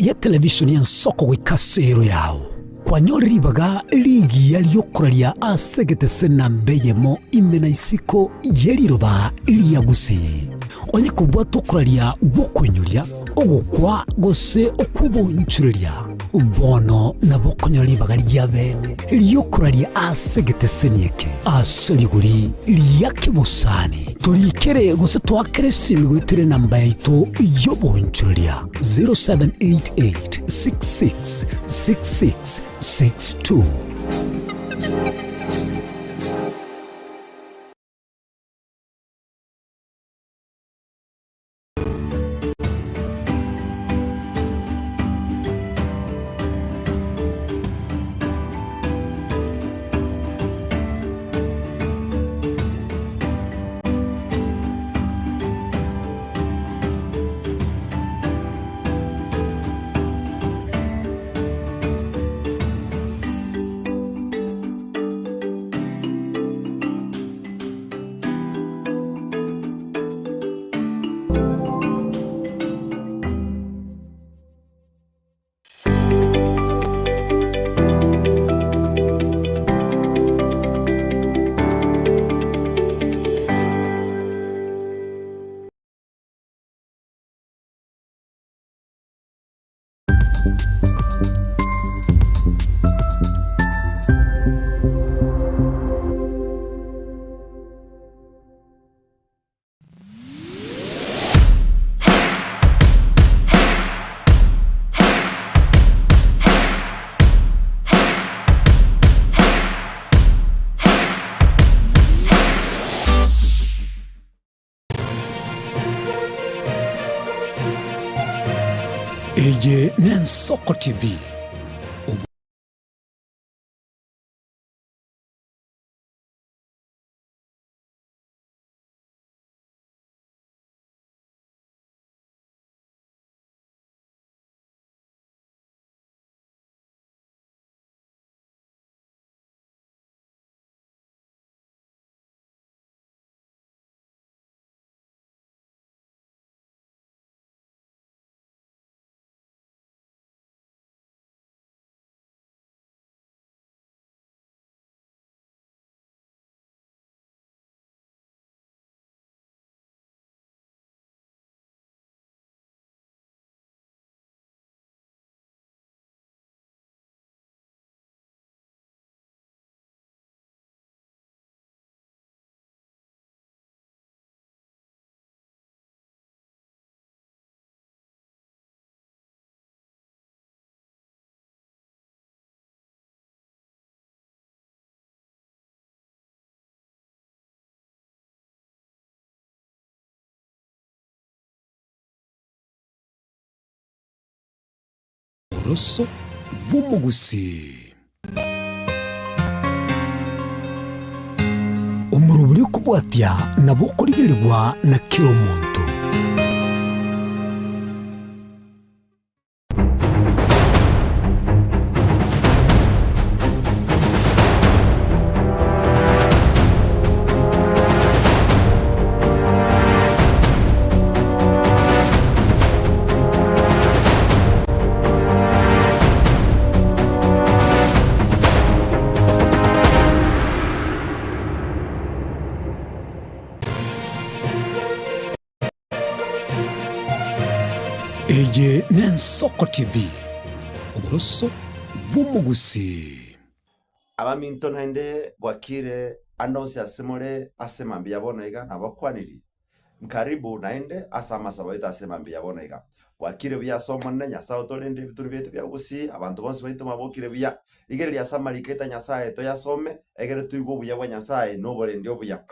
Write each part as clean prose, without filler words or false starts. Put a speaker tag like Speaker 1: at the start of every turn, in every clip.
Speaker 1: y'etelevisheni y'ensoko goika ase eero yao, kwanyore ribaga rigiya ri'okoraria ase egetese namba eyemo ime na isiko ye riroba ria Gusii. Onye kobwate okoraria gw'okoinyoria, ogokwa gose okw'oboonchoreria, bono nabo okonyora ribaga ria bene ri'okoraria ase egeteseni eke ase rigori ria kebosani. Torikere gose toakere esimi goetera enamba yaito y'oboonchoreria 0788 66 66 62. Eye n'Ensoko TV. Oroso bw'omogusii. Omorobori okobwatia nabo okorigerigwa na kera omonto. Eye n'Ensoko TV, oboroso bw'omogusii.
Speaker 2: Abaminto naende bwakire ande onsi ase more ase mambia bono iga nabakwanirie. Nkaribu naende ase amasabo aito ase mambia bono iga. Bwakire buya ase Omonene, Nyasae otorende ebituri biaito bia gusii, abanto bonsi baito mabokire buya. Rigereria ase amariko aito a Nyasae toyasome, egere toigwe obuya bwa Nyasae na oborendi obuya.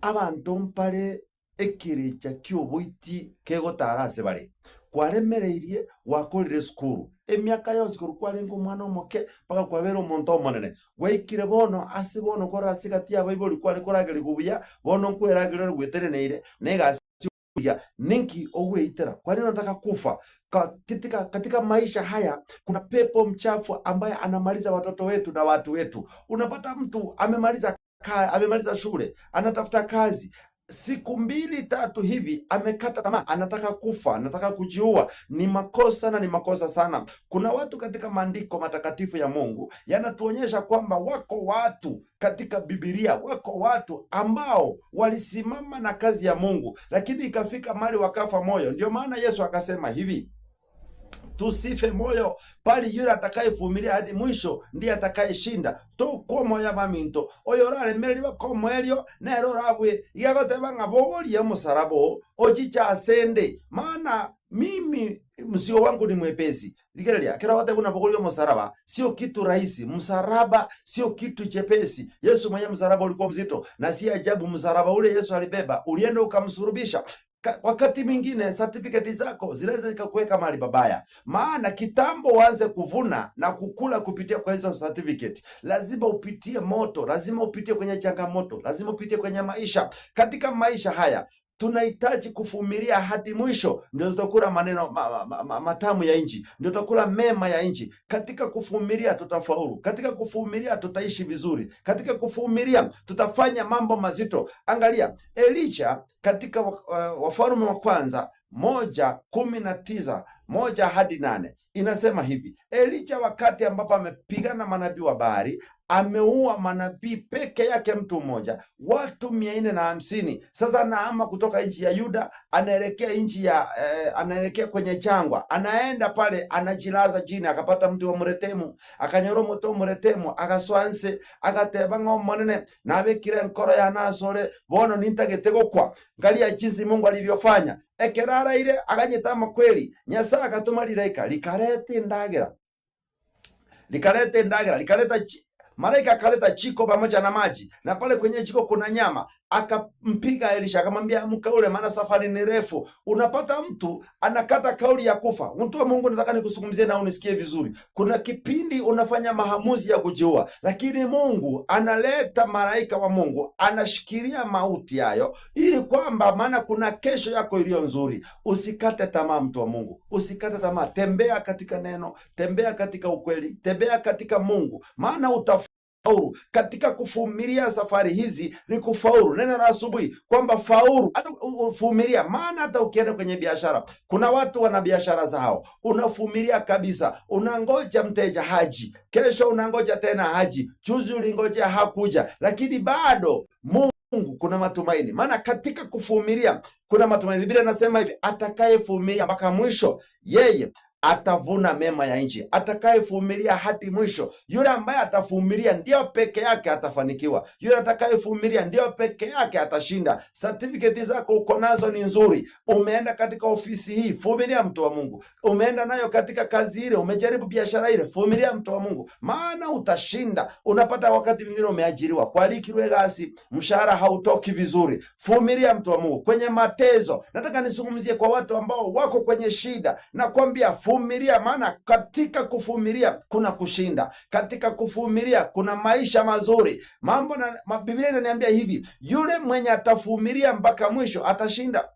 Speaker 2: Abanto mpare ekerecha ki'oboiti kegotara ase bare. Kwaremereirie, gwakorire esukuru, emiaka yonsi korwa kwarenge omwana omoke mpaka kwabeire omonto omonene. Gwaikire bono ase bono kwarora ase egati y'abaibori kware koragerigwa buya, bono nkweragerera ore gweteneneire na egasi buya. Ninki ogweitera? Kwani unataka kufa? Katika, katika maisha haya kuna pepo mchafu ambaye anamaliza watoto wetu na watu wetu. Unapata mtu amemaliza ka, amemaliza shule anatafuta kazi. Siku mbili tatu hivi amekata tamaa, anataka kufa, anataka kujiua. Ni makosa na ni makosa sana. Kuna watu katika maandiko matakatifu ya Mungu yanatuonyesha kwamba wako watu katika Biblia, wako watu ambao walisimama na kazi ya Mungu, lakini ikafika mahali wakafa moyo. Ndio maana Yesu akasema hivi, tusife moyo bali yule atakayevumilia hadi mwisho ndiye atakayeshinda. Tokwa moyo abaminto, oyo oraremereri baka omoerio nere orabue. Iga agoteba ng'a bogoria omosaraba oo ochiche asende, maana mimi mzigo wangu ni mwepesi. Rigereria, ekero agoteba buna bogoria omosaraba sio kitu rahisi, msaraba sio kitu chepesi. Yesu mwenyewe msaraba ulikuwa mzito, na si ajabu msaraba ule Yesu alibeba ulienda ukamsurubisha. Wakati mwingine certificate zako zinaweza zikakuweka mahali babaya, maana kitambo uanze kuvuna na kukula kupitia kwa hizo certificate, lazima upitie moto, lazima upitie kwenye changamoto, lazima upitie kwenye maisha. Katika maisha haya tunahitaji kuvumilia hadi mwisho, ndio tutakula maneno matamu ya nchi, ndio tutakula mema ya nchi. Katika kuvumilia tutafaulu, katika kuvumilia tutaishi vizuri, katika kuvumilia tutafanya mambo mazito. Angalia Elisha katika Wafalme wa Kwanza 1:19 1 hadi 8 inasema hivi: Elisha wakati ambapo amepigana manabii wa Baali, ameua manabii peke yake mtu mmoja, watu 450. Sasa anahama kutoka nchi ya Yuda anaelekea nchi ya anaelekea kwenye jangwa, anaenda pale, anajilaza chini, akapata mti wa muretemu, akanyora omote omuretemu, agaswanse, agateba ng'a omonene nabekire enkoro yane asore, bono nintagete gokwa. Angalia jinsi Mungu alivyofanya. Ekero araire aganyete amakweri, Nyasaye agatuma rilaika likareta endagera, likaleta endagera, likaleta malaika akaleta chiko pamoja na maji, na pale kwenye chiko kuna nyama. Akampiga Elisha akamwambia, amka ule, maana safari ni refu. Unapata mtu anakata kauli ya kufa. Mtu wa Mungu, nataka nikuzungumzie na unisikie vizuri. Kuna kipindi unafanya maamuzi ya kujiua, lakini Mungu analeta malaika wa Mungu anashikilia mauti hayo, ili kwamba, maana kuna kesho yako iliyo nzuri. Usikate tamaa, mtu wa Mungu, usikate tamaa. Tembea katika neno, tembea katika ukweli, tembea katika Mungu, maana utafaulu. Katika kuvumilia safari hizi ni kufaulu. Neno la asubuhi kwamba faulu, hata uvumilia. Maana hata ukienda kwenye biashara, kuna watu wana biashara zao, unavumilia kabisa, unangoja mteja haji, kesho unangoja tena haji, juzi ulingojea hakuja, lakini bado Mungu kuna matumaini, maana katika kuvumilia kuna matumaini. Biblia inasema hivi, atakayevumilia mpaka mwisho yeye atavuna mema ya nchi. Atakayevumilia hadi mwisho, yule ambaye atavumilia ndio peke yake atafanikiwa. Yule atakayevumilia ndio peke yake atashinda. Certificate zako uko nazo ni nzuri, umeenda katika ofisi hii, vumilia mtu wa Mungu. Umeenda nayo katika kazi ile, umejaribu biashara ile, vumilia mtu wa Mungu, maana utashinda. Unapata wakati mwingine umeajiriwa kwa likirwe gasi, mshahara hautoki vizuri, vumilia mtu wa Mungu. Kwenye matezo, nataka nizungumzie kwa watu ambao wako kwenye shida, nakwambia vumilia, maana katika kuvumilia kuna kushinda, katika kuvumilia kuna maisha mazuri. Mambo na Biblia inaniambia hivi, yule mwenye atavumilia mpaka mwisho atashinda.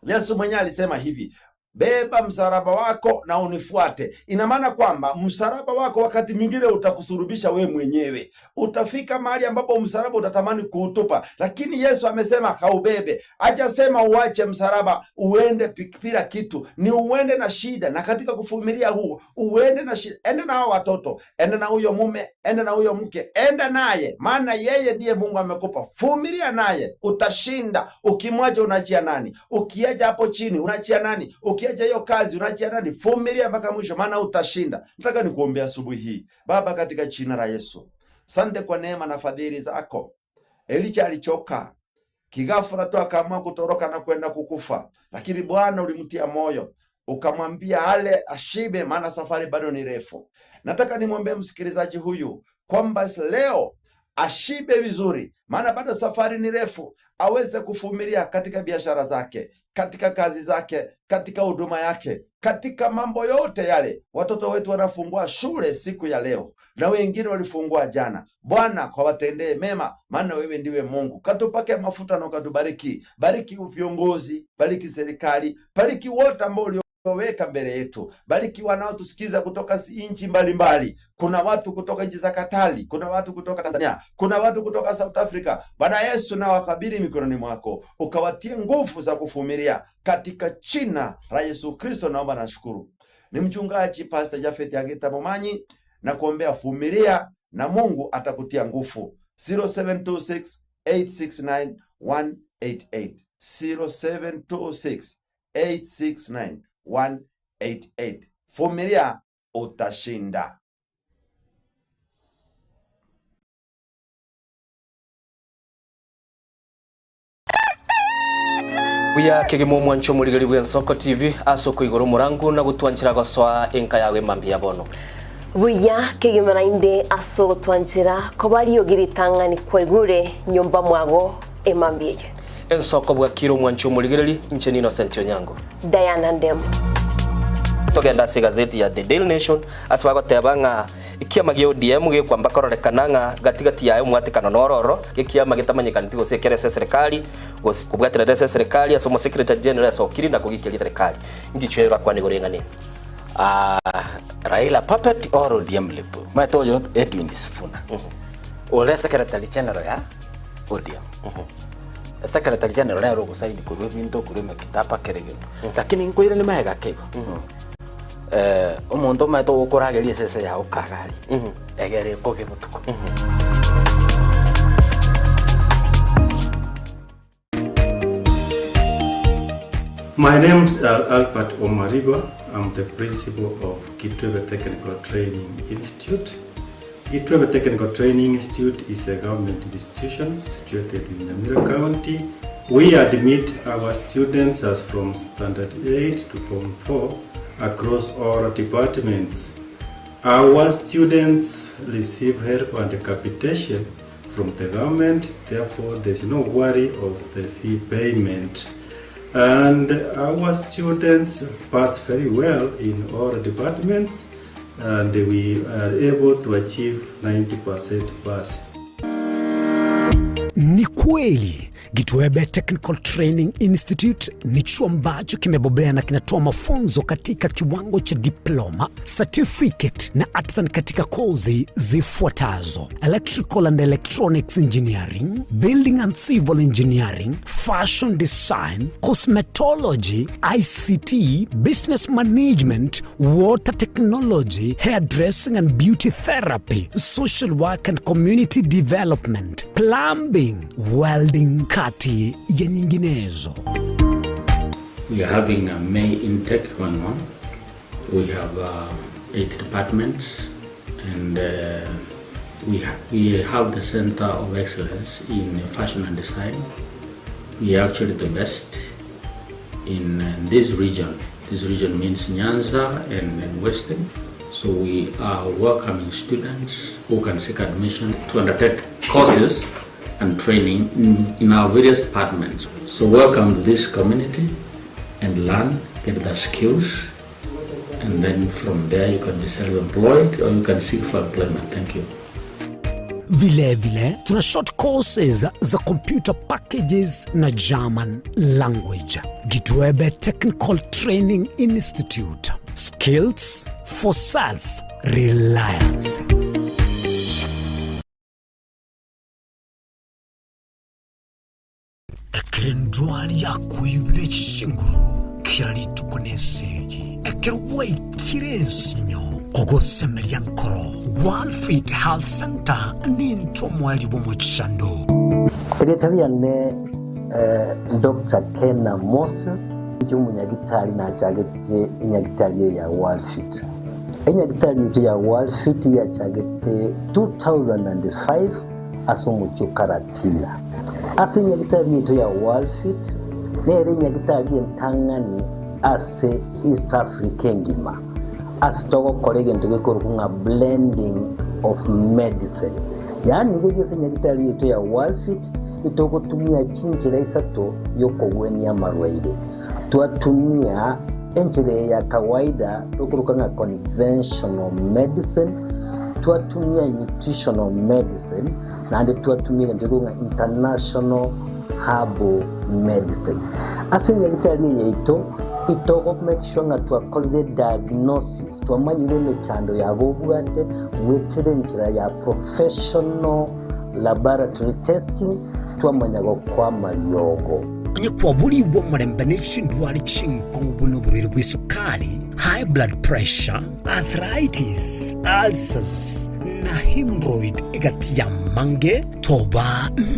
Speaker 2: Yesu mwenyewe alisema hivi, beba msalaba wako na unifuate. Ina maana kwamba msalaba wako wakati mwingine utakusurubisha we mwenyewe, utafika mahali ambapo msalaba utatamani kuutupa, lakini Yesu amesema kaubebe. Hajasema uache msalaba uende bila kitu, ni uende na shida, na katika kuvumilia huo uende na shida. Enda na hao watoto, enda na huyo mume, enda na huyo mke, enda naye, maana yeye ndiye Mungu amekupa. Vumilia naye, utashinda. Ukimwacha unaachia nani? Ukiacha hapo chini unaachia nani? Ukiacha hiyo kazi unaachia nani? Vumilia mpaka mwisho, maana utashinda. Nataka nikuombea asubuhi hii. Baba, katika jina la Yesu, sante kwa neema na fadhili zako. Elisha alichoka kighafla tu akaamua kutoroka na kwenda kukufa, lakini Bwana ulimtia moyo ukamwambia ale ashibe, maana safari bado ni refu. Nataka nimwambie msikilizaji huyu kwamba leo ashibe vizuri, maana bado safari ni refu, aweze kuvumilia katika biashara zake, katika kazi zake, katika huduma yake, katika mambo yote yale. Watoto wetu wanafungua shule siku ya leo na wengine walifungua jana. Bwana kwa watendee mema, maana wewe ndiwe Mungu. Katupake mafuta na ukatubariki. Bariki viongozi, bariki serikali, bariki wote ambao ulio ulioweka mbele yetu. Bariki wanaotusikiza kutoka nchi mbalimbali. Kuna watu kutoka nchi za Katari, kuna watu kutoka Tanzania, kuna watu kutoka South Africa. Bwana Yesu, na wakabili mikononi mwako, ukawatie nguvu za kuvumilia katika jina la Yesu Kristo, naomba na shukuru. Ni mchungaji Pastor Jafet Agita Momanyi na kuombea vumilia na Mungu atakutia nguvu. 0726 869 188 0726 869 188. Vumilia, utashinda.
Speaker 3: Buya kegima omwancho omorigeri bw'Ensoko TV ase okoigora omorango na gotwanchera gosoa enka yago emambia bono.
Speaker 4: Buya kegima naende ase ogotwanchera koba riogi ritang'ani kwaigure nyomba mwago emambia eye.
Speaker 3: Ensoko bwakire omwancho omorigereri, inche n'Innocent Onyango.
Speaker 4: Diana Ndemo.
Speaker 3: Togende ase egazeti ya The Daily Nation ase bagoteba ng'a ekiama gia ODM gekwamba kororekana ng'a gati gati yaye omwatekano noro oro, ekiama getamanyekaneti gose ekere ase eserekari gose kobwaterete ase eserekari ase omosecretary general asokire na kogikeria eserekari. Inki bakwane igoro eng'ana eye?
Speaker 5: Ah, Raila puppet or ODM lip. Omanyete oyo Edwin Sifuna. Ore secretary general ya ODM. Secretary general nere ogosaini korwa ebinto korwa emekitaba kera egento. Lakini nkoirani magega ake igo. Eh, omonto omanyete ogokorageria esese yago kagari. Egere ekoge botuko.
Speaker 6: My name is Albert Omariba. I'm the principal of Kitwebe Technical Training Institute. Kitwebe Technical Training Institute is a government institution situated in Nyamira County. We admit our students as from Standard 8 to Form 4 across all departments. Our students receive help and capitation from the government, therefore there's no worry of the fee payment. And our students pass very well in all departments and we are able to achieve 90% pass.
Speaker 1: Ni kweli Gitwebe Technical Training Institute ni chuo ambacho kimebobea na kinatoa mafunzo katika kiwango cha diploma, certificate na artisan katika kozi zifuatazo: Electrical and Electronics Engineering, Building and Civil Engineering, Fashion Design, Cosmetology, ICT, Business Management, Water Technology, Hairdressing and Beauty Therapy, Social Work and Community Development, Plumbing, Welding, kati ya nyinginezo.
Speaker 7: We are having a May intake going on. We have 8 departments and we have the Center of Excellence in Fashion and Design. We are actually the best in this region. This region means Nyanza and Western. So we are welcoming students who can seek admission to undertake courses and training in our various departments. So welcome to this community and learn, get the skills, and then from there you can be self-employed or you can seek for employment. Thank you.
Speaker 1: Vile vile tuna short courses za computer packages na German language. Gitwebe Technical Training Institute. Skills for self-reliance. Ekero endwari yakoibire chinguru kera rituko nesegi, ekero gwaikire ensinyo, ogosemeria nkoro, Walfit Health Center nintwe omoerio bw'omochando.
Speaker 8: Erieta riane Doctor Kena Moses, inche omonyagitari nachagete enyagitari eye ya Walfit. Enyagitari yaito ya Walfit yachagete 2005 ase omochie o Karatina. Ase enyagitari yaito ya Walfit nere enyagitari entang'ani ase East Africa engima ase togokora egento gekorokwa ng'a blending of medicine. Yaani riria ase enyagitari yaito ya Walfit itogotumia chinchera isato yokogwenia amarwaire. Twatumia enchera eye ya kawaida tokoroka ng'a conventional medicine, twatumia nutritional medicine, naende twatumia egento gekorokwa ng'a international herbal medicine. Ase enyagitari eye yaito Itogo make sure ng'a twakorire diagnosis, twamanyire emechando yabo obwate goetera enchera ya professional laboratory testing, twamanya gokoa amariogo.
Speaker 1: Onye kwaborigwe omorembe ne chindwari chinkong'u buna oborwaire bw'esukari, high blood pressure, arthritis, ulcers, na hemorrhoid egati y'amange, toba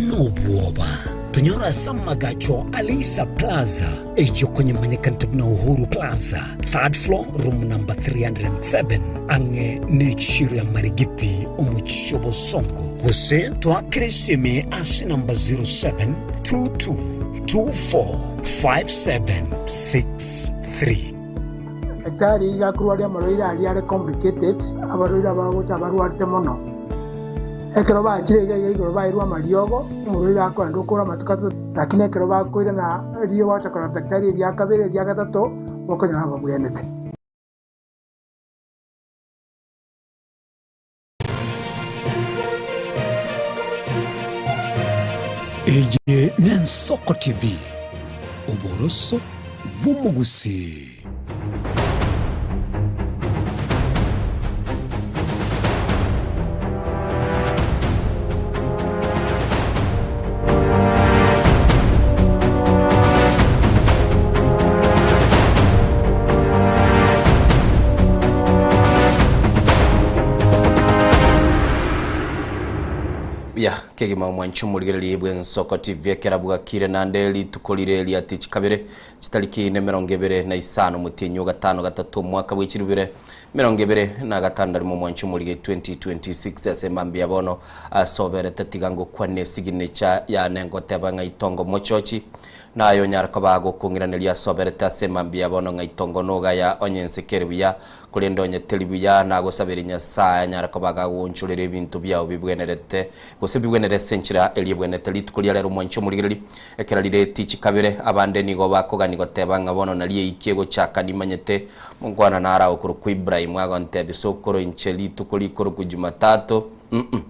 Speaker 1: nobwoba. Tonyore ase amagacho a Leisa Plaza, eyio konyemanyekanete buna Uhuru Plaza, third floor, room number 307, ang'e n'echiro ya Marigiti, omochie o Bosongo. Gose toakere esimi ase namba 0722245763.
Speaker 9: Daktari iga akorwaria amarwaire aria are complicated, abarwaire abagocha abarwarete mono. Ekero bachire iga iga igoro bairwe amariogo, omorwaire akoenda okora amatuko atato, lakini ekero bakoirana riria gwacha korora daktari eria kabere eria gatato, bokonyora babwenete.
Speaker 1: Eye n'Ensoko TV, oboroso bw'omogusii.
Speaker 3: Buya kegima omwanchi omorigereria bw'Ensoko TV ekero bwakire naende rituko rire ria tichi kabere Chitariki nemerongo ebere na isano omotienyi o gatano gatato omwaka bwe chirubere emerongo ebere na gatano rimo omwancho omorige 2026 ase mambia bono asoberete tiga ngokwane esignature yane ngoteba ng'a itongo mochochi naye onyare koba agokong'iraneria asoberete ase mambia bono ng'a itongo nogaya onye ense kere buya Korende onye teri buya, nagosabere Nyasae anyare koba agagoonchorera ebinto biao bibwenerete, gose bibwenere ase enchera eria ebwenerete. Rituko ria rero mwanche omorigereria, ekero rire tichi kabere, abande nigo bakogania goteba ng'a bono nario eiki egochaka nimanyete monkwana nare agokorokwa Ibrahimu agontebia sokoro inche rituko rikorokwa Jumatatu, mm.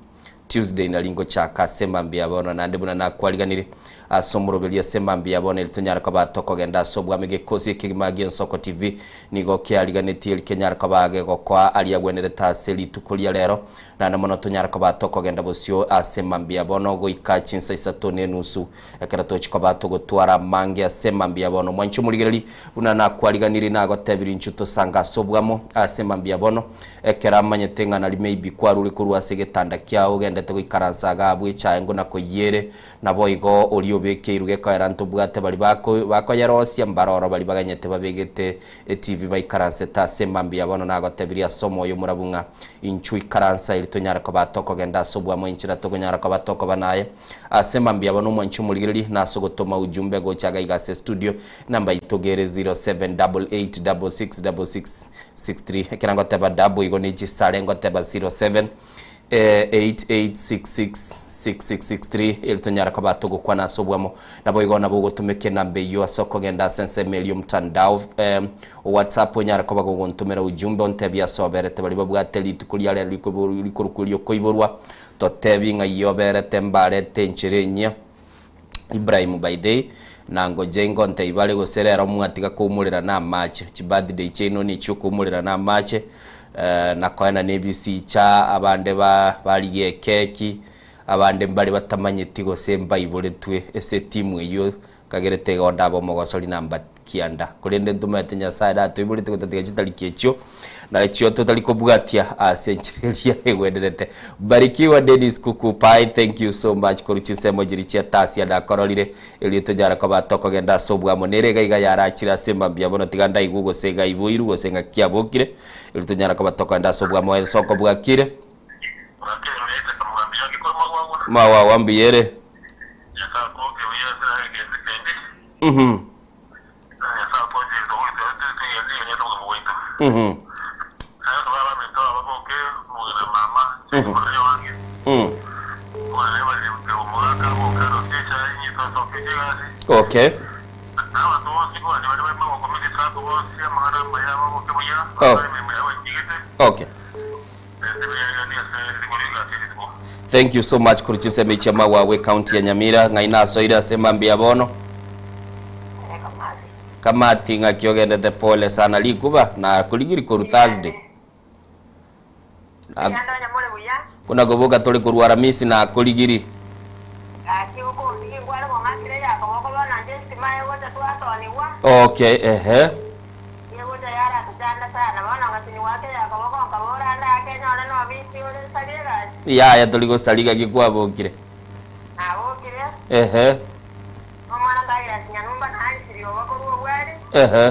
Speaker 3: Tuesday nari ngochaka ase mambia bono naende buna nakwariganire ase omoroberio ase mambia bono eri tonyare koba tokogenda ase obwame gekosi ekegima gi'Ensoko TV nigo kiariganetie eri kenyare koba gegokoa aria agwenerete ase rituko ria rero naende mono tonyare koba tokogenda bosio ase mambia bono goika chinsa isato na enusu ekero tochi koba togotwara amange ase mambia bono mwanche omorigereri buna nakwariganiri nagotebirie inchu tosange ase obwamo ase mambia bono Ekero amanyete ng'a nari maybe kwarure korwa ase egetanda kiao ogendete goikaransa iga abwo echae nguna koyiere, naboigo oria obekeirwe gekoera ntobwate baria bako bakoyerosia mbare oro baria baganyete babegete etv baikaransete ase mambia bono nagotebirie ase omoyo omorabu ng'a inchuo ikaransa eri tonyare koba tokogenda ase obwamo enchera tokonyara koba tokoba naye ase mambia bono omwanchi omorigereria na ase ogotoma ujumbe gocha iga iga ase studio enamba yaito gere 07886666 63 ekero ngoteba double igo ne chisare ngoteba 07 eh, 88666663 eri tonyara koba togokwana ase obwamo nabo igo nabo ogotumeka enamba eyio ase okogenda ase ensemo eria omtandao eh, whatsapp onyare koba gogontomera ujumbe ontebie ase oberete baria babwate rituko ria rero rikoiborwa rikorokwa eriokoiborwa totebi ng'ai oberete mbarete enchera enyia Ibrahim by the na ngoche ngontebie bare gose rero mwatiga koumorera na amache chibirthday chiaino nichia okoumorera na amache eh, na koenana ebisicha abande ba barigia ekeki abande mbare batamanyeti gose mbaiboretwe ase etimu eyio kagerete igo ndabe omogosori namba kianda korende ntomaete Nyasaye natoiborete gotatiga chitariki echio Nachio totari kobwatia ase enchera eria egwenerete. Barikiwa Dennis Kuku Pai, thank you so much korwa chinsemo chiria chia Tasia nakororire erio tonyare koba tokogenda ase obwamo nere iga iga yarachire ase mambia bono tiga ndaigwe gose iga aiboirwe gose ng'aki abokire erio tonyare koba tokogenda ase obwamo ensoko bwakire Mawawa mbuya ere. Mhm. Mhm. Mm. Okay. Oh. Okay. Thank you so much korwa chinsemo echi Mawawa ecounty ya Nyamira ng'ai nasoire ase mambia bono. Kamati ng'aki ogendete pole sana rikuba nakorigiri korwa Thursday. Na-
Speaker 10: Yanda onye more buya.
Speaker 3: Buna koboka tore korwa Aramisi nakorigiri.
Speaker 10: Gaki okombigi nkware kong'akera eyakoboko bono inche esitima egocha twatonigwa.
Speaker 3: Okay, ehe.
Speaker 10: Egocha yaratochanda sana bono ngasinigwa ake eyakoboko nkabora ande ake nyore nobisi ore nsarie egasi.
Speaker 3: Yaya tori gosari gaki kwabokire.
Speaker 10: Nabokire.
Speaker 3: Ehe.
Speaker 10: Omwana Douglas Nyanumba naarisirie obo korwa obwari.
Speaker 3: Ehe.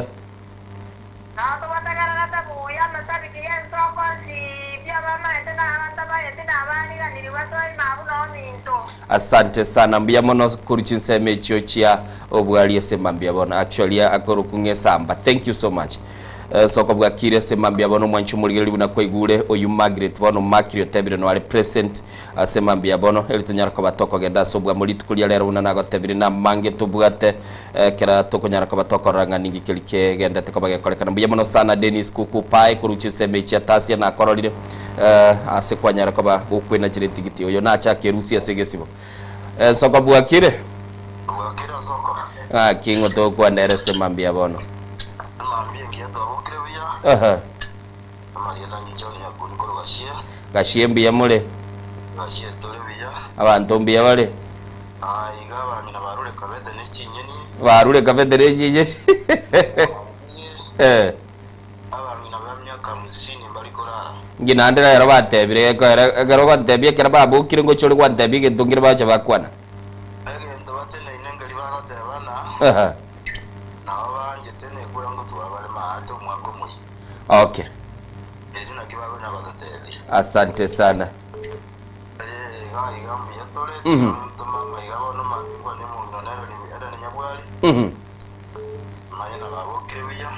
Speaker 10: Nao tobatagererete buya amasabiki y'ensoko onsi pi abamaete na abantabaeti na abariganiri basoe ime abwo nominto.
Speaker 3: Asante sana mbuya mono korwa chinsemo echio chia obwari ase mambia bono actually akorokwa ng'esamba thank you so much Eh, soko bwakire ase mambia bono omwanchi omorigereria buna kwaigure oyu Margaret bono Makiri otebire noare present Ase mambia bono, eri tonyare koba tokogenda ase obwamo rituko ria rero buna nagotebire namange tobwate ekero tokonyara koba tokorora ng'a ninki keri kegendete koba gekorekana. Mbuya mono sana Dennis Kuku Pae korwa chinsemo echi chia Tasia nakororire ase kwanyara koba gokwenachera etigiti. Oyo nache akerusia ase egesibo. Ensoko bwakire?
Speaker 11: Bwakire nsoko.
Speaker 3: Ng'aki ng'o togokwana ere ase mambia bono?
Speaker 11: Mambia engiya twabokire buya.
Speaker 3: Aha.
Speaker 11: Amarieta John Nyakuni korwa Gachie.
Speaker 3: Gachie mbuya more?
Speaker 11: Gachie tore buya.
Speaker 3: Abanto mbuya bare?
Speaker 11: Aa iga abang'ina barure kabete ne chinyeni.
Speaker 3: Barure kabete ne chinyeni. Eh.
Speaker 11: Abang'ina ba miaka hamsini mbari korara.
Speaker 3: Inki naende rero batebire gekoera ekero ogotebia ekero babokire ngocha ore gwantebia egento nkere bacha bakwana.
Speaker 11: Egento bateneine nkeri bagotebana,
Speaker 3: Aha.
Speaker 11: nabo banchete nekura ngotwa bare maate omwaka omoyia.
Speaker 3: Okay.
Speaker 11: Eri naki bakonya gototebia.
Speaker 3: Asante sana.
Speaker 11: Eh, iga iga mbuya tore, ntoma amaiga bono mambia ne omong'ina one Ellen Ellen Nyabwari, manye nababokire buya,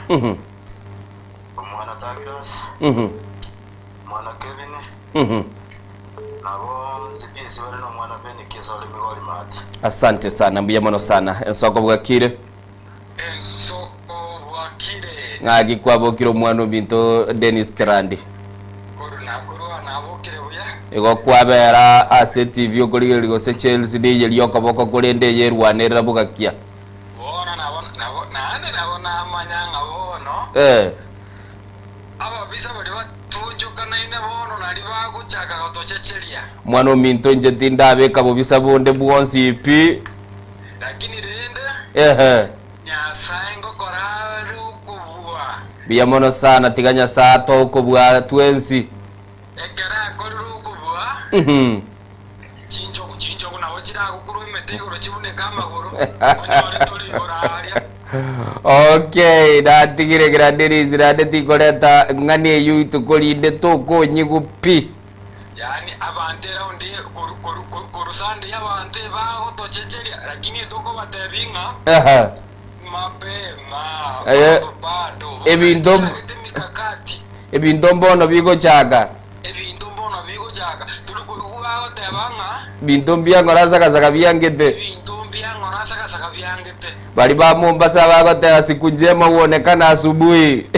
Speaker 11: omwana Douglas, omwana Kevin, nabo bonsi pi ase bare na omwana Beniki ase ore Migori Maate.
Speaker 3: Asante sana mbuya mono sana ensoko bwakire.
Speaker 12: Ensoko bwakire.
Speaker 3: Ng'aki kwabokire omwana ominto Dennis Kerandi.
Speaker 12: Korwa nakorwa nabokire buya.
Speaker 3: Igo kwabera ase TV okorigereria gose Chelsea neyeri okoboko korende eye erwanerera bogakia.
Speaker 12: Bono nabo nabo naende nabo namanya ng'a bono
Speaker 3: Eh.
Speaker 12: ababisa baria batunchokanaine bono nario bagochaka gotochecheria.
Speaker 3: Mwana ominto inche tindabeka bobisa bonde bwonsi pi.
Speaker 12: Lakini rende,
Speaker 3: Ehe.
Speaker 12: Nyasae ngokora are okobua.
Speaker 3: Mbuya mono sana tiga Nyasae atoe okobua twensi.
Speaker 12: Ekero akorire okobua, chinchogu chinchogu nabo chiragokurwa emete igoro chibuneke amagoro, onyore tore igoro aaria.
Speaker 3: Okay, natigire Gladys naende tinkoreta ng'ani eyio ituko rinde tokonyigwa pi.
Speaker 12: Yaani abanto eraundi eye koru koru koru koru Sunday abanto ebagotochecheria lakini etokobatebia ng'a
Speaker 3: Aha.
Speaker 12: mapema
Speaker 3: Eh,
Speaker 12: bado bado bono
Speaker 3: ebinto
Speaker 12: tochagete mikakati
Speaker 3: ebinto mbono bigochaka
Speaker 12: ebinto mbono bigochaka tori koigwa bagoteba ng'a
Speaker 3: binto mbiang'ora sagasaga biangete
Speaker 12: ebinto mbiang'ora sagasaga biangete
Speaker 3: bari ba Mombasa bagoteba siku njema huonekana asubuhi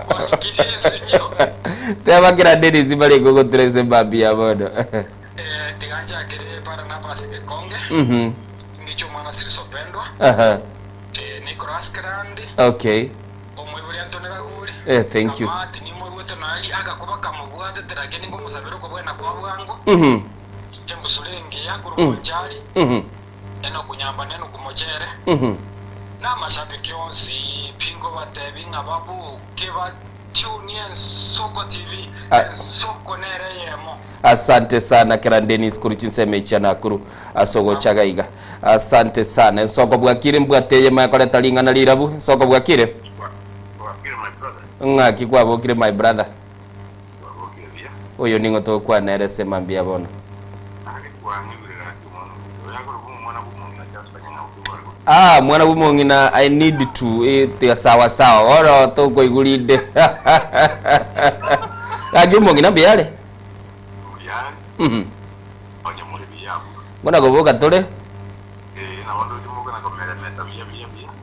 Speaker 12: Kwaikire ensinyo.
Speaker 3: Teba kera Dennis barenge ogotura ase embabi ya bono.
Speaker 12: Eh, tiga nchakere Barnabas Gekonge, ng'iche omwana Siriso Pendwa,
Speaker 3: Aha.
Speaker 12: eh, Nicholas Kerandi,
Speaker 3: Okay.
Speaker 12: omoibori Anthony Raguri,
Speaker 3: Eh, thank you.
Speaker 12: Amati nimoigwete nari agakuba kamobwatete lakini ngomosabera okobwena kwa bwango, embusuro engiya korwa Bonchari, Enock Nyamba na Enock Mochere, na amashabiki onsi pi nkobatebie ng'a baboke batunie Ensoko TV, Ensoko nere eyemo.
Speaker 3: Asante sana kera Dennis korwa chinsemo echi chia Nakuru ase ogocha iga. Asante sana. Ensoko bwakire mbwate eyemo ekoreta ring'ana rirabu. Ensoko bwakire?
Speaker 11: Bwakire my brother.
Speaker 3: Ng'aki kwabokire my brother?
Speaker 11: Bwabokire buya.
Speaker 3: Oyo ning'o togokwana ere ase mambia bono? Ah, mwana bw'omong'ina I need to eh, tiga sawa sawa oro tokoigwa rinde gaki omong'ina mbuya are Mbona koboka tore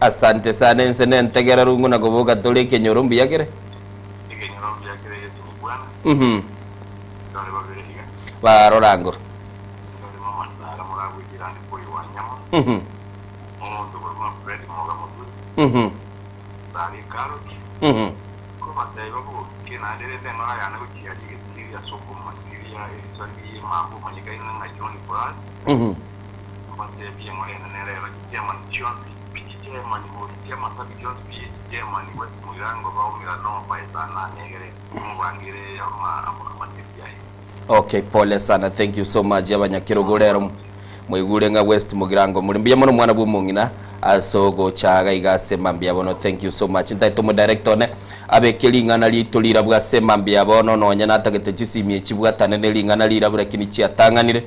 Speaker 3: asante sana ense nentegereru ng'una koboka tore ekenyoro mbuya kere Barorango.
Speaker 11: Sarikaroki, nkobatebia baboke, naende rende eng'ora yane gochia rigetiri ase okomanyeria eriso ri'emambia omanyekaine ng'a John Brass, mbatebie eng'ora ene nere ero chichairman chionsi pi chichairman bori chi'amasabi chionsi pi echichairman West Mugirango baumera nobaetanane egere omobangere amatebi aye.
Speaker 3: Okay, pole sana, thank you so much abanyakerogo rero mwaigure ng'a West Mugirango muri mbuya mono mwana bw'omong'ina ase ogocha iga iga ase mambia bono thank you so much ntaete omodirector one abeke ring'ana riaito rirabwo ase mambia bono nonye natagete chisimi echi bwatane ne ring'ana rirabwo lakini chiatang'anire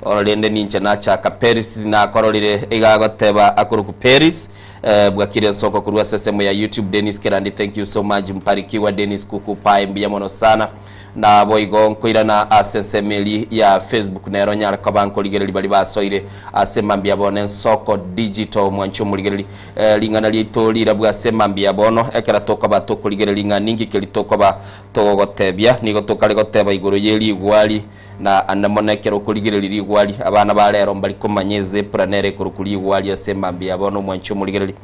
Speaker 3: bono rende ninche nachaka Paris nakororire iga agoteba akoroku Paris eh, bwakire ensoko korwa ase esemo ya YouTube Dennis Kerandi thank you so much Mparikiwa Dennis Kukupae mbuya mono sana Naboigo nkoirana ase ensemo eria ya Facebook nero nyare koba nkorigereria baria basoire ase mambia bono ensoko digital mwanche omorigereria eh, ring'ana riaito rirabwe ase mambia bono ekero tokoba tokorigereria ng'a ninki keri tokoba togotebia nigo tokare goteba igoro ye rigwari na ande mono ekero okorigereria rigwari abana ba rero mbari komanya ezebra nere ekorokwa rigwari ase mambia bono omwanche omorigereria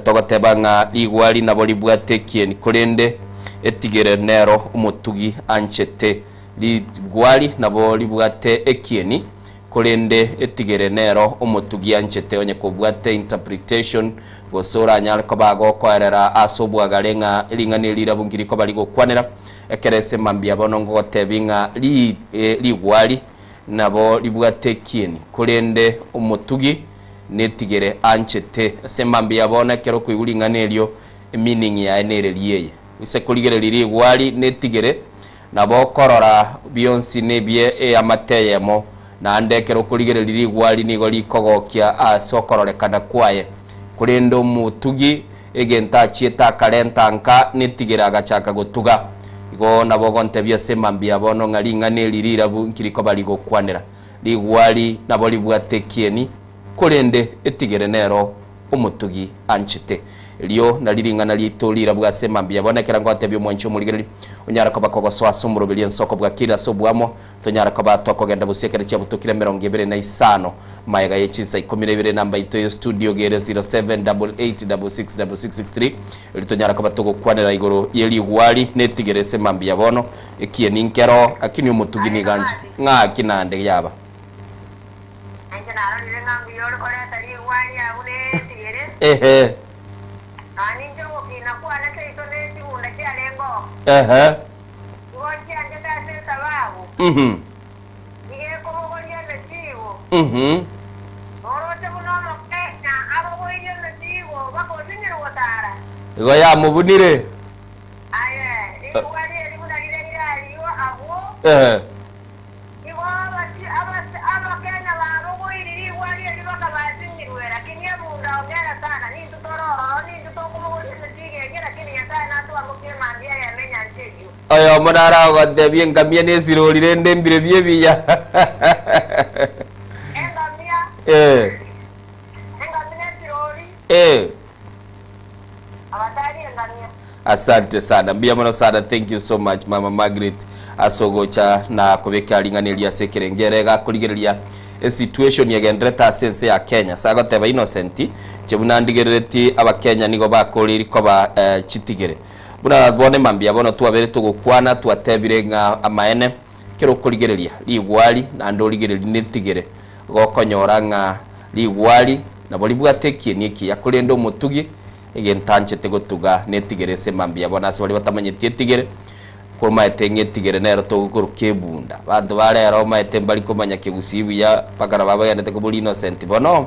Speaker 3: Togoteba ng'a rigwari nabo ribwate ekieni, korende etigere nero omotugi anchete. Rigwari nabo ribwate ekieni, korende etigere nero omotugi anchete. Onye kobwate interpretation, gose oranyare koba agokoerera ase obwagare ng'a ring'ana eri rirabu nki rikoba rigokwanera, ekero ase mambia bono ngogotebi ng'a rigwari nabo ribwate ekieni, korende omotugi netigere anchete. Ase mambia bono ekero okoigwa ring'ana erio, emeaning yaye nereri eye. Gose korigereria rigwari netigere, nabo okorora bionsi nebie eamate eyemo, naende ekero okorigereria rigwari nigo rikogokia ase okororekana kwaye. Korende omotugi egento achiete akarenta nka netigere agachaka gotuga. Igo nabo ogontebia ase mambia bono ng'a ring'ana eri rirabu nki rikoba rigokwanera. Rigwari nabo ribwate ekieni, korende etigere nero omotugi anchete. Erio nario ring'ana riaito rirabwe ase mambia bono ekero ngotebia omwanchi omorigereria, onyare koba kogosoa ase omoroberi ensoko bwa kira ase oboamo, tonyare koba tokogenda bosio ekero chiabutokire emerongo ebere na isano magega ye chinsa ikomi na ibere enamba yaito ye studio gere 0788666663 erio tonyare koba togokwanera igoro ye rigwari netigere ase mambia bono Ekieni nkero, lakini omotugi nigo anche. Ng'aki naende yaba?
Speaker 10: Inche narorire ng'a mbuya ore koreta rigwari agwo netigere,
Speaker 3: Ehe.
Speaker 10: na ninche ogokina kwane seito ne chibunda chiarenge oo.
Speaker 3: Ehe.
Speaker 10: Igo nchianchete ase esababu, Nigo ekobogoria emesigo. Noroche buna Omokenya abogoirie emesigo mpaka osinyirwe gotara.
Speaker 3: Igo yamobunire.
Speaker 10: Aye, rigwari eri buna rire rirariigwe agwo, igo Abakenya babogoirie rigwari eri bakabasinyirwe, lakini ebunda ongera sana, nintwe tore ororo, nintwe tokobogoria emesigo eria, lakini Nyasae natwambokie mambia eyemo enyancha eyio.
Speaker 3: Oyomo naragoteebie, Engamia nesirori, rende embire bi'ebiya.
Speaker 10: Engamia, engamia nesirori. Abatari engamia.
Speaker 3: Asante sana mbuya mono sana thank you so much mama Margaret ase ogocha na kobeka ring'ana eri ase ekerenge ere egakorigereria esituation egenderete ase ense ya Kenya ase agoteba Innocent inche buna ndigerereti abakenya nigo bakoreiri koba eh, chitigere buna bono emambia bono twabere togokwana twatebire ng'a amaene ekero okorigereria rigwari naende origererie netigere gokonyora ng'a rigwari nabo ribwate ekieni ekiya korende omotugi Egento anchete gotuga netigere ase mambia bono ase baria batamanyeti etigere, komaete ng'a etigere nero togokoroka ebunda. Abanto ba rero omaete mbari komanya kegusii buya mpaka nabo bagenderete koboria Innocent bono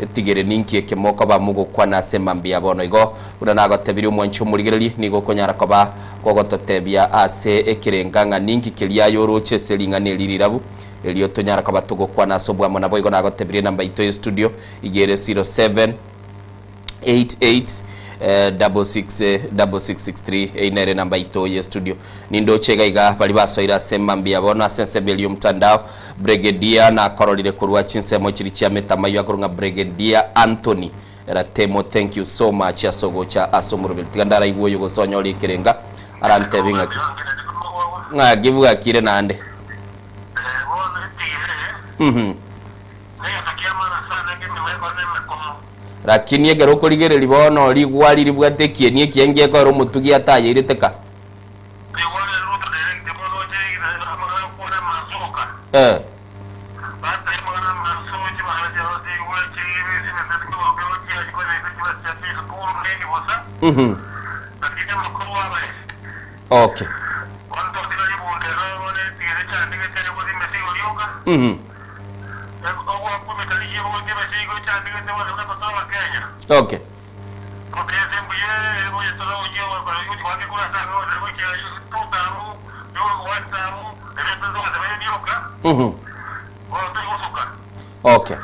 Speaker 3: etigere ninki eke mokoba mogokwana ase mambia bono. Igo buna nagotebirie omwanchi omorigereria nigo okonyara koba kogototebia ase ekerenga ng'a ninki keria aye oroche ase ring'ana eri rirabu erio tonyara koba togokwana ase obwamo. Naboigo nagotebirie enamba yaito ye studio iga ere 07. 88 666663 eyi nere enamba yaito ye studio nindoche iga iga bari basoire ase mambia bono ase ensemo eria omotandao Brigadier nakororire korwa chinsemo chiri chia metamayo akorwa ng'a Brigadier Anthony Ratemo thank you so much ase ogocha ase omoroberi tiga ndaraigwe oyo gose onyore ekerenga arantebi ng'aki ng'aki bwakire naende mhm. Lakini ekero okorigereria bono rigwa riribwate ekieni ekiya ngekoera omotugi atayairete ka. Eh. Mhm. Okay. Mhm. Okay. Mhm. Okay.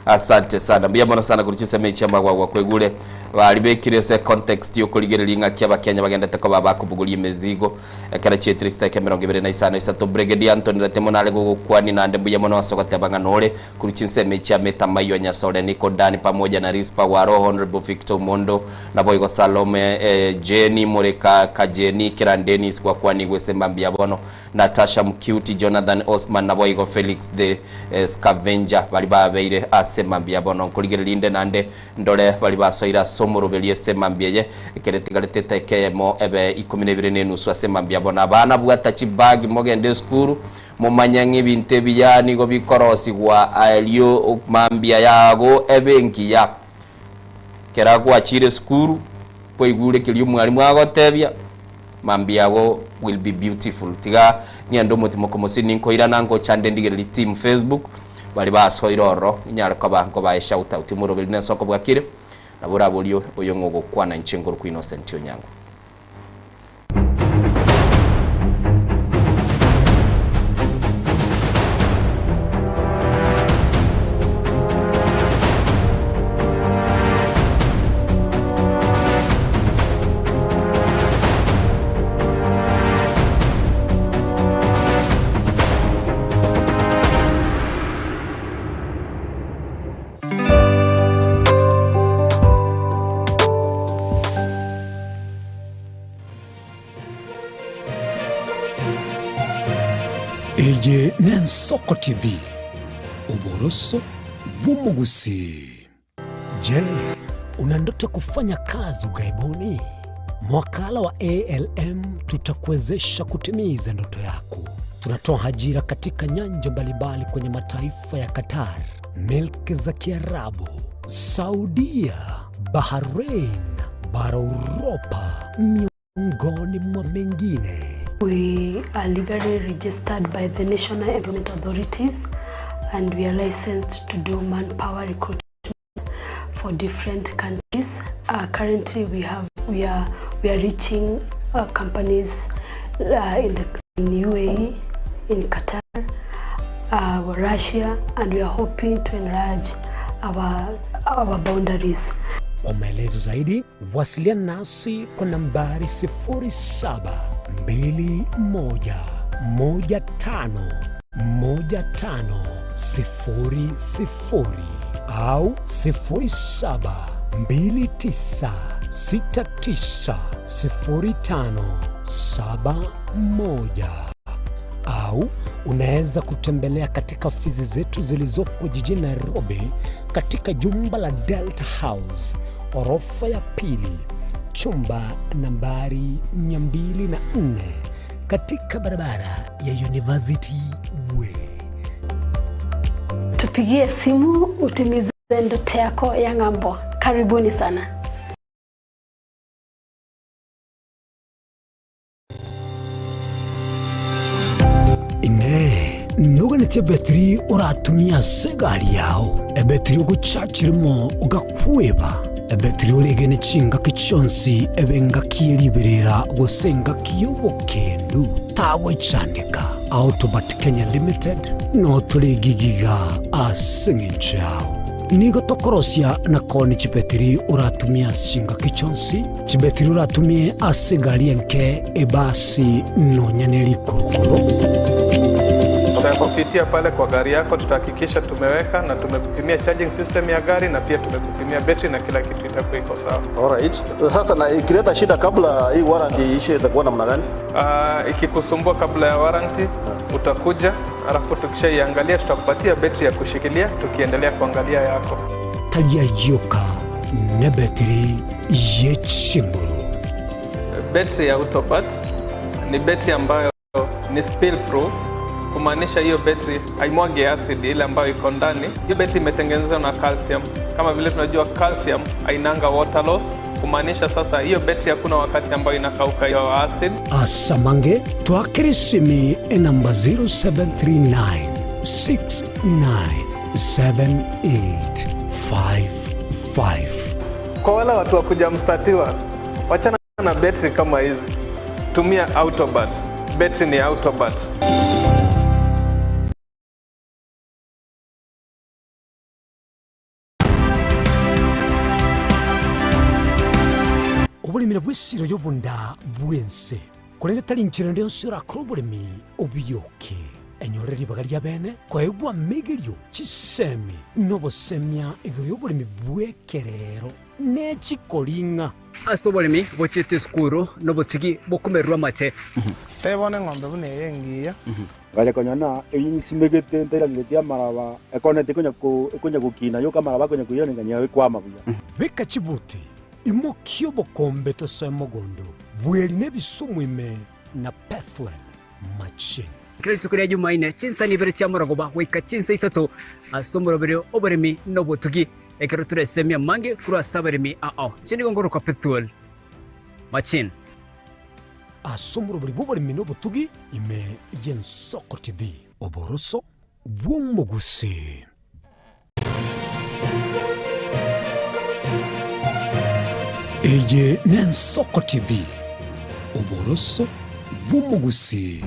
Speaker 3: Asante sana. Mbuya mono sana korwa chinsemo echi amagwagwa kwaigure bari bekire ase context yokorigereria ng'aki abakenya bagendete koba bakobogoria emezigo ekero chietire chiteke 25 isato Brigadier Anthony Ratemo nare gogokwani naende mbuya mono ase ogoteba ng'a nore Korwa chinsemo echia Metamaywa, Nyasore, Nikodani, pamoja na Rispa wa Roho, Honourable Victor Omondo, naboigo Salome, Jenny, Moreka, Kajeni, Kiran Dennis, gwakwanigwe ase mambia bono, Natasha Mkiuti, Jonathan Osman, naboigo Felix the Scavenger, baria babeire ase mambia bono. Nkorigereria inde naende ndore baria basoire ase omoroberio ase mambia eye, ekero etigarete etaika eyemo ebe ikomi na ibere na enusu ase mambia bono. Abana bwata chibagi mogende esukuru, Momanye ng'a ebinto ebiya nigo bikorosigwa erio mambia yago ebe engiya. Kera gwachire esukuru, kwaigure keria omwalimu agotebia, mambia yago will be beautiful. Tiga ng'ende omotimoko mosini nkoirana ngocha nde ndigererie team Facebook, baria basoire ororo, inyare koba nkobae shout out. Omoroberi nensoko bwakire, nabo oraborie oyo ng'a ogokwana inche nkorokwa Innocent Onyango.
Speaker 1: Eye n'Ensoko TV, oboroso bw'omogusii. Je, una ndoto ya kufanya kazi ughaibuni? Mwakala wa ALM tutakuwezesha kutimiza ndoto yako. Tunatoa ajira katika nyanja mbalimbali kwenye mataifa ya Qatar, milki za Kiarabu, Saudia, Bahrain, bara Uropa, miongoni mwa mengine.
Speaker 13: We are legally registered by the National Employment Authorities and we are licensed to do manpower recruitment for different countries. Uh, currently we have we are we are reaching uh, companies uh, in the in UAE, in Qatar, uh, Russia and we are hoping to enlarge our, our boundaries.
Speaker 1: Kwa maelezo zaidi wasiliana nasi kwa nambari 0721151500 au 0729690571 au unaweza kutembelea katika ofisi zetu zilizopo jijini Nairobi katika jumba la Delta House orofa ya pili chumba nambari 204 katika barabara ya University Way.
Speaker 13: Tupigie simu utimize ndoto yako ya ng'ambo. Karibuni sana.
Speaker 1: Inee! Noganetie ebetiri oratumie ase egari yao, ebetiri ogochachirimo ogakweba, ebetiri oregene chingaki chionsi ebe engaki ye riberera gose engaki y'obokendu? Tagwechandeka. Autobat Kenya Limited no tore gigiga ase eng'encho yao. Nigo tokorosia na koonia chibetiri oratumie ase chingaki chionsi, chibetiri oratumie ase egari enke, ebasi, nonya ne rikurukuru.
Speaker 14: Tutakupitia pale kwa gari yako, tutahakikisha tumeweka na tumekupimia charging system ya gari na pia tumekupimia betri na kila kitu itakuwa iko sawa.
Speaker 15: Alright. Sasa na ikileta shida kabla hii warranty iishe itakuwa namna gani?
Speaker 14: Uh, ikikusumbua kabla ya warranty utakuja, alafu tukishaiangalia tutakupatia betri ya kushikilia tukiendelea kuangalia yako.
Speaker 1: Tari ayio oka, nebetiri ye chinguru.
Speaker 14: Betri ya Autobat ni betri ambayo ni spill proof, kumaanisha hiyo betri haimwagi acid ile ambayo iko ndani. Hiyo betri imetengenezwa na calcium. Kama vile tunajua calcium hainanga water loss, kumaanisha sasa hiyo betri hakuna wakati ambayo inakauka hiyo acid.
Speaker 1: Asamange twakere esimi enamba 0739 697855.
Speaker 14: Kwa wale watu wa kujamstatiwa, wachana na betri kama hizi, tumia Autobat. Betri ni Autobat.
Speaker 1: Oboremi nabwo esiro y'obonda bw'ense, korende tari inchera ende yonsi orakore oboremi obiyoke. Enyorere ribaga ria bene koegwa amegerio, chisemi, na obosemia igoro y'oboremi bw'ekerero ne chikoring'a.
Speaker 16: Ase oboremi bochiete esukuru nobotugi bokomererwa amache.
Speaker 14: Tebona eng'ombe buna eye engiya.
Speaker 17: Ngacha konyora ng'a eyio nsimegete ntairaneretie amaraba, ekoneti ekonya ko ekonya gokina yoka amaraba akonya koiranekania ekwama buya.
Speaker 1: Beka chibuti, imokia obokombe tosoe mogondo, bweri nebisumu ime na Pethuel machine.
Speaker 16: Kera rituko ria Jumaine, chinsa nibere chia morogoba goika chinsa isato ase omoroberio oboremi na obotugi, ekero toresemie amange korwa ase abaremi ao. Inche nigo ngorokwa Pethuel Machine.
Speaker 1: Ase omoroberi bw'oboremi na obotugi ime y'Ensoko TV. Oboroso bw'omogusii. Eye n'Ensoko TV, oboroso bw'omogusii.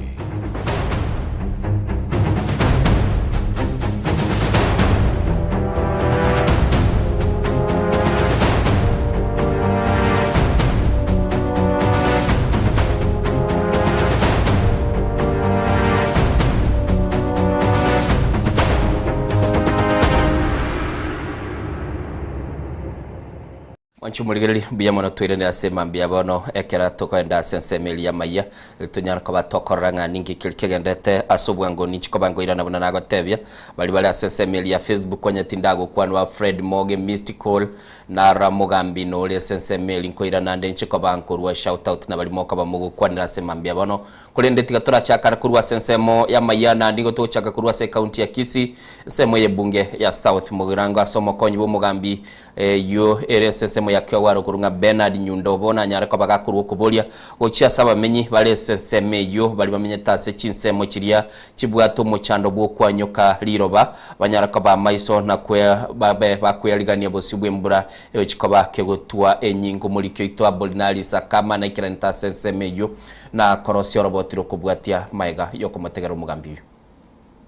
Speaker 3: Mwanche omorigereria, mbuya mono toirane ase mambia bono ekero tokoenda ase ensemo eria y'amaiya, tonyare koba tokorora ng'a ninki keria kegenderete ase obwango ninchi koba nkoirana buna nagotebia. Baria bare ase ensemo eria ya Facebook onye tindagokwanwa Fred Moge Mystical Nara Mogambi nore ase ensemo eria nkoirana nde inche koba nkorua shout out na baria mokoba mogokwanera ase mambia bono. Korende tiga torachakare korwa ase ensemo y'amaiya naende igo togochaka korwa ase ecounty ya Kisii, ensemo y'ebunge ya South Mugirango ase omokonyi bw'omogambi Eyio ere ase ensemo ya Kiogwaro korwa ng'a Bernard Nyundo bono anyare koba gakorwa okoboria gochia ase abamenyi bare ase ensemo eyio baria bamenyete ase chinsemo chiria chibwate omochando bw'okwanyoka riroba banyare koba amaiso na kwe babe bakwearigania bosio bw'embura egochia koba kegotwa enyinga omoriki oito Abolinaris Sakama naikeranete ase ensemo eyio na korosia oroboti rw'okobwatia maega y'okomotegera omogambi oyio.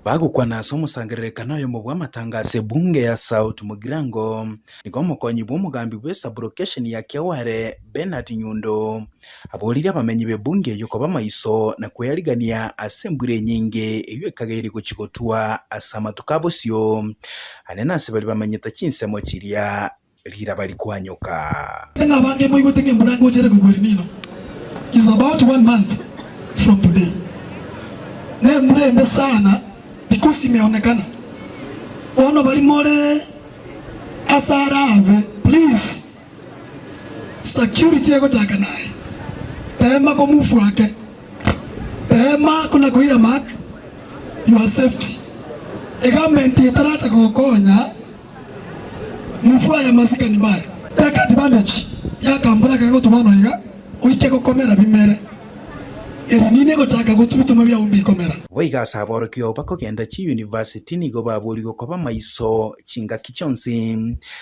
Speaker 18: Bagokwana ase omosangererekano oyomo bw'amatanga ase ebunge ya South Mugirango, nigo omokonyi bw'omogambi bw'esaburokesheni ya Kiaware, Bernard Nyundo, aboririe abamenyi b'ebunge eyio koba maiso na kweyarigania ase embura enyinge eyio ekageire gochia gotwa ase amatuko a bosio, ane nase baria bamenyete chinsemo chiria riraba rikwanyoka.
Speaker 19: Ng'a abange moigwete ng'a embura ngocha ere kogwa El Nino is about one month from today. Ne embura embe sana because imeonekana. Bono baria more ase arabe please security egochaka naye tema ko move ake tema kona ko earmark your safety. Egovernment etaracha gogokonya. Mufua ya masikani maya. Take advantage y'akambura aka gagotwa bono iga, oike gokomera bimere. Eri nini egochaka gotwa bituma biao mbikomera.
Speaker 18: Boigo ase aborokigwa bakogenda chiyunivasiti nigo baborigwe koba maiso chingaki chionsi,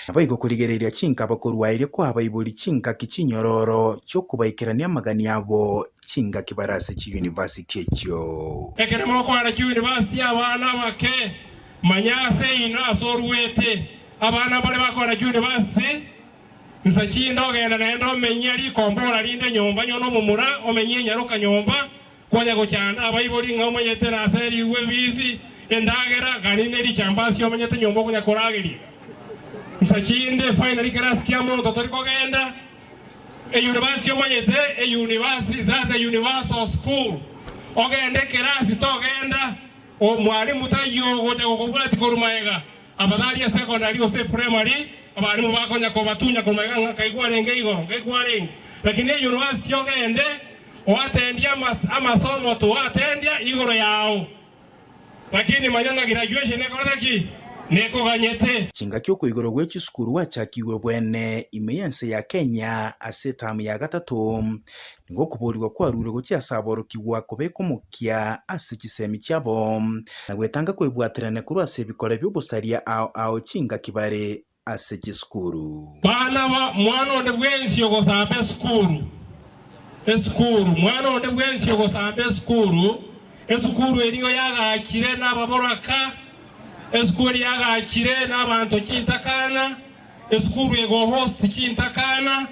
Speaker 18: naboigo korigereria chinkaba korwa erio kwabaibori chingaki chinyororo chi'okobaikerania amagani abo chingaki bare ase chiyunivasiti echio.
Speaker 20: Ekero mokoenda chiyunivasiti abana abake Manya ase inwe ase oruete, abana baria bakogenda chuniversity, nsa chinde ogenda naende omenyie rikombora rinde nyomba nyo nomomura omenyie enyaroka nyomba, konya gochanda abaibori ng'a omanyete nase erigwe ebisi, endagera, gani ne richambasi omanyete nyomba okonya korageria. Nsa chinde finally ekerasi kia monto tori kogenda Eyunivasiti omanyete, eyunivasiti sasa universal school, ogende ekerasi togenda. Omwalimu taiyo ogocha gokobwatia korwa magega, afadhali esekondari gose eprimary, Abarimu bakonya kobatunya komaiga ng'a nkai kwarenge igoro, nkai kwarenge. Lakini eyunivasiti ogende oatendia amasomo toatendia igoro yao. Lakini manya ng'a graduation ekorete ki? Nekoganyete.
Speaker 18: Chingaki okoigorwa gwe chisukuru gwachakigwe bwene ime y'ense ya Kenya ase etamu ya gatato, nigo okoborigwa kwarure gochia ase aborokigwa kobeka omokia ase chisemi chiabo, na gwetanga koibwaterania korwa ase ebikore bi'obosaria ao ao chingaki bare ase chisukuru.
Speaker 20: Bana ba mwana onde bwensi ogosamba esukuru, esukuru, mwana onde bwensi ogosamba esukuru, esukuru eria oyagachire nababoraka, esukuru eria yagachire nabanto chintakana, esukuru egohost chintakana,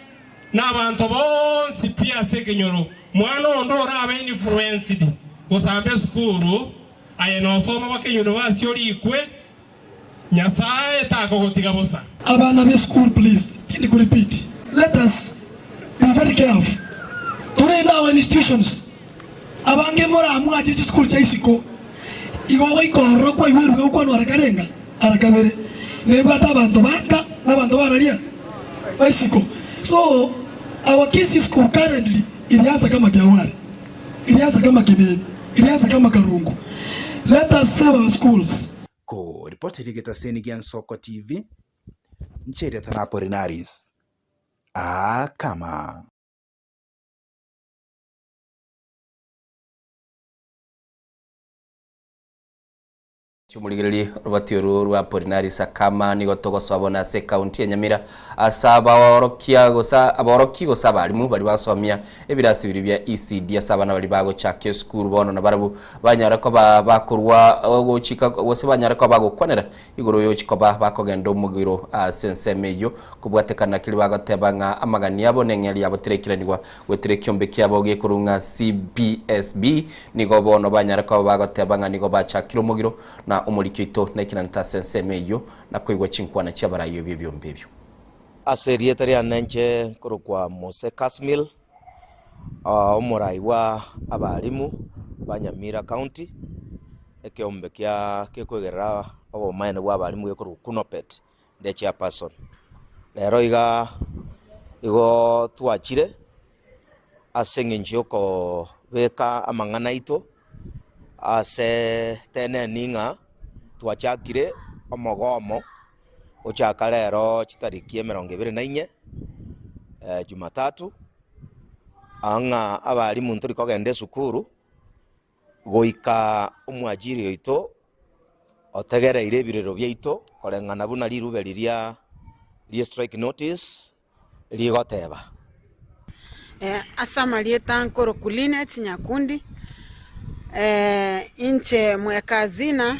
Speaker 20: nabanto bonsi pi ase ekenyoro. Mwana onde orabe influenced gosamba esukuru, aye nosoma baka university orikwe, Nyasae takogotiga bosa.
Speaker 19: Abana be school please tindi ku repeat let us be very careful torende our institutions abange moramwachire chisukuru chia isiko igo ogoika ororo kwaigwerwe gokwanwa ara karenga ara kabere nebwate abanto banka na abanto bararia ba isiko so our Kisii school currently iriansa kama Kiaware iriansa kama Kimini iriansa kama Karungu let us save our schools.
Speaker 18: Koripotera egetaseni gia Nsoko TV, inche erieta na Apolinaris Akama.
Speaker 3: Chimorigererie orobati oru rwa Apolinaris Akama nigo togosoa bono ase ekaunti ya Nyamira ase abaorokia gose aboroki gose abarimu baria basomia ebirasi biria bia ECD ase abana baria bagochaka esukuru bono nabarabwo banyare koba bakorwa gochika gose banyare koba bagokwanera igoro yochi koba bakogenda omogiro ase ensemo eyio kobwatekana keria bagoteba ng'a amagani abo na eng'eria yabo teraikiranigwa goetera ekiombe kiabo gekorwa ng'a CBSB nigo bono banyare koba bagoteba ng'a nigo bachakire omogiro na omoriki oito naikiranete ase ensemo eyio na koigwa chinkwana chi'abarayio b'ebiombe ebio.
Speaker 21: Ase erieta riane inche nkorokwa Mose Kasmil, omorai bwa abalimu ba Nyamira County, ekeombe kia gekoigerera obomaene bwa abalimu gekorokwa KUNOPET, nde chairperson. Rero iga igo twachire ase eng'encho ya okobeka amang'ana aito ase teneni ng'a twachakire omogomo Gochaka rero chitariki emerongo ebere na inye, Jumatatu, ng'a abalimu ntori kogenda esukuru, goika omwajiri oito otegereire ebirero biaito koreng'ana buna rirube riria rie strike notice rigoteba.
Speaker 22: Ase amarieta nkorokwa Linet Nyakundi, inche mwekazina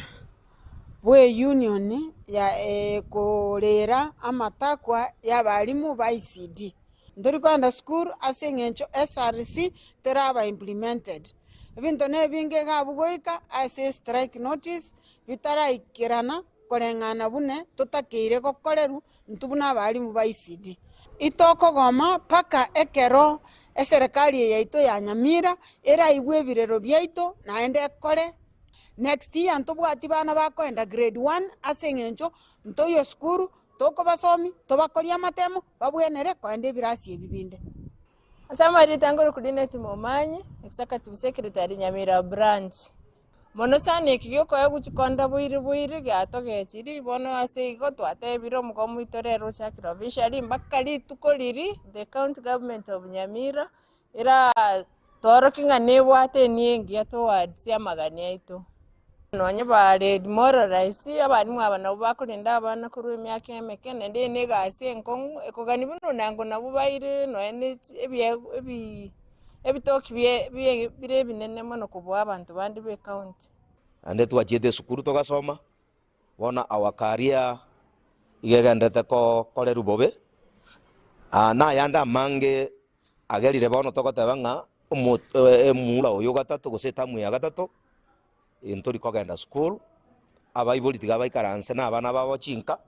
Speaker 22: bw'eunion ya ekorera amatakwa y'abalimu ba ECD. Ntori kogenda sukuru ase eng'encho SRC teraba implemented. Ebinto nebinge iga abwo goika ase estrike notice bitaraikerana koreng'ana buna totakeire gokorerwa intwe buna abalimu ba ECD. Itokogoma mpaka ekero eserekari eye yaito ya Nyamira eraigwe ebirero biaito naende ekore. Next year ntobwati bana bakoenda grade one ase eng'encho ntoiyo sukuru, tokobasomia, tobakorie amatemo, babwenere koenda ebirasi ebi binde.
Speaker 23: Ase amarieta nkorokwa Linet Momanyi, Executive Secretary Nyamira Branch. Mono sana eki giokoegwa chikonda boire boire giatogechiri, bono ase igo twatebire omogomo oito rero ochakire officially mpaka rituko riria the county government of Nyamira era tworokie ng'a nebwate enia engiya towards amagani aito. Nonye bare demoralized, abalimu aba nabo bakorenda abana korwa emiaka emeke, naende eye na egasi enkong'u, ekogania buna onango nabo baire nonye na echi ebiegwa ebi ebitoki bie bie bire ebinene mono kobua abanto bande ba ecounty.
Speaker 21: Naende twachiete esukuru togasoma, bono our career iga egenderete kokorerwa bobe, na ayande amange agerire bono togoteba ng'a omura oyo gatato gose etamu ya gatato, ntori kogenda sukuru, abaibori tiga baikaranse na abana babo chinka,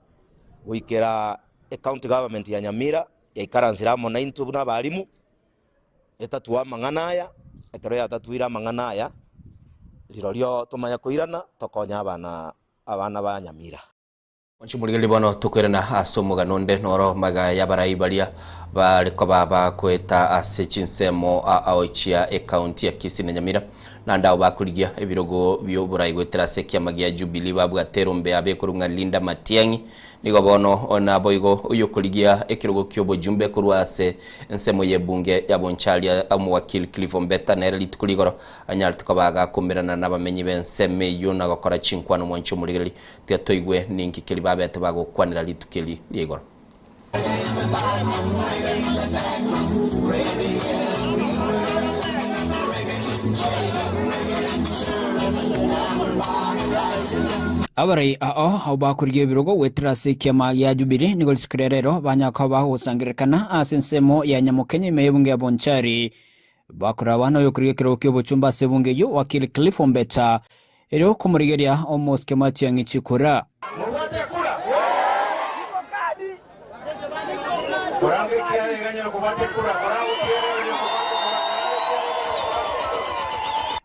Speaker 21: goikera ecounty government ya Nyamira yaikaransire amo naintwe buna abalimu, etatue amang'ana aya, ekero yatatuire amang'ana aya, rirorio tomanye koirana tokonye abana abana ba Nyamira.
Speaker 3: Morigereria bono tokoirana ase omogano onde noro maga y'abarai baria bare koba bagoeta ase chinsemo ao chia ekaunti ya Kisii na Nyamira naende abo bakorigia ebirogo bi'oborai goetera ase ekiama gia Jubilee babwate erombe yabo ekorwa ng'a Linda Matiang'i Nigo bono naboigo oyokorigia ekerogo ki'obojumbe korwa ase ensemo y'ebunge ya Bonchari omowakili Cliff Ombeta nere rituko rigoro anyarete koba agakumerana nabamenyi b'ensemo eyio na gokora chinkwano mwanche omorigereria tiga toigwe ninki keri babete bagokwanera rituko eri ria igoro.
Speaker 16: Abarai ao abwo bakorigia ebirogo goetera ase ekiama gia Jubilee nigo rituko ria rero banyara koba bagosangererekana ase ensemo ya Nyamokenya ime y'ebunge ya Bonchari. Bakoragwa noyokorigia ekerogo ki'obochumba ase ebunge eyio Wakili Cliff Ombeta erio komorigeria omosike Matiang'i chikura.
Speaker 2: Mobwate ekura? Koranga ekiara eganyare kobwata ekura, koranga okiere oria okobwata ekura, koranga ekiara eganyare kobwata ekura.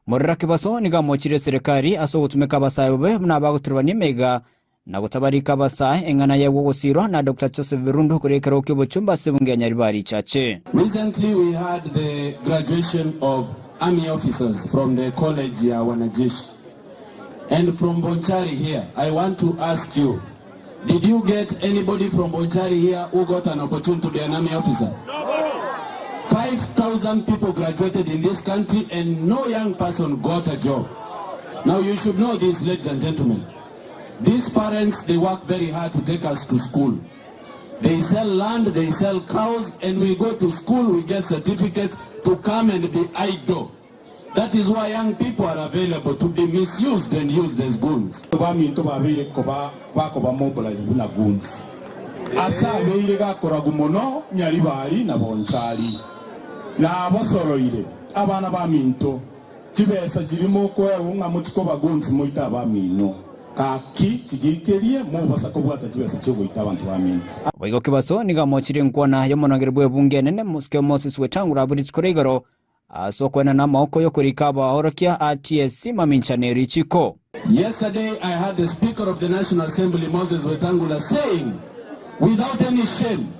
Speaker 16: Morera Kibaso nigo amochire eserekari ase ogotumeka abasae bobe buna abagoturubania emeiga na gotabarika abasae eng'ana yaigwa ogosiirwa na Doctor Joseph Birundu koria ekerogo ki'obochumba ase ebunge ya Nyaribari Chache.
Speaker 4: Recently we had the graduation of army officers from the college ya wanajeshi and from Bonchari here I want to ask you did you get anybody from Bonchari here who got an opportunity to be an army officer? 5,000 people graduated in this country and no young person got a job. Now you should know this, ladies and gentlemen. These parents, they work very hard to take us to school. They sell land, they sell cows, and we go to school, we get certificates to come and be idle. That is why young people are available to be misused and used as goons.
Speaker 5: Baminto babeire koba bakoba mobilize buna goons. Ase abeire gakoragu mono Nyaribari na Bonchari. Nabosoroire, abana baminto, Chibesa chiria mokoegwa ng'a mochie koba goons moite abamino, gaki chigiikerie mobasa kobwata chibesa chi'ogoita abanto bamino.
Speaker 16: Boigo Kibaso nigo amochirie enkwana y'omonogeri bw'ebunge enene Mosike Moses Wetangula abwo rituko ria igoro ase okoenana amaboko y'okorika abaorokia a TSC mamincha ne richiko.
Speaker 4: Yesterday I heard the Speaker of the National Assembly Moses Wetangula saying without any shame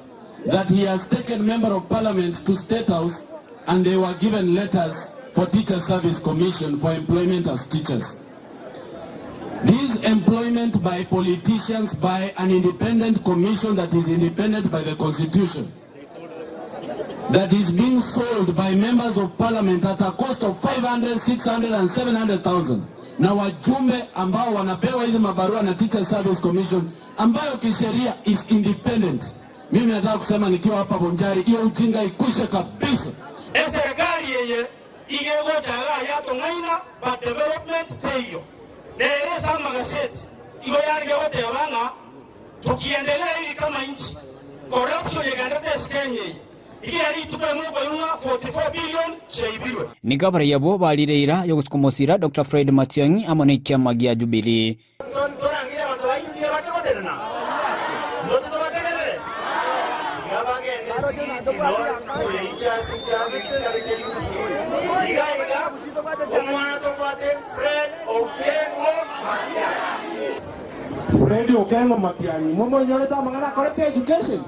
Speaker 4: that he has taken member of parliament to state house and they were given letters for teacher service commission for employment as teachers. This employment by politicians by an independent commission that is independent by the constitution that is being sold by members of parliament at a cost of 500, 600 and 700,000 na wajumbe ambao wanapewa hizi mabarua na Teacher Service Commission ambayo kisheria is independent. Mimi nataka kusema nikiwa hapa Bonjari, hiyo ujinga ikwishe kabisa.
Speaker 2: Eserekari eye iga egocha igaa yatong'aina but development teiyo. Nere ase amagaseti igo yarenge goteba ng'a tukiendelea hivi kama nchi, corruption egenderete ase Kenya eye, igira rituko emo okoigwa ng'a 44 billion chiaibirwe.
Speaker 16: Nigo abarai abwo barire eira y'ogosukumosira Doctor Fred Matiang'i amo nekiama gia Jubilee.
Speaker 2: Torangerie abanto ba Yudea bache gotenena, ntoche tobategerere? Tiga bagende Sigisi North koreicha ase chiambe chikabe chia Yudea. Iga iga omwana tobwate Fred Okengo Matiang'i.
Speaker 5: Fred Okengo Matiang'i, momoinyorete amang'ana akorete education?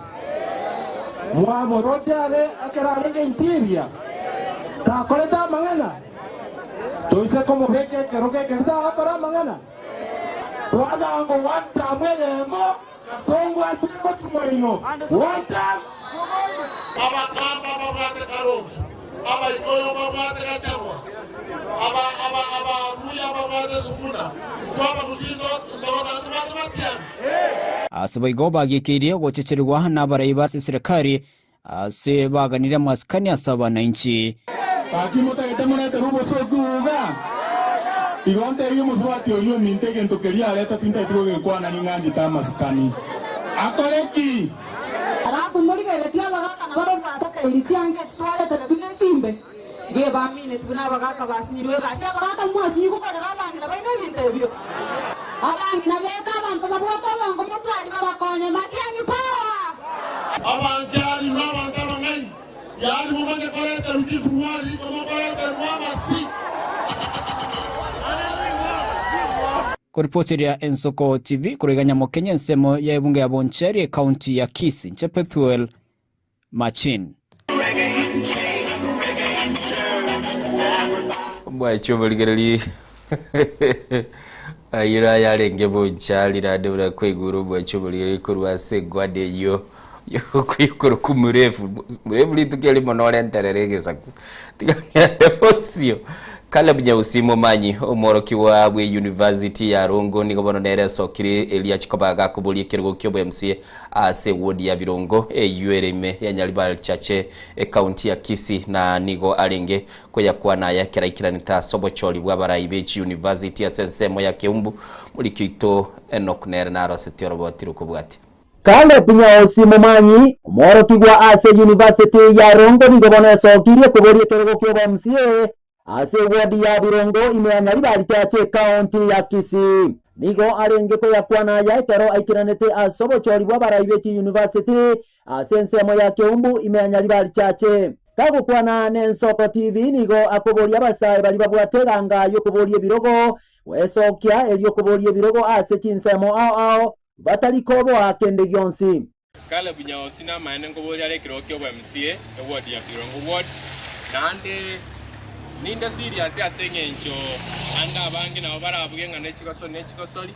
Speaker 5: Mwamoroche are ekero arenge interior? Takorete amang'ana? Toise komobeka ekerogo ekero tagokora amang'ana? Twagango one term eyemo, Kasongo asire gochia moino one term.
Speaker 24: Abakamba babwate Kalonzo, Abaikoyo babwate Gachagua, aba aba Abaluhya babwate Sifuna, intwe Abagusii ntobwate Matiang'i.
Speaker 16: Ase boigo bagiikeirie ogochecherigwa nabarai ba eserekari Ase baganire amasikani ase abananchi.
Speaker 5: Gaki motagete moreterwe obosooku iga? Igo ntebie omosubati oria ominto egento keria areta tintageti gogekwana ning'anchete amasikani. Akore ki?
Speaker 25: Alafu morigereretie abagaaka na barabwo batateiri chianga echi twareteretwe ne chimbe, iga ebamineti buna abagaaka basinyirwe egasi. Abagaaka mwasinywe gokorera abang'ina baino ebinto ebio. Abang'ina beka abanto babwate obongo motwari babakonye matiang'i power.
Speaker 24: Abanchani na abanto abang'aini, yaani momanye koreterwa chisuruari riko mokoreterwa amasi.
Speaker 16: Koripoteria Ensoko TV korwa iga Nyamokenye ensemo ya ebunge ya Bonchari ecounty ya Kisii, inche Pethuel Machin.
Speaker 3: Omwanchi omorigereria ayio naye arenge bonchari naende buna kwaigure omwanchi omorigereria korwa ase engwana eyio yokorokwa mrefu mrefu rituko erimo norenterere egesaku tiga ng'ende bosio. Caleb Nyeusi Momanyi omworokigwa bwe university ya Rongo nigo bono nere esokire erio achie koba gakoboria ekerogo kia obo MCA ase ewodi ya Birongo eyio ere ime ya Nyaribari Chache Ekaunti ya Kisii na nigo arenge koyakwana aya ekero aikeranete ase obochori bw'abarai be chiyunivasiti ase ensemo ya Keumbu. Moriki oito Enock nere narosetie oroboti rokobwatia.
Speaker 6: Caleb Nyaosi Momanyi, omworokigwa ase University ya Rongo nigo bono esokirie koboria ekerogo ki'obo MCA Ase ewodi ya Birongo ime ya Nyaribari Chache ekaunti ya Kisii. Nigo arenge koyakwana aya ekero aikeranete ase obochori bw'abarai be chiyunivasiti ase ensemo ya Keumbu ime ya Nyaribari Chache. Kagokwana n'Ensoko TV nigo akoboria abasae baria babwate eganga y'okoboria ebirogo gwesokia erio koboria ebirogo ase chinsemo ao ao batari koboa kende gionsi.
Speaker 7: Caleb Nyaosi namaene nkoboria are ekerogo kia obo MCA eward ya Birongo ward naende ninde serious ase eng'encho ande abange nabo barabuge ng'a nechigosori nechigosori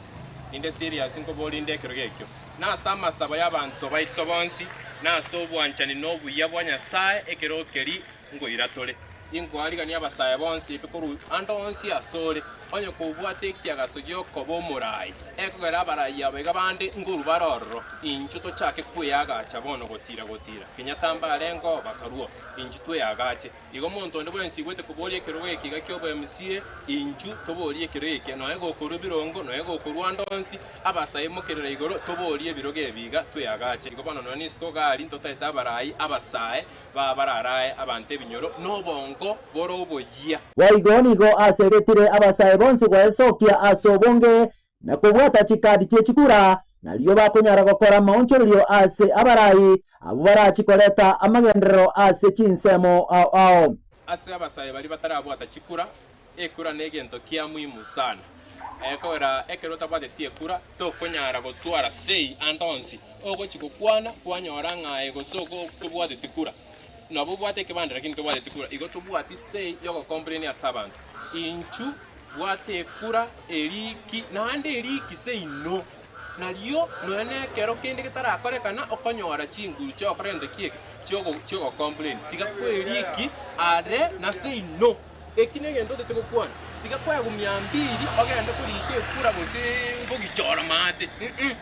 Speaker 7: ninde serious nkoboria inde ekerogo ekio. Nase amasabo y'abanto baito bonsi na ase obwanchani na obuya bwa Nyasae ekerogo keria Nkoira tore. Inkoarigania abasae bonsi ebi korwa ande onsi asore, onye kobwate ekiagaso gi'okoba omorai, ekogera abarai aba iga bande nkorwa bare ororo, inchuo tochake kweagacha bono gotira gotira. Kenyatta mbarengeo bakarua, inchuo tweagache. Igo monto onde bwensi igwete koboria ekerogo eke iga ki'oboMCA, inchuo toborie ekerogo eke, nonya gokorwa ebirongo, nonya gokorwa ande onsi, Abasae mokerera igoro, toborie ebirogo ebi iga tweagache. Igo bono nonya nisiko gari ntotaete abarai abasae, Baabararae abanto ebinyoro nobongo bore oboyia.
Speaker 6: Boigo nigo asegetire abasae bonsi gwesokia ase obonge na kobwata chikadi chie chikura, nario bakonyara gokora amaonchorerio ase abarai abwo barachie koreta amagenderero ase chinsemo ao ao.
Speaker 7: Ase abasae baria batarabwata chikura, ekura negento kia muhimu sana. Ekogera ekero otabwateti ekura, tokonyara gotwara say ande onsi. Ogochia gokwana, kwanyora ng'a aye gose ogo tobwateti kura. Nabo obwate ekebande lakini tobwateti kura. Igo tobwati say yogo complain ase abanto. Inchu bwata ekura eriki naende eriki seino. Nario nonya nekero kende getarakorekana okonyora chinguru chiogokora gento ki eke chiogo chiogo complain. Tiga kweriki are na seino. Eki negento otete gokwana. Tiga kwegumia mbiri ogende korika ekura gose gogichora maate. Umm.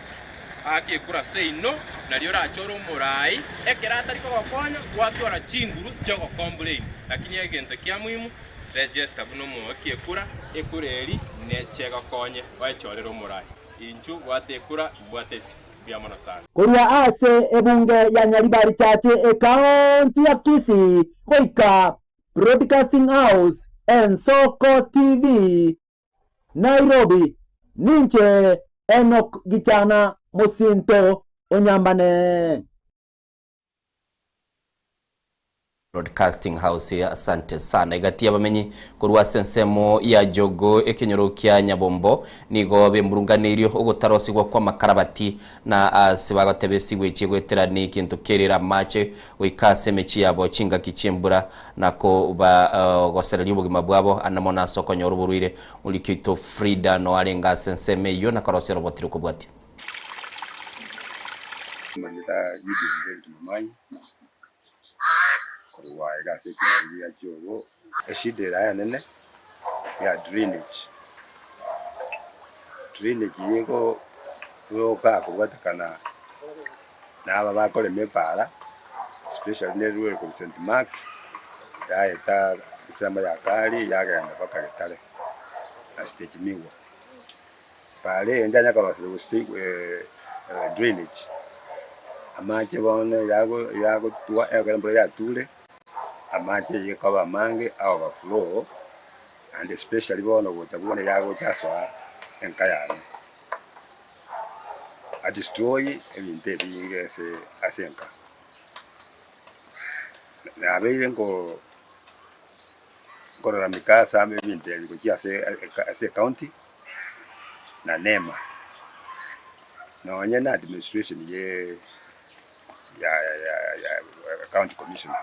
Speaker 7: Aka ekura seino, nario orachore omorai, ekero atari kogokonya, gwatwara chinguru chiogo complain. Lakini egento kia muhimu, register buna omoaki ekura, ekura eri nechegokonye oechorere omorai. Inchu bwata ekura, mbwate esiko. Mbuya mono sana.
Speaker 6: Korwa ase ebunge ya Nyaribari Chache ekaonti ya Kisii goika Broadcasting House, Ensoko TV, Nairobi, ninche Enock Gichana mosinto o Nyambane.
Speaker 3: Broadcasting House asante sana. Egati y'abamenyi korwa ase ensemo ya Jogoo ekenyoro kia Nyabombo nigo bemurunganeirie ogotarosigwa kw'amakarabati na ase bagoteba esigwe echi goetera nekinto kerire amache goika ase emechie yabo chingaki chi'embura na kobagosereria obogima bwabo ande mono ase okonyora oborwaire. Moriki oito Frida no arenge ase ensemo eyio na korosia oroboti rokobwatia.
Speaker 8: Amarieta a Gideon David Momanyi, korwa iga ase ekenyoro gia Kiogo. Eshida ere enene ya drainage, drainage nigo egokaa kobwatekana na aba bakorema epaara especially nerure korwa St Mark yaeta ensemo ya Kari yagenda mpaka Getare na stage Migwa. Paara eye ntanya koroseria gose drainage, amache bono yago yagotwa ekero embura yature, amache eywo ekoba amange a overflow and especially bono gocha bono yagocha asoa enka yane, a destroy ebinto ebinge ase ase enka. Nabeire nko nkororamika ase ame ebinto ebi gochia ase ase ecounty. na NEMA, nonye na administration ye ya ya ya county commissioner,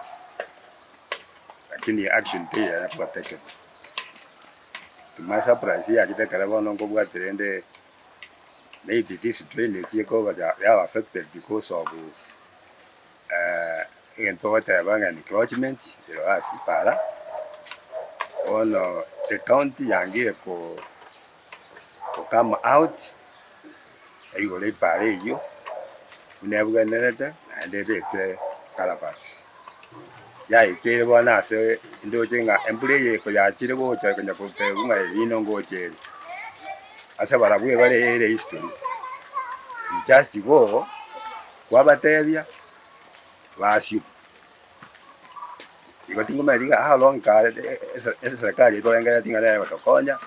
Speaker 8: lakini action teiyo yakuba taken. To my surprise yachete ekero bono nkobwati rende maybe this drainage ekoba yaba affected because of egento ogoteba ng'a encroachment ero ase para, bono the county yangire ko ko come out eigore epara eyio buna ebwenerete naende ebeke culverts. Yaikeire bono ase ndoche ng'a embura eye ekoyachire gocha ekonya gotebwa ng'a erinde ngocha ere. Ase barabwo ebare ere history, you just go kwabatebia basio. Igo tingomanyeti ng'a how long ka eserekari etorengereti ng'a nere egotokonya,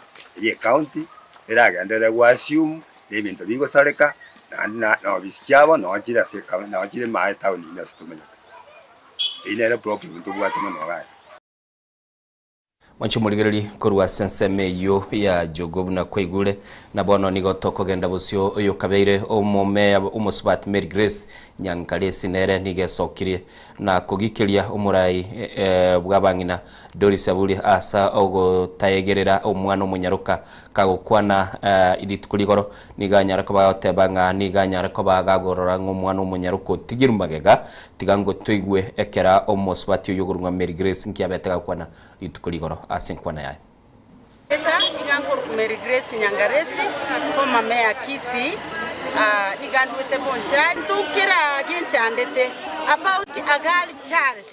Speaker 8: eye ecounty eragenderere go assume na ebinto bigosareka naende na na ofisi chiabo noo chire ase ecounty noo chire ime aa etown ime ase tomenyete. Eyio nere problem tobwate mono igaa.
Speaker 3: Mwanche omorigereria korwa ase ensemo eyio ya Jogoo buna kwaigure, na bono nigo tokogenda bosio oyokabeire omomeya omosubati Mary Grace Nyankaresi nere nigo esokirie na kogikeria omorai bw'abang'ina Doris Aburi ase ogotaegerera omwana omonyaroka kagokwana rituko rigoro nigo anyare koba agoteba ng'a nigo anyare koba gagorora ng'a omwana omonyaroka otigirwe magega Tiga ngotoigwe ekera omosubati oyio okorwa ng'a Mary Grace nki abete gakwana rituko rigoro ase enkwana yaye.
Speaker 9: Eta iga nkorokwa Mary Grace Nyangaresi, former mayor Kisii, niga ndwete Bonchari. Ntukera ginchandete about a girl child,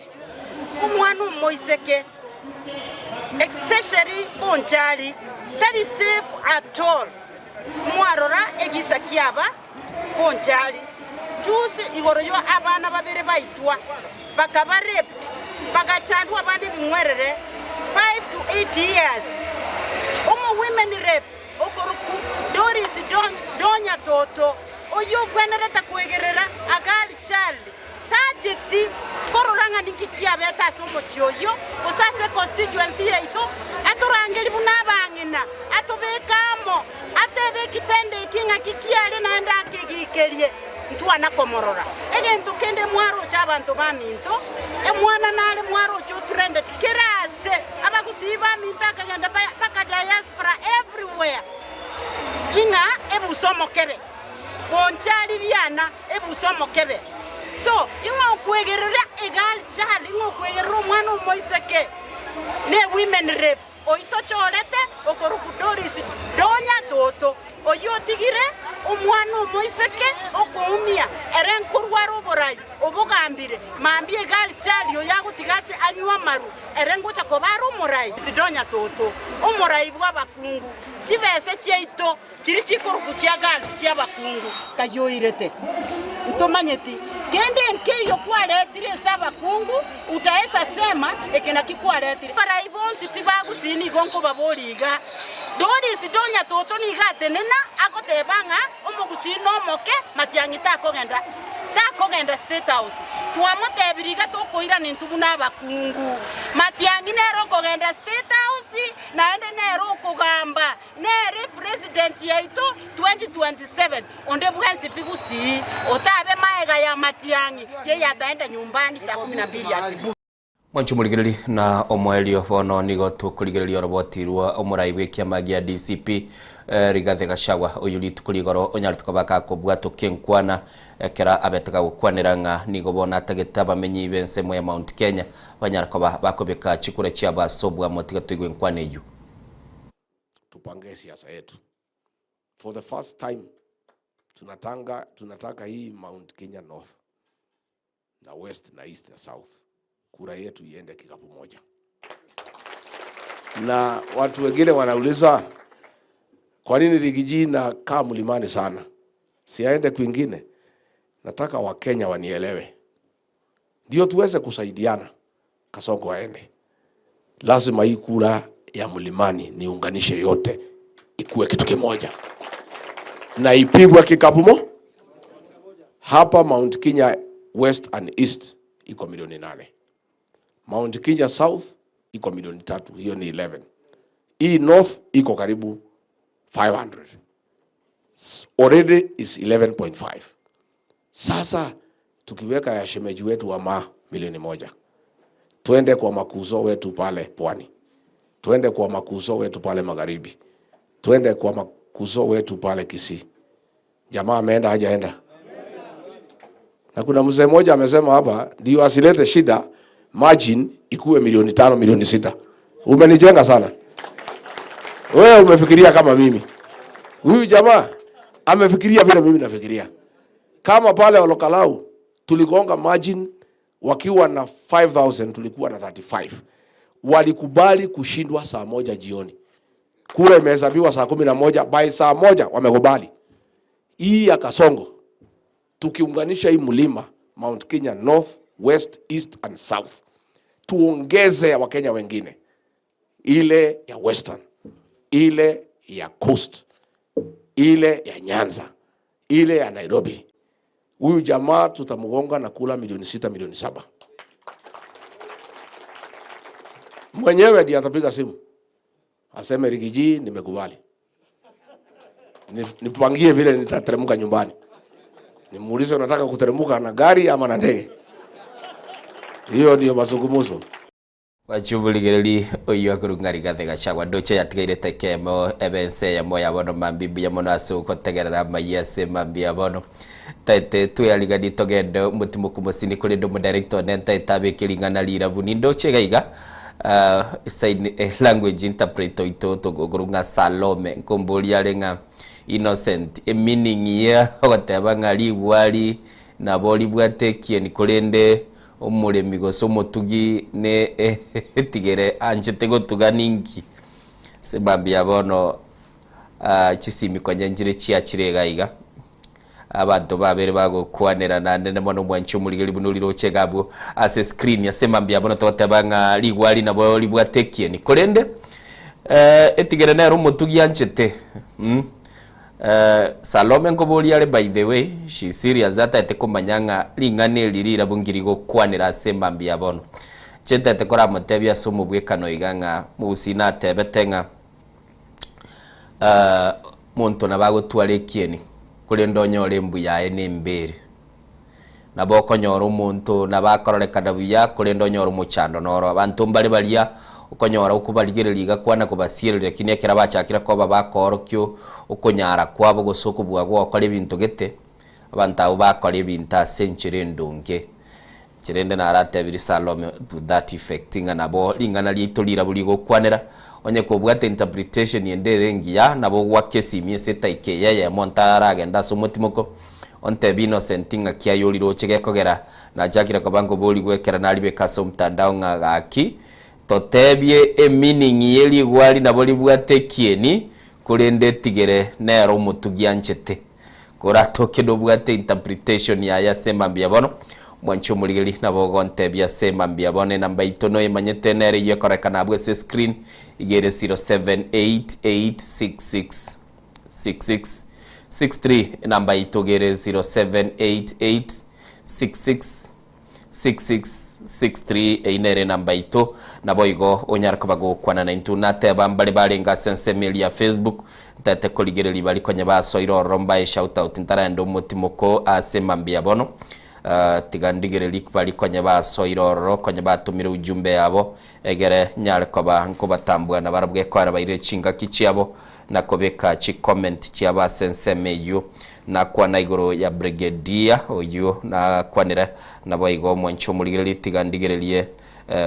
Speaker 9: omwana omoiseke especially Bonchari tari safe at all. Mwarora egisa kiaba Bonchari, Juzi igoro yo abana babere baitwa, bakaba raped, bagachandwa abana ebing'werere 5 to 8 years. Omo women rep okorokwa Doris Donya Toto oyio ogwenerete koegerera a girl child tacheti korora ng'a ninki kiabete ase omochie oyio gose ase econstituency yaito, atorangerie buna abang'ina, atobeke amo, atebe ekitendo eki ng'aki kiare naende akegikerie, ntwana komorora. Egento kende mwaroche abanto baminto, omwana nare mwaroche otrendeti kera ase, abagusii baminto akagenda mpaka diaspora everywhere, ing'a ebusa omokebe, bonchari riana. Ebusa omokebe. So, ing'o okwegerera a girl child, ing'o okwegerera omwana omoiseke ne women rep oyio tochorete okorokwa Doris Donya Toto, oyio otigire omwana omoiseke okoumia ere nkorware oborai obogambire mambia a girl child oyo agotiga ati anywe amaru ere ngocha koba are omorai. Donya Toto, omorai bw'abakungu, chibese chiaito. Chiria chikorokwa chia Gadi chi'abakungu kayoirete, ntomanyeti kende nkeiyo kwaretire ase abakungu, utaesa sema eke naki kwaretire. Abarai bonsi tibagusii nigo nkobaboria iga, Doris Donya Toto nigo atenena agoteba ng'a omogusii nomoke Matiang'i takogenda takogenda State House. Twamotebirie iga tokoirana intwe buna abakungu. Matiang'i nere okogenda State House naende nere okogamba. Nere president yaito 2027 onde bwensi pi gusii otabe maega ya matiang'i yeye ataenda nyumbani saa kumi na mbili asibuhi.
Speaker 3: Mwanche omorigereri na omoerio bono nigo tokorigereria oroboti rwa omorai bw'ekiama gia DCP Rigathi Gachagua oyio rituko rigoro onyarete koba gakobwatokia enkwana ekero abete gagokwanera ng'a nigo bono atagete abamenyi b'ensemo ya Mount Kenya banyare koba bakobeka chikura chiabo ase obwamo tiga toigwe enkwana eyio.
Speaker 10: Tupange siasa yetu. For the first time tunatanga, tunataka hii Mount Kenya North na West na East na South, kura yetu iende kikapu moja. Na watu wengine wanauliza kwa nini Rigiji na kaa mlimani sana, siaende kwingine? Nataka Wakenya wanielewe, ndio tuweze kusaidiana. Kasongo aende, lazima hii kura ya mlimani niunganishe yote ikuwe kitu kimoja na ipigwe kikapu mo. Hapa Mount Kenya West and East iko milioni 8, Mount Kenya South iko milioni 3, hiyo ni 11. Hii North iko karibu 500. Already is 11.5. Sasa tukiweka ya shemeji wetu wa ma milioni moja, twende kwa makuzo wetu pale pwani, twende kwa makuzo wetu pale magharibi, twende kwa makuzo wetu pale Kisii. Jamaa ameenda hajaenda? Na kuna mzee mmoja amesema hapa ndio asilete shida, margin ikuwe milioni tano, milioni sita. Umenijenga sana wewe, umefikiria kama mimi. Huyu jamaa amefikiria vile mimi nafikiria. Kama pale Olokalau tuligonga margin wakiwa na 5000 tulikuwa na 35. Walikubali kushindwa saa moja jioni, kura imehesabiwa saa kumi na moja by saa moja wamekubali. Hii ya Kasongo tukiunganisha hii mlima Mount Kenya North, West, East and South, tuongeze ya Wakenya wengine, ile ya Western, ile ya Coast, ile ya Nyanza, ile ya Nairobi. Huyu jamaa tutamgonga na kula milioni sita, milioni saba. Mwenyewe ndiye atapiga simu aseme, Rigiji, nimekubali, nipangie vile nitateremka nyumbani. Nimuulize, unataka kuteremka na gari ama na ndege? Hiyo ndiyo mazungumzo.
Speaker 3: Wachuburigereri oyo akorunga Rigathi Gachagua ndoche yatigaire tekemo ebe ense eyemo ya bono mambi mbuya mono ase ogotegerera amaiyo ase mambi ya bono taete tweyariganie togende omotimoku mosini korende omodirector one ntaete abeke ring'ana rirabu nindoche iga iga ah, sign eh, language interpreter oito togokorwa ng'a Salome nkomboria are ng'a Innocent emeaning ya ogoteba ng'a rigwari nabo ribwate ekieni korende Omoremi gose omotugi ne etigere anchete gotuga ninki? Ase mambia bono chisimi konya nchire chiachire iga iga, abanto babere bagokwanera naende ne mono omwanchi omorigeri buna oriroche iga abwo ase screen. Ase mambia bono togoteba ng'a rigwari nabo ribwate ekieni korende etigere nere omotugi anchete. Salome nkoboria are by the way, she is serious ataete komanya ng'a ring'ana eri rirabu nkiri gokwanera ase emambia ya bono. Inche ntaete koramotebia ase omobwekano iga ng'a mogusii natebete ng'a monto nabo agotwara ekieni korende onyore embu yaye nembe ere. Nabo okonyora omonto nabo akororekana buya, korende onyore omochando noro. Abanto mbare baria okonyora okobarigereria iga kwana kobasiereria, lakini ekero bachakire koba bakoorokia okonyara kwabo gose okobua gw'ogokora ebinto gete, abanto abwo bakora ebinto ase enchera endonge. Enchera ende naratebirie Salome to that effect ng'a nabo ring'ana riaito rirabwo rigokwanera, onye kobwate interpretation ende ere engiya, nabo ogwake esimi ase etaika eye eyemo ntaragenda ase omotimoko, Ontebie Innocent ng'aki aye oriroche gekogera nachakire koba nkoborigwa ekero naribeka ase omtandao ng'a gaki totebie emeaning ye rigwari nabo ribwate ekieni korende etigere nero omotugi anchete koratoke nobwate interpretation yaye ase mambia bono mwanche omorigeri nabo ogontebia ase mambia bono enamba yaito noyemanyete nere eyio ekorekana abwo ase escreen iga ere 078866 66 63 enamba yaito gere 0788 66 66 63 eyio nere enamba yaito naboigo onyare koba gokwana naintwe nateba mbare barenge ase ensemo eria ya Facebook ntete korigereria baria konya basoire ororo mbae shout out ntaraenda omotimoko ase mambia bono Ah, tiga ndigererie baria konya basoire ororo konya batomire ujumbe yabo Egere nyare koba nkobatambua nabarabwo ekoera baire chingaki chiabo na kobeka chicomment chiabo ase ensemo eyio. Nakwana igoro ya Brigadier oyio nakwanire naboigo omwanchi omorigereria tiga ndigererie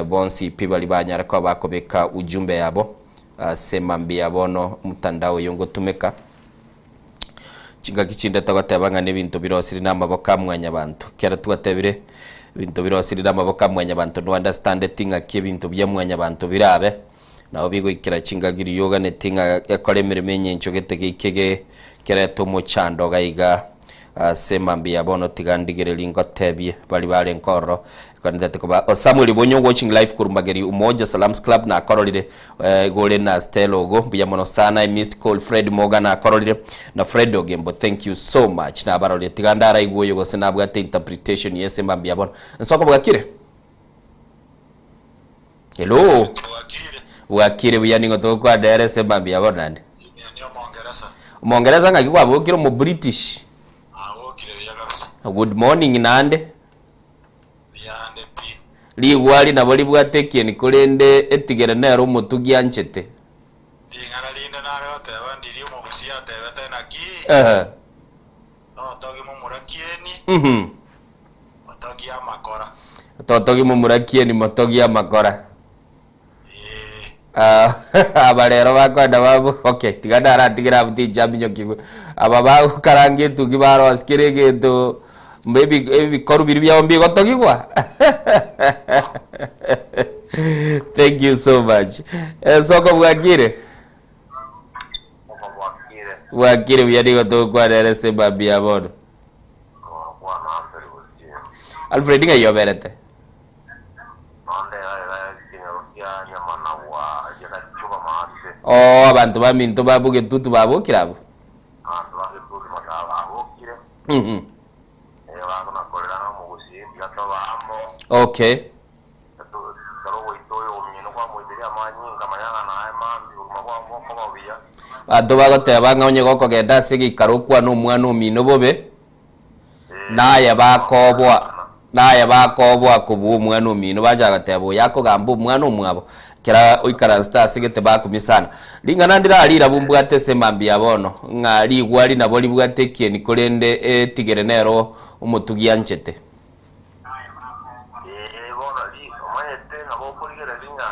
Speaker 3: bonsi pi baria banyare koba bakobeka ujumbe yabo ase mambia bono mtandao oyo ngotumeka. Chingaki chinde togoteba ng'a nebinto birosire namaboko a mwanyabanto. Ekero twatebire ebinto birosire namaboko a mwanyabanto no understandeti ng'aki ebinto bia mwanyabanto birabe, nabo bigoikera chingaki riria oganeti ng'a gekore emeremo enyencho gete geike ge kerete omochando iga iga ase mambia bono tiga ndigererie ngotebie baria barenge ororo Ekanisa koba o Samuel Bonyo watching live korwa Mageri Umoja Salams Club nakororire eh, igo ore na Stella ogo mbuya mono sana I missed call Fred Moga nakororire na Fred Ogembo thank you so much nabarorire tiga ndaraigwe oyo gose nabwate interpretation yese mambia bono nsoko bwakire Hello bwakire buya ning'o togokwana ere ase mambia bono naende. Omongeresa ng'aki kwabokire omo British? Good morning naende. Rigwari nabo ribwate ekieni korende etigere nere omotugi anchete. Ehe. Mhm. Totogi momura kieni motogi amakora. Ah, aba rero bakwenda babu okay tiga naratigere abwo tinchaminyokiwe aba bagokaranga etugi barosi kera egento mbe ebi- ebikoru biria biabo mbigotogigwa thank you so much esoko bwakire bwakire buya nigo togokwanera ase emambia ya bono Alfred ng'ai oberete? Oo abanto baminto ba bogetutu babokire abwo? Mhm. Okay. Abanto bagoteba ng'a onye gokogenda ase egeikaro okwane omwana omino bobe, naye bakoboa naye bakoboa kobua omwana omino, bacha goteba oyo akogamba omwana omwabo, kera oikaransete ase gete bakumia sana. Ring'ana ndire aria riria bumbwate ase emambia ya bono, ng'a rigwari nabo ribwate ekieni korende etigere nero omotugi anchete.
Speaker 11: Ee, bono ri, omanyete nabo okorigereria ng'a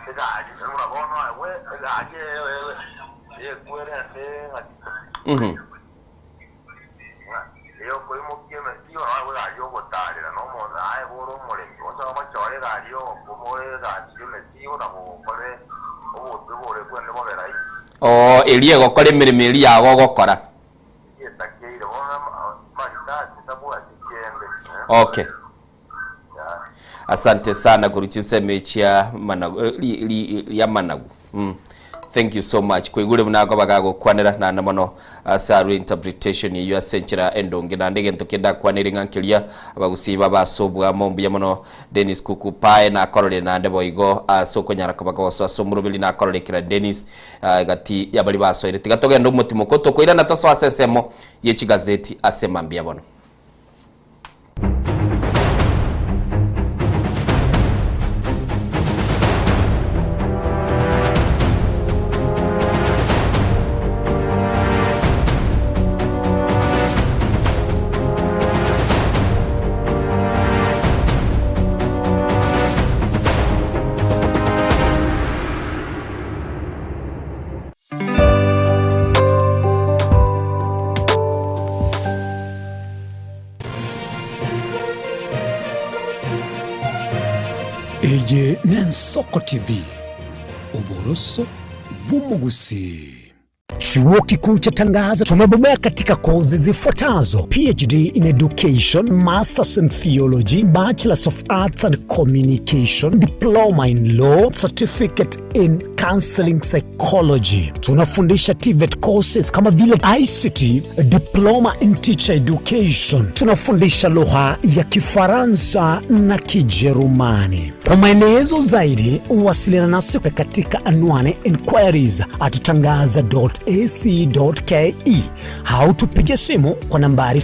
Speaker 11: egari, buna bono aye egari ekwere ende ng'aki, ng'a eyokoimokia emesigo nabo egari yogotarera na omonto aye bore omoremi, gose ogochora egari yogokumora egasi y'emesigo na gokore obotugi bore kwende bobe rahisi.
Speaker 3: Oo, eria egokora emeremo eria yago ogokora.
Speaker 11: Getakeire bono amaritati tabwati kende.
Speaker 3: Okay. Asante sana korwa chinsemo echia managu eh, ri, ri, ria managu mm. Thank you so much kwaigure buna akoba gagokwanera naende mono ase arwe interpretation eyio ase enchera endonge naende egento kende akwanere ng'a nkeria abagusii babe ase obwamo mbuya mono Dennis Kuku Pae nakororire naende boigo ase okonyara koba gosoa ase omoroberi nakorore kera Dennis ah, egati yabaria basoire tiga togende omotimoko tokoirana tosoa ase ensemo ye chigazeti ase mambia bono.
Speaker 1: Eye n'Ensoko TV, oboroso bw'omogusii. Chuo Kikuu cha Tangaza tumebobea katika kozi zifuatazo: PhD in Education, Masters in Theology, Bachelors of Arts and Communication, Diploma in Law, Certificate in Counseling Psychology. Tunafundisha TVET courses kama vile ICT, Diploma in Teacher Education. Tunafundisha lugha ya Kifaransa na Kijerumani. Kwa maelezo zaidi, wasiliana nasi katika anwani inquiries at tangaza.ac.ke au tupige simu kwa nambari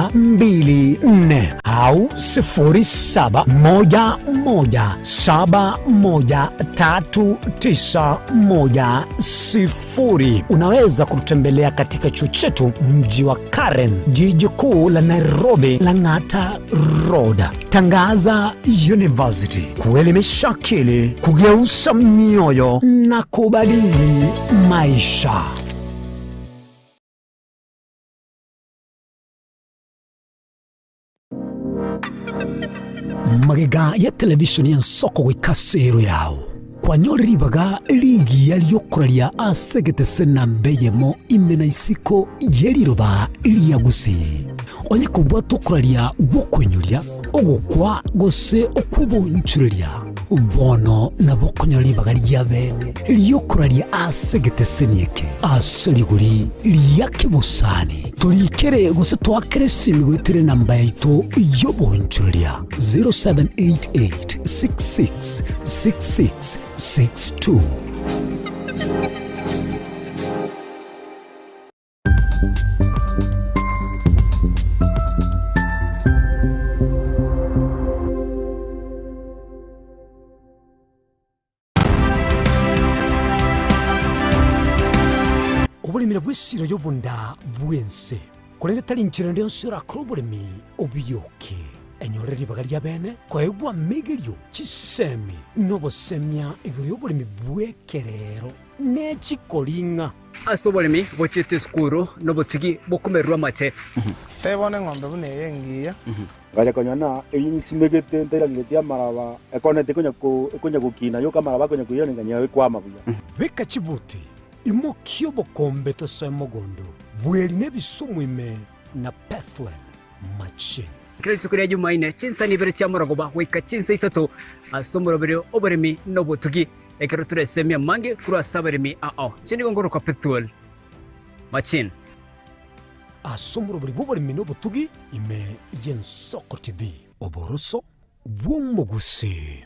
Speaker 1: 0722204724 au 0711713910. Unaweza kututembelea katika chuo chetu mji wa Karen, jiji kuu la Nairobi, Lang'ata Road. Tangaza University, kuelimisha akili, kugeuza mioyo na kubadili maisha. Magega ya televishoni y'ensoko goika ase ero yao kwanyore ribaga rigiya riokoraria ase egetese namba eyemo ime na isiko ye riroba ria Gusii. Onye kobwata okoraria gw'okoinyoria, ogokwa gose okw'obonchoreria. Bono nabo okonyora ribaga ria bene ri'okoraria ase egeteseni eke ase rigori ria kebosani. Torikere gose toakere esimi goetera enamba yaito y'oboonchoreria 0788 66 66 62. Oboremi nabwo esiro y'obonda bw'ense, korende tari inchera ende yonsi orakore oboremi obiyoke. Enyorere ribaga ria bene koegwa amegerio, chisemi, na obosemia igoro y'oboremi bw'ekerero ne chikoring'a.
Speaker 16: Ase oboremi bochiete esukuru nobotugi bokomererwa amate.
Speaker 12: Tebona eng'ombe buna eye engiya.
Speaker 13: Ngacha konyora na eyio nsimegete ntairaneretie amaraba, ekonete ekonya ko ekonya gokina yoka amaraba akonya koirana nkanyora ekwama buya.
Speaker 1: Beka chibuti, imokia obokombe tosoe mogondo, bweri na ebisumu ime na Pethuel machine.
Speaker 16: Kera rituko ria Jumaine, chinsa ibere chia morogoba goika chinsa isato, ase omoroberio oboremi na obotugi. Ekero toresemie amange korwa ase abaremi ao, inche nigo ngorokwa Pethuel Machin.
Speaker 1: Ase omoroberi bw'oboremi na obotugi ime y'Ensoko TV. Oboroso bw'omogusii.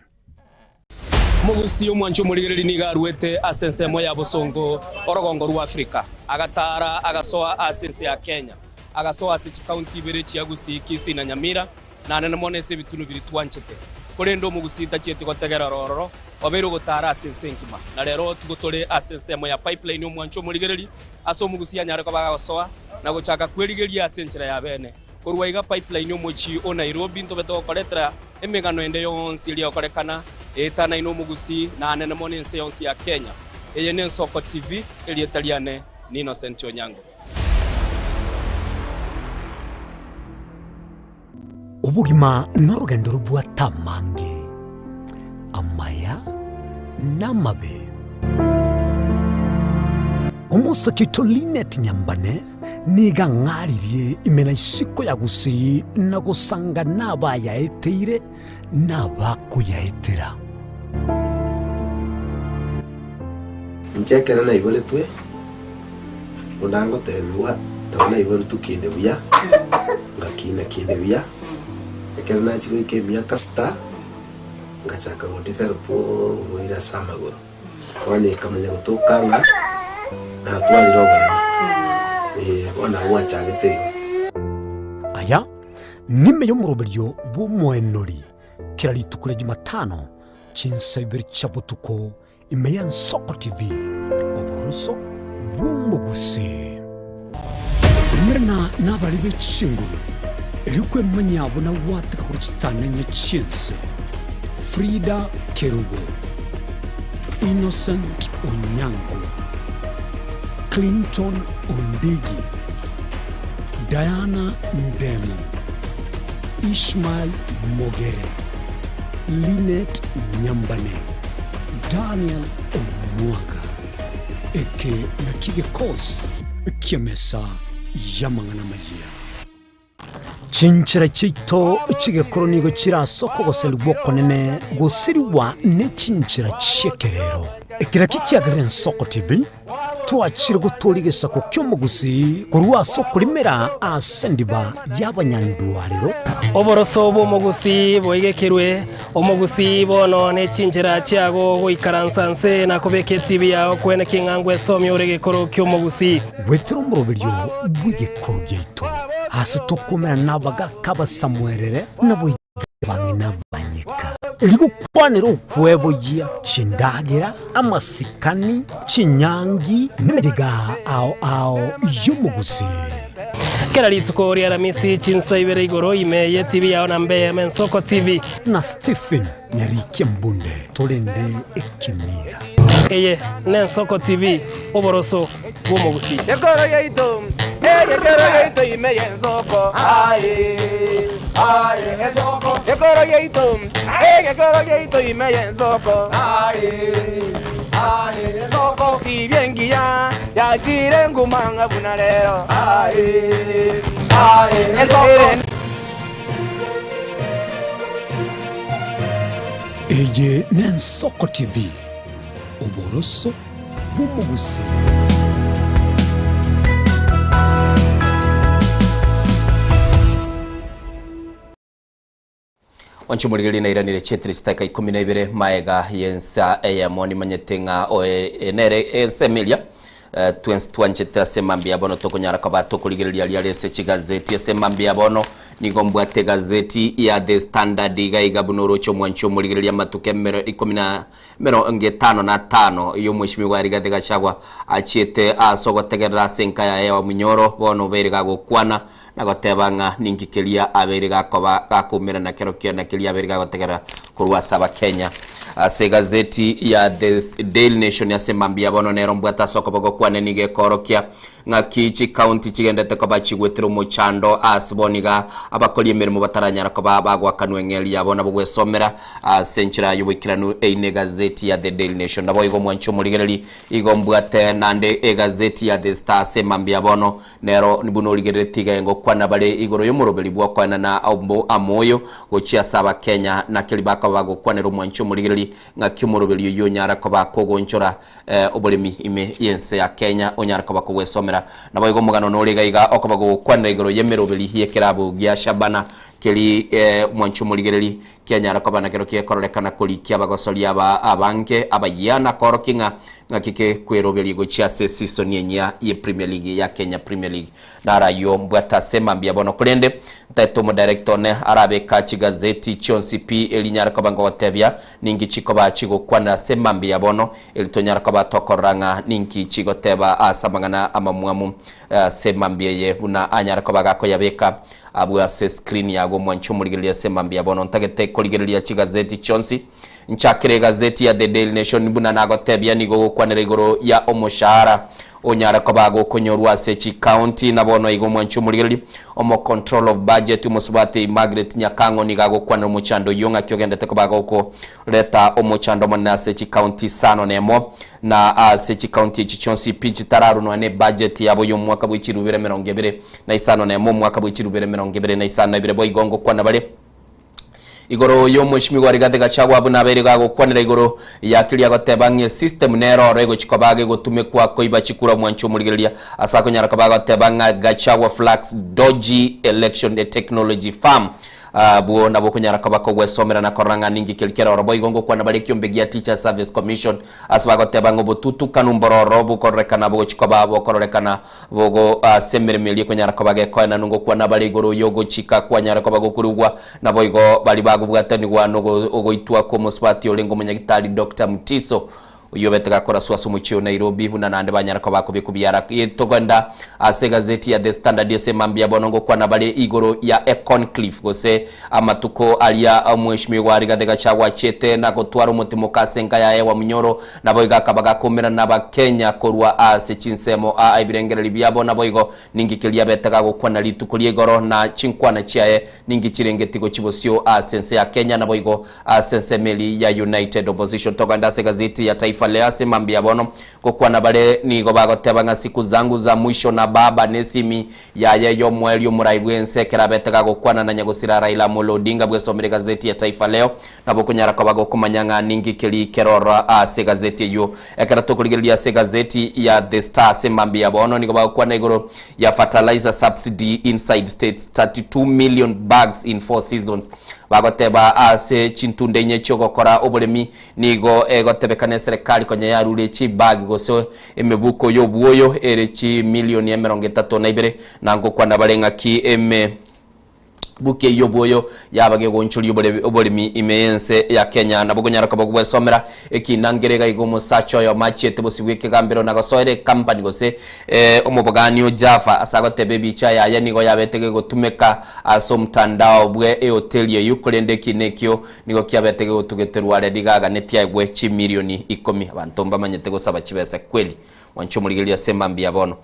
Speaker 3: Omogusii omwanchi omorigereria nigo aruete ase ensemo ya bosongo orogongo rwa Afrika, agatara agasoa ase ense ya Kenya, agasoa ase chikaunti ibere chia Gusii, Kisii na Nyamira, Nanene mono ase ebitunu biria twanchete. Korende omogusii tachieti gotegerera ororo, obeire ogotaara ase ense engima. Na rero tigo tore ase ensemo ya pipeline omwancho omorigereri, ase omogusii anyare koba agosoa na gochaka kwerigeria ase enchera ya bene. Korwa iga pipeline omochie o Nairobi ntobe togokoretera emegano ende yonsi eria egokorekana eetanaine omogusii nanene mono ense yonsi ya Kenya. Eye n'Ensoko TV, erieta riane ni Innocent Onyango.
Speaker 1: Obogima norogendo robwate amange, amaya na amabe. Omosake oito Linet Nyambane nigo ang'aririe ime na isiko ya Gusii na gosanga nabayaeteire na abakoyaetera.
Speaker 14: Inche ekero naiboretwe, buna ngotebigwa, nabo naiboretwe kinde buya, ngakina kinde buya, ekero nachia goika emiaka sita, ngachaka go develop oborwaire ase amagoro. Bono ekamanya gotoka ng'a natwarire oboremo, eh, bono nabo gwachagete igo.
Speaker 1: Aya nime y'omoroberio bw'omoenori kera rituko ria Jumatano chinsa ibere chia botuko ime y'Ensoko TV, oboroso bw'omogusii. Umerana nabari be chinguru, erio kwemanyia buna gwateka korwa chitang'anya chi'ense, Frida Kerubo, Innocent Onyango, Clinton Ondigi, Diana Ndemo, Ishmael Mogere, Linet Nyambane, Daniel Omwaga. Eke nakio gekosi ki'emesa y'amang'ana amayia. Chinchera chiaito chi'egekoro nigo chire ase okogoserigwa okonene gosirigwa ne chinchera chi'ekerero. Eke nakio kiagerire Ensoko TV twachire gotooria egesaku ki'omogusii korwa ase okorimera ase endiba y'abanyandwarero.
Speaker 15: Oboroso bw'omogusii boigekerwe, omogusii bono ne chinchera chiago goikaransa nse na kobeka etibi yao kwene king'a ngwesomia ore egekoro ki'omogusii.
Speaker 1: Goetera omoroberio bw'egekoro giaito, ase tokomerana nabagaaka abasamuerere naboigo abang'ina banyeka, erio gokwanera okweboyia chindagera, amasikani, chinyangi, nemeyega ao ao y'omogusii.
Speaker 15: Kera rituko ri'Aramisi chinsa ibere igoro ime y'etibi yao na mbe y'Ensoko TV.
Speaker 1: Na Stephen Nyarikia Mbunde torende ekemira.
Speaker 15: Eye n'Ensoko TV, oboroso bw'omogusii.
Speaker 17: Gekoro yaito, eh, gekoro yaito ime y'ensoko, aye, aye, ensoko. Gekoro yaito, eh, gekoro yaito ime y'ensoko, aye, aye, ensoko. Tibia engiya yachire nguma ng'a buna rero, aye, aye, ensoko.
Speaker 1: Eye n'Ensoko TV, oboroso bw'omogusii.
Speaker 3: Onche omorigereria nairanire chietire chitaka ikomi na ibere maega y'ensa eyemo nimanyete ng'a oe nere ensemo eria eh, twensi twanchete ase mambia bono tokonyara koba tokorigereria riare ase chigazeti ase mambia bono nigo mbwate egazeti ya The Standard iga iga buna oroche omwanchi omorigereria amatuko emero ikomi na emerongo etano na tano y'omweshimiwa Rigathi Gachagua achiete ase ogotegerera ase enka yaye ya Omunyoro bono obeire gagokwana na goteba ng'a ninki keria abeire gakoba gakoumerana kero kiana keria abeire gagotegerera korwa ase Abakenya. Ase egazeti ya The Daily Nation ase mambia bono nero mbwate ase okoboko kwane nigo ekoorokia ng'aki chikaunti chigendete koba chigwetire omochando ase bono iga abakori emeremo bataranyara koba bagoakanwa eng'eria yabo nabo gwesomera ase enchera y'oboikeranu eine egazeti ya The Daily Nation. Naboigo omwanchi omorigereri igo mbwate naende egazeti ya The Star ase mambia bono Nero buna origereretie iga engokwana bare igoro y'omoroberi bw'okoenana amoyo gochia ase Abakenya, na keria bakoba bagokwanera omwanchi omorigereri ng'aki omoroberi oyio onyara koba kogonchora oboremi ime y'ense ya Kenya onyare koba kogwesomera. Naboigo omogano nore iga iga okoba gogokwanera igoro y'emeroberi y'ekerabu gia Shabana keri omwanchi omorigereri Kianyara koba nakero gekororekana korikia abagosoria aba abange abayia na koorokia ng'a ng'aki kekweroberia gochia ase esisoni enyia ye Premier League ya Kenya Premier League. Naro ayio mbwate ase mambia bono korende ntaete omodirector one arabeka chigazeti chionsi pi eri nyare koba ngogotebia ninki chikoba chigokwanera ase mambia bono eri tonyare koba tokorora ng'a ninki chigoteba ase amang'ana amamwamu ase mambia eye buna anyare koba gakoyabeka Abwo ase screen yago mwanche omorigereria ase mambia bono ntagete korigereria chigazeti chionsi. Nchakere egazeti ya The Daily Nation buna nagotebia nigo ogokwanera igoro ya omoshahara onyare koba gokonyorwa ase chicounty na bono igo mwanche omorigereria omo control of budget omosubati Margaret Nyakang'o nigo agokwanera omochando oyio ng'aki ogendete koba gokoreta omochando omonene ase chicounty isano nemo na ase chicounty echi chionsi pi chitararunwa ne budget yabo y'omwaka bwe chirubere emerongo ebere na isano nemo omwaka bwe chirubere emerongo ebere na isano na ibere boigo ngokwana bare igoro y'omweshimiwa Rigathi Gachagua buna abeire gagokwanera igoro ya keria agoteba ng'a esystem nero oro egochi koba gegotumekwa koiba chikura omwanchi omorigereria ase akonyara koba agoteba ng'a Gachagua flags dodgy election technology firm Abwo nabo okonyara koba kogwesomera na korora ng'a ninki keria kere oro. Boigo ngokwana bare ekiombe gia Teachers Service Commission ase bagoteba ng'a obotutukanu mbororo bokororekana bogochi koba bokororekana bogo ase emeremo eria ekonyara koba gekoenanwa ngokwana bare igoro y'ogochika kwanyare koba gokorugwa. Naboigo baria bagobwatanigwa nogoitwa kw'omosubati orenge omonyagitari Doctor Mutiso Oyio obete gakoraswa ase omochie o Nairobi, buna naende banyare koba kobekwa biara. Togenda ase egazeti ya The Standard ase mambia bono ngokwana bare igoro ya Econcliffe gose amatuko aria omweshimiwa Rigathi Gachagua achiete na gotwara omotimoka ase enka yaye Wamunyoro naboigo akaba gakomerana nabakenya korwa ase chinsemo aa ebirengererio biabo naboigo ninki keria abete gagokwana rituko ria igoro na chinkwana chiaye ninki chirengeti gochia bosio ase ense ya Kenya naboigo Ase ensemo eria ya United Opposition togende ase egazeti ya Taifa Leo ase mambia bono gokwana bare nigo bagoteba ng'a siku zangu za mwisho na baba nesimi yaye y'omoerio omorai bw'ense ekero abete gagokwana na nyagosira Raila Amolo Odinga bwesomire egazeti ya Taifa Leo nabo okonyara koba gokomanya ng'a ninki keri keroro ase egazeti eyio. Ekero tokorigereria ase egazeti ya The Star ase mambia bono nigo bagokwana igoro ya fertilizer subsidy inside states 32 million bags in 4 seasons Bagoteba ase chintunda inye chi'ogokora oboremi nigo egotebekana eserekari konya yarure chibag gose emebuko y'obwoyo ere chimilioni 32 na ngokwana bare ng'aki eme buki eyio y'obwoyo yaba gegonchoria oboremi ime y'ense ya Kenya. Nabo konyara koba gwesomera ekina nkere iga iga omosacha oyomo achiete bosio bw'ekegambero na gosoera ekampani gose omobogani o Java ase agoteba ebicha yaye nigo yabete gegotumeka Ase omotandao bwe ehoteli eyio, korende ekiina ekio nigo kiabete gegotugeterwa are rigaga netiaegwe chimilioni ikomi. Abanto mbamanyete gosaba chibesa kweli. Mwanche omorigereria ase mambia bono.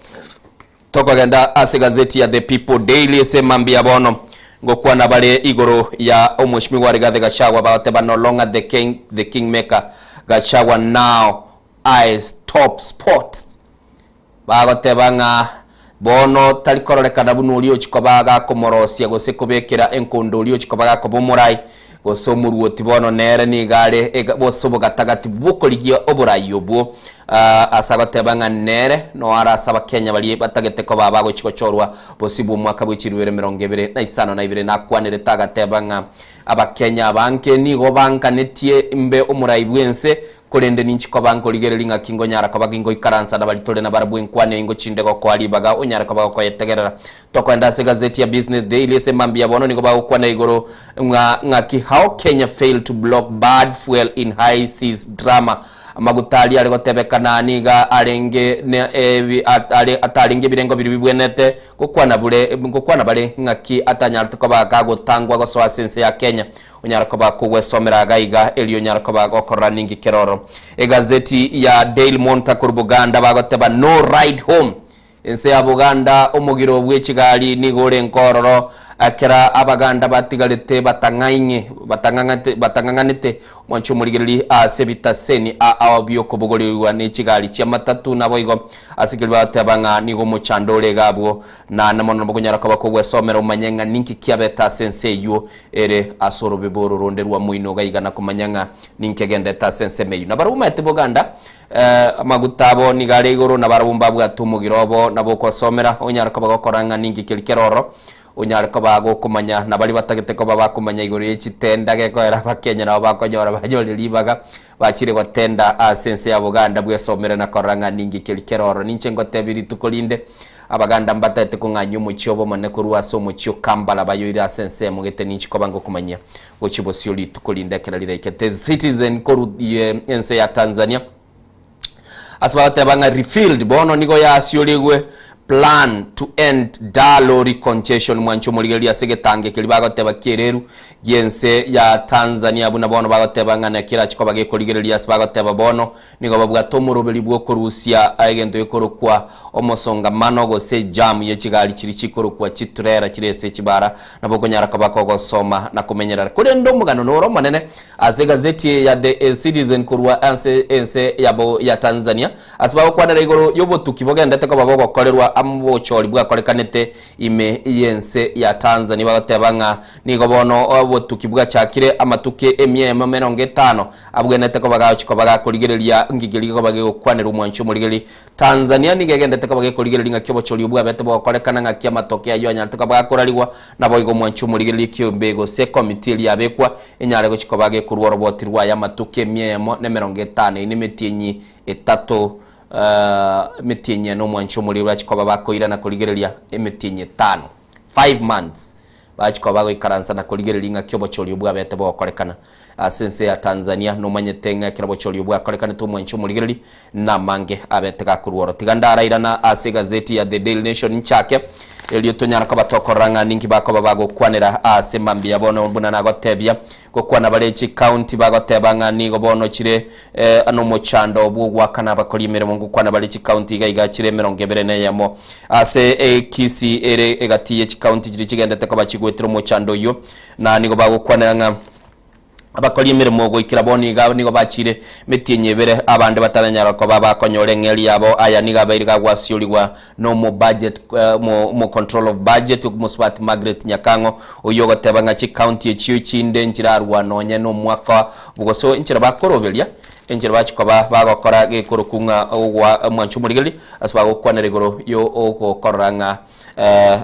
Speaker 3: Tokogenda ase gazeti ya The People Daily ase mambia bono. Ngokwana bare igoro ya omweshimiwa Rigathi Gachagua bagoteba no longer the king, the kingmaker Gachagua now eyes top sports. Bagoteba ng'a bono tari kororekana buna oria ochia koba gakomorosia gose kobekera enkondo oria ochia koba gakoba omorai. Gose omoruoti bono nere nigo are ase obogatagati bw'okorigia oborai obwo, ase agoteba ng'a nere noo are ase Abakenya baria batagete koba abagochia gochorwa bosio bw'omwaka bwe chirwere 2052. Nakwanerete agateba ng'a Abakenya abange nigo bankanetie imbe omorai bw'ense, korende ninchi koba nkorigereria ng'aki ngonyara koba gingoikaransa nabaria tore nabarabwo enkwana eye ngochinde gokoa ribaga onyare koba gokoyetegerera. Tokoenda ase egazeti ya Business Daily ase mambia bono nigo bagokwana igoro ng'a ng'aki How Kenya Failed to Block Bad Fuel in High Seas Drama. Amaguta aria are gotebekana niga arenge ne ebi are atarenge ebirengo biria bibwenete gokwana bure gokwana bare ng'aki atanyarete koba gagotangwa gosoa ase ense ya Kenya. Onyare koba kogwesomera iga iga erio onyare koba gokorora ninki keroro. Egazeti ya Daily Monitor korwa Buganda bagoteba No Ride Home Ense ya Buganda omogiro bwe chigari nigo orenge ororo ekero Abaganda batigarete batang'aing'e batang'ang'ate batang'ang'anete omwancho omorigereria ase ebitaseni ao bi'okobogorigwa ne chigari chi'amatatu naboigo ase keria bagoteba ng'a nigo omochando ore iga abwo naende mono nabo koba kogwesomera omanye ng'a ninki kiabete ase ense eywo ere ase orobebe oro ronde rwa moino iga iga na komanya ng'a ninki egendete ase ensemo eywo. Nabarabwo omanyete Buganda Amaguta abo nigo are igoro, na barabwo mbabwate omogiro obo, nabo okosomera, onyare koba gokora ng'a ninki keria kere ororo, onyare koba gokomanya, na baria batagete koba bakomanya igoro ye chitenda gekoera Abakenya nabo bakonyora banyore ribaga, bachire gotenda ase ense ya Buganda bwesomere na korora ng'a ninki keria kere ororo. Ninche ngotebie rituko rinde, Abaganda mbatagete kong'anyia omochie obo omonene korwa ase omochie o Kampala bayoire ase ensemo gete ninchi koba ngokomanyia Gochia bosio rituko rinde ekero riraikete Citizen korwa ense ya Tanzania ase bagoteba ng'a refilled bono nigo yasiorigwe plan to end Dar lorry congestion mwanche omorigereria ase egetange keria bagoteba kiereru giense ya Tanzania buna bono bagoteba ng'a naki erachi koba gekorigereria ase bagoteba bono Nigo babwate omoroberi bw'okorusia egento gekorokwa omosongamano gose ejamu ye chigari chiria chikorokwa chiturera chire ase chibara, nabo okonyara koba kogosoma na komenyerera. Korende omogano noro omonene ase egazeti eye ya The Citizen korwa ase ense yabo ya Tanzania, ase bagokwanera igoro y'obotuki bogendete koba bogokorerwa amo obochori bwakorekanete ime y'ense ya Tanzania bagoteba ng'a nigo bono obotuki bwachakire amatuko emia emo 50 Abwenerete koba gagochia koba gakorigereria ngiki riria koba gegokwanera omwanchi omorigereria. Tanzania nigo egenderete koba gekorigereria ng'aki obochori obwo bwabete bogokorekana ng'aki amatoke ayio anyarete koba gakorarigwa, naboigo omwanchi omorigereria ekiombe gose ekomiti eria yabekwa enyare gochia koba gekorwa oroboti rwaye amatuko emia eyemo na emerongo etano eye nemetienyi etato emetienyi ene omwanchi omorigereria bachia koba bakoirana korigereria emetienyi etano, five months. Bachia koba bagoikaransa na korigereria ng'aki obochori obwo bwabete bogokorekana ase ense ya Tanzania. Nomanyete ng'a ekero obochori obwo bwakorekanete omwanchi omorigereria namange abete gakorwa oro. Tiga ndarairana ase egazeti ya The Daily Nation nchake erio tonyare koba tokorora ng'a ninki bakoba bagokwanera ase mambia bono buna nagotebia gokwana bare chikaunti bagoteba ng'a nigo bono chire nomochando bw'ogoakana abakori emeremo ngokwana bare chikaunti iga iga chire 21 na eyemo ase ekisi ere egati ye chikaunti chiria chigendete koba chigwetire omochando oyio na nigo bagokwanera ng'a abakori emeremo goikera bono iga nigo bachire metienyi ebere abande bataranyara koba bakonyora eng'eri yabo aya nigo abeire gagwasiorigwa nomo budget omo control of budget omosubati Margaret Nyakang'o oyio ogoteba ng'a chikaunti echio chinde nchirarwa nonye nomwaka gose enchera bakoroberia enchera bachia koba bagokora gekorokwa ng'a ogwa omwancho omorigereria ase bagokwanera igoro yo ogokorora ng'a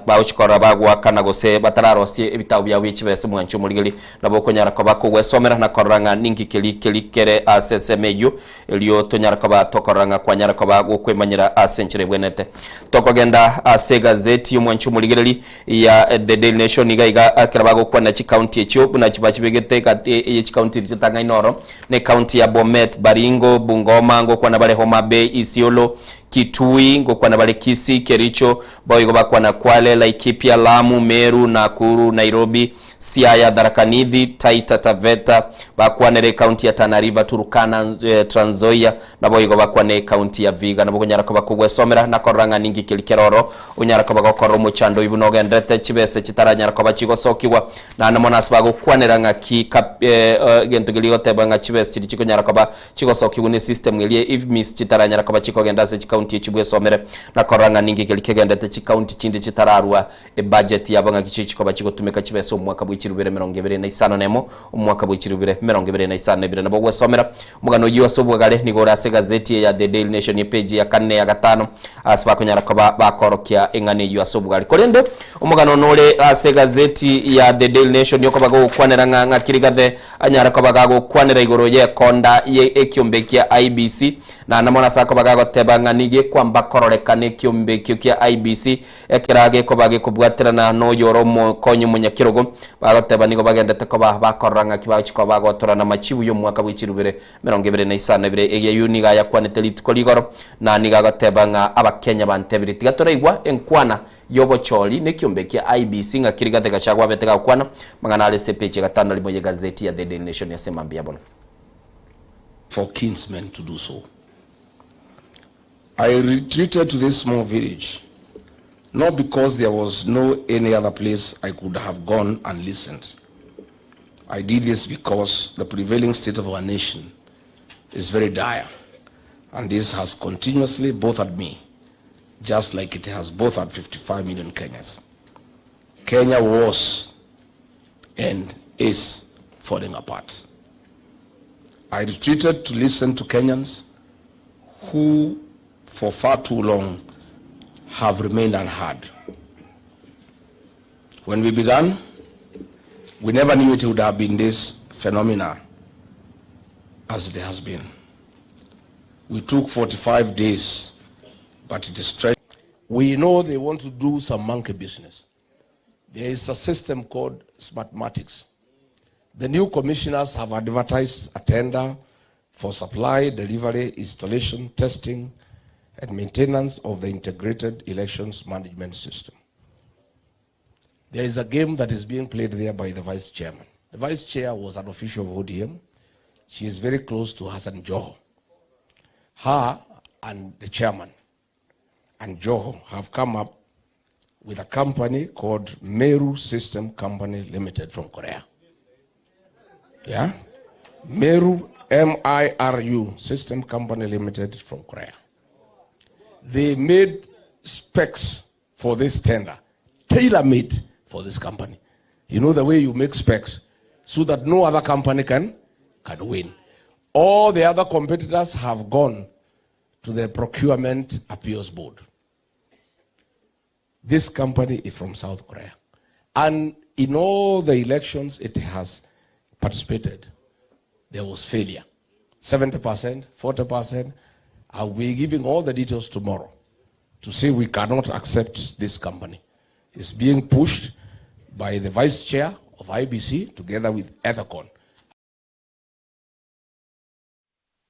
Speaker 3: bagochia korora bagoakana gose batararosie ebitabu biabo bie chibesa omwancho omorigereria nabo okonyara koba kogwesomera na korora ng'a ninki keria keria kere ase ensemo eyio Erio tonyare koba tokorora ng'a kwanyara koba gokwemanyera ase enchera ebwenerete. Tokogenda ase egazeti y'omwanchi omorigereri ya The Daily Nation iga iga ekero bagokwana chikaunti echio buna chibachibegete egati eye chikaunti eria chitang'aine oro ne ekaunti ya Bomet, Baringo, Bungoma, ngokwana bare Homa Bay, Isiolo, Kitui, ngokwana bare Kisii, Kericho, boigo bakwana Kwale, Laikipia, Lamu, Meru, Nakuru, Nairobi, Siaya, Tharaka Nithi, Taita Taveta, bakwanere ecounty ya Tana River, Turkana, Trans Nzoia, naboigo bakwane ecounty ya Vihiga. Nabo okonyara koba kogwesomera na korora ng'a ninki keri kere oro, onyare koba gokorora omochando oyio buna ogendererete, chibese chitaranyara koba chigosokigwa, naende mono ase bagokwanera ng'aki kap egento keria goteba ng'a chibese chiria chikonyara koba chigosokigwa ne system eria IFMIS chitaranyara koba chikogenda ase chicounty echio bwesomere na korora ng'a ninki keri kegendererete chicounty chinde chitararua Ebudget yabo ng'aki chichikoba chigotumeka chibesa omwaka bwe. bwe 2021, omwaka bwe 2022. Nabo ogwesomera omogano oyio ase obwagare nigo ore ase egazeti eye ya The Daily Nation epeji ya kane ya gatano ase bakonyara koba bakorokia eng'ana eyio ase obwagare. Korende omogano nore ase egazeti ya The Daily Nation okoba gogokwanera ng'a ng'aki rigathe anyare koba gagokwanera igoro y'ekonda ye ekiombe kia IEBC Naende mono ase akoba gagoteba ng'a nigo ekwamba kororekana ekiombe ekio kia IEBC ekero gekoba gekobwaterana noyore omokonyi omonyakerogo, bagoteba nigo bagendete koba bakorora ng'aki bagochia koba bagotorana amachibu y'omwaka bwe chirubere 25. Eyio nigo ayakwanete rituko rigoro, na nigo agoteba ng'a Abakenya bantebirie tiga toraigwa enkwana y'obochori nekiombe kia IEBC ng'aki Rigathi Gachagua abete gagokwana mang'ana are ase epeji ya gatano na rimo y'egazeti ya The Daily Nation ase mambia bono.
Speaker 10: for kinsmen to do so. I retreated to this small village not because there was no any other place I could have gone and listened. I did this because the prevailing state of our nation is very dire, and this has continuously bothered me, just like it has bothered 55 million Kenyans. Kenya was and is falling apart. I retreated to listen to Kenyans who, for far too long, have remained unheard. When we began, we never knew it would have been this phenomena as it has been. We took 45 days, but it is stretched. We know they want to do some monkey business. There is a system called Smartmatics. The new commissioners have advertised a tender for supply, delivery, installation, testing, and maintenance of the integrated elections management system. There is a game that is being played there by the vice chairman. The vice chair was an official of ODM. She is very close to Hassan Joho. Her and the chairman and Joho have come up with a company called Meru System Company Limited from Korea. Yeah? Meru, M I R U, System Company Limited from Korea. They made specs for this tender, tailor made for this company. You know the way you make specs so that no other company can, can win. All the other competitors have gone to the Procurement Appeals Board. This company is from South Korea. And in all the elections it has participated, there was failure. 70%, 40%. I'll be giving all the details tomorrow to say we cannot accept this company. It's being pushed by the vice chair of IBC together with Ethicon.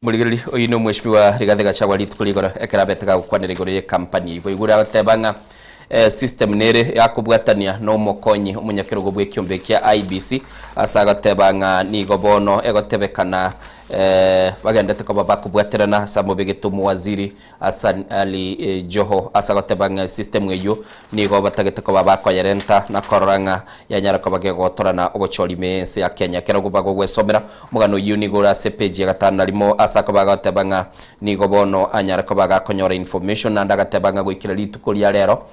Speaker 3: Morigereria oyio nomweshimiwa Rigathi Gachagua rituko rigoro ekero abete gagokwanera igoro y'ekampani eyio. Boigo agoteba ng'a eh, system nere yakobwatania na omokonyi omonyakerogo bw'ekiombe kia IEBC ase agoteba ng'a nigo bono egotebekana eh, bagendete koba bakobwaterana ase amobegete omowaziri Hassan Ali Joho ase agoteba ng'a esystem eyio nigo batagete koba bakoyerenta na korora ng'a yanyara koba gegotorana obochori ime y'ense ya Kenya. Ekero bagogwesomera omogano oyio nigo ore ase epeji ya gatano na rimo ase akoba agoteba ng'a nigo bono anyare koba gakonyora information naende agateba ng'a goikera rituko ria rero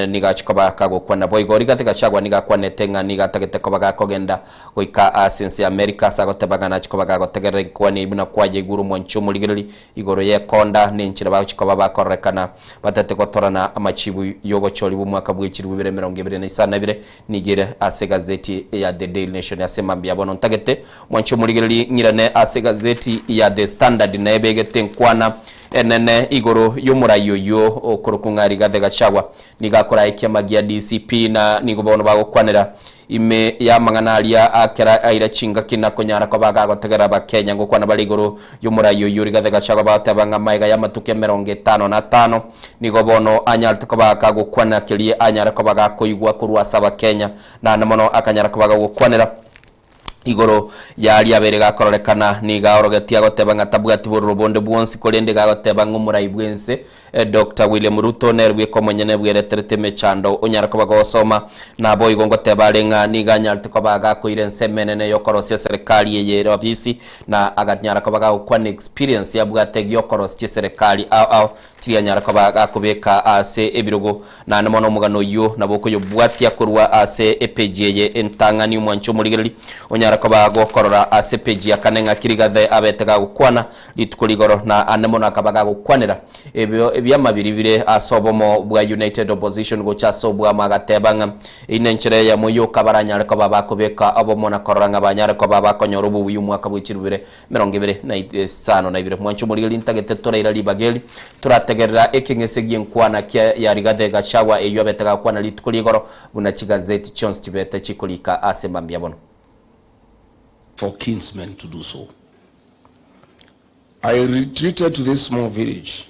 Speaker 3: nigo achia koba kagokwana. Boigo Rigathi Gachagua nigo akwanete ng'a nigo atagete koba gakogenda goika ase ense ya America ase agoteba ng'a nachia koba gagotegerera enkwana eyio buna kwayeigure omwanchi omorigereri Igoro y'ekonda nenchera bagochia koba bakororekana batete gotorana amachibu y'obochori bw'omwaka bwe chilifu ibere 25 nigo ere ase egazeti ya The Daily Nation ase mambia ya bono. Ntagete mwanche omorigererie ng'irane ase egazeti ya The Standard naye begete enkwana enene igoro y'omorai oyio okorokwa ng'a Rigathi Gachagua nigo akoraa ekiama gia DCP na nigo bono bagokwanera Ime y'amang'ana aria akera aira chingaki na konyara koba gagotegerera Abakenya ngokwana bare igoro y'omorai oyio Rigathi Gachagua bagoteba ng'a magega y'amatuko 55 nigo bono anyarete koba gagokwana keria anyare koba gakoigwa korwa ase Abakenya naende mono akanyara koba gagokwanera. Igoro y'aria abere gakororekana, nigo aorogetie agoteba ng'a tabwati bororo bonde bwonsi, korende iga agoteba ng'a omorai bw'ense, Doctor William Ruto, nere bweka omonyene bwereterete emechando onyare koba gogosoma. Naboigo ngoteba are ng'a nigo anyarete koba gakoira ensemo enene y'okorosia eserekari eye ere ofisi, na aganyara koba gagokwana experience abwate gi'okorosia chiserekari ao ao chiria anyare koba gakobeka ase ebirogo. Naende mono omogano oyio nabo okoyobwatia korwa ase epeji eye entang'ani omwanche omorigereria onyare koba gokorora ase epeji ya kane ng'a Kirigathe abete gagokwana rituko rigoro na ande mono akaba gagokwanera ebio ebiamabiri bire ase obomo bwa United Opposition gocha ase obwamo agateba ng'a eyio nenchera eyemo yoka baranyare koba bakobeka obomo na korora ng'a banyare koba bakonyora obobuya omwaka bwe chirubire 2052. Mwanche omorigereria ntagete toraira ribaga eri, torategerera ekeng'ese gi'enkwana kia ya Rigathi Gachagua eyio abete gakwana rituko ri'igoro buna chigazeti chionsi chibete chikorika ase mambia bono.
Speaker 10: For kinsmen to do so. I retreated to this small village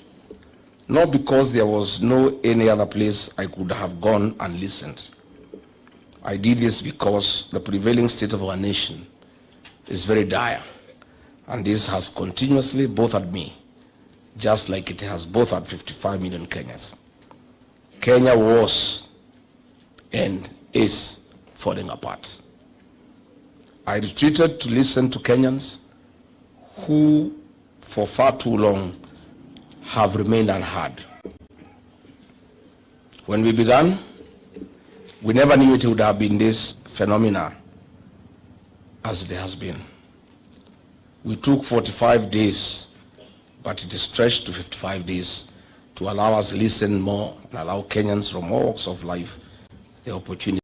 Speaker 10: not because there was no any other place I could have gone and listened. I did this because the prevailing state of our nation is very dire, and this has continuously bothered me, just like it has bothered 55 million Kenyans. Kenya was and is falling apart. I retreated to listen to Kenyans who, for far too long, have remained unheard. When we began, we never knew it would have been this phenomena as it has been. We took 45 days, but it stretched to 55 days to allow us listen more and allow Kenyans from all walks of life the opportunity.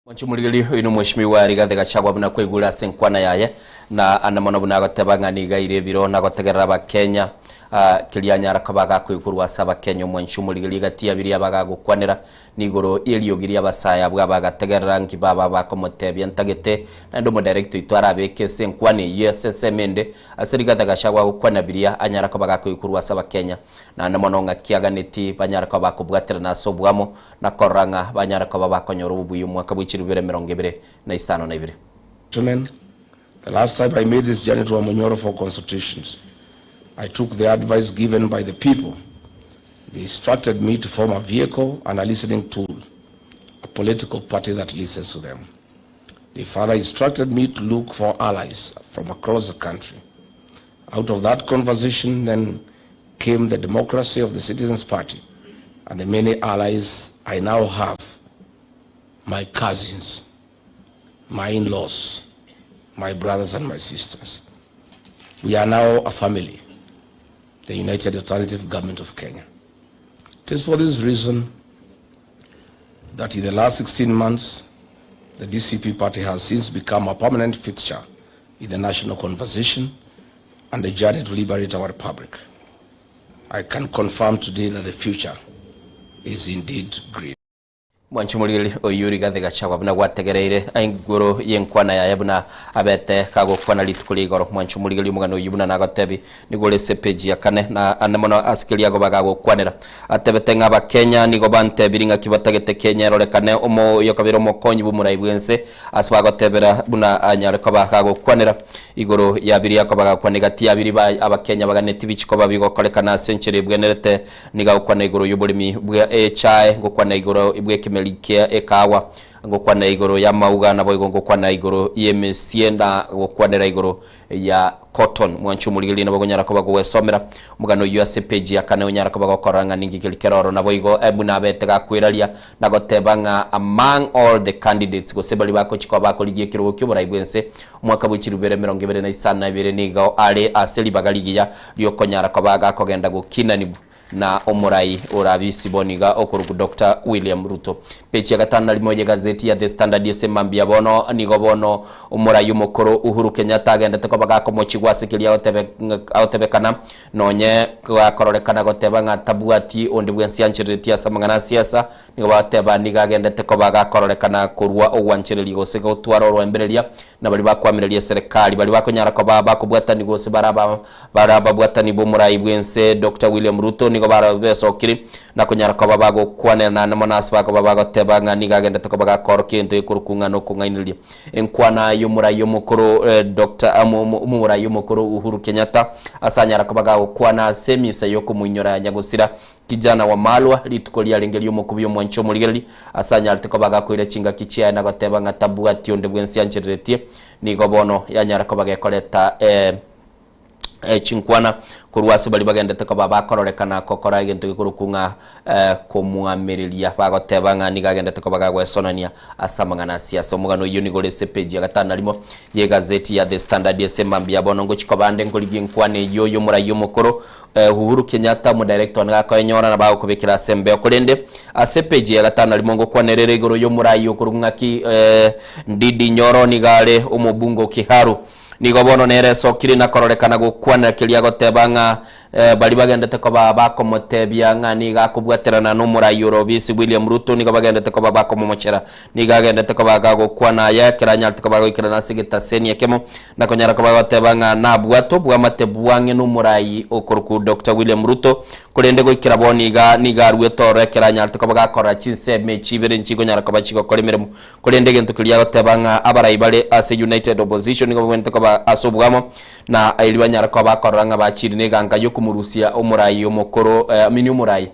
Speaker 3: Mwanche omorigereria oino Mweshimiwa Rigathi Gachagua buna kwaigure ase enkwana yaye na ande mono buna agoteba ng'a nigo aire ebiro na gotegerera abakenya ah, keria anyara koba agakoigurwa ase abakenya omwanche omorigereria egati ya biria bagagokwanera nigoro y'eriogi ri'abasae abwo abagategerera nki baba bakomotebia ntagete naende omodirector oito arabeke ase enkwana eyio ase ensemo ende ase Rigathi Gachagua agokwana biria anyara koba gakoigurwa ase abakenya naende mono ng'aki aganeti banyare koba bakobwaterana ase obwamo na korora ng'a banyare koba bakonyora obobuya omwaka bwe chirubere 2052.
Speaker 10: Gentlemen, the last time I made this journey to Wamunyoro for consultations, I took the advice given by the people. They instructed me to form a vehicle and a listening tool, a political party that listens to them. They further instructed me to look for allies from across the country. Out of that conversation then came the democracy of the Citizens Party and the many allies I now have, my cousins, my in-laws, my brothers and my sisters. We are now a family, the United Alternative Government of Kenya. It is for this reason that in the last 16 months, the DCP party has since become a permanent fixture in the national conversation and the journey to liberate our republic. I can confirm today that the future is indeed green.
Speaker 3: Mwanche omorigereria oyio Rigathi Gachagua buna gwategereire igoro y'enkwana yaye buna abete kagokwana rituko ria igoro. Mwanche omorigereria omogano oyio buna nagotebi nigo ore ase epeji ya kane na ande mono ase keria agoba gagokwanera. Atebete ng'a Abakenya nigo bantebiri ng'aki batagete Kenya erorekane omoyo kabere omokonyi bw'omorai bw'ense Ase bagotebera buna anyare koba gagokwanera igoro ya biria koba gakwana egati ya biria ba Abakenya baganetie bichi koba bigokorekana ase enchera ebwenerete. Nigo agokwana igoro y'oboremi bwa echae, ngokwana igoro bw'ekemeri kia ekahawa, ngokwana igoro y'amauga naboigo ngokwana igoro y'emesie na gokwanera igoro ya cotton. Mwanche omorigereria nabo okonyara koba kogwesomera omogano oyio ase page ya kane onyara koba gokorora ng'a ninki keria kere oro. Naboigo buna abete gakweraria na goteba ng'a among all the candidates gose baria bagochia koba bakorigia ekerogo ki'oborai bw'ense omwaka bwe chirubere 2052 nigo are ase ribaga rigiya riokonyara koba gakogenda gokinanigwa na omorai orabisi bono iga okorokwa Doctor William Ruto. Peji ya gatano na rimo y'egazeti ya The Standard ase mambia bono nigo bono omorai omokoro Uhuru Kenyatta agendete koba gakomochigwa ase keria agotebekana nonye gakororekana goteba ng'a tabwati onde bwensi anchereretie ase amang'ana a siasa nigo bagoteba nigo agendete koba gakororekana korwa ogwanchereria gose gotwara oroembereria na baria bakoamereria eserekari baria bakonyara koba bakobwatani gose bare ababwatani b'omorai bw'ense Doctor William Ruto. nigo bara besokire na konyara koba bagokwanera naende mono ase bakoba bagoteba ng'a nigo agendete koba gakorokia egento gekorokwa ng'a nokong'ainereria. Enkwana y'omorai omokoro Doctor omorai omokoro Uhuru Kenyatta ase anyara koba gagokwana ase emisa y'okomoinyora nyagosira Kijana Wamalwa rituko riarenge ri'omokubi omwanchi omorigereria ase anyarete koba gakoira chingaki chiaye na goteba ng'a tabwati onde bwensi anchereretie nigo bono yanyara koba gekoreta chinkwana korwa ase baria bagendete koba bakororekana gokora egento gekorokwa ng'a komwamereria bagoteba ng'a nigo agendete koba gagwesonania ase amang'ana a siasa. Omogano oyio nigo ore ase epeji ya gatano na rimo y'egazeti ya The Standard ase emambia ya bono ngochia koba ande nkorigia enkwana eyio y'omorai omokoro Uhuru Kenyatta omodirector one gakoenyora na bagokobekera ase embeo korende ase epeji ya gatano na rimo ngokwanerere igoro y'omorai okorokwa ng'aki Ndindi Nyoro nigo are omobunge o Kiharu. Nigo bono nere esokire na kororekana gokwanera keria agoteba ng'a baria bagendete koba bakomotebia ng'a nigo akobwaterana nomorai ore obisi William Ruto nigo bagendete koba bakomomochera. Nigo agendete koba gagokwana aya ekero anyarete koba agoikerana ase egetaseni ekemo na konyara koba agoteba ng'a nabwate obwamate bwang'e nomorai okorokwa Doctor William Ruto korende goikera bono iga nigo aruete ororo ekero anyarete koba gakorora chinsemo echi ibere nchikonyara koba chigokora emeremo Korende egento keria agoteba ng'a abarai bare ase United Opposition nigo babwenerete koba ase obwamo, na erio banyare koba bakorora ng'a bachire neganka y'okomorusia omorai omokoro I mean omorai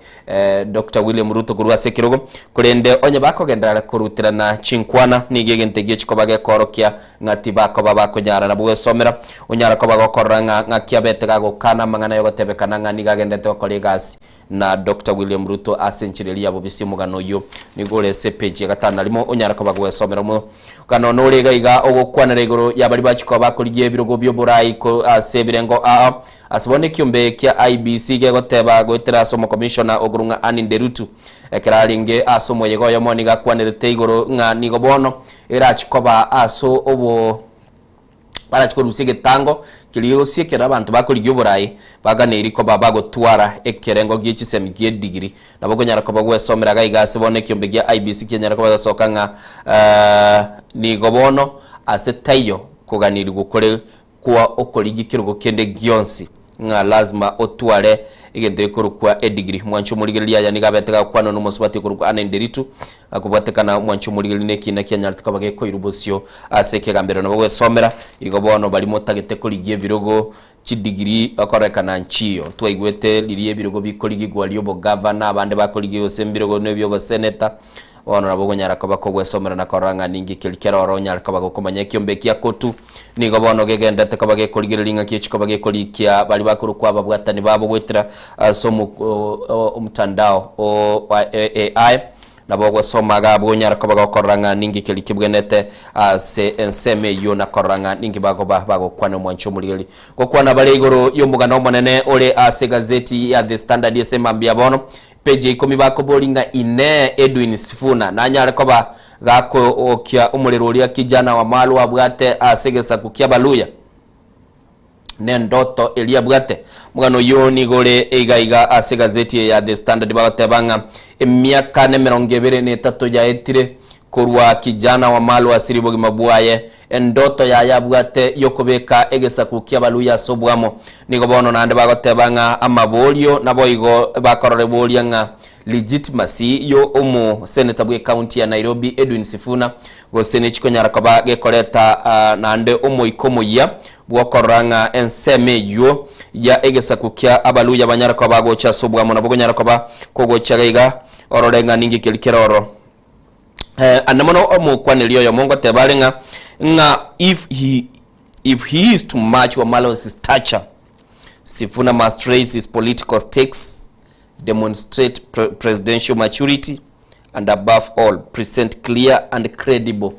Speaker 3: Doctor William Ruto korwa ase ekerogo. Korende onye bakogenderera koruterana chinkwana nigo egento ekio chikoba gekoorokia ng'a tibakoba bakonyara nabwo gwesomera. Onyare koba gokorora ng'a ng'aki abete gagokana amang'ana yogotebekana ng'a nigo agenderete gokora egasi na Doctor William Ruto ase enchera eria ya bobisi omogano oyio nigo ore ase epeji ya gatano na rimo onyare koba gwesomera omogano nore iga iga ogokwanera igoro ya baria bachia koba bakorigia ebirogo bioborai ko ase ebirengo aa ase bono ekiombe kia IEBC gegoteba goetera ase omokomishona okorwa ng'a Anne Nderutu ekero arenge ase omoyega oyomo nigo akwanerete igoro ng'a nigo bono erachi koba ase obo Barache korusia egetango keria gose ekero abanto bakorigia oboraai, baganeiri koba bagotwara ekerengo gie chisemi gie edigiri. Nabo okonyara koba gwesomera iga iga ase bono ekiombe gia IEBC kianyara koba gegosoka ng'a nigo bono ase taiyo koganirigwa kore kwa okorigia ekerogo kende gionsi ng'a lazima otware egento gekorokwa edigiri. Mwanche omorigereria aya nigo abete gagokwanwa nomosubati okorokwa Anne Nderitu, akobwatekana mwanche omorigereria nekina kianyarete koba gekoirwa bosio ase ekegambero nabo gwesomera. Igo bono baria motagete korigia ebirogo chidigiri okorekana nchiyo. Twaigwete riria ebirogo bikorigigwa riobogavana abande bakorigia gose mbirogo nebioboseneta. Bono nabo okonyara koba kogwesomera na korora ng'a ninki keria kere ororo onyare koba gokomanya ekiombe ekia kotu. Nigo bono gegenderete koba gekorigereria ng'aki echi koba gekorikia baria bakorokwa ababwatani babo goetera ase omotandao o AI. Nabo ogosoma iga abwo onyare koba gokorora ng'a ninki keria kebwenerete ase ensemo eyio na korora ng'a ninki bakoba bagokwana omwanchi omorigereria. Gokwana bare igoro y'omogano omonene ore ase egazeti ya The Standard ase mambia bono. Page ya ikomi bakoboria ng'a Inee Edwin Sifuna nanyare koba gakookia omorero oria kijana wa Malwa abwate ase egesaku ki'Abaluya? Nendoto eria abwate. Omogano oyio nigo ore iga iga ase egazeti eye ya The Standard bagoteba ng'a emiaka nemerongo ebere na etato yaetire korwa kijana wa Malwa asire obogima bwaye Endoto yaye abwate y'okobeka egesaku ki'Abaluya ase oboamo. Nigo bono naende bagoteba ng'a amaborio naboigo bakorora eboria ng'a legitimacy yo omoseneta bw'ecounty ya Nairobi Edwin Sifuna gose nechikonyara koba gekoreta naende omoika omoyia bw'okorora ng'a ensemo eyio ya egesaku kia Abaluya banyare koba bagocha ase oboamo nabo konyara koba kogocha iga orore ng'a ninki keria kere ororo. Ande mono omokwaneri oyomo ngoteba are ng'a ng'a if he if he is to match Wamalwa's stature, Sifuna must raise his political stakes, demonstrate pre presidential maturity, and above all, present clear and credible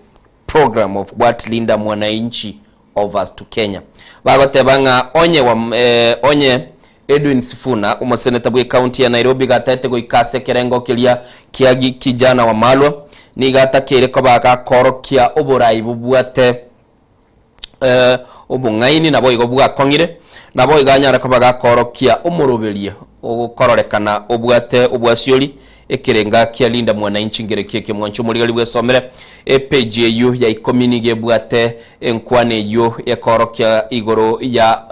Speaker 3: program of what Linda Mwananchi offers to Kenya. Bagoteba ng'a onye wa, eh, onye Edwin Sifuna, omoseneta bw'ecounty ya Nairobi gataete goika ase ekerengo keria kia Kijana Wamalwa, nigo atakeire koba gakorokia oborai bobwate eh, obong'aini naboigo bwakong'ire, naboigo anyare koba gakorokia omoroberio ogokororekana obwate obwasiori. Ekerenga kia Linda Mwananchi ngerekio ekemwancho omorigari bwesomere epeji eyio ya ikomi nigo ebwate enkwana eyio ekoorokia igoro ya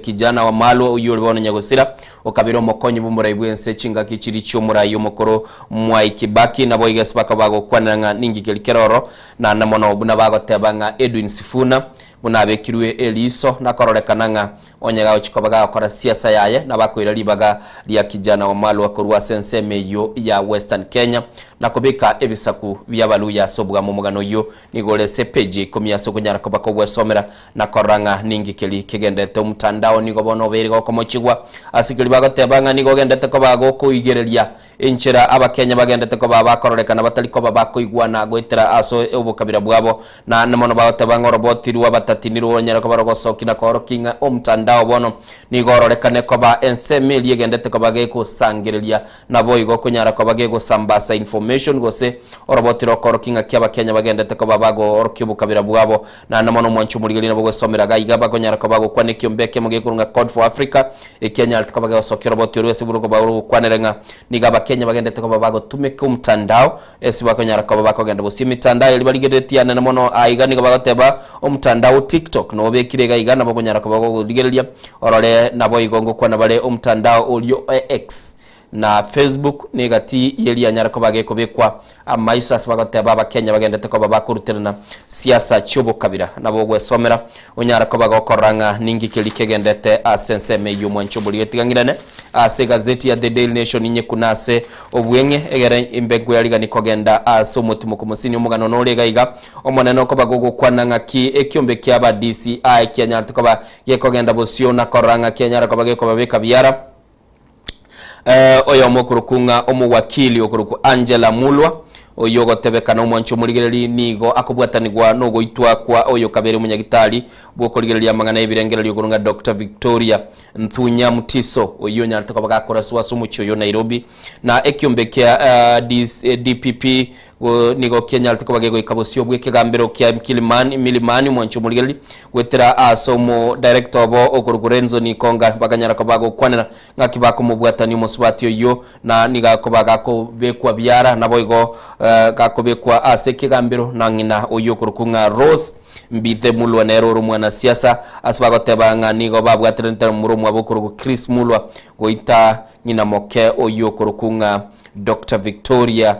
Speaker 3: kijana Wamalwa oyio ore bono nyagosira okabera omokonyi bw'omorai bw'ense chingaki chiria chi'omorai omokoro Mwai Kibaki naboigo ase bakaba bagokwanera ng'a ninki keri kere oro naende mono buna bagoteba ng'a Edwin Sifuna buna abekirwe eriso nakororekana ng'a Onye gagochia koba gagokora siasa yaye, nabakoira ribaga ria kijana Wamalwa korwa ase ensemo eyio ya Western Kenya na kobeka ebisaku bi'Abaluya ase obwamo. Omogano oyio nigo ore ase epeji ya ikomi ase okonyara koba kogwesomera na korora ng'a ninki keri kegenderete. Omotandao nigo bono obeire gokomochigwa ase keri bagoteba ng'a nigo ogendete koba gokoigereria Enchera Abakenya bagendete koba bakororekana batari koba bakoigwana goetera ase obokabira bwabo, na mono bagoteba ng'a oroboti rw'abatati nirwonyare koba rogosokia na koorokia ng'a omtandao bono nigo ororekane koba ensemo eria egendete koba gegosangereria naboigo konyara koba gegosambasa information gose oroboti rokoorokia ng'aki Abakenya bagendete koba bagoorokia obokabira bwabo. Naende mono omwanchi omorigereria nabo ogosomera iga iga bakonyara koba gokwana ekiombe ekemo gekorwa ng'a Code for Africa ekianyarete koba gegosokia oroboti orwo ase borokoba rogokwanera ng'a nigo abakenya bagendete koba bagotumeka omtandao ase bakonyara koba bakogenda bosio emitandao eria barigereretie anene mono aiga nigo bagoteba omtandao o TikTok nabo obekire iga iga nabo okonyara koba gokorigereria orore naboigo ngokwana bare omtandao orio o X Na Facebook negati yerianyare koba gekobekwa amaiso ase bagoteba abakenya bagendete koba bakoruterana siasa chiobokabira. Nabo ogwesomera onyare koba gokorora ng'a ninki keria kegendete ase ensemo eyio mwanche oborige. Tiga ng'irane ase egazeti ya The Daily Nation inyekune ase obweng'e egere imbe nkoyarigani kogenda ase omotimoko mosini omogano nore iga iga omonene okoba gogokwana ng'aki ekiombe kia aba DCI kianyarete koba gekogenda bosio na korora ng'a kianyare koba gekobabeka biara. Oyomo okorokwa ng'a omowakili okorokwa Angela Mulwa, oyio ogotebekana omwanchi omorigereri nigo akobwatanigwa nogoitwa kwa oyo kabere omonyagitari bw'okorigereria amang'ana y'ebirengererio okorokwa ng'a Doctor Victoria Nthunya Mutiso, oyio onyarete koba gakoraswa ase omochie oyo Nairobi na ekiombe kia DPP Nigo kianyarete koba gegoika bosio bw'ekegambero kia Kilimani, Milimani, omwanchi omorigereria, goetera ase omo-director obo okorokwa Renzo Nikonga, bakanyara koba bagokwanera ng'aki bakomobwatania omosubati oyio, na nigo akoba gakobekwa biara, naboigo gakobekwa ase ekegambero na ng'ina oyio okorokwa ng'a Rose Mbithe Mulwa, nere ore omwanasiasa, ase bagoteba ng'a nigo babwateranete na momura omwabo okorokwa Chris Mulwa goita ng'ina moke oyio okorokwa ng'a Doctor Victoria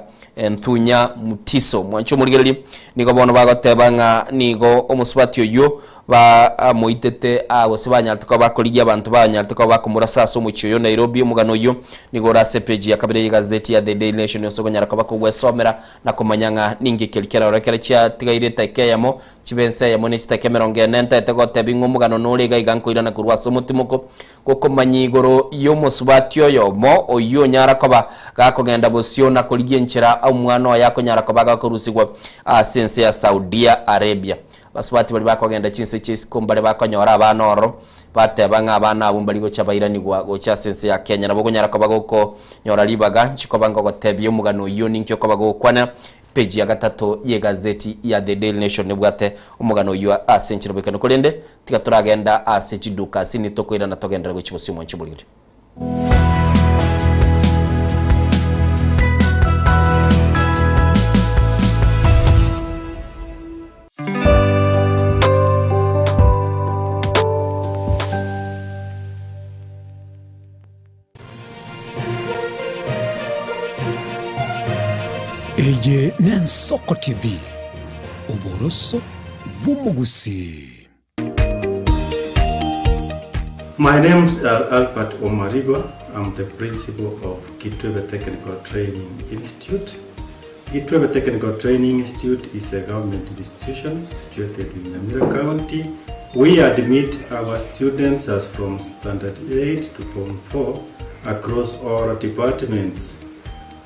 Speaker 3: Nthunya Mutiso. Mwanche omorigereria, nigo bono bagoteba ng'a nigo omosubati oyio bamoitete aa gose banyarete koba bakorigia abanto banyarete koba bakomorasa ase omochie oyo Nairobi. Omogano oyio nigo ore ase epeji ya kabere y'egazeti ya The Daily Nation ase okonyara koba kogwesomera na komanya ng'a ninki keri kerore kere chiatigaire etageka eyemo chibe ense eyemo ne chitageka emerongo ene ntaete gotebia ng'a omogano nore iga iga nkoirana korwa ase omotimoko Gokomanya igoro y'omosubati oyomo oyio onyara koba gakogenda bosio na korigia enchera omwana oye akonyara koba gakorusigwa ase ense ya Saudia Arabia. Abasubati baria bakogenda chinse chia isiko mbare bakonyora abana ororo, bateba ng'a abana abwo mbari gocha bairanigwa gocha ase ense ya Kenya. Nabo okonyara koba gokonyora ribaga nchikoba ngogotebia omogano oyio ninki okoba gogokwanera. Page ya gatato y'egazeti ya The Daily Nation nebwate omogano oyio ase enchera boikano. Korende Tiga toragenda ase chiduka ase nitokoirana togenderere gochia bosio mwanche oboriri.
Speaker 1: Eye n'Ensoko TV, oboroso bw'omogusii.
Speaker 18: My name is Albert Omariba. I'm the principal of Kitwebe Technical Training Institute. Kitwebe Technical Training Institute is a government institution situated in Nyamira County. We admit our students as from Standard 8 to Form 4 across all departments.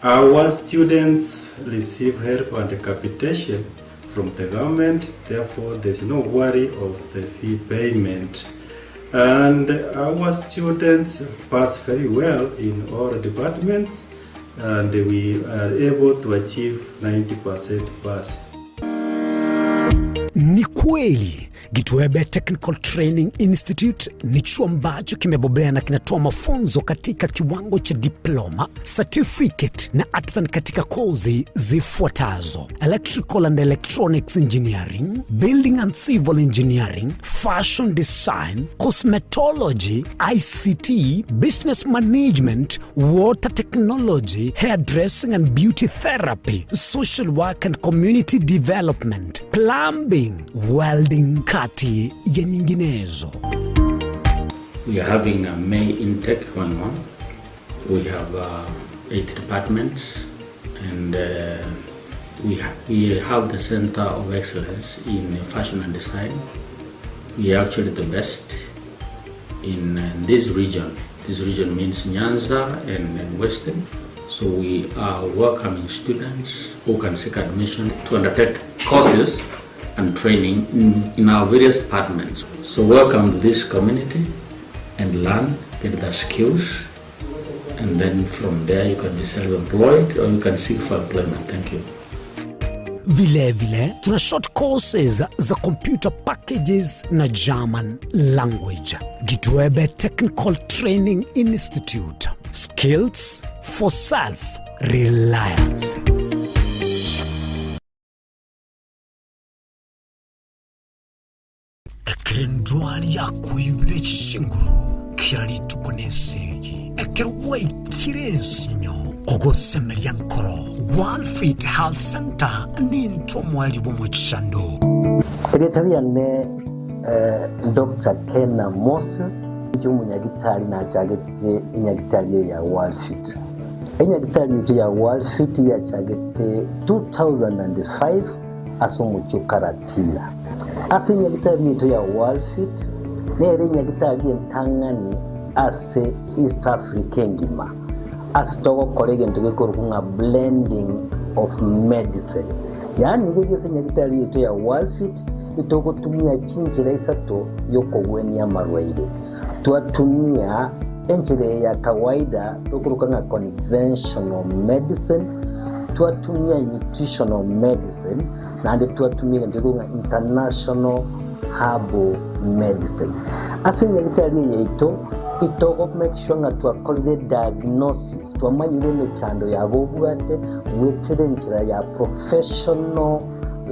Speaker 18: Our students receive help and capitation from the government, therefore there's no worry of the fee payment. And our students pass very well in all departments and we are able to achieve 90% pass.
Speaker 1: Ni kweli. Gitwebe Technical Training Institute ni chuo ambacho kimebobea na kinatoa mafunzo katika kiwango cha diploma, certificate na artisan katika kozi zifuatazo: electrical and electronics engineering, building and civil engineering, fashion design, cosmetology, ICT, business management, water technology, hairdressing and beauty therapy, social work and community development, plumbing, welding, kati ya nyinginezo.
Speaker 19: We are having a May intake going on. We have uh, eight departments and uh, we, ha we have the Center of Excellence in Fashion and Design. We are actually the best in uh, this region. This region means Nyanza and, and Western. So we are welcoming students who can seek admission to undertake courses and training in, in our various departments. So welcome to this community and learn, get the skills, and then from there you can be self-employed or you can seek for employment. Thank you.
Speaker 1: Vile vile tuna short courses za computer packages na German language. Gitwebe Technical Training Institute. Skills for self reliance. Ekero endwari yakoibire chinguru kera rituko nesegi, ekero gwaikire ensinyo, ogosemeria nkoro, Worldfit Health Center nintwe omoerio bw'omochando.
Speaker 20: Erieta riane Doctor Kena Moses, inche omonyagitari nachagete enyagitari eye ya Worldfit. Enyagitari yaito ya Worldfit yachagete 2005 ase omochie o Karatina. Ase enyagitari yaito ya Worldfit nere enyagitari entang'ani ase East Africa engima ase togokora egento gekorokwa ng'a blending of medicine. Yaani iga ase enyagitari yaito ya Worldfit itogotumia chinchera isato y'okogwenia amarwaire. Twatumia enchera eye ya kawaida tokoroka ng'a conventional medicine, twatumia nutritional medicine, naende twatumia egento gekorokwa ng'a international herbal medicine. Ase enyagitari eye yaito, itogo make sure ng'a twakorire diagnosis, twamanyire emechando yabo obwate goetera enchera ya professional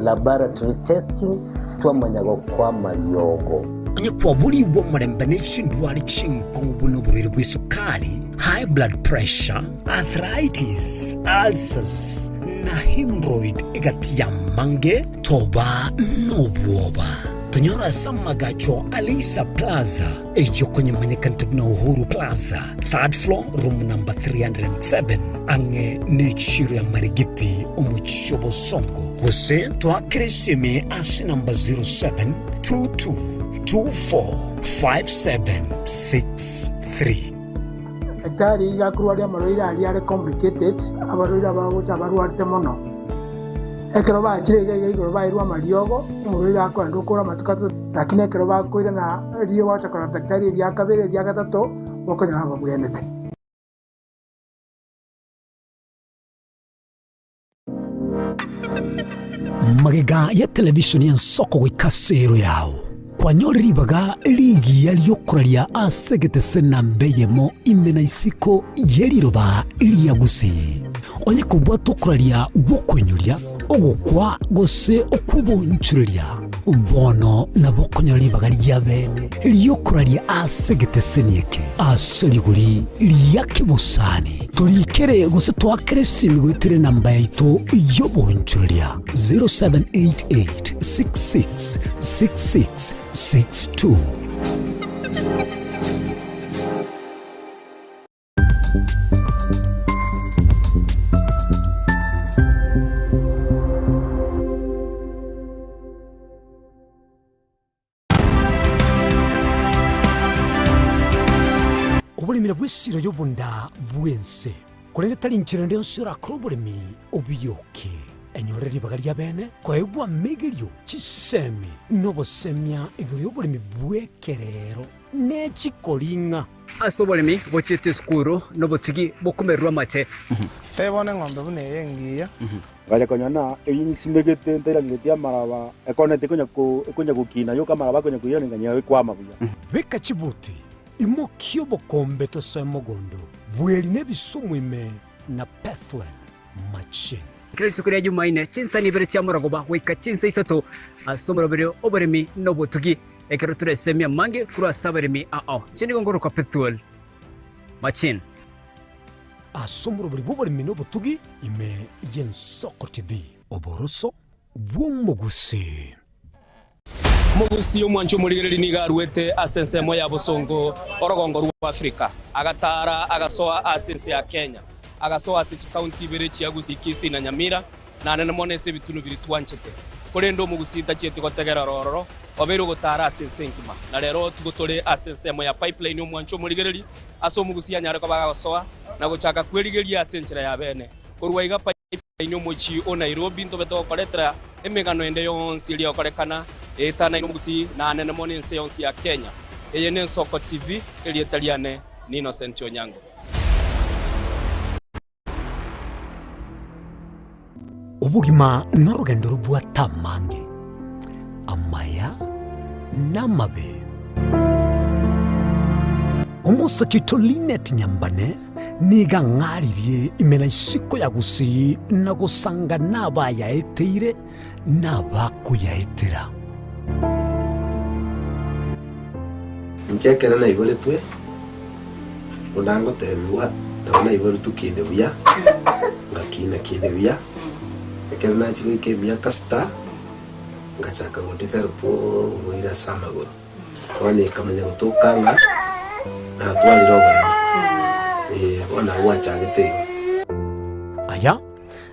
Speaker 20: laboratory testing, twamanya gokoa amariogo.
Speaker 1: Onye kwaborigwe omorembe ne chindwari chinkong'u buna oborwaire bw'esukari, high blood pressure, arthritis, ulcers, na hemorrhoid egati y'amange, toba nobwoba. Tonyore ase amagacho a Leisa Plaza, eyio konyemanyekanete buna Uhuru Plaza, third floor, room number 307, ang'e n'echiro ya Marigiti, omochie o Bosongo. Gose toakere esimi ase namba 0722245763.
Speaker 21: Daktari iga akorwaria amarwaire aria are complicated, abarwaire abagocha abarwarete mono. Ekero bachire iga iga igoro bairwe amariogo, omorwaire akoenda okora amatuko atato, lakini ekero bakoirana riria gwacha korora daktari eria kabere eria gatato, bokonyora babwenete.
Speaker 1: Magega ya televishoni y'ensoko goika ase ero yao, kwanyore ribaga rigiya ri'okoraria ase egetese namba eyemo ime na isiko ye riroba ria Gusii. Onye kobwata okoraria gw'okoinyoria, ogokwa gose okw'obonchoreria, bono nabo okonyora ribaga ria bene ri'okoraria ase egeteseni eke ase rigori ria kebosani. Torikere gose toakere esimi goetera enamba yaito y'obonchoreria 0788 66 66 62. Oboremi nabwo esiro y'obonda bw'ense, korende tari nchera ende yonsi orakore oboremi obiyoke. Enyore ribaga ria bene koegwa amegerio, chisemi, na obosemia igoro y'oboremi bw'ekerero ne chikoring'a.
Speaker 16: Ase oboremi bochiete esukuru nobotugi bokomererwa amache.
Speaker 12: Tebia bono eng'ombe buna eye engiya.
Speaker 13: Ngacha konyora na eyio nsimegete ntairangeretie amaraba, ekoneti ekonya ko ekonya gokina yoka amaraba akonya koirana nganyora ekwama buya.
Speaker 1: Beka chibuti, imokia obokombe tosoe mogondo, bweri na ebisumu ime na Pethuel machine.
Speaker 16: Kera rituko ria Jumaine, chinsani ibere chia morogoba goika chinsa isato ase omoroberio oboremi na obotugi, ekero toresemie amange korwa ase abaremi ao. Inche nigo ngorokwa Pethuel Machine.
Speaker 1: Ase omoroberi bw'oboremi na obotugi ime y'Ensoko TV. Oboroso bw'omogusii.
Speaker 7: Omogusii omwanchi omorigereria nigo aruete ase ensemo ya bosongo orogongo rwa Afrika, agataara agasoa ase ense ya Kenya, agasoa ase chikaunti ibere chia Gusii, Kisii na Nyamira, na anene mono ase ebitunu biria twanchete. Korende omogusii tachieti gotegera ororo, obeire ogotaara ase ense engima. Na rero tigo tore ase ensemo ya Pipeline omwanchi omorigereria, ase omogusii anyare koba agosoa na gochaka kwerigeria ase enchera ya bene. Korwa iga Pipeline omochie o Nairobi ntobe togokoretera emegano ende yonsi eria egokorekana eetanaine omogusii na anene mono ense yonsi ya Kenya. Eye n'Ensoko TV, erieta riane ni Innocent Onyango.
Speaker 1: Obogima norogendo robwate amange, amaya na amabe. Omosake oito Linet Nyambane nigo ang'aririe ime na isiko ya Gusii na gosanga nabayaeteire na abakoyaetera.
Speaker 14: Inche ekero naiboretwe, buna ngotebigwa, nabo naiboretwe kinde buya, ngakina kinde buya, ekero nachia goika emiaka sita, ngachaka godevelop oborwaire ase amagoro. Bono ekamanya gotoka ng'a natwarire oboremo, eh, bono nabo gwachagete igo.
Speaker 1: Aya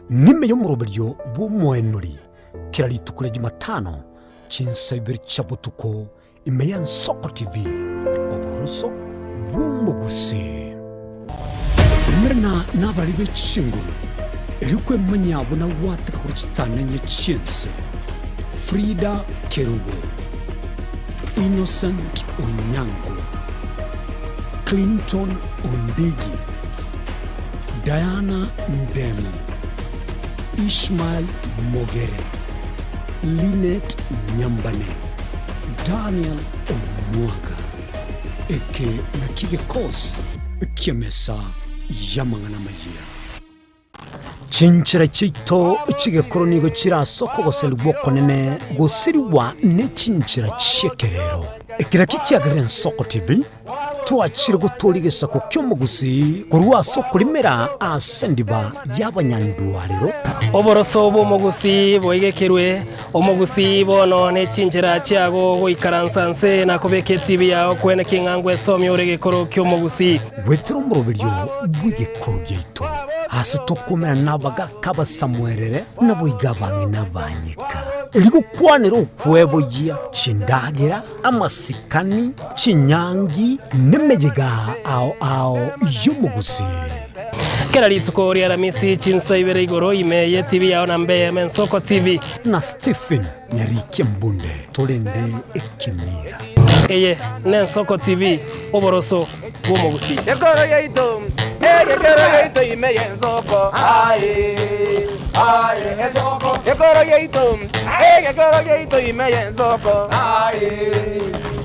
Speaker 1: nime y'omoroberio bw'omoenori kera rituko ria Jumatano chinsa ibere chia botuko ime y'Ensoko TV, oboroso bw'omogusii. Umerana nabarari be chinguru, erio kwemanyia buna gwateka korwa chitang'ani chi'ense. Frida Kerubo, Innocent Onyango, Clinton Ondigi, Diana Ndemo, Ishmael Mogere, Linet Nyambane, Daniel Omwaga. Eke nakio gekosi ki'emesa y'amang'ana amayia. Chinchera chiaito chi'egekoro nigo chire ase okogoserigwa okonene gosirigwa ne chinchera chi'ekerero. Eke nakio kiagerire Ensoko TV twachire gotooria egesaku ki'omogusii korwa ase okorimera ase endiba y'abanyandwarero.
Speaker 15: Oboroso bw'omogusii boigekerwe, omogusii bono ne chinchera chiago goikaransa nse na kobeka etibi yao kwene king'a ngwesomia ore egekoro ki'omogusii.
Speaker 1: Goetera omoroberio bw'egekoro giaito, aase tokomerana nabagaaka abasamuerere, naboigo abang'ina abanyeka, erio gokwanera okweboyia chindagera, amasikani, chinyangi, nemeyega ao ao y'omogusii.
Speaker 15: Kera rituko ria Aramisi chinsa ibere igoro ime ye TV yao na mbe Ensoko TV.
Speaker 1: Na Stephen Nyarikia Mbunde torende ekemira.
Speaker 15: Eye n'Ensoko TV, oboroso bw'omogusii.
Speaker 17: Ekoro yaito, egekero yaito ime y'ensoko, aye, aye, ensoko. Ekoro yaito, egekero yaito ime y'ensoko, aye,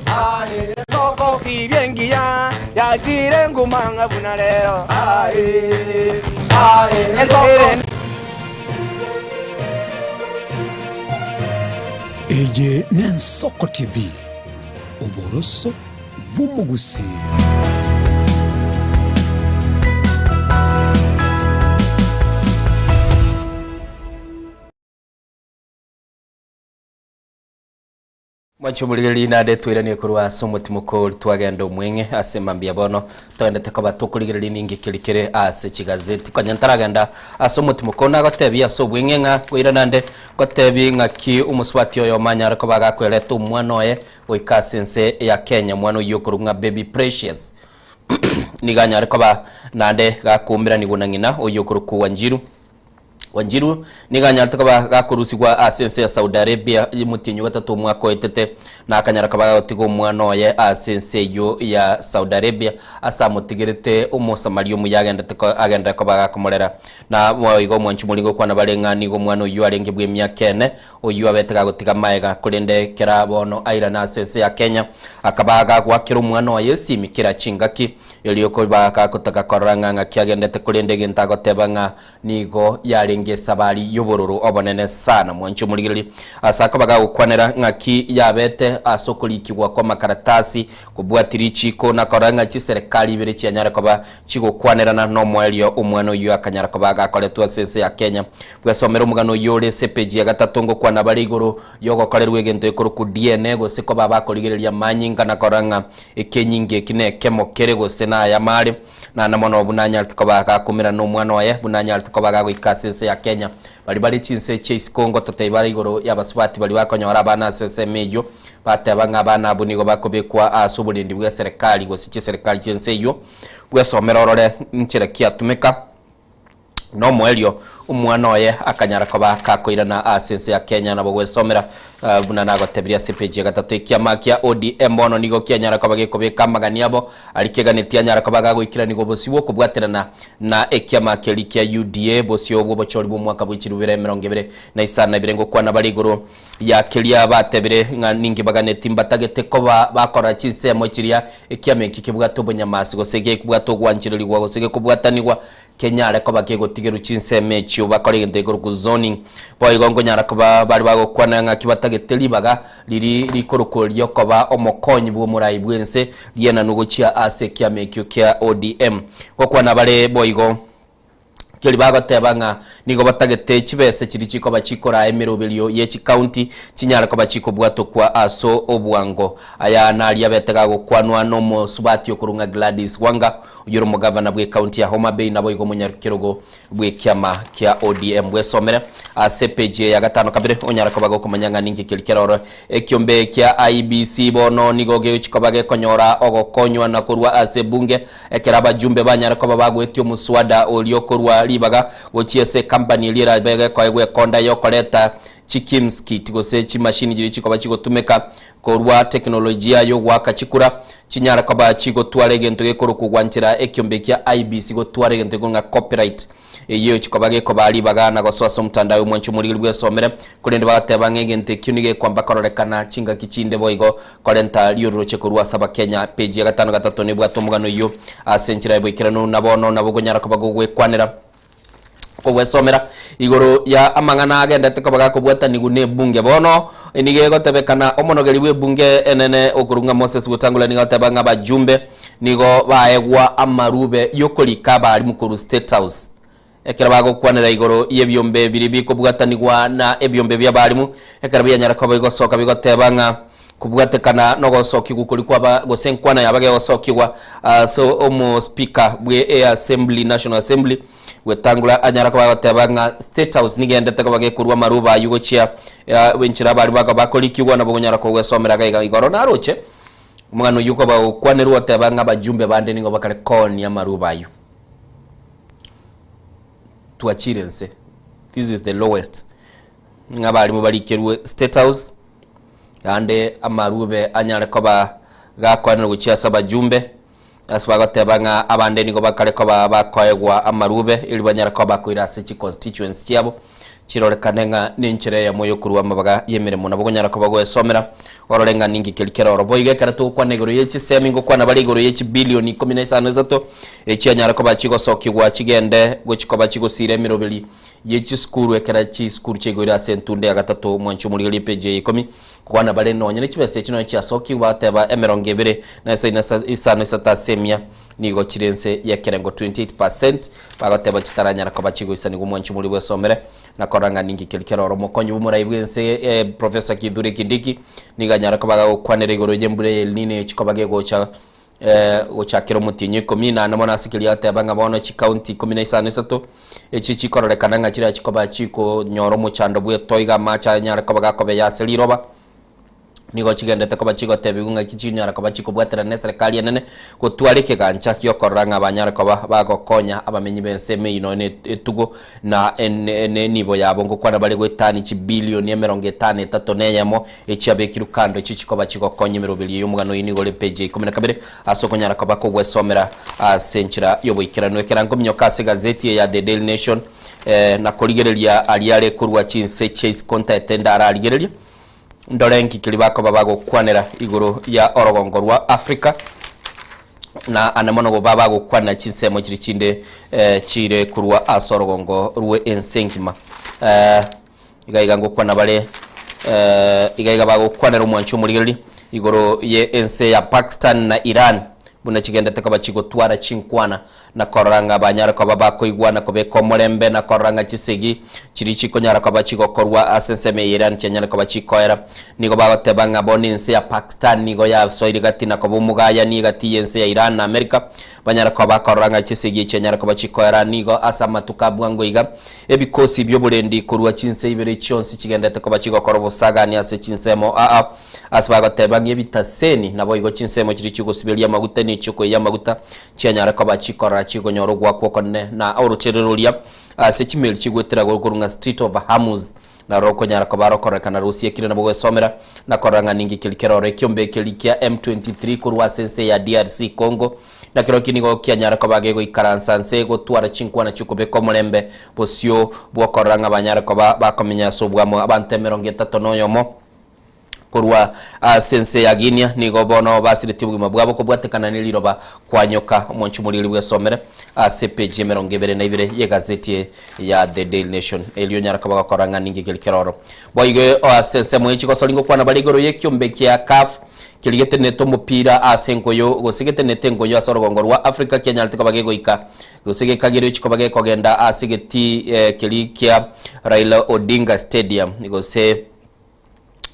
Speaker 17: aye, ensoko. Tibia engiya yachire nguma ng'a buna rero, aye, aye, ensoko.
Speaker 1: Eye n'Ensoko TV, oboroso bw'omogusii.
Speaker 3: Mwanche omorigereria naende toiranie korwa ase omotimoko oria twagenda omweng'e ase mambia bono toendete koba tokorigereria ninki keri kere ase chigazeti konya ntaragenda ase omotimoko nagotebia ase obweng'e ng'a koirana ande ngotebi ng'aki omosubati oyomo anyare koba agakoereta omwana oye goika ase ense ya Kenya omwana oyio okorokwa ng'a Baby Precious nigo anyare koba naende gakoumberanigwa na ng'ina oyio okorokwa Wanjiru. Wanjiru nigo anyarete koba gakorusigwa ase ense ya Saudi Arabia omotienyi ogatato omwaka oetete, na akanyara koba gagotiga omwana oye ase ense eyio ya Saudi Arabia ase amotigerete omosamaria omuya agendete agenderere koba gakomorera. Na boigo omwanchi moria gokwana bare ng'a nigo omwana oyio arenge bw'emiaka ene, oyio abete gagotiga maega, korende kera bono airane ase ense ya Kenya, akaba gagoakera omwana oye esimi kera chingaki, erio koba gagotaka korora ng'a ng'aki agendete korende egento agoteba ng'a Nigo yarenge esabari y'obororo obonene sana. Mwanche omorigererie ase akoba gagokwanera ng'aki yabete ase okorikigwa kw'amakaratasi, kobwatia richiiko, na korora ng'a chiserekari ibere chianyare koba chigokwanerana nomoerio omwana oyio akanyara koba gakoretwa ase ense ya Kenya. Bwesomere omogano oyio ore ase epeji ya gatato ngokwana bare igoro y'ogokorerwa egento gekorokwa DNA gose koba bakorigereria amanyinga na korora ng'a ekenyinga eki nekemo kere gose nayamo are. Naende mono buna anyarete koba gakomerana nomwana oye, buna anyarete koba gagoika ase ense ya Kenya. Baria bare chinse chia isiko ngototebia bare igoro y'abasubati baria bakonyora abana ase ensemo eyio, bateba ng'a abana abwo nigo bakobekwa ase oborendi bw'eserekari gose chiserekari chi'ense eyio. Bwesomere orore nchera ki atumeka. Nomoerio omwana oye akanyara koba kakoirana ase ense ya Kenya nabo gwesomera buna nagotebirie ase epeji ya gatato. Ekiama kia ODM bono nigo kianyara koba gekobeka amagani abo aria keganetie anyara koba gagoikeranigwa bosio bw'okobwaterana na ekiama keria kia UDA bosio bw'obochori bw'omwaka bwe chilifu bibere 25 ngokwana bare igoro ya keria batebire ng'a ninki baganetie mbatagete koba bakora chinsemo chiria ekiama eki kebwate obonyamasi gose gekbwate ogwanchererigwa gose gekobwatanigwa Kenyare koba kegotigerwa chinsemo echio bakore egento gekorokwa zoning. Boigo nkonyara koba bare bagokwana ng'aki batagete ribaga riri rikorokwa riokoba omokonyi bw'omorai bw'ense rienanwe gochia ase ekiama ekio kia ODM. Gokwana bare boigo keri bagoteba ng'a nigo batagete chibese chiria chikoba chikoraa emeroberio ye chikaunti chinyare koba chikobwatokwa ase obwango. Aya naria abete gagokwanwa nomosubati okorwa ng'a Gladys Wanga Oyio ore omogavana bw'ecounty ya Homa Bay naboigo omonyakerogo bw'ekiama kia ODM. Bwesomere ase page ya gatano kabere onyare koba gokomanya ng'a ninki keria keroro. Ekiombe kia IEBC bono nigo gegochi koba gekonyora ogokonywa na korwa ase ebunge ekero abajumbe banyare koba bagoetia omuswada oria okorwa ribaga gochia ase ecompany eria erabe gekoegwa ekonda yokoreta chiKIMS kit gose chimashini chiria chikoba chigotumeka Korwa teknolojia y'ogoaka chikura, chinyare koba chigotwara egento gekorokwa gwanchera ekiombe kia IEBC gotwara egento gekorokwa ng'a copyright. Eyio chikoba gekobaa ribaga na gosoa ase omotandao omwanchi omorigeri bwesomere, korende bagateba ng'a egento ekio nigo gekwamba kororekana chingaki chinde boigo korenta riororoche korwa ase abakenya. Page ya gatano gatato nebwate omogano oyio ase enchera ya boikeranu na bono nabo okonyara koba gogwekwanera. Kogwesomera igoro ya amang'ana agendete koba gakobwatanigwa nebunge. Bono nigo egotebekana omonogeri bw'ebunge enene okorwa ng'a Moses Wetangula nigo agoteba ng'a abajumbe nigo baegwa amarube y'okorika abarimu korwa State House ekero bagokwanera igoro y'ebiombe biria bikobwatanigwa na ebiombe bi'abarimu ekero bianyara koba bigosoka bigoteba ng'a Kobwatekana nogosokigwa koria kwaba gose enkwana yaba gegosokigwa ase omospika bwe eassembly, National Assembly, Wetangula anyara koba agoteba ng'a State House nigo endete koba gekorwa amaruba ayio gochia enchera abaria bakoba bakorikigwa nabo okonyara kogwesomera iga iga igoro naroche omogano oyio okoba gokwanerwa oteba ng'a abajumbe bande nigo bakare koonia amaruba ayio. Twachire nse, this is the lowest ng'a abarimu barikerwe State House. Naende amarube anyare koba gakoenanwa gochia ase abajumbe, ase bagoteba ng'a abande nigo bakare koba bakoegwa amarube erio banyare koba bakoira ase chiconstituency chiabo, chirorekane ng'a nenchera eyemo yokorua amabaga y'emeremo. Nabo okonyara koba goesomera orore ng'a ninki keria kere oro. Boigo ekero togokwana igoro ye chisemi ngokwana bare igoro ye chibilioni ikomi na isano isato, echianyare koba chigosokigwa chigende gochi koba chigosira emeroberi ye chisukuru ekero chisukuru chiaigoire ase entunda ya gatato omwancho omorigereria epeji ya ikomi kwana bare nonya ne chibesa echi nonya chiasokigwe bateba emerongo ebere na isano isato ase emia nigo chire nse y'ekerengo 28% bagoteba chitaranyara koba chigoisanigwa omwancho omori bwesomere na korora ng'a ninki keria kere oro omokonyi bw'omorai bw'ense eh, Professor Kithure Kindiki nigo anyara koba gagokwanera igoro y'embura ya El Nino echikoba gegocha Gochakera omotienyi o ikomi na ane mono ase keria ateba ng'a bono chikaunti ikomi na isano isato echi chikororekana ng'a chirachi koba chikonyora omochando bw'etoigo amache anyare koba gakobeya ase riroba. Nigo chigendete koba chigotebigwa ng'aki chinyara koba chikobwaterana neserekari enene gotwara ekegancha gi'okorora ng'a banyare koba bagokonya abamenyi b'ense ime ino ne etugo na enibo yabo ngokwana bare goetani chibilioni emerongo etano etato na eyemo echiabekirwe kando echio chikoba chigokonya emeroberio y'omogano oyio nigo ore page ya ikomi na kabere ase okonyara koba kogwesomera ase enchera y'oboikeranu. Ekero nkominyoka ase egazeti eye ya The Daily Nation na korigereria aria are korwa chinse chia isiko ntaete ndararigererie. Ndore nki keria bakoba bagokwanera igoro ya orogongo rwa Africa, na ane mono goba bagokwanera chinsemo chiria chinde chire korwa ase orogongo rwe ense engima. Iga iga ngokwana bare iga iga bagokwanera omwancho omorigereria igoro ye ense ya Pakistan na Iran buna chigendete koba chigotwara chinkwana na korora ng'a banyare koba bakoigwa na kobeka omorembe, na korora ng'a chisegi chiria chikonyara koba chigokorwa ase ensemo eye Iran chianyare koba chikoera. Nigo bagoteba ng'a bono ense ya Pakistan nigo yasoire gati na koba omogayani egati y'ense ya Iran na America, banyare koba bakorora ng'a chisegi echi chianyare koba chikoera. Nigo ase amatuko a bwango iga, ebikosi bi'oborendi korwa chinse ibere chionsi chigendete koba chigokora obosagani ase chinsemo aa Ase bagoteba ng'a ebitaseni, naboigo chinsemo chiria chi'ogosiberia amaguta na echi'okoiyia amaguta, chianyare koba chikorora chikonyora ogoakwa okonene, na orochererio roria ase chimeli chigoetera korwa ng'a Strait of Hormuz, naro rokonyara koba rokororekana rosiekire nabo gwesomera, na korora ng'a ninki keria keroro ekiombe keria kia M23 korwa ase ense ya DRC Congo, na kerokio nigo kianyara koba gegoikaransa nse gotwara chinkwana chi'okobeka omorembe bosio bw'okorora ng'a banyare koba bakomenya ase obwamo abanto emerongo etato na oyomo. Korwa ase ense ya Guinea nigo bono basiretie obogima bwabo kobwatekana ne riroba kwanyoka. Omwanchi omoriri bwesomere ase epeji emerongo ebere na ibere y'egazeti ya The Daily Nation erio onyare koba gokora ng'a ninki keri keroro. Boigo ase ensemo ye chigosori ngokwana bare igoro y'ekiombe kia CAF keria getenenete omopira ase enkoyo gose getenenete enkoyo ase orogongo rwa Africa kianyarete koba gegoika gose gekagerio chikoba gekogenda ase egetii keria kia Raila Odinga Stadium gose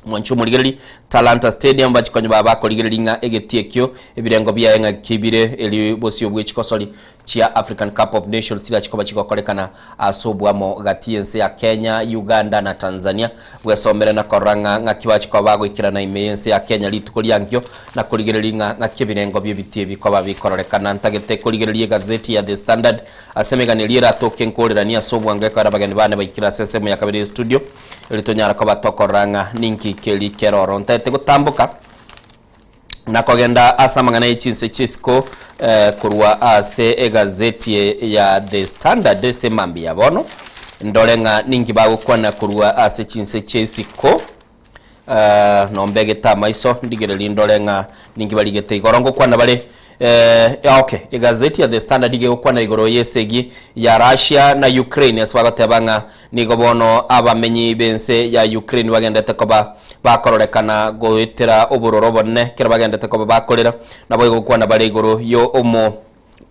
Speaker 3: Mwanche omorigereria, Talanta Stadium bachikonye baba bakorigereria ng'a egetii ekio ebirengo biaye ng'aki bire eri bosio bwe chikosori chia African Cup of Nations chiria chikoba chigokorekana ase oboamo gati y'ense ya Kenya, Uganda na Tanzania. Bwesomere na korora ng'a ng'aki bachikoba bagoikerana ime y'ense ya Kenya rituko riankio na korigereria ng'a ng'aki ebirengo bi'ebitii ebi koba bikororekana. Ntagete korigereria egazeti ya The Standard ase emegano eria eratoke nkoreranie ase obwango ekero abageni bane baikire ase ensemo ya kabere y'estudio. Erio tonyare koba tokorora ng'a ninki keri keroro. Ntaete gotamboka na kogenda ase amang'ana ye chinse chi'isiko eh, korwa ase egazeti ya The Standard ase mambia ya bono, ndore ng'a ninki bagokwana korwa ase chinse chi'isiko. Eh, nombegete amaiso ndigererie ndore ng'a ninki barigete igoro ngokwana bare eh, okay egazeti ya The Standard iga egokwana igoro y'esegi ya Russia na Ukraine ase bagoteba ng'a nigo bono abamenyi b'ense ya Ukraine bagendete koba bakororekana goetera obororo obonene ekero bagendete koba bakorera naboigo gokwana bare igoro yo omo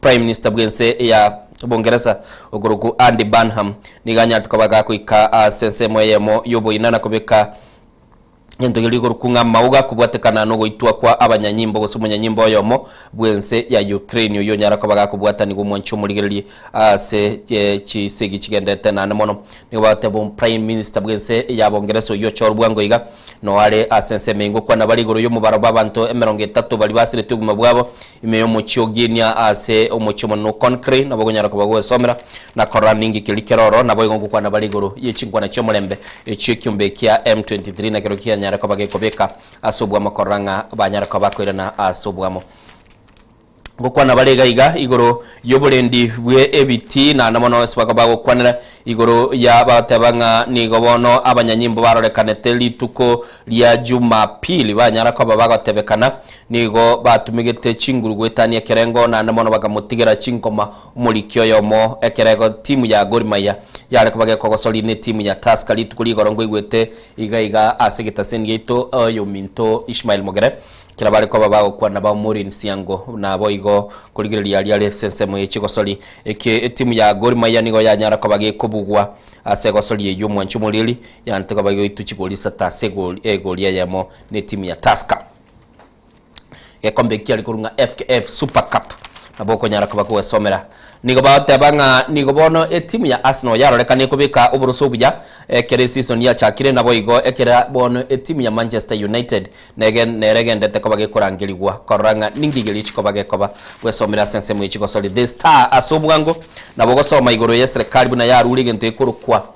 Speaker 3: Prime Minister bw'ense ya Bongeresa okorokwa Andy Burnham nigo anyarete koba gakoika ase ensemo eyemo y'oboina na kobeka egento keria rigorokwa ng'a amauga kobwatekana nogoitwa kwa abanyanyimbo gose omonyanyimbo oyomo bw'ense ya Ukraine oyio onyara koba gakobwatanigwa omwanchi omorigererie ase chisegi chigendete naende mono. Nigo bagoteba Prime Minister bw'ense ya Bongeresa oyio ochorwa bwango iga noare ase ensemo eye ngokwana bare igoro y'omobaro bw'abanto emerongo etato baria basiretie obogima bwabo ime y'omochie o Guinea ase omochie omonene o Conakry nabo okonyara koba gwesomera na korora ninki keria kere ororo naboigo ngokwana bare igoro ye chinkwana chi'omorembe echio ekiombe kia M23 nakerokio kianyare koba gekobeka ase obwamo korora ng'a banyare koba bakoirana ase obwamo. Ngokwana bare iga iga igoro y'oborendi bwe ebiti, naende mono ase bakaba bagokwanera igoro ya bagoteba ng'a nigo bono abanyanyimbo barorekanete rituko ria Jumapili banyara koba bagotebekana nigo batumegete chinguru goetania ekerengo naende mono bakamotigera chinkoma omoriki oyomo ekerego timu ya Gor Mahia yare koba gekogosoria ne timu ya Tusker rituko rigoro nkoigwete iga iga ase egetaseni giaito oyominto Ishmael Mogere Kera bare koba bagokwana ba Maureen Siango naboigo korigereria aria are ase ensemo ye chigosori. Eke etimu ya Gor Mahia nigo yanyara koba gekobugwa ase egosori eyio omwanchi omorieri yanete koba gegoitwa chigori isato ase egori egori eyemo ne etimu ya Tusker. Gekombe ekiare korwa ng'a FKF Super Cup. Nabo okonyara koba kogwesomera. Nigo bagoteba ng'a nigo bono etimu ya Arsenal yarorekane kobeka oboroso obuya ekero eseason yachakire naboigo ekera bono etimu ya Manchester United nege nere egendete koba gekorangerigwa korora ng'a ninki keria chikoba gekoba bwesomere ase ensemo ye chigosori The Star ase obwango nabo ogosoma igoro y'eserekari buna yarure egento gekorokwa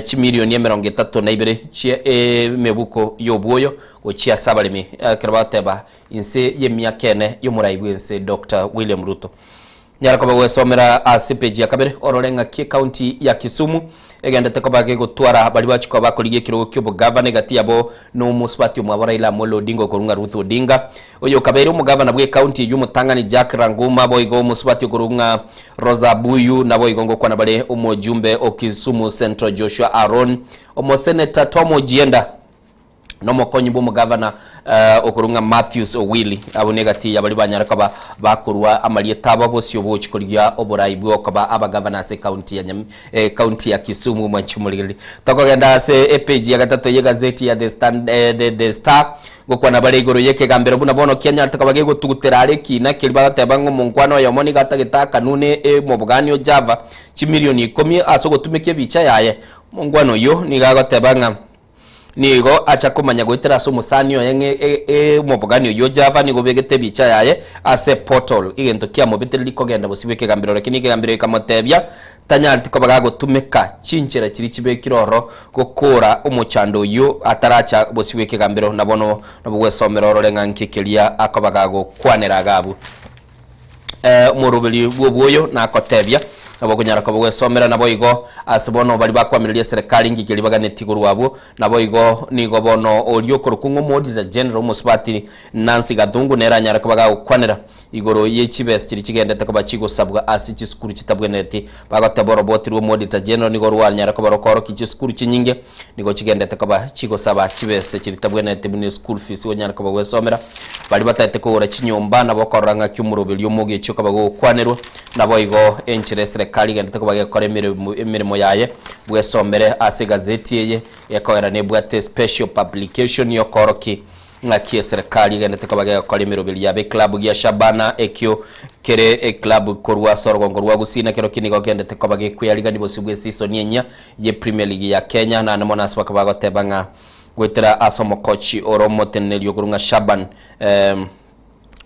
Speaker 3: chimilioni emerongo etato na ibere chie emebuko y'obwoyo gochia ase abaremi ekero bagoteba Inse y'emiaka ene y'omorai bw'ense Doctor William Ruto. Nyara koba gwesomera ase epeji ya kabere orore ng'aki ecounty ya Kisumu egendete koba gegotwara baria bachia koba bakorigia ekerogo ki'obogavana egati yabo na omosubati omwabo Raila Amolo Odinga okorwa ng'a Ruth Odinga oyo okabeire omogavana bw'ecounty eyio omotang'ani Jack Ranguma boigo omosubati okorwa ng'a Rosa Abuyu naboigo ngokwana bare omojumbe o Kisumu Central Joshua Aaron omoseneta Tom Ojienda Nomokonyi bw'omogavana okorwa ng'a Matthews Owili, abwo negati ya baria banyare koba bakorua amarieta abo bosio bogochia korigia oborai bw'okoba abagavana ase ekaunti ya Nyam ekaunti ya Kisumu mwanche omorigereria. Tokogenda ase epeji ya gatato y'egazeti ya The Stand the, The Star gokwana bare igoro y'ekegambero buna bono kianyarete koba gegotugutera are ekina keria bagoteba ng'a omonkwana oyomo nigo atagete akanune omobogani o Java chimilioni ikomi ase ogotumekia ebicha yaye. Omonkwana oyio nigo agoteba ng'a Nigo acha komanya goetera ase omosani oye ng'a omobogani oyio Java nigo obegete ebicha yaye ase eportal, egento kiamobetereria kogenda bosio bw'ekegambero. Lakini ekegambero gekamotebia tanyareti koba gagotumeka chinchera chiria chibekire ororo gokora omochando oyio ataracha bosio bw'ekegambero. Na bono nabo gwesomera orore ng'a nki keria akoba gagokwanera iga abwo. Omoroberi bw'obwoyo nakotebia, nabo okonyara koba gwesomera, naboigo ase bono baria bakwamireria eserekari ngike ribaganeti korwa abwo, naboigo nigo bono oria okorokwa ng'a Omoauditor General omosubati Nancy Gathungu nere anyare koba gagokwanera igoro ye chibesa chiria chigendete koba chigosabwa ase chisukuru chitabwenereti. Bagoteba oroboti rwa Omoauditor General nigo rwanyare koba rokoorokia chisukuru chinyinge nigo chigendete koba chigosaba chibesa chiritabwenereti buna eschool fees onyare koba gwesomera. Baria bataete kogora chinyomba nabo okorora ng'aki omoroberio omogechi okoba gogokwanerwa, naboigo enchera eserekari egendete koba gekora emeremo emeremo yaye bwesomere ase egazeti eye gekogera nebwate special publication yokoorokia ng'aki eserekari egendete koba gegokora emeroberi yabo eclub gia Shabana ekio kere eclub korwa ase orogongo rwa Gusii nakerokio nigo kegendete koba gekweyarigania bosio bwe season enyia ye Premier League ya Kenya naende mono ase bakaba bagoteba ng'a goetera ase omokochi ore omoteneneri okorwa ng'a Shaban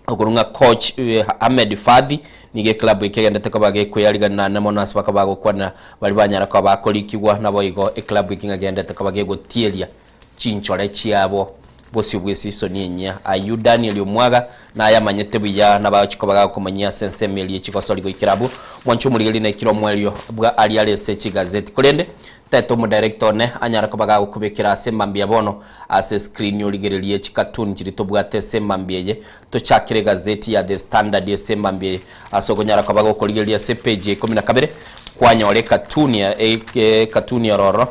Speaker 3: okorwa ng'a coach Ahmed Fadhi nigo eclub eke egendete koba gekweyarigania naende mono ase bakaba bagokwanera baria banyara koba bakorikigwa naboigo eclub eke ng'a egendete koba gegotieria chinchore chiabo bosio bw'esisoni enyia. Ayio Danieli omwaga nayamanyete buya, nabagochia koba gakomanyia ase ensemo eria echigosori goikera abwo. Mwanche omorigereria naikire omoerio bwa aria are ase chigazeti. Korende tete omodirector one anyare koba gagokobekera ase emambia bono ase escreen origererie chicartoon chiria tobwate ase emambia eye. Tochakere egazeti ya The Standard ase emambia eye ase okonyara koba gokorigereria ase epage ya ikomi na kabere kwanyora ecartoon ya ecartoon ororo.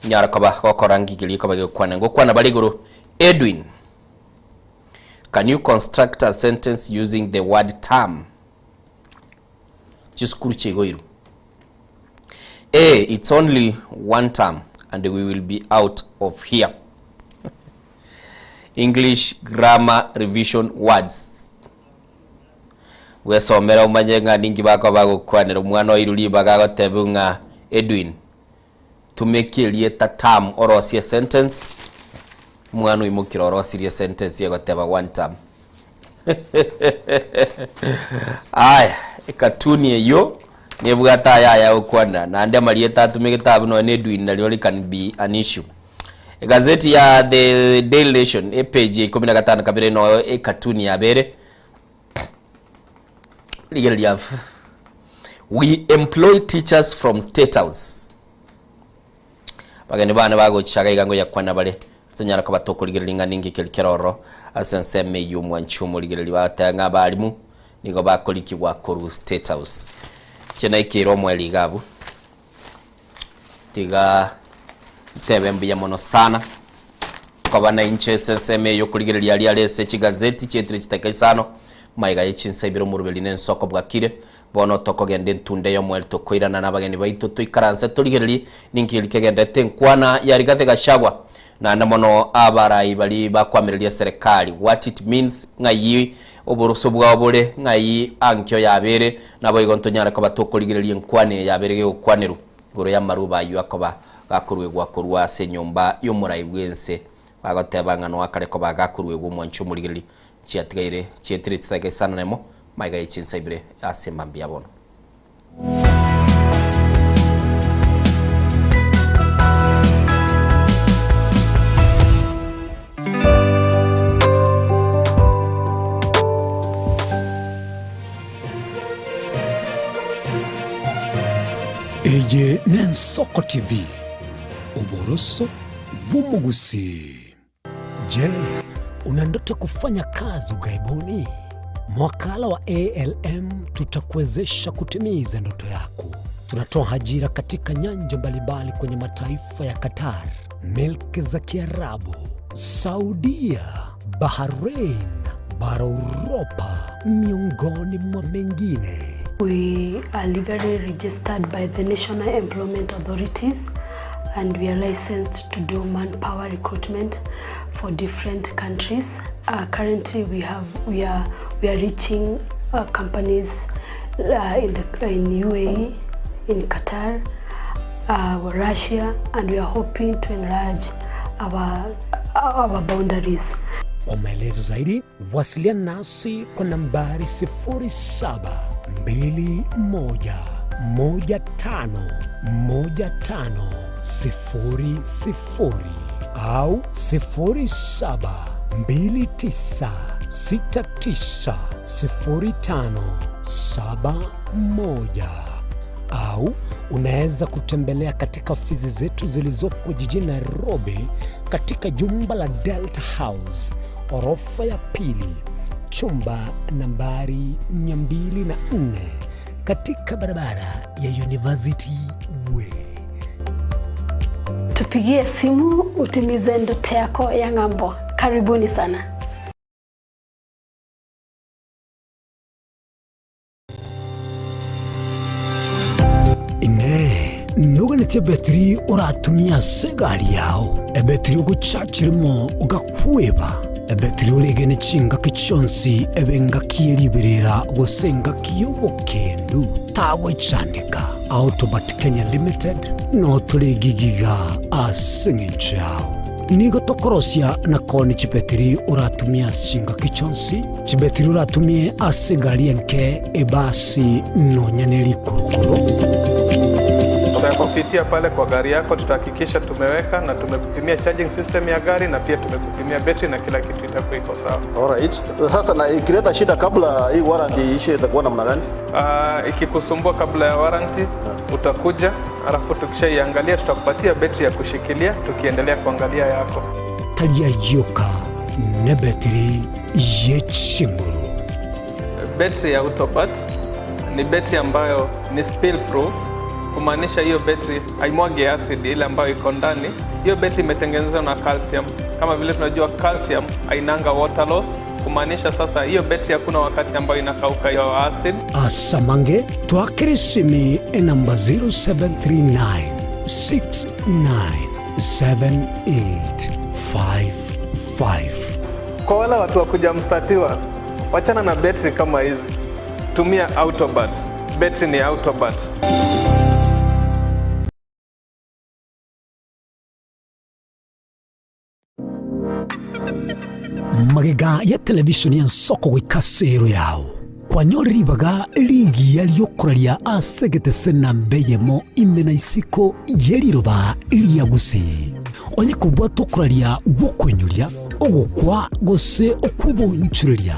Speaker 3: Nyara koba gokora ngige rikoba gegokwana. Ngokwana bare igoro Edwin. Can you construct a sentence using the word term? Chisukuru chiaigoirwe. A, it's only one term and we will be out of here. English grammar revision words. Bwesomera omanye ng'a ninki bakoba bagokwanera omwana oirwe ribaga agotebiwa ng'a Edwin Tumeka erieta term orosie esentence, omwana oimokire orosirie esentence egoteba one term. Aya, ekatuni eyio nebwate aya aya gokwanera naende amarieta atumegete abwo nonye na Edwin nario ri can be an issue. Egazeti ya The Daily Nation epage ya ikomi na gatano kabere noyo ekatuni yabere rigereria We employ teachers from state house. Bageni bane bagocha iga iga ngoyakwana bare tonyara koba tokorigereria ng'a ninki keri kere ororo ase ensemo eyio omwanchi omorigereria bagoteba ng'a abarimu nigo bakorikigwa korwa state house. Inche naikeire omoerio iga abwo tiga ntebe mbuya mono sana koba nainche ase ensemo eye okorigereria aria are ase chigazeti chietire chidakika isano Magega ye chinsa ibere omoruberi na ensoko bwakire, bono tokogenda entunda y'omoerio tokoirana nabageni baito toikaranse torigererie ninki keria kegenderete enkwana ya Rigathi Gachagua. Naende mono abarai baria bakwamireria eserekari, what it means, ng'ai oboroso bwao bore, ng'ai ankio yabeire, naboigo ntonyare koba tokorigereria enkwana eye yabeire gegokwanerwa igoro y'amaruba ayio akoba gakoruegwa korwa ase enyomba y'omorai bw'ense, bagoteba ng'a noa akare koba gakoruegwa omwanchi omorigereria chiatigaire chietire chidakika isano nemo, magega ye chinsa ibere ase mambia bono.
Speaker 1: Eye n'Ensoko TV, oboroso bw'omogusii. Je, una ndoto kufanya kazi ughaibuni? Mwakala wa ALM tutakuwezesha kutimiza ndoto yako. Tunatoa ajira katika nyanja mbalimbali kwenye mataifa ya Qatar, milki za Kiarabu, Saudia, Bahrain, bara Uropa, miongoni mwa mengine.
Speaker 2: We are legally registered by the National Employment Authorities and we are licensed to do manpower recruitment for different countries. Uh, currently we have we are we are reaching uh, companies uh, in the in UAE, in Qatar, uh, Russia and we are hoping to enlarge our our boundaries.
Speaker 1: Kwa maelezo zaidi wasiliana nasi kwa nambari 0721151500 au 0729690571 au unaweza kutembelea katika ofisi zetu zilizopo jijini Nairobi katika jumba la Delta House orofa ya pili chumba nambari 204 katika barabara ya University Way.
Speaker 2: Tupigie simu utimize ndoto yako ya ng'ambo. Karibuni sana.
Speaker 1: Inee! Noganetie ebetiri oratumie ase egari yao, ebetiri ogochachirimo ogakweba, ebetiri oregene chingaki chionsi ebe engaki ye riberera gose engaki y'obokendu? Tagwechandeka. Autobat Kenya Limited noo tore gigiga ase eng'encho yao. Nigo tokorosia na koonia chibetiri oratumie ase chingaki chionsi, chibetiri oratumie ase egari enke, ebasi, nonya ne rikurukuru.
Speaker 4: Tutakupitia pale kwa gari yako, tutahakikisha tumeweka na tumekupimia charging system ya gari na pia tumekupimia betri na kila kitu itakuwa iko sawa.
Speaker 5: Alright. Sasa na ikileta shida kabla hii warranty iishe itakuwa namna gani?
Speaker 4: Uh, ikikusumbua kabla ya warranty utakuja, alafu tukishaiangalia tutakupatia betri ya kushikilia tukiendelea kuangalia yako.
Speaker 1: Tari ayioka nebetiri ye chinguru.
Speaker 4: Betri ya Autopat ni betri ambayo ni spill proof, kumaanisha hiyo betri haimwagi acid ile ambayo iko ndani. Hiyo betri imetengenezwa na calcium. Kama vile tunajua calcium hainanga water loss, kumaanisha sasa hiyo betri hakuna wakati ambayo inakauka hiyo acid.
Speaker 1: Asamange twakere esimi enamba 0739 697855.
Speaker 4: Kwa wale watu wa kujamstatiwa, wachana na betri kama hizi, tumia Autobat. Betri ni Autobat.
Speaker 1: Magega ya televishoni y'ensoko goika ase ero yao, kwanyore ribaga rigiya ri'okoraria ase egetese namba eyemo ime na isiko ye riroba ria Gusii. Onye kobwata okoraria gw'okoinyoria, ogokwa, gose okw'obonchoreria,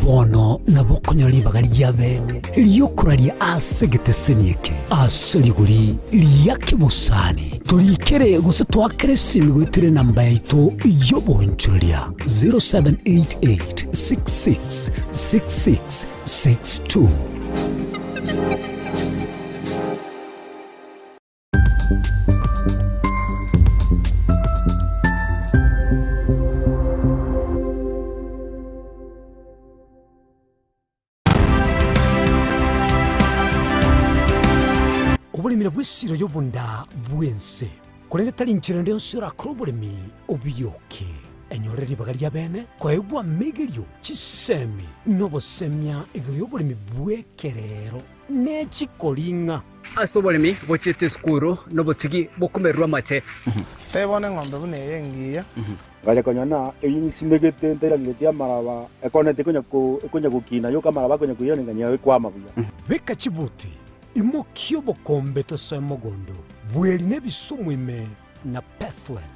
Speaker 1: bono nabo okonyora ribaga ria bene ri'okoraria ase egeteseni eke ase rigori ria kebosani. Torikere gose toakere esimi goetera enamba yaito y'obonchoreria 0788 66 66 62. Oboremire bw'esiro y'obonda bw'ense. Korende tari inchera ende yonsi orakore oboremi obiyoke. Enyore ribaga ria bene koegwa amegerio, chisemi, na obosemia igoro y'oboremi bw'ekerero ne chikoring'a.
Speaker 16: Ase oboremi bochiete esukuru nobotugi bokomererwa amate.
Speaker 12: Tebona eng'ombe buna eye engiya.
Speaker 13: Ngacha konya na eyio nsimegete ntairangeretie amaraba, ekonete ekonya ko ekonya gokina yoka amaraba akonya koirana nganyia ekwama buya.
Speaker 1: Beka chibuti, imokia obokombe tosoe mogondo, bweri na ebisumu ime na Pethuel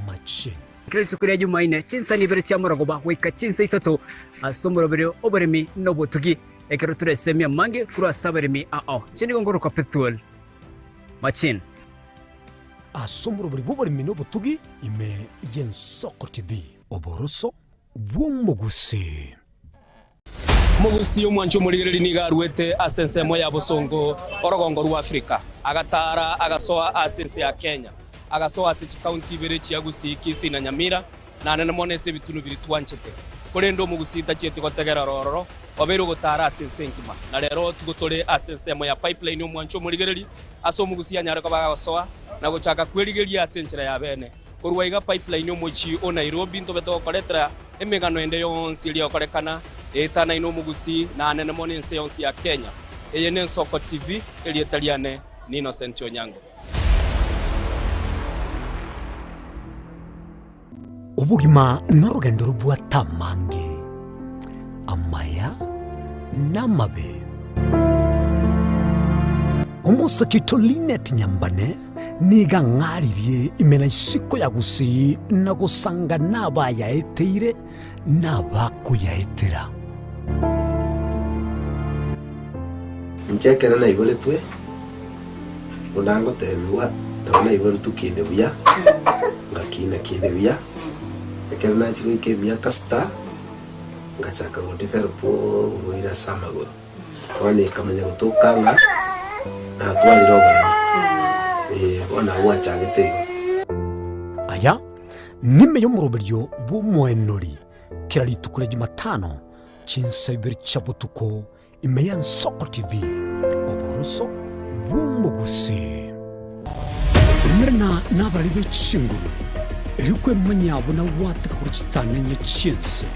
Speaker 1: machine.
Speaker 16: Kera rituko ria Jumaine, chinsa ibere chia morogoba goika chinsa isato, ase omoroberio oboremi na obotugi, ekero toresemie amange korwa ase abaremi ao. Inche nigo ngorokwa Pethuel Machine.
Speaker 1: Ase omorobori bw'oboremi na obotugi ime y'ensoko TV. Oboroso bw'omogusii.
Speaker 7: Omogusii omwanchi omorigereria nigo aruete ase ensemo ya bosongo orogongo rwa Afrika, agatara agasoa ase ense ya Kenya, agasoa ase chikaunti ibere chia Gusii, Kisii na Nyamira, na anene mono ase ebitunu biria twanchete. Korende omogusii tachieti gotegera ororo, obeire ogotara ase ense engima. Na rero tigo tore ase ensemo ya Pipeline omwanchi omorigereria, ase omogusii anyare koba agosoa na gochaka kwerigeria ase enchera ya bene. Korwa iga Pipeline omochie o Nairobi ntobe togokoretera emegano ende yonsi eria egokorekana eetanaine omogusii na anene mono ense yonsi ya Kenya. Eye n'Ensoko TV, erieta riane ni Innocent Onyango.
Speaker 1: Obogima norogendo robwate amange, amaya na amabe. Omosake oito Linet Nyambane nigo ang'aririe ime na isiko ya Gusii na gosanga nabayaeteire na abakoyaetera.
Speaker 14: Inche ekero naiboretwe, buna ngotebigwa, nabo naiboretwe kinde buya, ngakina kinde buya, ekero nachia goika emiaka sita, ngachaka go develop oborwaire ase amagoro. Bono ekamanya gotoka ng'a natwarire oboremo, eh, bono nabo gwachagete igo.
Speaker 1: Aya nime y'omoroberio bw'omoenori kera rituko ria Jumatano chinsa ibere chia botuko ime y'Ensoko TV, oboroso bw'omogusii. Umerana nabarari be chinguru, erio kwemanyia buna gwateka korwa chitang'ani chi'ense,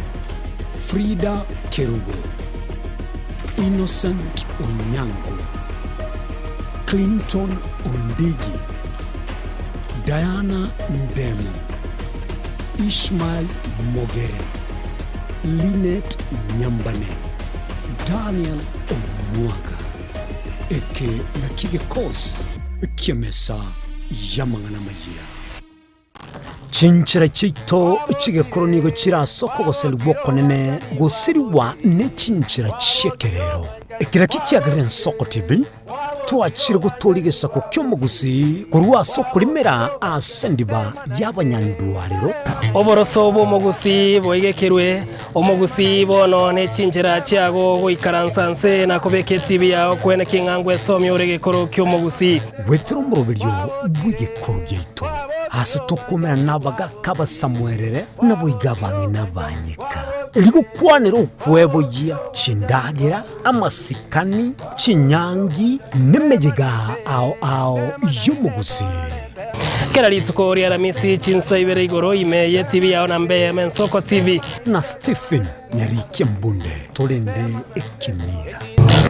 Speaker 1: Frida Kerubo, Innocent Onyango, Clinton Ondigi, Diana Ndemo, Ishmael Mogere, Linet Nyambane, Daniel Omwaga. Eke nakio gekosi ki'emesa y'amang'ana amayia. Chinchera chiaito chi'egekoro nigo chire ase okogoserigwa okonene gosirigwa ne chinchera chi'ekerero. Eke nakio kiagerire Ensoko TV twachire gotooria egesaku ki'omogusii korwa ase okorimera ase endiba y'abanyandwarero.
Speaker 15: Oboroso bw'omogusii boigekerwe, omogusii bono ne chinchera chiago goikaransa nse na kobeka etibi yao kwene king'a ngwesomia ore egekoro ki'omogusii.
Speaker 1: Goetera omoroberio bw'egekoro giaito, ase tokomerana nabagaka abasamuerere, naboigo abang'ina abanyeka, erio gokwanera okweboyia chindagera, amasikani, chinyangi, nemeyega ao ao y'omogusii.
Speaker 15: Kera rituko ri'Aramisi chinsa ibere igoro ime y'etibi yao na mbe y'Ensoko TV.
Speaker 1: Na Stephen Nyarikia Mbunde torende ekemira.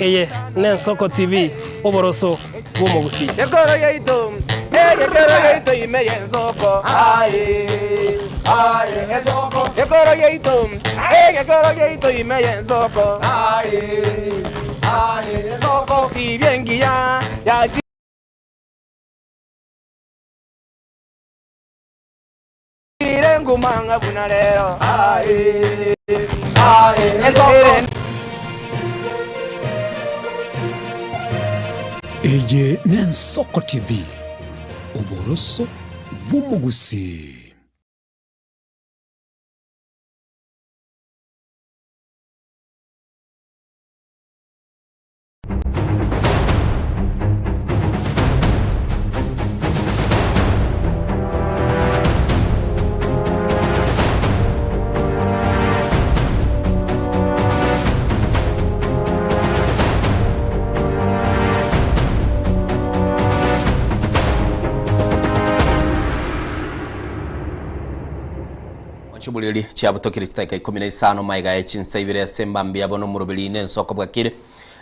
Speaker 15: Eye n'Ensoko TV, oboroso bw'omogusii.
Speaker 17: Ekoro yaito, egekero yaito ime y'ensoko, aye, aye, ensoko. Ekoro yaito, egekero yaito ime y'ensoko, aye, aye, ensoko. Tibia engiya ya Chire nguma ng'a buna rero, aye, aye, ensoko.
Speaker 1: Eye n'Ensoko TV, oboroso bw'omogusii.
Speaker 3: Mwanche oboreri chiabutokire chidakika ikomi na isano maega ye chinsa ibere ase embambe bono omoroberi na ensoko bwakire.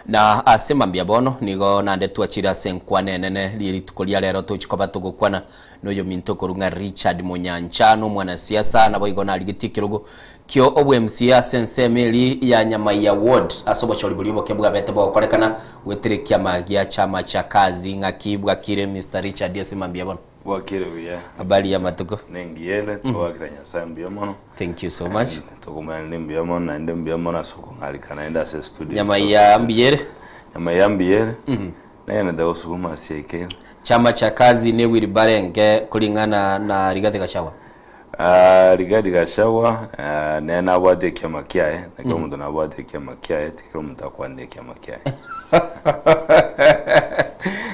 Speaker 3: Na ase embambe bono nigo naende twachire ase enkwana enene rie rituko ria rero tochi koba togokwana noyominto okorwa ng'a Richard Monyancha na omwanasiasa naboigo narigetie ekerogo kio obwe MCA ase ensemo eri ya Nyamaiya Ward ase obochori boria oboke bwabete bogokorekana goetera ekiama gia chama cha kazi ng'aki bwakire Mister Richard ase mambia bono.
Speaker 6: Bwakire buya.
Speaker 3: Habari ya matuko?
Speaker 6: Nengiyere, twakira Nyasaye mbuya mono.
Speaker 3: Thank you so much.
Speaker 6: Tokomoiraneria mbuya mono naende mbuya mono ase okong'arika naende ase estudio.
Speaker 3: Nyamaiya mbuyere?
Speaker 6: Nyamaiya mbuyere. Nagenete gosukuma ase ekero.
Speaker 3: Chama cha kazi ne wheelbarrow enke kuringana na Rigathi Gachagua?
Speaker 6: Ah, Rigathi Gachagua ah, nere nabwate ekiama kiaye, na kera omonto nabwate ekiama kiaye, ti kera omonto akwanire ekiama kiaye.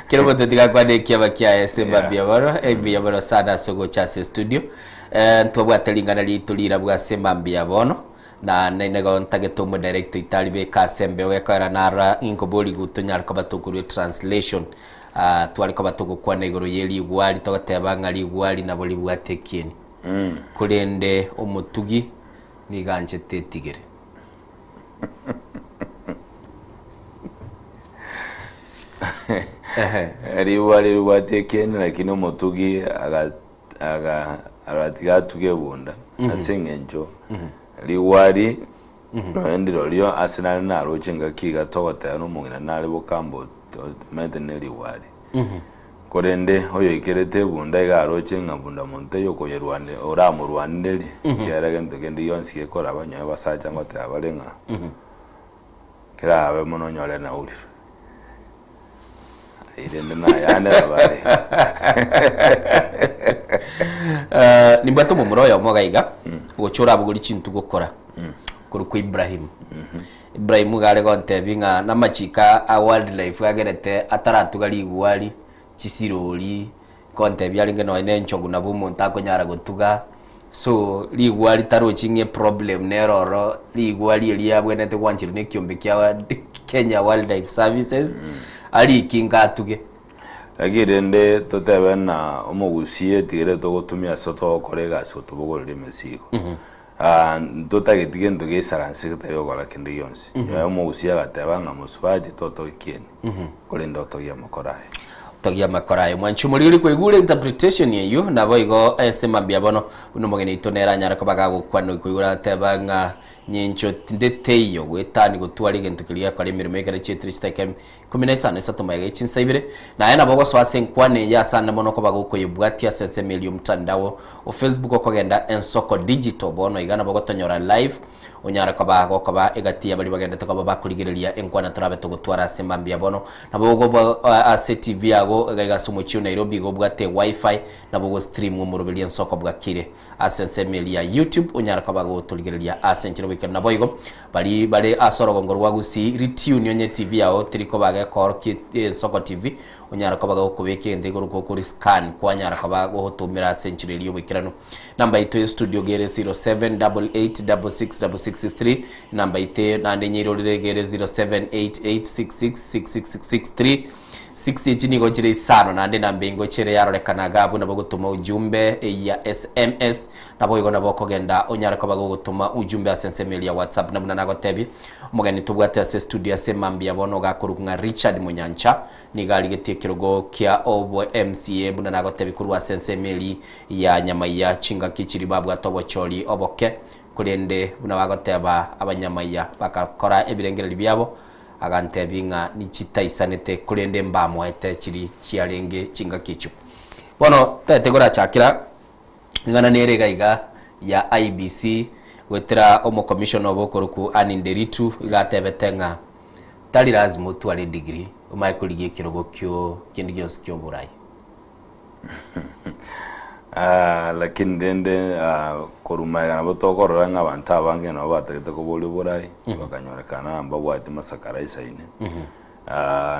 Speaker 3: Kera omonto tiga akwane ekiama kiaye ase mambia bono, mbuya mono sana ase ogocha ase estudio. Eh, ntwabwate ring'ana riaito rirabwo ase mambia bono. Na nigo ntagete omodirect oito aribeke ase embeo gekoera nara inkoborigwe tonyare koba tokorua etranslation ah, tware koba togokwana igoro ye rigwari togoteba ng'a rigwari nabo ribwate ekieni korende omotugi nigo anchete etigere.
Speaker 6: Rigwari ribwate ekieni lakini omotugi aga aga agatiga atuge ebunda ase eng'encho rigwari nonya ndirorio ase nare naroche engaki iga togoteba na omong'ina nare bokamba omanyete ne rigwari. Korende oyoikerete ebunda iga aroche ng'a bunda monto taiyo okoyerwania oramorwanererie ekiagera gento kende gionsi gekoraba onye abasacha ngoteba bare ng'a kerabe mono onyore naurirwe. Rende nayane nabare.
Speaker 3: Eh, nimbwate omomura oyomo iga iga ogocha orabogori chintu gokora korokwa Ibrahim. Ibrahim iga are gontebia ng'a namachiko a wildlife agerete ataratuga rigwari, chisirori, gontebia arenge nonya na enchogu nabo omonto akonyara gotuga, so rigwari tarochi ng'a eproblem nere oro, rigwari eria abwenerete gwancherwa na ekiombe kia Kenya Wildlife Services, arikinge atuge.
Speaker 6: Lakini rende totebe ng'a omogusii etigere togotumia ase togokora egasi gotobogoreria emesigo. Ntotageti gento geisaranse getari gokora kende gionsi. Omogusii agateba ng'a mosubati totogia kieni, korende otogie amakoro aye.
Speaker 3: Togia amakoro aye. Mwanchi omoriri kwaigure interpretation eyio, naboigo ase mambia bono buna omogeni oito nere anyare koba gagokwana koigure agateba ng'a nyencho tinde teiyo goetani gotwara egento keria gekora emeremo ekero chietire chidakika ikomi na isano isato magega ye chinsa ibere. Naye nabo ogosoa ase enkwana eye ase ande mono koba gokoyebwatia ase ensemo eria omotandao o Facebook okogenda Ensoko Digital bono iga nabo ogotonyora live onyare koba gokoba egati ya baria bagendete koba bakorigereria enkwana torabe togotwara ase mambia bono. Nabo ogoba ase TV yago iga iga ase omochie o Nairobi iga obwate wifi nabo ogostream omoroberio Ensoko bwakire ase ensemo eria ya YouTube onyare koba gotorigereria ase enchera goikera naboigo Baria bare ase orogongo rwa Gusii, ritune onye TV yao teri koba gekoorokia Ensoko TV, onyare koba gokobeka egento igoro gokori scan kwanyara koba gogotomera ase enchera eria y'oboikeranu. Namba yaito ya studio iga ere 0788666663, enamba yaito naende nyeirorere iga ere 0788666663. Six echi nigo chire isano naende enamba eye ngochia ere yarorekana iga abwo nabo ogotoma ujumbe ya sms Naboigo nabo okogenda onyare koba gogotoma ujumbe ase ensemo eria ya WhatsApp. Na buna nagotebie, omogeni tobwate ase estudio ase mambia bono ogakorokwa ng'a Richard Monyancha, nigo arigetie ekerogo kia obo MCA buna nagotebie korwa ase ensemo eria ya Nyamaiya chingaki chiria babwate obochori oboke, korende buna bagoteba abanyamaiya bagakora ebirengererio biabo, agantebia ng'a nichitaisanete korende mbamoete chiria chiarenge chingaki echio. Bono tete korachakera. Ing'ana nere iga iga ya IEBC goetera omokomishona obo okorokwa Anne Nderitu iga atebete ng'a tari lazima otware edegree omanye korigia ekerogo kio kende gionsi kia oborai.
Speaker 6: Ah, lakini rende ah, korwa magega nabo tokorora ng'a abanto abange nabo batagete koboria oborai, bakanyorekana ng'a mbabwati masakara aisaine.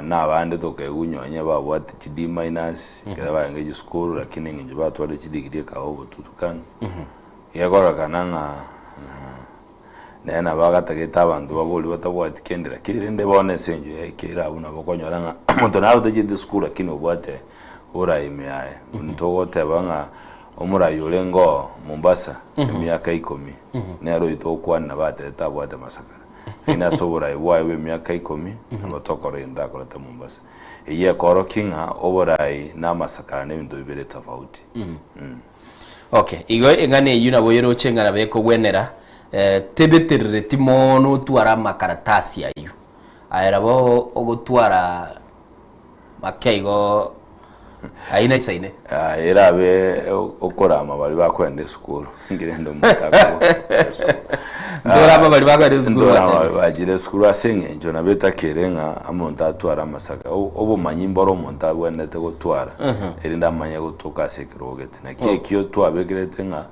Speaker 6: Na abande tokaigwa nonye babwate chi D minus, ekero barenge chisukuru lakini eng'encho batwarire chidegree ekaba obotutukanu. Gekororekana ng'a nere nabo agatagete abanto baborie batabwati kende lakini rende bono ase eng'encho yaikire abwo nabo okonyora ng'a omonto naro otachete esukuru lakini obwate oraime yaye. Ntogoteba ng'a Omorai orenge oo Mombasa emiaka ikomi, nere oito togokwanera batebete abwate amasakara. Lakini ase oborai bwaye bwa emiaka ikomi, nabo tokora egento akorete Mombasa. Eyio ekorokia ng'a oborai na amasakara nebinto bibere tofauti.
Speaker 3: Okay, igo eng'ana eyio nabo eroche ng'a nabo ekogwenera, tebeterereti mono otware amakaratasi ayio. Aye nabo ogotwara make igo aina isaine.
Speaker 6: Ah, erabe okorama baria bakoenda esukuru nkirende omonto akoenda esukuru.
Speaker 3: Ntorama baria bakoenda esukuru
Speaker 6: Ntorama
Speaker 3: batebire.
Speaker 6: baria bachire esukuru ase eng'encho nabo etakere ng'a omonto atware amasaka. O- Obomanyi mboro omonto abwenerete gotwara erinde amanye gotoka ase ekerogo gete. Naki ekio twabekerete ng'a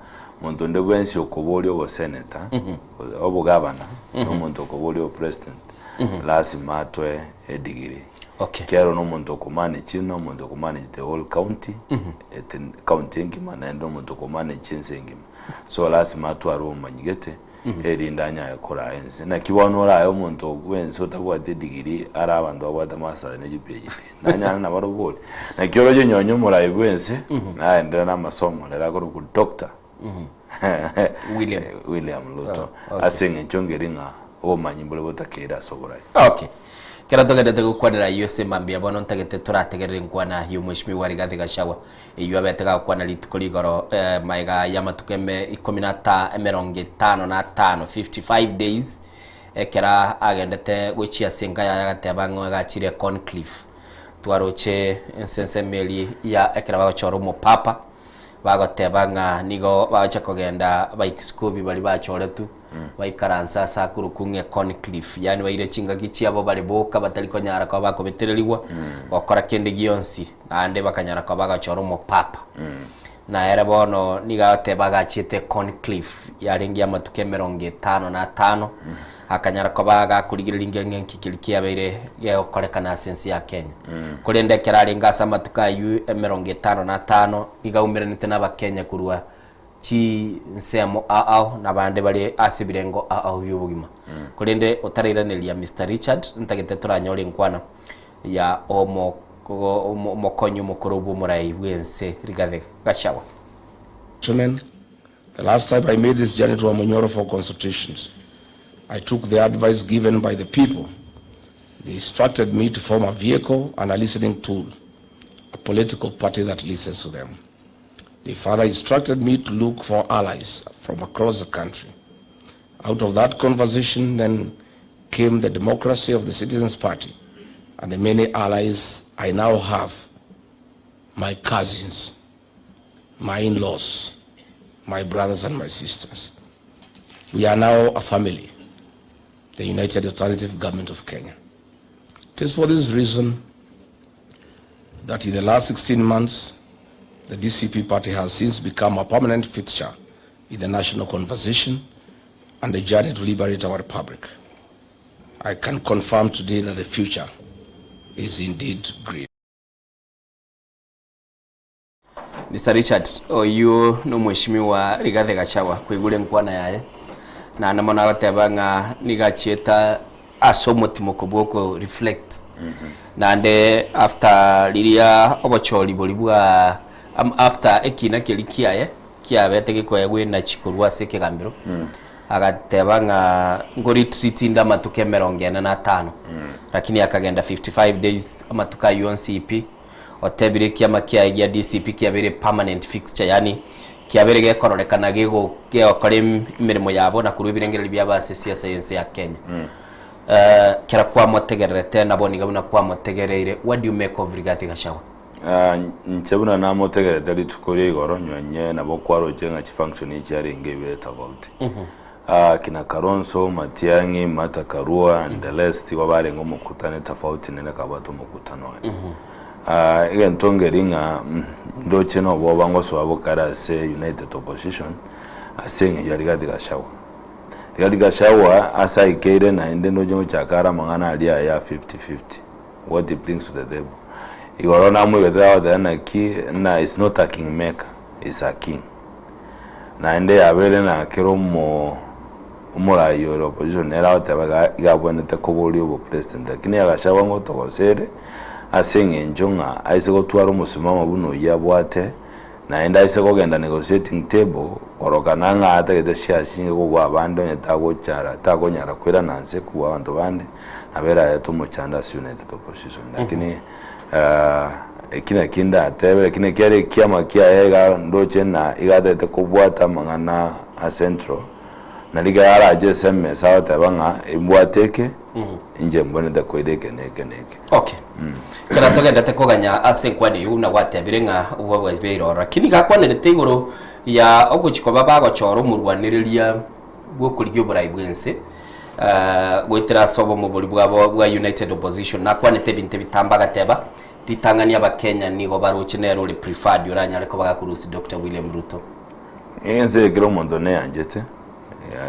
Speaker 6: monto onde bwensi okoboria oboseneta, obogavana, na omonto okoboria obopresident, lasima atoe edigiri.
Speaker 3: Okay.
Speaker 6: Ekiagera na omonto okomanage na omonto okomanage the whole county, ete county engima naende na omonto okomanage ense engima. So lasima atware obomanyi gete, erinde anyare koraa ense. Naki bono orae omonto bwense otabwati edigiri are abanto babwate masters ne chi PhD, nanyare nabarobwo ore. Naki oroche nonye omorai bwense, naenderera na amasomo rero akorokwa doctor.
Speaker 3: William.
Speaker 6: William Ruto.
Speaker 3: Oh, okay.
Speaker 6: Ase eng'encho ngeri ng'a obomanyi mbore botakeire ase oborai.
Speaker 3: Okay. Kera togendete gokwanera ayio ase mambia bono ntagete torategerere enkwana ya omweshimiwa Rigathi Gachagua eyio abete gagokwana rituko rigoro eh, maega y'amatuko eme ikomi na ata emerongo etano na atano 55 days ekera agendete gochia ase enka yaye agateba ng'a agachire conclave twaroche ense ensemo eria ya ekero bagochora omopapa Bagoteba ng'a nigo bagochia kogenda baepiskopi baria bachoretwe, baikaranse ase akorokwa ng'a Conclave, yaani baire chingaki chiabo bare boka batari konyara koba bakobetererigwa gokora kende gionsi, naende bakanyara koba bagachora omopapa. Na ere bono nigo agoteba agachiete Conclave yarenge amatuko emerongo etano na atano, akanyara koba gakorigereria ng'a ng'enki keria kiabeire gegokorekana ase ense ya Kenya. Korende ekero arenge ase amatuko ayio emerongo etano na atano, nigo aumeranete n'Abakenya korwa chinsemo ao ao, na abande bare ase ebirengo ao ao bi'obogima. Korende otarairaneria Mister Richard, ntagete toranyore enkwana ya omo omokonyi omokoro bw'omorai bw'ense Rigathi Gachagua.
Speaker 10: Gentlemen, the last time I made this journey to Wamunyoro for consultations, I took the advice given by the people. They instructed me to form a vehicle and a listening tool, a political party that listens to them. They further instructed me to look for allies from across the country. Out of that conversation then came the democracy of the Citizens Party and the many allies I now have, my cousins, my in-laws, my brothers and my sisters. We are now a family, the United Alternative Government of Kenya. It is for this reason that in the last 16 months, the DCP party has since become a permanent fixture in the national conversation and the journey to liberate our republic. I can confirm today that the future is indeed green.
Speaker 3: Mister Richard, oyio nomweshimiwa Rigathi Gachagua koigure enkwana yaye, naende mono agoteba ng'a nigo achiete ase omotimoko bwa oko reflect naende after riria obochori boria bwa after ekina keria kiaye kiabete gekoegwa energy korwa ase ekegambero, agateba ng'a ngo retreat inde amatuko emerongo ene na atano, lakini akagenda 55 days amatuko ayio onsi pi. Otebire ekiama kiaye gia DCP kiabeire permanent fixture yaani kiabeire gekororekana gego gegokora emeremo yabo na korwa ebirengererio biabo ase esiasa y'ense ya Kenya. Eh, kera kwamotegererete nabo niga buna kwamotegereire, what do you make of Rigathi Gachagua?
Speaker 6: Ah, inche buna namotegerete rituko ria igoro nyonye nabo kwaroche ng'a chifunction echi arenge ibere tofauti. Ah, kina Kalonzo, Matiang'i, Martha Karua and the rest igo barenge omokutano etofauti nere akabwate omokutano oye. Ah, egento nkeri ng'a mm, ndoche noboba ngosoa bokare ase United Opposition ase eng'encho ya Rigathi Gachagua. Rigathi Gachagua ase aikeire naende ndoche ngochaka are amang'ana aria aya ya 50-50, what he brings to the table. Igoro namoigwete agoteba naki na is not a king maker, is a king. Naende yabeire na kera omo omorai ore opposition nere agoteba iga iga abwenerete koboria obopresident lakini agachagwa ngotogosa ere ase eng'encho ng'a aise gotwara omosimamo buna oyio abwate. Naende aise kogenda negotiating table korokana ng'a atagete shares chinge kobua abande onye tagochara takonyara koirana nse kobua abanto bande nabo erarete omochando ase United Opposition. Lakini eki naki ndatebe lakini ekiagera ekiama kiaye iga ndoche ng'a iga atagete kobwata amang'ana a Central nari ekero arache ase emesa agoteba ng'a embwate eke inche mbwenerete koira eke na eke na eke.
Speaker 3: Okay. Ekero togendete koganya ase enkwana eyio buna gwatebire ng'a obwo bwabeire ororo. Lakini gakwanerete igoro ya ogochia koba bagochora omorwanereria bw'okorigia oborai bw'ense goetera ase obomo boria bwabo bwa United Opposition. Nakwanete ebinto ebitambe agateba, ritang'ani abakenya nigo baroche nere ore preferred oranyare koba gakorusia Doctor William Ruto.
Speaker 6: Ense eye kera omonto neyanchete,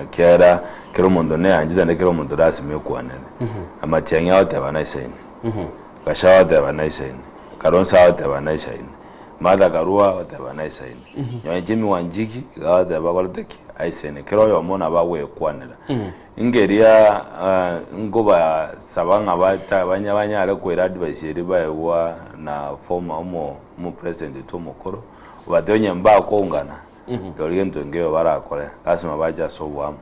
Speaker 6: ekiagera kera omonto neyanchete naende kera omonto lasima ekwanere. Amatiang'i agoteba naisaine, Gachagua agoteba naisaine, Kalonzo agoteba naisaine, Martha Karua agoteba naisaine, nonye Jimmy Wanjigi iga agoteba akorete ki? Aisaine. Kera oyomo nabo agoekwanera. Nkeria nkobasaba ng'a bata banya banyare koira advice eria baegwa na former omo omopresident oito omokoro, Obatebie onye mbakoungana, rirorio gento nkeiyo barakore, lasima bache ase oboamo.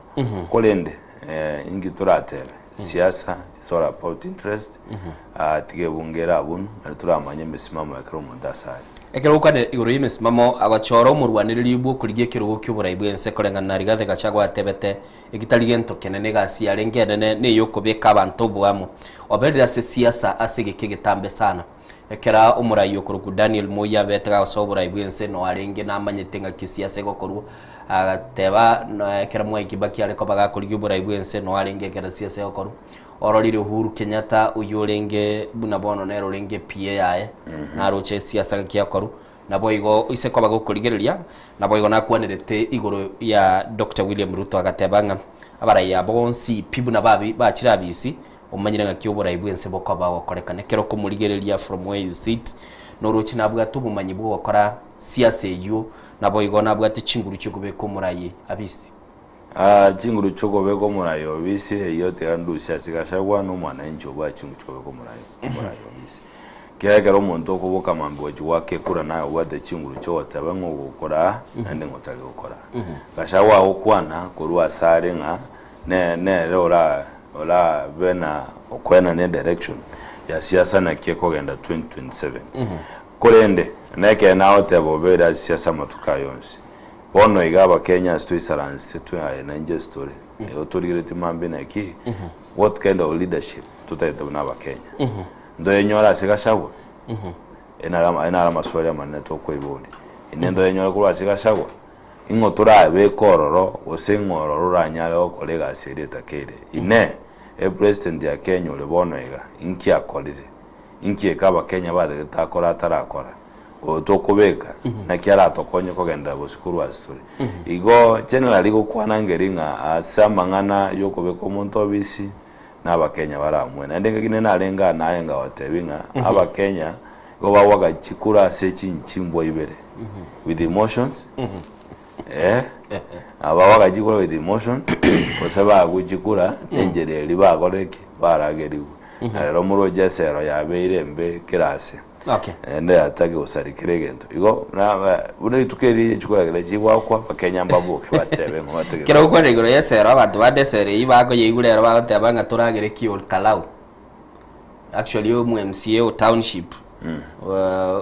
Speaker 6: Korende inki toratebe? Siasa is all about interest, tiga ebunge ere abunu, nario toramanye emesimamo ya kera omonto ase are.
Speaker 3: Ekero gokwanera igoro y'emesimamo, agachora omorwanereri bw'okorigia ekerogo ki'oborai bw'ense koreng'ana na Rigathi Gachagua atebete, Eki tari gento kenene, egasi yarenge enene ney'okobeka abanto oboamo. Oberire ase siasa ase egeka egetambe sana. Ekero omorai okorokwa Daniel Moi abete gagosoa oborai bw'ense noo arenge namanyete ng'aki esiasa egokorwa, agateba na ekero Mwai Kibaki are koba gakorigia oborai bw'ense noo arenge ekero esiasa egokorwa. Ororire Uhuru Kenyatta oyio orenge buna bono nere orenge PA yaye, naroche esiasa ng'aki egokorwa. Naboigo ise koba gokorigereria, naboigo nakwanerete igoro ya Doctor William Ruto agateba ng'a abarai aba bonsi pi buna babi bachire abisi, Omanyire ng'aki oborai bw'ense bokoba gokorekana ekero okomorigereria from where you sit, noroche nabwate obomanyi bw'ogokora siasa eyio, naboigo nabwate chinguru chi'okobeka omorai abisi.
Speaker 6: Aa, chinguru chi'okobeka omorai obisi, eyio tiga ndusie ase Gachagua na omwananchi obwate chinguru chi'okobeka omorai omorai obisi. Ekiagera ekero omonto okoboka mambia gochia goaka ekura naye obwate chinguru chi'ogoteba ng'a ogokora aa, naende ng'a otari gokora aa. Gachagua agokwana korwa ase are ng'a ne nere ora orabe na okoenana edirection ya siasa naki ekogenda 2027. Korende, nekeene nagoteba obeire ase siasa amatuko aya onsi. Bono iga abakenya ase toisaransete twe aye na inche ase tore, igo torigeretie mambia naki, what kind of leadership totagete buna abakenya. Ntoyenyore ase Gachagua? Aye naro amaswali amanene tokoiboria. Inde ntoyenyore korwa ase Gachagua? Ing'o torabeke ororo, gose ing'o ororo oranyare gokora egasi eria etakeire? Inee! Epresident ya Kenya ore bono iga, inki akorire? Inki eke abakenya batagete akore atarakora? Oyo tokobeka, naki aratokonye kogenderera bosio korwa ase tore? Igo generally gokwana nkeri ng'a ase amang'ana yokobeka omonto obisi, na abakenya baramue. Naende engaki nere narenge aa naye ngabatebia ng'a abakenya igo bagoaka chikura ase chinchimbwa ibere, with emotions, eh, aba bagoaka chikura with emotions, gose baakwe chikura nenchera eria bakore ki? Baragerigwe. Na rero moroche esero yabeire embe kera ase.
Speaker 3: Okay.
Speaker 6: Naende yatake gosari kera egento. Igo na buna rituko eri chikura kera chigwakwa, abakenya mbaboke batebe ng'a batagete.
Speaker 3: Ekero ogokwana igoro y'esero, abanto bande esero eyio bakoyeigwa rero bagoteba ng'a toragere ki Ol Kalou. Actually omo MCA o township,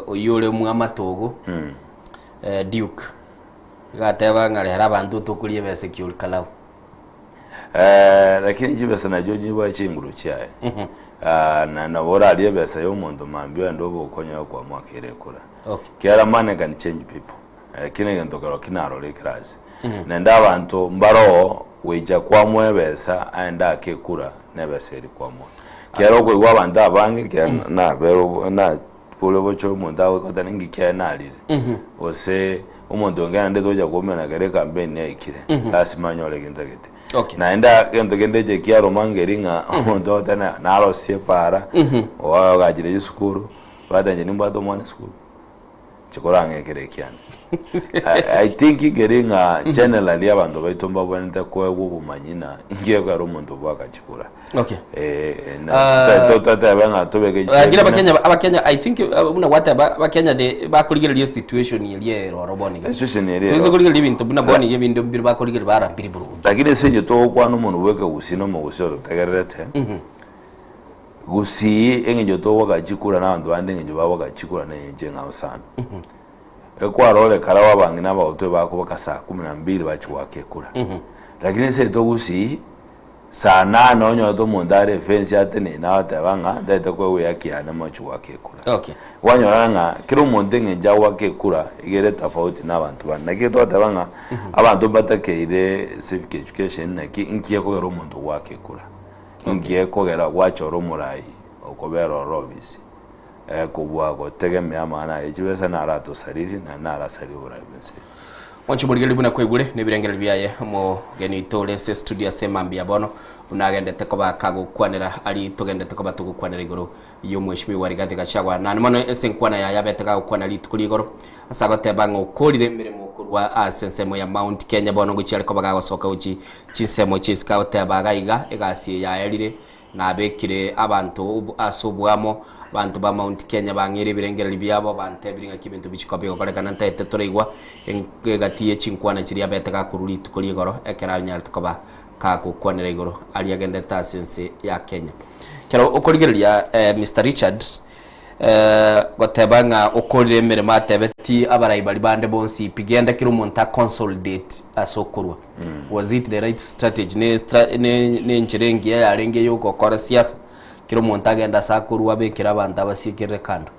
Speaker 3: oyio ore omwamatogo, Duke, iga ateba ng'a rero abanto tokoria ebesa ki Ol Kalou.
Speaker 6: Lakini chibesa nachio chibwate chinguru chiaye. Na nabo orarie ebesa ya omonto mambia oende obe okonyora kwamoakeire ekura.
Speaker 3: Okay.
Speaker 6: Kiara money can change people. Ekio negento kero ki narora ekerasi. Naende abanto mbaroo goicha kwamoa ebesa aende ake ekura na ebesa eria kwamoa. Kiara okoigwa abanto abange kiara nabere na bore bocha omonto agoikota ninki kiaye narire. Gose omonto onge naende tocha koumera kere ecampaign yaikire lasima anyore egento gete.
Speaker 3: Okay.
Speaker 6: Naende egento kende eche kiaroma nkeri ng'a omonto ogoteba na narosie epaara, oagachire chisukuru, bwate inche nimbwate omwana esukuru. Chikorang'ekera ekiane. I think keri ng'a generally abanto baito mbabwenerete koegwa obomanyi na inki ekero omonto bwaka chikura.
Speaker 3: Okay.
Speaker 6: Eh, na totebe ng'a tobeke
Speaker 3: Lakini abakenya abakenya I think buna gwateba abakenya the bakorigereria situation eria ere oro bono iga.
Speaker 6: Situation eria
Speaker 3: Toise
Speaker 6: ero.
Speaker 3: korigereria ebinto buna bono iga ebinto mbire bakorigereria bara mbiri burungi.
Speaker 6: Lakini ase inche togokwana omonwe bwa ekegusii na omogusii ototegererete, Gusii eng'encho togwaka chikura na abanto bande eng'encho bagwaka chikura na eng'encho eng'ao sana. Ekwarore kare abang'ina abagotu ebakobaka saa kumi na mbili bachia goaka ekura. Lakini ase yaito Gusii, saa nane onyorete omonto are efensi ateneine agoteba ng'a ntagete koegwa ehaki yane mochie goaka ekura.
Speaker 3: Okay.
Speaker 6: Kwanyora ng'a kera omonto eng'encho agoaka ekura iga ere tofauti na abanto bande. Naki twateba ng'a abanto mbatakeire civic education naki nki ekogera omonto goaka ekura. Inki gekogera gwachora omorai okobera ore obisi, kobua gotegemea amang'ana aye chibesa naratosaririe naende narasarie oborai bw'ense eye?
Speaker 3: Mwanche omorigereria buna kwaigure nebirengererio biaye omogeni oito ore ase estudio ase emambia bono buna agendete koba kagokwanera aria togendete koba togokwanera igoro y'omweshimiwa Rigathi Gachagua naende mono ase enkwana yaye abete gagokwana rituko ria igoro ase agoteba ng'a okorire emeremo korwa ase ensemo ya Mount Kenya bono ngochia are koba gagosoka gochi chinsemo chisike agoteba iga iga egasi eye yaerire nabekire abanto ase oboamo abanto ba Mount Kenya bang'eire ebirengererio biabo bantebire ng'aki ebinto bichikoba bigokorekana ntaete toraigwa egati ye chinkwana chiria abete gakorwa rituko ria igoro ekero anyarete koba kagokwanera igoro aria agendete ase ense ya Kenya. Ekero okorigereria Mister Richard goteba ng'a okorire emeremo atebeti abarai baria bande bonsi pi genda kera omonto a consolidate ase okorwa. Was it the right strategy? Ne stra ne ne enchera engiya yarenge ya ogokora siasa? Kera omonto agende ase akorwa abekere abanto abasiekerere kando.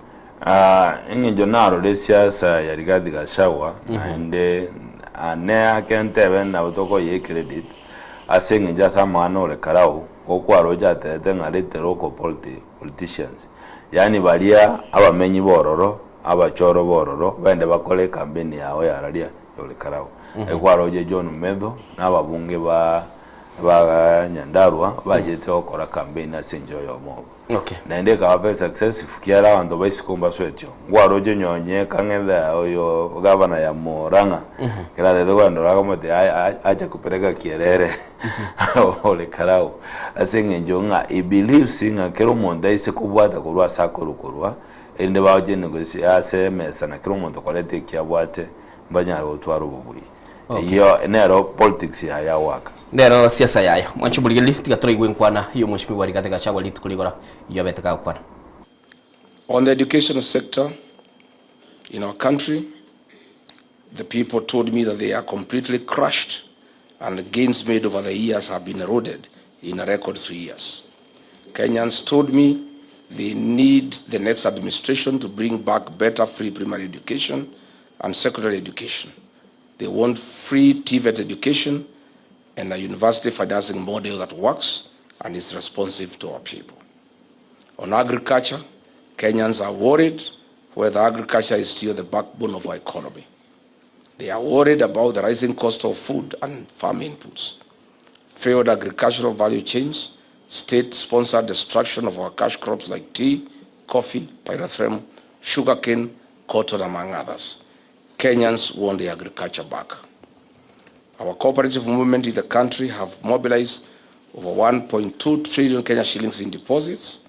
Speaker 6: Eng'encho narore esiasa ya Rigathi Gachagua naende ane ake ntebe nabo tokoyia ecredit ase eng'encho ase amang'ana ore karau gokwaroche atebete ng'a let the local politicians yaani baria abamenyi bororo abachoro bororo baende bakore ecampaign yabo yararia ore karau. Ekwaroche John Methu na ababunge ba ba Nyandarua bachete gokora campaign ase enchera oyomo obo.
Speaker 3: Okay.
Speaker 6: Naende ekaba very successful kiara abanto ba isiko mbasoetio. Nkwaroche nyonye kang'ethe oyo gavana ya Murang'a kera atete kogenda akamotebia aye acha kupeleka kielele ore karau ase eng'encho ng'a he believes ng'a kera omonto aise kobwata korwa ase akorwa korwa erinde bagochie negotia ase emesa na kera omonto koreta eki abwate mbanyare gotwara obobui. Eyio nero politics yaye agoaka.
Speaker 3: Nero siasa yaye. Mwanche omorigereria, tiga toraigwe enkwana y'omweshimiwa Rigathi Gachagua rituko rigoro eyio abete gagokwana.
Speaker 10: On the education sector in our country, the people told me that they are completely crushed and the gains made over the years have been eroded in a record 3 years. Kenyans told me they need the next administration to bring back better free primary education and secondary education. They want free TVET education and a university financing model that works and is responsive to our people. On agriculture, Kenyans are worried whether agriculture is still the backbone of our economy. They are worried about the rising cost of food and farm inputs, failed agricultural value chains, state-sponsored destruction of our cash crops like tea, coffee, pyrethrum, sugarcane, cotton, among others. Kenyans want their agriculture back. Our cooperative movement in the country have mobilized over 1.2 trillion Kenya shillings in deposits.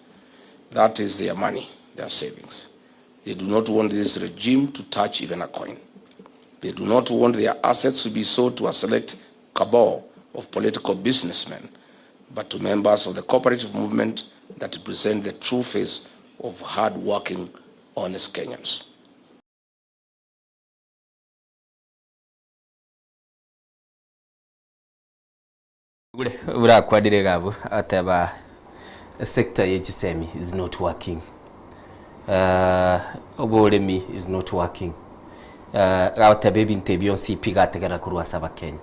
Speaker 10: That is their money, their savings. They do not want this regime to touch even a coin. They do not want their assets to be sold to a select cabal of political businessmen, but to members of the cooperative movement that represent the true face of hard-working, honest Kenyans.
Speaker 3: Gure burakwanire iga abwo ateba sector ye chisemi is not working oboremi is not working agoteba ebinto ebi bionsi pi gategerera korwa ase abakenya.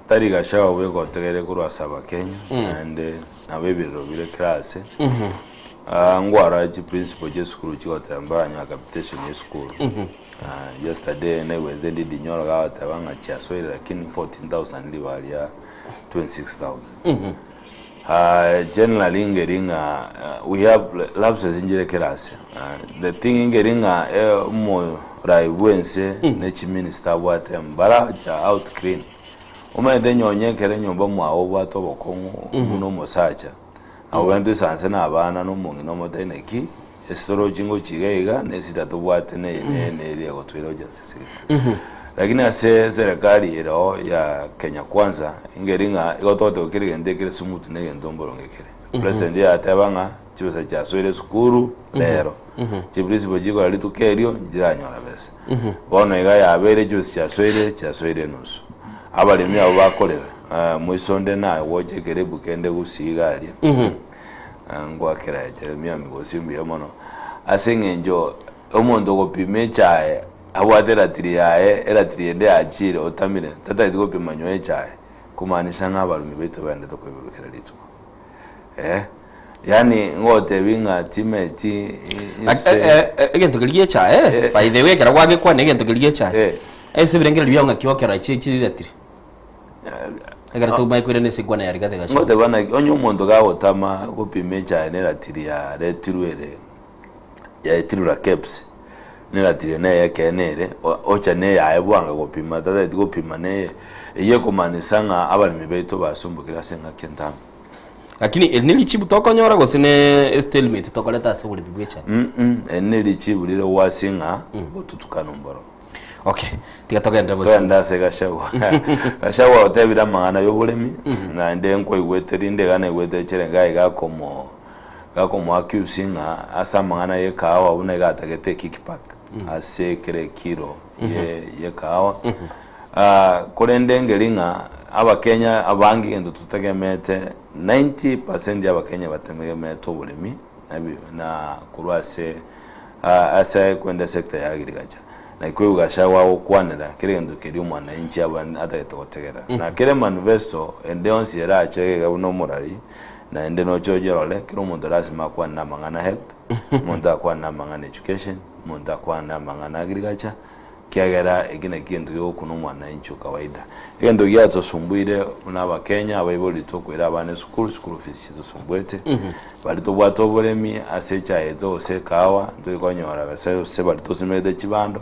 Speaker 6: Tari Gachagua bweka otegereire korwa ase abakenya naende nabo ebirero bire kera ase. Ngwarora chiprinciple chia esukuru chigoteba mbaranyore capitation ya esukuru. Yesterday naigwete Ndindi Nyoro gagoteba ng'a chiasoire lakini 14,000 ribaga ria 26,000. Generally ngeri ng'a we have lapses nchire kera ase. The thing ngeri ng'a omorai bwense ne chiminister abwate mbaracha out clean. Omanyete nyonye ekero enyomba mwago obwate obokong'u buna omosacha, nabo bento esanse na abana na omong'ina omotebi naki esitorochi ngochia iga iga na esida tobwate na eye na eye na eye egotwera gochia ase eserikari. Lakini ase eserekari ere oo ya Kenya Kwanza, ingeri ng'a igo togoteba kera egento ekere smooth na egento mboronge kere. President yateba ng'a chibesa chiasoire esukuru rero, chiprinciple chikora rituko erio nchiranyora besa. Bono iga yabeire chibesa chiasoire, chiasoire enusu. Abaremi abwo bakorera, moiso onde naye gocha ekerebu kende gusii iga aria, ngwakera Jeremia Migosi mbuya mono, ase eng'encho omonto ogopima echae abwate eratiri yaye, eratiri ende yachiire otamire, tatageti gopima nywa echae, kumaanisha ng'a abaremi baito baendete koiborwa kera rituko. Eh, yaani ngotebi ng'a timeti inse.
Speaker 3: Egento keria gi'echae, by the way ekero gwagekwana egento keria gi'echae, ase ebirengererio biao ng'aki okera chi chiratiri? Ekero tomae koirana ase enkwana ya Rigathi Gachagua.
Speaker 6: Ngoteba naki, onye omonto gagotama gopima echae na eratiri yaretirwe ere yaetirwe na KEBS, na eratiri neye ekeene ere, ocha na eyaye bwango gopima tatageti gopima na eye, eyio ekomanisa ng'a abaremi baito basumbukire ase engaki entambe.
Speaker 3: Lakini eri nerichibu tokonyora gose ne estatement tokoreta ase oboremi bw'echae?
Speaker 6: Mm eri nerichibu rire gwasi ng'a gotutukana omboro.
Speaker 3: Okay, tiga togenderere bosio.
Speaker 6: Togende ase Gachagua. Gachagua otebire amang'ana y'oboremi, naende nkoigwete rinde iga naigwete echere iga iga akomo gakomo accuse ng'a ase amang'ana y'ekahawa buna iga atagete ekickback ase kera ekilo ye y'ekahawa. Korende ngeri ng'a abakenya abange egento totegemete 90 percent y'abakenya bategemete oboremi na korwa ase ase kwenda sector ya agriculture. Naki koigwa Gachagua agokwanera kera egento keria omwananchi atagete gotegerera. Na kera emanifesto ende yonsi erache iga iga buna omorari naende noche ocherore kera omonto lasima akwane na amang'ana health, omonto akwane na amang'ana education, omonto akwane na amang'ana agriculture. Ekiagera eki nakio egento gegokuna omwananchi o kawaida. Egento giatosumbuire buna abakenya, abaibori tokoira abana esukuru, school fees chitosumbuete, baria tobwate oboremi ase echae yaito gose ekahawa ntori konyora gose gose baria tosimegete chibando,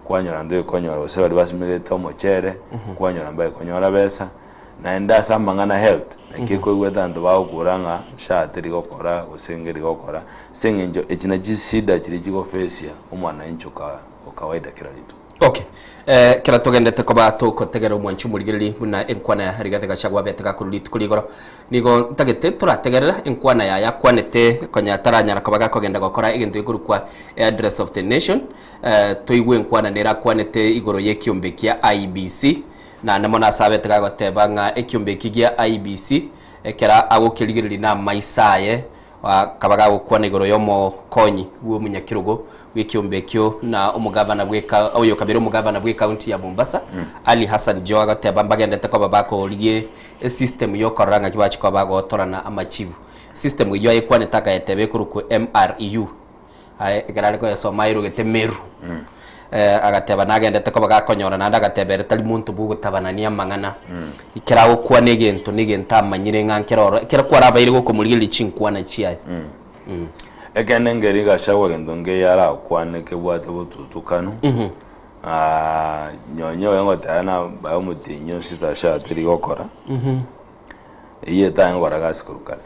Speaker 6: kwanyora ntori konyora gose baria basimegete omochere, kwanyora mbari konyora besa. Naende ase amang'ana health, naki ekoigwete abanto bagokura ng'a SHA teri gokora gose ngeri gokora, ase eng'encho echi nachi chishida chiria chigofesia omwananchi oka. o kawaida kera rituko.
Speaker 3: Okay. Eh, kera togendete koba togotegera omwanchi omorigereri buna enkwana ya Rigathi Gachagua abete gakorwa rituko rigoro. Nigo ntagete torategerera enkwana yaye akwanete konya taranyara koba gakogenda gokora egento gekorokwa address of the nation. Eh, toigwe enkwana nere akwanete igoro y'ekiombe kia IEBC naende mono ase abete gagoteba ng'a ekiombe eki gia IEBC ekero agokerigereria na amaiso aye Akaba gagokwana igoro y'omokonyi bw'omonyakerogo bw'ekiombe ekio na omogavana bw'eka oyo kabere omogavana bw'ekaunti ya Mombasa Ali Hassan Joho agateba mbagendete koba bakorigia esystem y'okorora ng'aki bachia koba bagotorana amachibu. System eyio ayekwanete akayeteba ekorokwa MRU aye ekero are koyesoma aerogete Meru. Agateba nagendete koba gakonyora naende agateba ere tari monto bwogotabanania amang'ana. Ekero agokwana egento na egento amanyire ng'a nkere oro, ekero kwarabaire gokomorigereria chinkwana chiaye.
Speaker 6: Ekeene nkeri Gachagua gento nkeiyo arakwane kebwate botutukanu, nonye oyo ngoteba na bae omotienyi o sita SHA teri gokora, eyio etang'e gokora gasi korwa kare.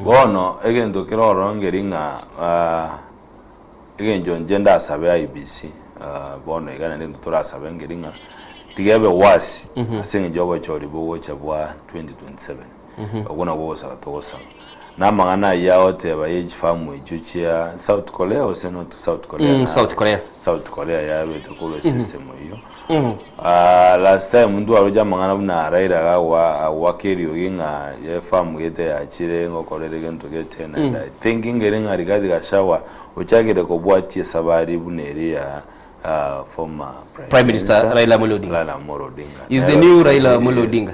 Speaker 6: Bono egento kere ororo nkeri ng'a Egento inche ndasabe IEBC bono iga naende intwe torasabe nkeri ng'a tiga ebe wasi ase eng'encho y'obochori bogocha bwa 2027 okwo nakwo ogosaba togosaba. Na amang'ana ayio agoteba ye chifamu echio chia South Korea gose not South Korea
Speaker 3: Mm, South Korea.
Speaker 6: South Korea yabete korwa esystem eyio. Last time ntwaroche amang'ana buna Raila agagoa agoaka eriogi ng'a efarm gete yachire ngokorera egento gete naende I think ngere ng'a Rigathi Gachagua ochakire kobwatia esabari buna eria ya former
Speaker 3: Prime Minister Raila Amolo Odinga.
Speaker 6: Raila Amolo Odinga.
Speaker 3: Is the new Raila Amolo Odinga.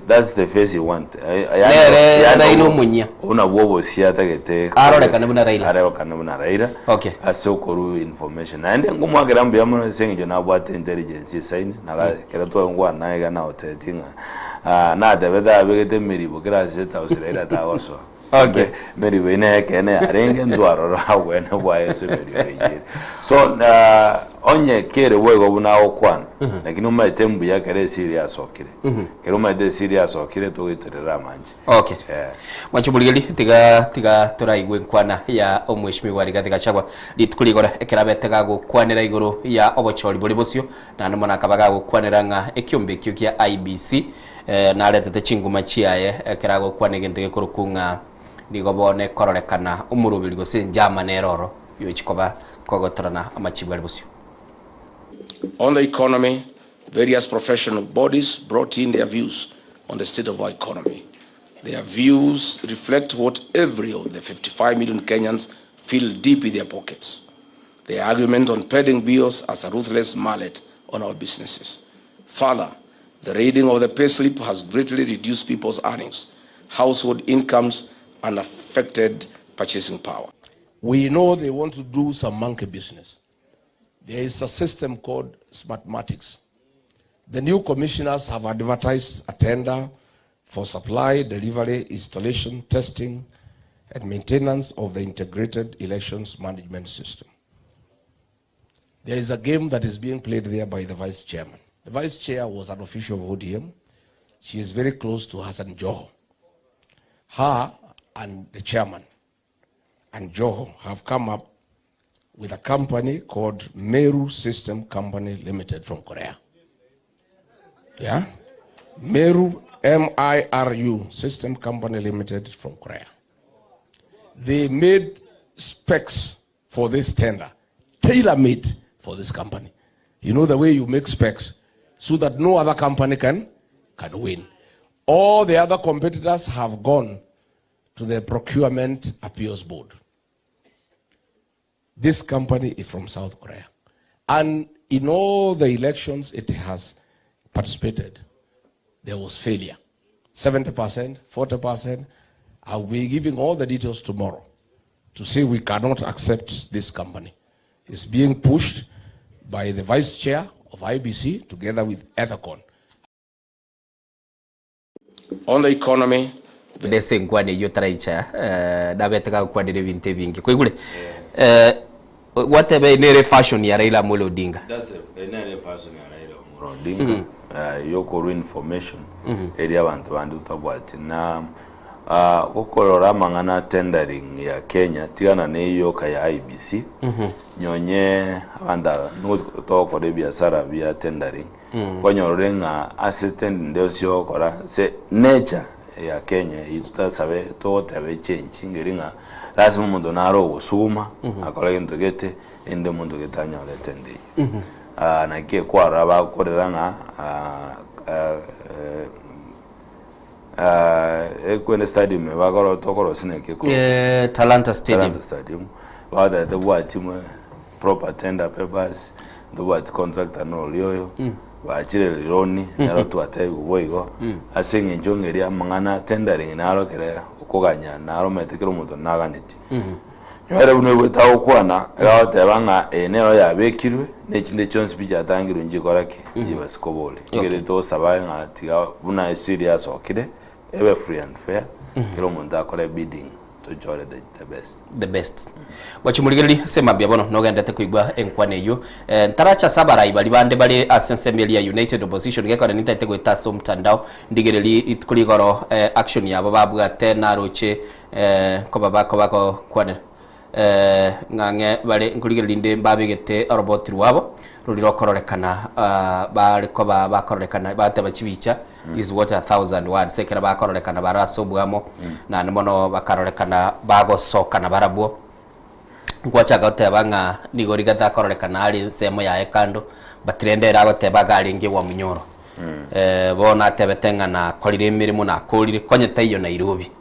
Speaker 6: That's the face he want.
Speaker 3: Nere Raila omunyia.
Speaker 6: Obwo nabwo obosie atagete
Speaker 3: Arorekane buna Raila.
Speaker 6: Arorekane buna Raila.
Speaker 3: Okay.
Speaker 6: Ase okorwa information. Naende nkomoakera mbuya mono ase eng'encho nabwate intelligence esaine na ekero twagokwana naye iga nagotebetie ng'a Ah, natebete abegete emeribo kera ase State House Raila tagosoa.
Speaker 3: Okay.
Speaker 6: Emeribo eyio neye ekeene yarenge ntwarora obweene bwaye ase emeribo eyio ere. So ah, onye kere boigo buna agokwana, lakini omanyete mbuya kera esiri yasokire. Kero omanyete esiri yasokire togoitorera amanche.
Speaker 3: Okay. Mwanche omorigeri tiga tiga toraigwe enkwana ya omweshimiwa Rigathi Gachagua rituko rigoro ekero abete gagokwanera igoro ya obochori bore bosio naende mono akaba gagokwanera ng'a ekiombe ekio kia IEBC eh, naretete chinguma chiaye ekero agokwana egento gekorokwa ng'a nigo bono ekororekana omoroberi gose enjama nere oro yochi koba kogotorana amachibu are bosio.
Speaker 10: On the economy, various professional bodies brought in their views on the state of our economy. Their views reflect what every of the 55 million Kenyans feel deep in their pockets. Their argument on pending bills as a ruthless mallet on our businesses. Further, the raiding of the payslip has greatly reduced people's earnings, household incomes, and affected purchasing power. We know they want to do some monkey business. There is a system called Smartmatics. The new commissioners have advertised a tender for supply, delivery, installation, testing, and maintenance of the integrated elections management system. There is a game that is being played there by the vice chairman. The vice chair was an official of ODM. She is very close to Hassan Joho. Her and the chairman and Joho have come up with a company called Meru System Company Limited from Korea. Yeah? Meru, M I R U, System Company Limited from Korea. They made specs for this tender, tailor made for this company. You know the way you make specs so that no other company can, can win. All the other competitors have gone to the Procurement Appeals Board. This company is from South Korea. And in all the elections it has participated, there was failure. 70%, 40%. I'll be giving all the details tomorrow to say we cannot accept this company. It's being pushed by the vice chair of IBC together with Ethicon. On the economy,
Speaker 3: Ase enkwana eyio otaraicha eh, nabete gagokwanera ebinto ebinge kwaigure eh, gwateba eye nere efashion ya Raila Amolo Odinga
Speaker 6: That's a, nere efashion ya Raila Amolo Odinga eh, yokorwa information eria abanto bande totabwati na ah, gokorora amang'ana a tendering ya Kenya tigana na eyio yoka ya IEBC nyonye abanto aba nigo togokora ebiasara bia tendering Nkonyorore ng'a ase tende onsi ogokora ase nature ya Kenya eyio totasabe togoteba echange ngeri ng'a lasima omonto nare ogosuguma akore gento gete erinde omonto gete anyore etende eyio. Naki ekwarora bakorera ng'a ekwende stadium bakoro tokorosia naki
Speaker 3: ekorokwa? Talanta Stadium.
Speaker 6: Talanta Stadium bagoteba tebwati proper tender papers Ntobwati contractor noria oyo, bachire rironi, nero twatebigwa boigo, ase eng'encho ng'a eria amang'ana tendering naro ekere okoganya naro omanyete kera omonto naganetie. Nyoere buna oigwete agokwana, iga agoteba ng'a eye nero yabekirwe, na echinde chionsi pi chiatangirwe nchikora ki? Nchibase koboria. Ekere togosaba ng'a tiga buna esiri yasokire, ebe free and fair, kera omonto akore bidding. Tochore the, the best.
Speaker 3: The best. Bwachi morigereria ase mambia bono nogenderete koigwa enkwana eyio. Eh, ntaracha ase abarai baria bande bare ase ensemo eria ya United Opposition gekogera nintagete goeta ase omotandao ndigererie rituko rigoro eh, action yabo babwate naroche eh, nkoba bakoba gokwanera eh, ng'ang'e bare nkorigereria rinde mbabegete oroboti rwabo rori rokororekana ah, bare koba bakororekana bateba chibicha is what a thousand words ekero bakororekana bare ase obwamo naende mono bakarorekana bagosoka nabarabwo nkwachaka goteba ng'a nigo rigato akororekana are ensemo yaye kando but rende ere agoteba iga arenge Wamunyoro eh, bono atebete ng'a nakorire emeremo nakorire konya taiyo Nairobi.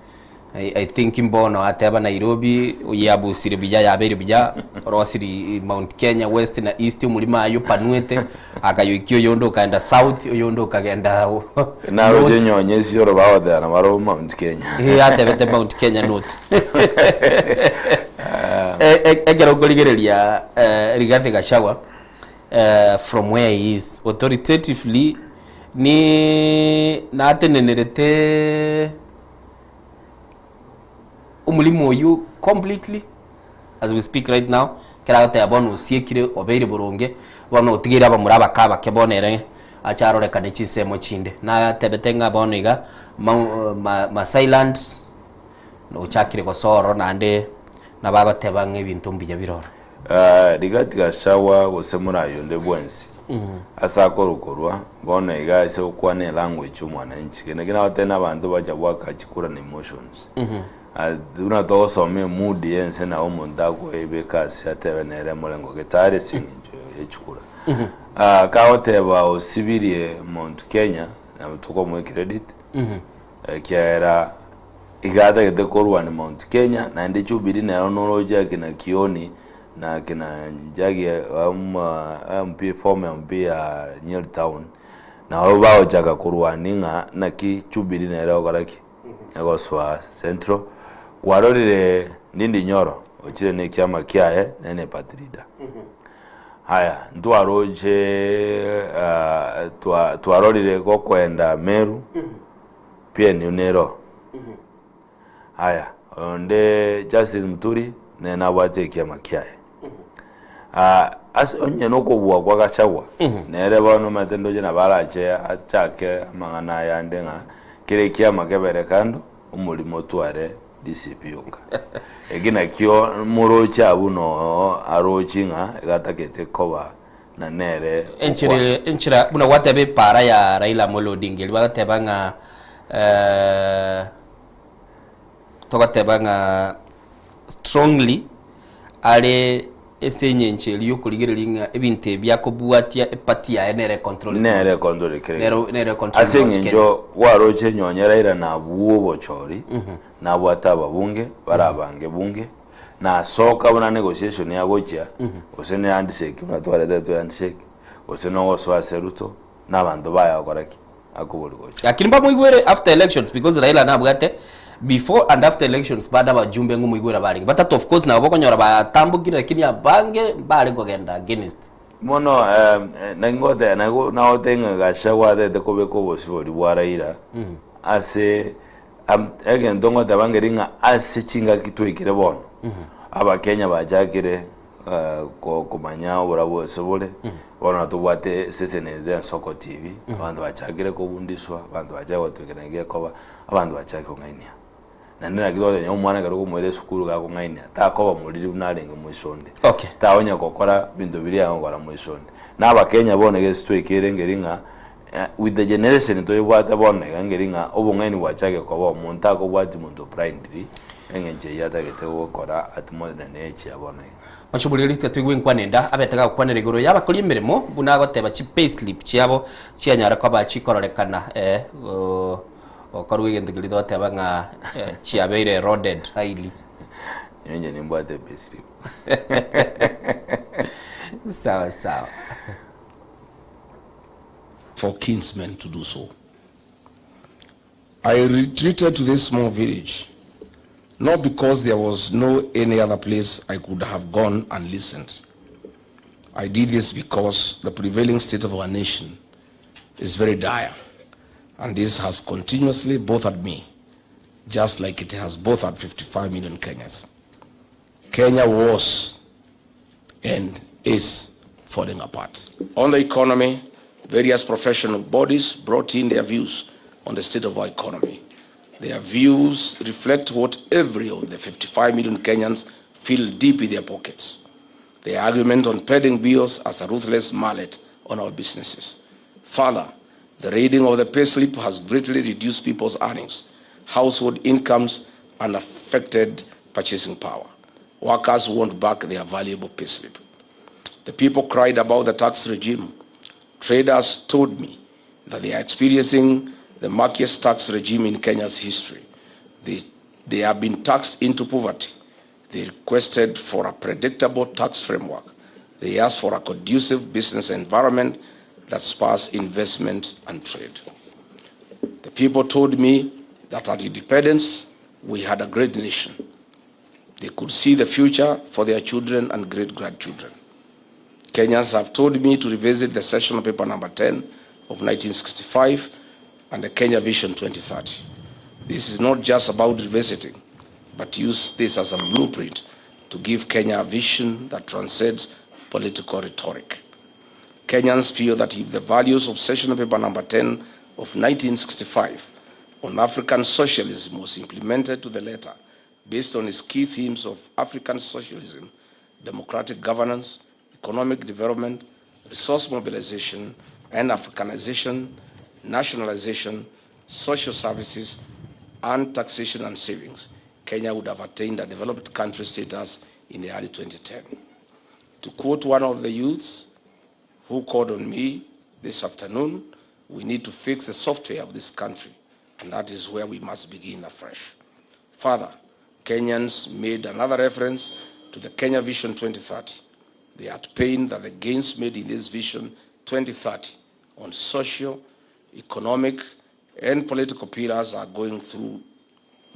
Speaker 3: I, I think mbono ateba Nairobi oyabusire buya yabeire buya orosiri Mount Kenya West na East omorimo aye opanuete akayoikia oyonde okaenda South oyonde okagenda
Speaker 6: Naroche
Speaker 3: North.
Speaker 6: enyonye esioro bagoteba nabo Mount Kenya.
Speaker 3: Eh, atebete Mount Kenya North. E- e- ekero okorigereria eh, Rigathi Gachagua eh, from where he is authoritatively. Ni natenenerete omorimo oywo completely as we speak right now, ekero agoteba bono osiekire obeire boronge, bono otigeire abamura abake abake bono ere ache arorekane chinsemo chinde. Natebete ng'a bono iga mau ma Maasailand ochakire gosoa ororo naende nabo agoteba ng'a ebinto mbuya bire ororo.
Speaker 6: Rigathi Gachagua gose morayi onde bwensi ase akorukorwa bono iga ase gokwana elanguage omwananchi kende kende agoteba na abanto bacha goaka chikura na emotions buna togosoma emood ya ense nabo omonto akoebeka ase atebe nere morengo gete are ase eng'encho ye chikura. Kagoteba osibirie Mount Kenya nabo tokomoa ecredit Ekiagera iga atagete korwania Mount Kenya, naende Jubilee nero noroche akina Kioni na akina Njagi MP former MP ya Nyeri town, nabo bagochaka korwania ng'a naki Jubilee nere egokora ki? Egosoa Central. Kwarorire Ndindi Nyoro ochire na ekiama kiaye nere ne party leader. Haya ntwaroche twarorire gokoenda Meru. PNU nero. Aya, onde Justin Muturi nere nabwate ekiama kiaye. Ah, ase onye nokobua kwa Gachagua, nere bono omanyete ndoche nabo arache achake amang'ana aya ande ng'a kera ekiama kebere kando, omorimo otware DCP yoka. Eki nakio moroche abwo noo arochi ng'a iga atagete koba na nere
Speaker 3: Enchera
Speaker 6: okwana.
Speaker 3: enchera buna gwateba epaara ya Raila Amolo Odinga eria bagateba ng'a eh, togoteba ng'a strongly are ase eng'encho eria yokorigereria ng'a ebinto ebi akobwatia eparty yaye nere econtrolete
Speaker 6: Nere
Speaker 3: Mount-
Speaker 6: econtrolete kera
Speaker 3: nere
Speaker 6: egento.
Speaker 3: nere econtrol
Speaker 6: Ase
Speaker 3: Mount Kenya.
Speaker 6: eng'encho gwaroche nonye Raila nabwo obochori, nabwate ababunge barabange bunge, Nasoka buna negotiation yagochia, gose ne handshake buna twaretetwe handshake, gose nogosoa ase Ruto, na abanto baye agokora ki? Akobori gocha.
Speaker 3: Lakini mbamoigwere after elections because Raila nabwate before and after elections bado abajumbe ng'omoigwera barenge. Batato of course nabo okonyora batambokire lakini abange mbare kogenda against.
Speaker 6: Bono naki ngoteba naki nagotebia ng'a Gachagua atagete kobeka obosibori bwa Raila ase Egento ngoteba nkeri ng'a ase chingaki twaikire bono, Abakenya bachakire komanya oborabu ase bore, bono tobwate eseseni ere Ensoko TV, abanto bachakire kobundiswa, abanto bachakire gotwekana naki gekoba, abanto bachakire kong'ainia. Naende naki togoteba onye omwana ekero okomoira esukuru gakong'ainia, takoba moriri buna arenge moiso onde.
Speaker 3: Okay.
Speaker 6: Tagonya gokora ebinto biria agokora moiso onde. Na Abakenya bono egesi twaikeire nkeri ng'a With the generation toyebwate bono iga ngeri ng'a obong'aini bwachake koba omonto akobwati monto blindly eng'encho eyio atagete gokora atimore na age ya bono iga.
Speaker 3: Mochie rita toigwe enkwana enda abete gagokwanera igoro y'abakori emeremo buna agoteba chi payslip chiabo chianyara koba chikororekana eh gokorwa egento keria togoteba ng'a chiabeire eroded highly.
Speaker 6: Inche nimbwate payslip.
Speaker 3: Sawa sawa.
Speaker 10: For kinsmen to do so. I retreated to this small village not because there was no any other place I could have gone and listened. I did this because the prevailing state of our nation is very dire, and this has continuously bothered me, just like it has bothered 55 million Kenyans. Kenya was and is falling apart. On the economy, various professional bodies brought in their views on the state of our economy. Their views reflect what every of the 55 million Kenyans feel deep in their pockets. Their argument on pending bills as a ruthless mallet on our businesses. Further, the raiding of the payslip has greatly reduced people's earnings, household incomes, and affected purchasing power. Workers want back their valuable payslip. The people cried about the tax regime. Traders told me that they are experiencing the murkiest tax regime in Kenya's history. They, they have been taxed into poverty. They requested for a predictable tax framework. They asked for a conducive business environment that spurs investment and trade. The people told me that at independence, we had a great nation. They could see the future for their children and great grandchildren. Kenyans have told me to revisit the session paper number 10 of 1965 and the Kenya Vision 2030. This is not just about revisiting, but use this as a blueprint to give Kenya a vision that transcends political rhetoric. Kenyans feel that if the values of Session Paper Number 10 of 1965 on African socialism was implemented to the letter based on its key themes of African socialism, democratic governance, economic development, resource mobilization, and Africanization, nationalization, social services, and taxation and savings, Kenya would have attained a developed country status in the early 2010. To quote one of the youths who called on me this afternoon, we need to fix the software of this country, and that is where we must begin afresh. Further, Kenyans made another reference to the Kenya Vision 2030. They are at pain that the gains made in this Vision 2030 on social, economic, and political pillars are going through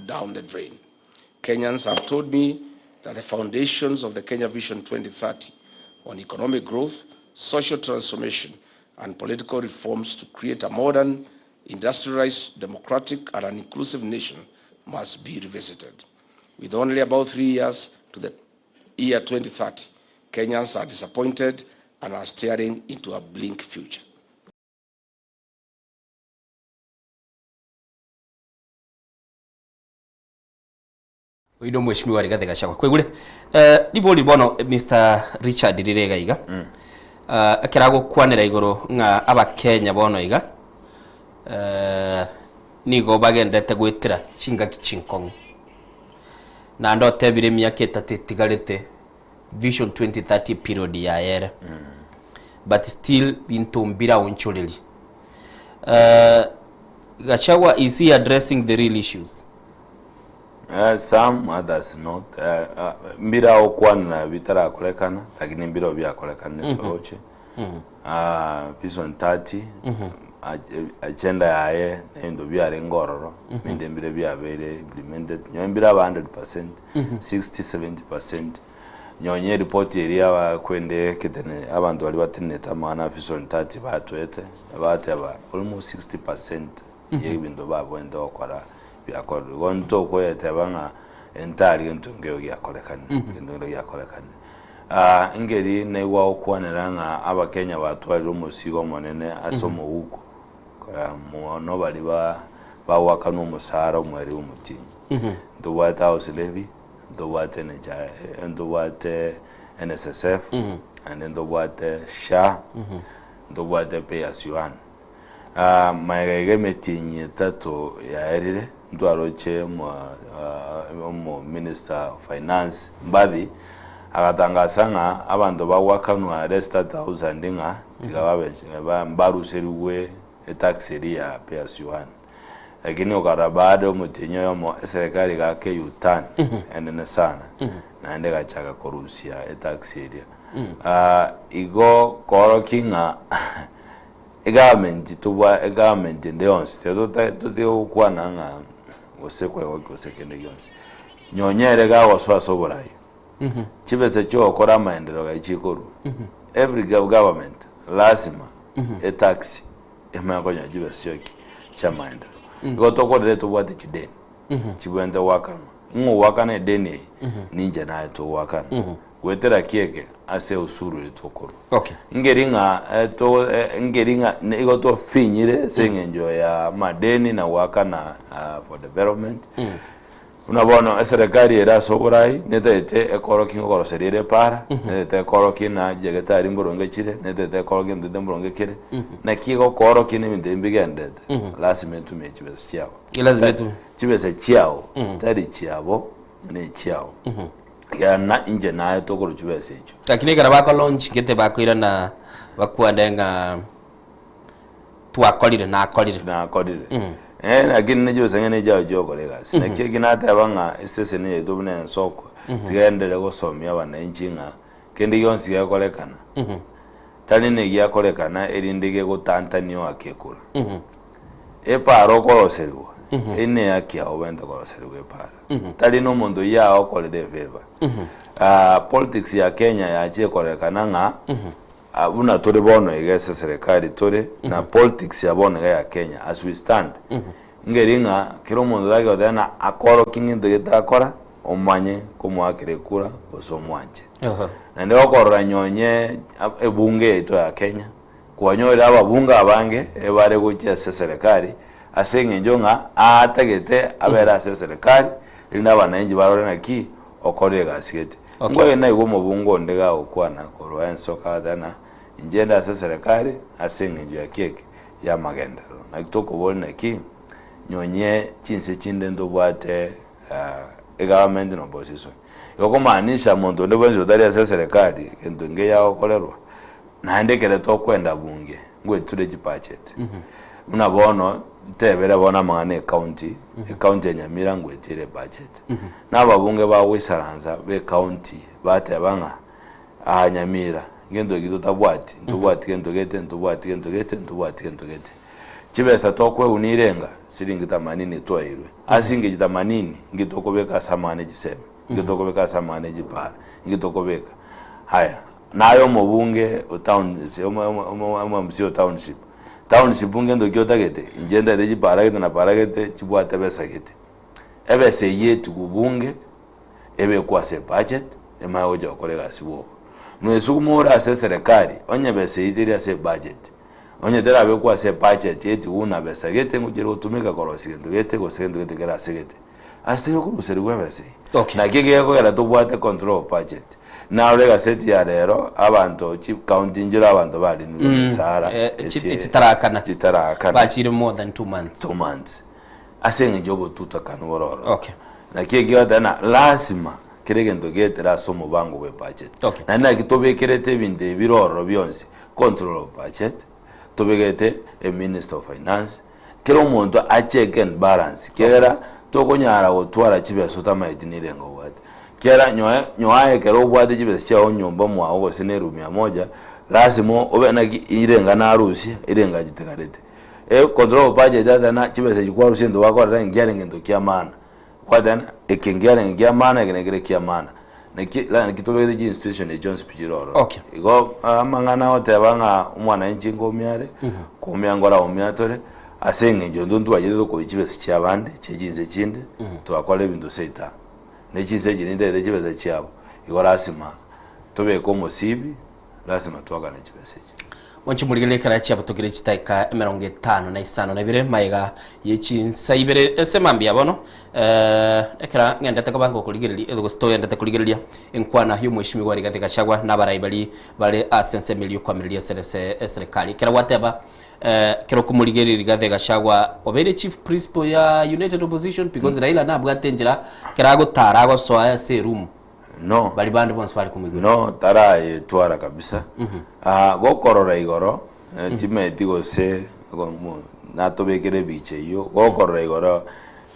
Speaker 10: down the drain. Kenyans have told me that the foundations of the Kenya Vision 2030 on economic growth, social transformation, and political reforms to create a modern, industrialized, democratic, and an inclusive nation must be revisited. With only about three years to the year 2030, Kenyans are disappointed and are staring into a bleak future.
Speaker 3: Oino mweshimiwa Rigathi Gachagua kwaigure eh, ribori bono eh, Mr Richard rire iga iga mm. uh, ekero agokwanera igoro ng'a abakenya bono iga uh, nigo bagendete gwetera chingaki chinkong'u naende otebire emiaka etato etigarete vision 2030 period yaye ere mm. but still binto mbiraonchoreria uh, Gachagua is he addressing the real issues
Speaker 6: Eh, some others not eh, ah, mbira okwanera bitarakorekana lakini mbiro biakorekanire
Speaker 3: Mhm.
Speaker 6: toroche
Speaker 3: Mhm.
Speaker 6: Ah, vision 30
Speaker 3: Mhm.
Speaker 6: agenda yaye nebinto biarenge ororo
Speaker 3: Mhm.
Speaker 6: binde mbire biabeire implemented nyowe mbire aba 100%
Speaker 3: Mhm.
Speaker 6: 60 70% nyonye eripoti eria abakwende ketene abanto baria batenenete amang'ana a vision 30 batwete bateba almost 60%
Speaker 3: Mhm.
Speaker 6: ya ebinto babwente gokora biakorire. Igo ntokoyeteba ng'a entari gento nkeiyo giakorekanire,
Speaker 3: Mhm.
Speaker 6: gento nkeiyo giakorekanire. Ah, ngeri naigwa gokwanera ng'a abakenya batwarire omosigo omonene ase
Speaker 3: Mhm.
Speaker 6: omoguko, mono baria ba bagoakanwa omosara omweri omotinyi.
Speaker 3: Mhm.
Speaker 6: Ntobwate house levy, ntobwate NHIF, ntobwate NSSF,
Speaker 3: Mhm.
Speaker 6: naende ntobwate SHA,
Speaker 3: Mhm.
Speaker 6: ntobwate pay as you earn. Ah, magega iga emetienyi etato yaerire, ntwaroche omo ah, omo minister of finance Mbathi agatangasa ng'a abanto bagwakanwa less 30,000 ng'a tiga babe ba- mbaruserigwe etax eria ya pay as you earn. Lakini okarora baada omotienyi oyomo eserekari egaka e U-turn enene sana naende egachaka korusia etax eria. Ah, igo koorokia ng'a egovernment tobwa egovernment ende yonsi tiga tota totige gokwana ng'a gose kwegokia gose kende gionsi, nonye ere gagosoa ase oborai, chibesa chiogokora amaendereo gai chikorwa, every government lasima etax emanye konyora chibesa chioki chiamaendereo. Igo tokorire tobwate chideni chibwenerete goakanwa, ng'o ogoakana edeni eye ninche naye togoakana goetera ki eke ase eusuru ere tokorwa.
Speaker 3: Okay.
Speaker 6: Nkeri ng'a eh, to eh, nkeri ng'a ne- igo tofinyire ase eng'encho ya amadeni na goakana ah, for development. Buna bono eserekari ere ase oborai netagete ekorokie ngokoroseria ere epaara, netagete ekorokie ng'a chiagetari mboronge chire, netagete ekorokie ntete mboronge kere, naki egokorokia na ebinto ebi mbigenderete, lasima etumie chibesa chiabo.
Speaker 3: Lazima etumie.
Speaker 6: Chibesa chiao, tari chiabo, na echiao. Ekiagera na inche naye tokorwa chibesa echio.
Speaker 3: Lakini ekero bako launch gete bakoirana bakwane ng'a twakorire nakorire.
Speaker 6: Nakorire. Eh, lakini ne chibesa ng'e nechiao chiokora egasi. Naki eki nateba ng'a estation yaito buna ensoko, tiga enderere gosomia abananchi ng'a kende gionsi gekorekana, tari negiakorekana erinde gegotantania oake ekura. Epaara okoroserigwa, eri neyaki yao obwenerete koroserigwa epaara. Tari na omonto oyio agokorera efavour. Ah, politics ya Kenya yachire korekana ng'a. Buna tore bono iga ase eserekari tore, na politics ya bono iga ya Kenya as we stand, ngeri ng'a kera omonto otake goteba ng'a akorokie ng'ento gete akora, omanye komoakera ekura gose omwanche. Naende gokorora nyonye ebunge yaito ya Kenya, kwanyorire ababunge abange ebare gochia ase eserekari ase eng'encho ng'a aatagete abere ase eserekari, erinde abananchi barore naki okorire egasi gete. Nkoye naigwe omobunge onde gagokwana korwa ensoka agateba ng'a inche inde ase eserekari ase eng'encho ya ki eke? Y'amagenderero. Naki tokoboria naki nyonye chinse chinde ntobwate egovernment na opposition. Igo komaanisha monto onde bwensi otari ase eserekari gento nkeiyo agokorerwa, naende ekere tokwenda bunge ngweture chibudget. Buna bono ntebere bono amang'ana ecounty, ecounty ya Nyamira ngwetire ebudget. Na ababunge bagoisaransa ba ecounty bateba ng'a aa Nyamira ngento eki totabwati, ntobwati gento gete, ntobwati gento gete, ntobwati gento gete. Chibesa tokoegwa nirenga siringi themanini twairwe. Ase ingecho themanini nki tokobeka ase amang'ana e chisemi, nki tokobeka ase amang'ana e chipara, nki tokobeka. Haya, naye omobunge o town omo MC o township, township ngento ki otagete? Inche ntagete chipara gete na para gete chibwate besa gete. Ebesa eyio etigwe bunge, ebekwe ase ebudget, emanye gocha gokora egasi bwogo. Noesugume ore ase eserekari, onye ebesa eyio teri ase ebudget, onye terabekwa ase ebudget etigwe buna besa gete ngochia gotumeka korosia gento gete gose gento gete kere ase gete, ase teri okoruserigwa ebesa eyio.
Speaker 3: Okay.
Speaker 6: Naki gekogera tobwate control of budget. Narora egaseti ya rero, abanto chicounty nchire abanto barinirwe emesara echi-
Speaker 3: Chitarakana.
Speaker 6: chitarakana.
Speaker 3: Bachire more than 2 months.
Speaker 6: 2 months. Ase eng'encho y'obotutakanu bore ororo. Naki ekiagera ng'a lasima kera egento getere ase omobango bwe budget. Naende naki tobekerete ebinto ebi bire ororo bionsi, control of budget, tobegete e minister of finance, kera omonto a check and balance, ekiagera tokonyara gotwara chibesa otamaeti nirengo obwate. Ekiagera nyoe nyoaye ekero obwate chibesa chiago nyomba mwago gose na eroom ya moja, lasima obe naki irenga narusia, irenga chitigarete. Control of budget tata na chibesa echi kwarusia egento gwakorera nkiarenge gento kia maana, kwateba eke nkiarenge kia maana eke nekere kia maana. Naki naki tobegete chi institution echi chionsi pi chire ororo. Igo amang'ana agoteba ng'a omwananchi nkoumia are, koumia nkoraumia tore, ase eng'encho intwe ntwachete tokoiywa chibesa chia abande, chia chinse chinde, twakora ebinto seita. Ne chinse echi nintagete chibesa chiabo, igo lasima tobeke omosibi, lasima twakane chibesa echi.
Speaker 3: Mwanche morigererie ekero chiabotokire chidakika 52 magega ye chinsa ibere ase mambia bono ekero ng'endete koba ngokorigereria gose togendete korigereria enkwana y'omweshimiwa Rigathi Gachagua na abarai baria bare ase ensemo eria yokoamereria ase eserekari. Ekero gwateba ekero okomorigereria Rigathi Gachagua obeire chief principal ya United Opposition because Raila nabwate enchera ekero agotara agosoa ase eroom
Speaker 6: No.
Speaker 3: Baria bande bonsi bare komoigwera.
Speaker 6: No, tarayetwara kabisa. Ah, gokorora igoro, eh, timeti gose natobekere ebicha eyio, gokorora igoro,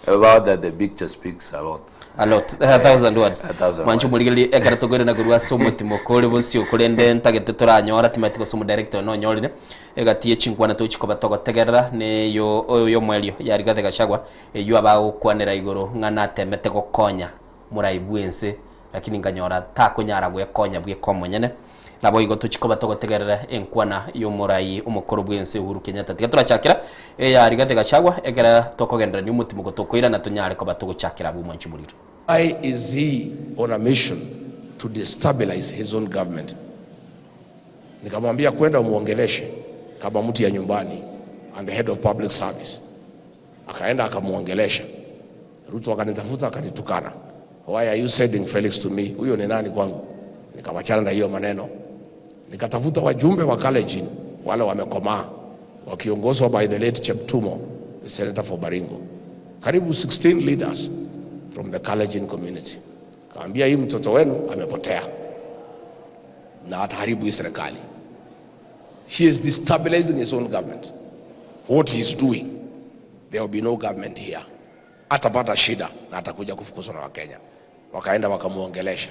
Speaker 6: about that the picture speaks a lot.
Speaker 3: A lot, a thousand words.
Speaker 6: A thousand
Speaker 3: Mwanche
Speaker 6: words.
Speaker 3: omorigererie ekero tokoirana korwa ase omotimo kore bosio korende ntagete toranyora timanyeti gose omodirector one onyorire egati ye chinkwana tochi koba togotegerera neyo oyo yomoerio ya Rigathi Gachagua eywo abagokwanera igoro ng'a natemete gokonya morai bw'ense, lakini nkanyora takonyara gwekonya bweka omonyene. Naboigo tochie koba togotegerera enkwana y'omorai omokoro bw'ense Uhuru Kenyatta. Tiga torachakera eya Rigathi Gachagua ekero tokogenderania omotimogo tokoirana tonyare koba togochakera abwo omwanchi omoriri.
Speaker 10: Why is he on a mission to destabilize his own government? Nikamwambia kwenda umuongeleshe kama mtu ya nyumbani and the head of public service. Akaenda akamuongelesha. Ruto akanitafuta akanitukana. Why are you sending Felix to me? Huyo ni nani kwangu? Nikawachana na hiyo maneno. Nikatafuta wajumbe wa Kalenjin wale wamekomaa wakiongozwa by the late Cheptumo, the senator for Baringo. Karibu 16 leaders from the Kalenjin community. Kaambia hii mtoto wenu amepotea na ataharibu hii serikali. He is destabilizing his own government. What he is doing, there will be no government here. Atapata shida na atakuja kufukuzwa na Wakenya. Wakaenda wakamuongelesha,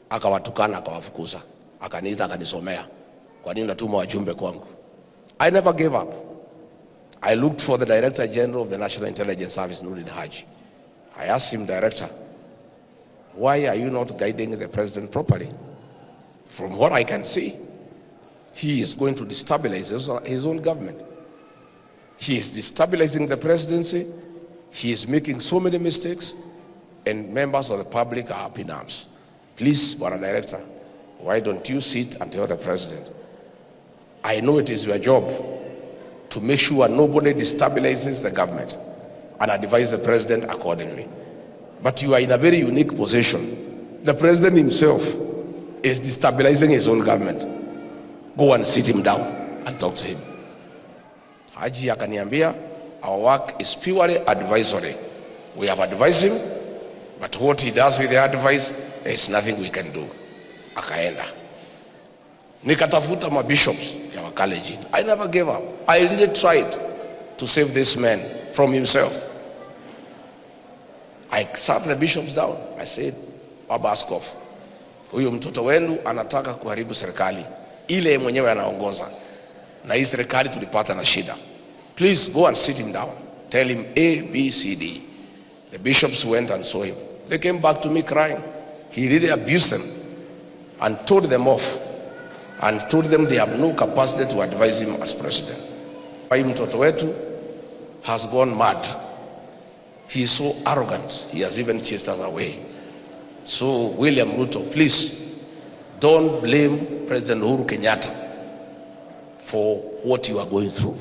Speaker 10: akawatukana, akawafukuza, akaniita, akanisomea, kwa nini natuma wajumbe kwangu? I never gave up. I looked for the Director General of the National Intelligence Service, Nurdin Haji. I asked him, Director, why are you not guiding the president properly? From what I can see, He is going to destabilize his, his own government. He is destabilizing the presidency. He is making so many mistakes, and members of the public are up in arms. Please, Bwana Director, why don't you sit and tell the president? I know it is your job to make sure nobody destabilizes the government and advise the president accordingly. But you are in a very unique position. The president himself is destabilizing his own government. Go and sit him down and talk to him. Haji akaniambia, our work is purely advisory. We have advised him, but what he does with the advice, there is nothing we can do. Akaenda. Nikatafuta mabishops ya Wakalenjin. I never gave up. I really tried to save this man from himself. I sat the bishops down. I said, Baba Askofu, huyu mtoto wenu anataka kuharibu serikali ile mwenyewe anaongoza, na hii serikali tulipata na shida. Please go and sit him down. Tell him A, B, C, D. The bishops went and saw him. They came back to me crying. He really abused them and told them off and told them they have no capacity to advise him as president. Huyu mtoto wetu has gone mad. He is so arrogant. He has even chased us away. So, William Ruto, please don't blame President Uhuru Kenyatta for what you are going through.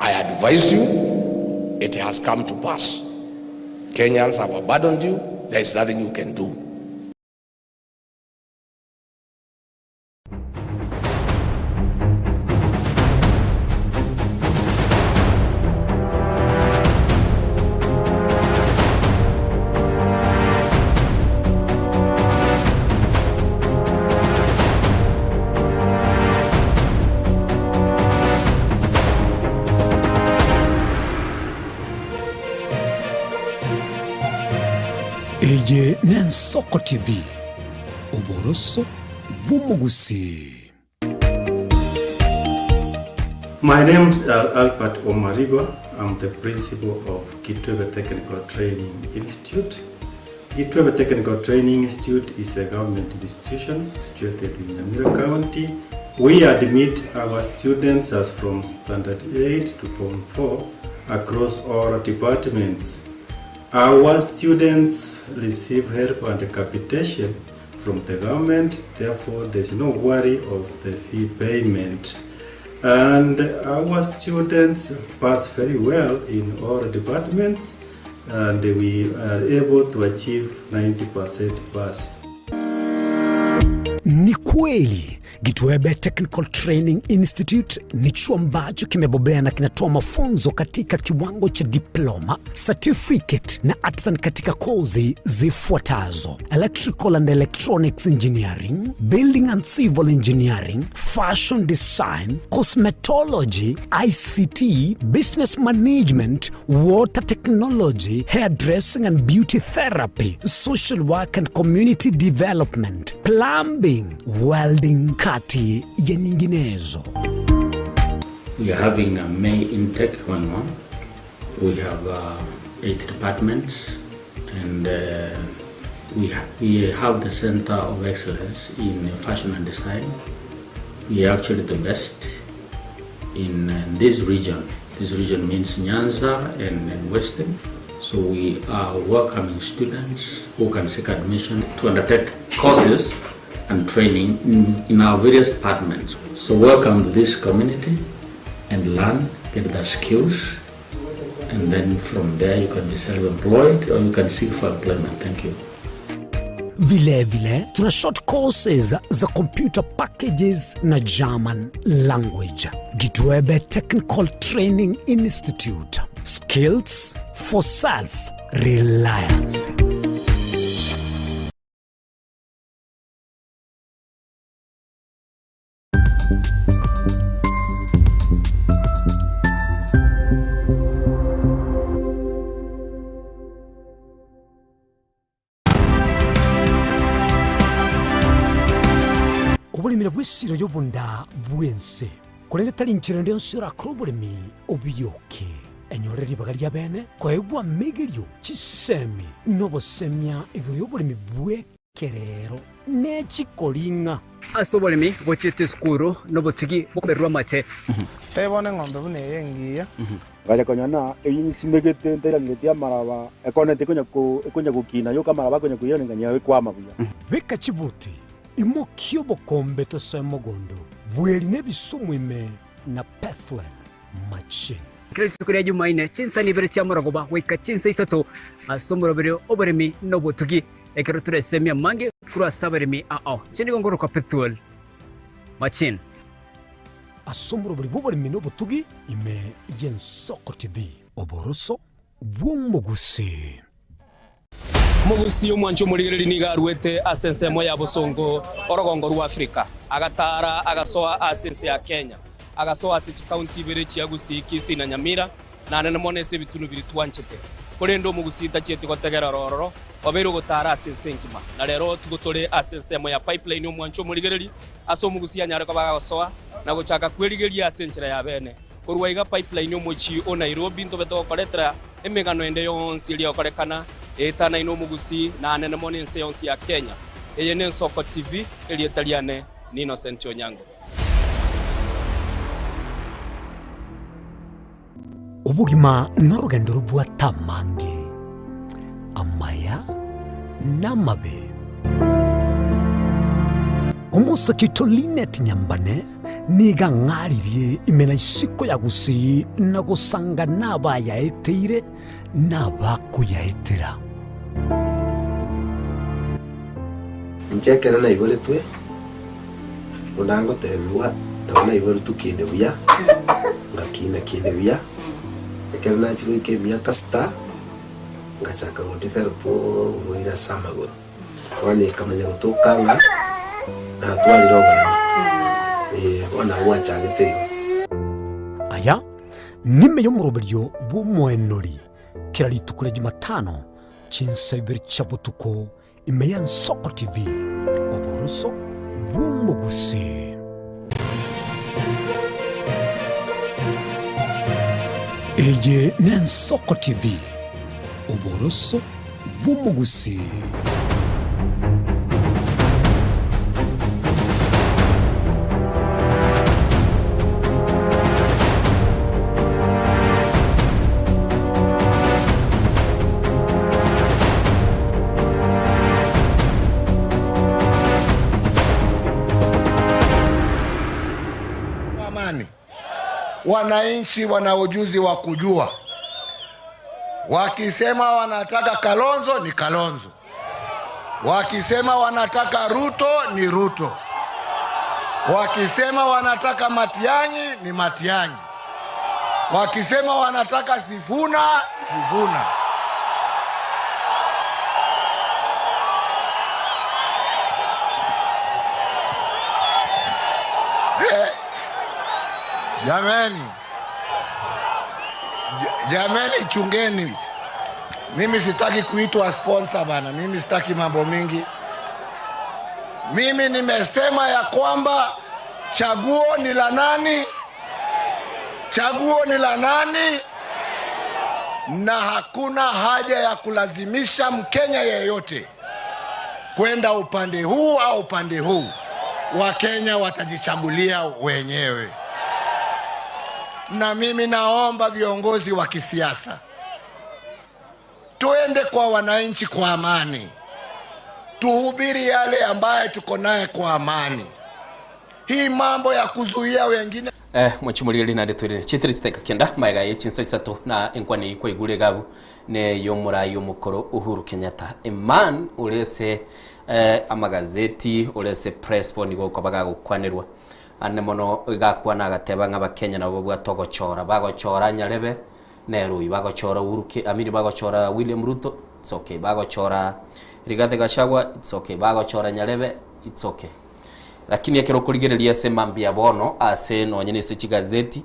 Speaker 10: I advised you, it has come to pass. Kenyans have abandoned you, there is nothing you can do.
Speaker 1: Eye n'Ensoko TV, oboroso bw'omogusii.
Speaker 18: My name is Albert Omariba. I'm the principal of Kitwebe Technical Training Institute. Kitwebe Technical Training Institute is a government institution situated in Nyamira County. We admit our students as from Standard 8 to Form 4 across all departments. Our students receive help and capitation from the government, therefore there's no worry of the fee payment. And our students pass very well in all departments and we are able to achieve 90% pass.
Speaker 1: Ni kweli Gitwebe Technical Training Institute ni chuo ambacho kimebobea na kinatoa mafunzo katika kiwango cha diploma, certificate na artisan katika kozi zifuatazo: Electrical and Electronics Engineering, Building and Civil Engineering, Fashion Design, Cosmetology, ICT, Business Management, Water Technology, Hairdressing and Beauty Therapy, Social Work and Community Development, Plumbing, Welding, kati ya nyinginezo.
Speaker 19: We are having a May intake going on. We have 8 departments and we, ha we have the Center of Excellence in Fashion and Design. We are actually the best in this region. This region means Nyanza and Western. So we are welcoming students who can seek admission to undertake courses and training in, in our various departments. So welcome to this community and learn, get the skills, and then from there you can be self-employed or you can seek for employment. Thank you.
Speaker 1: Vilevile tuna short courses za computer packages na German language. Gitwebe Technical Training Institute. Skills for self reliance. Oboremi nabwo esiro y'obonda bw'ense, korende tari inchera ende yonsi orakore oboremi obiyoke. Enyorere ribaga ria bene koegwa amegerio, chisemi, na obosemia igoro y'oboremi bwe. Kerero ne chikoring'a.
Speaker 16: Ase oboremi gochiete esukuru nobotugi bokobererwa amate.
Speaker 12: Tebona eng'ombe buna eye engiya.
Speaker 13: Ngacha konya na eyio nsimegete ntairangeretie amaraba, ekonete ekonya ko ekonya gokina yoka amaraba akonya koirana nganyia ekwama buya.
Speaker 1: Beka chibuti, imokia obokombe tosoe mogondo, bweri nebisumu ime na Pethuel machine.
Speaker 16: Kera rituko ria Jumaine, chinsa nibere chiamorogoba goika chinsa isato, ase omoroberio oboremi na obotugi. Ekero toresemie amange korwa ase abaremi ao, inche nigo nkorokwa Pethuel Machin.
Speaker 1: Ase omoroberi bw'oboremi na obotugi ime y'Ensoko TV, oboroso bw'omogusii.
Speaker 7: Omogusii omwanchi omorigereria nigo aruete ase ensemo ya bosongo orogongo rwa Afrika, agataara agasoa ase ense ya Kenya, agasoa ase chikaunti ibere chia Gusii, Kisii na Nyamira, na nene mono ase ebitunu biria twanchete. Korende omogusii tachieti gotegerera ororo, obeire ogotaara ase ense engima. Na rero tigo tore ase ensemo ya Pipeline omwanchi omorigereria, ase omogusii anyare koba agosoa na gochaka kwerigeria ase enchera ya bene. Korwa iga Pipeline omochie o Nairobi ntobe togokoretera emegano ende yonsi eria egokorekana eetanaine omogusii na anene mono ense yonsi ya Kenya. Eye n'Ensoko TV, erieta riane ni Innocent Onyango.
Speaker 1: Obogima norogendo robwate amange, amaya na amabe. Omosake oito Linet Nyambane nigo ang'aririe ime na isiko ya Gusii na gosanga nabayaeteire na abakoyaetera.
Speaker 14: Inche ekero naiboretwe, buna ngotebigwa, nabo naiboretwe kinde buya, ngakina kinde buya, ekero nachia goika emiaka sita, ngachaka go develop oborwaire ase amagoro. Bono ekamanya gotoka ng'a natwarire oboremo, eh, bono nabo gwachagete igo.
Speaker 1: Aya nime y'omoroberio bw'omoenori kera rituko ria Jumatano chinsa ibere chia botuko ime y'Ensoko TV, oboroso bw'omogusii. Eye n'Ensoko TV, oboroso bw'omogusii.
Speaker 8: Amani. Wananchi wana ujuzi wa kujua, wakisema wanataka Kalonzo ni Kalonzo, wakisema wanataka Ruto ni Ruto, wakisema wanataka Matiang'i ni Matiang'i, wakisema wanataka Sifuna Sifuna. Eh, jameni, jameni, chungeni. Mimi sitaki kuitwa sponsor bana, mimi sitaki mambo mingi. Mimi nimesema ya kwamba chaguo ni la nani? Chaguo ni la nani? Na hakuna haja ya kulazimisha Mkenya yeyote kwenda upande huu au upande huu. Wakenya watajichagulia wenyewe. Na mimi naomba viongozi wa kisiasa tuende kwa wananchi kwa amani, tuhubiri yale ambaye tuko naye kwa amani. Hii mambo ya kuzuia wengine
Speaker 3: Eh, mwanchi naende twirire chitiri chiteka kenda maega ye chinsa isato na enkwana eyio kwaigure igabu ne yomorai omokoro Uhuru Kenyatta a man ore ase eh, amagazeti ore ase press bono igo okoba gagokwanerwa ande mono iga akwana agateba ng'a abakenya nabo babwate ogochora bagochora nyarebe nere oyio bagochora Uhuru Ke I mean bagochora William Ruto it's okay bagochora Rigathi Gachagua it's okay bagochora Nyarebe it's okay. Lakini ekero okorigereria ase mambia bono ase nonye na ase chigazeti,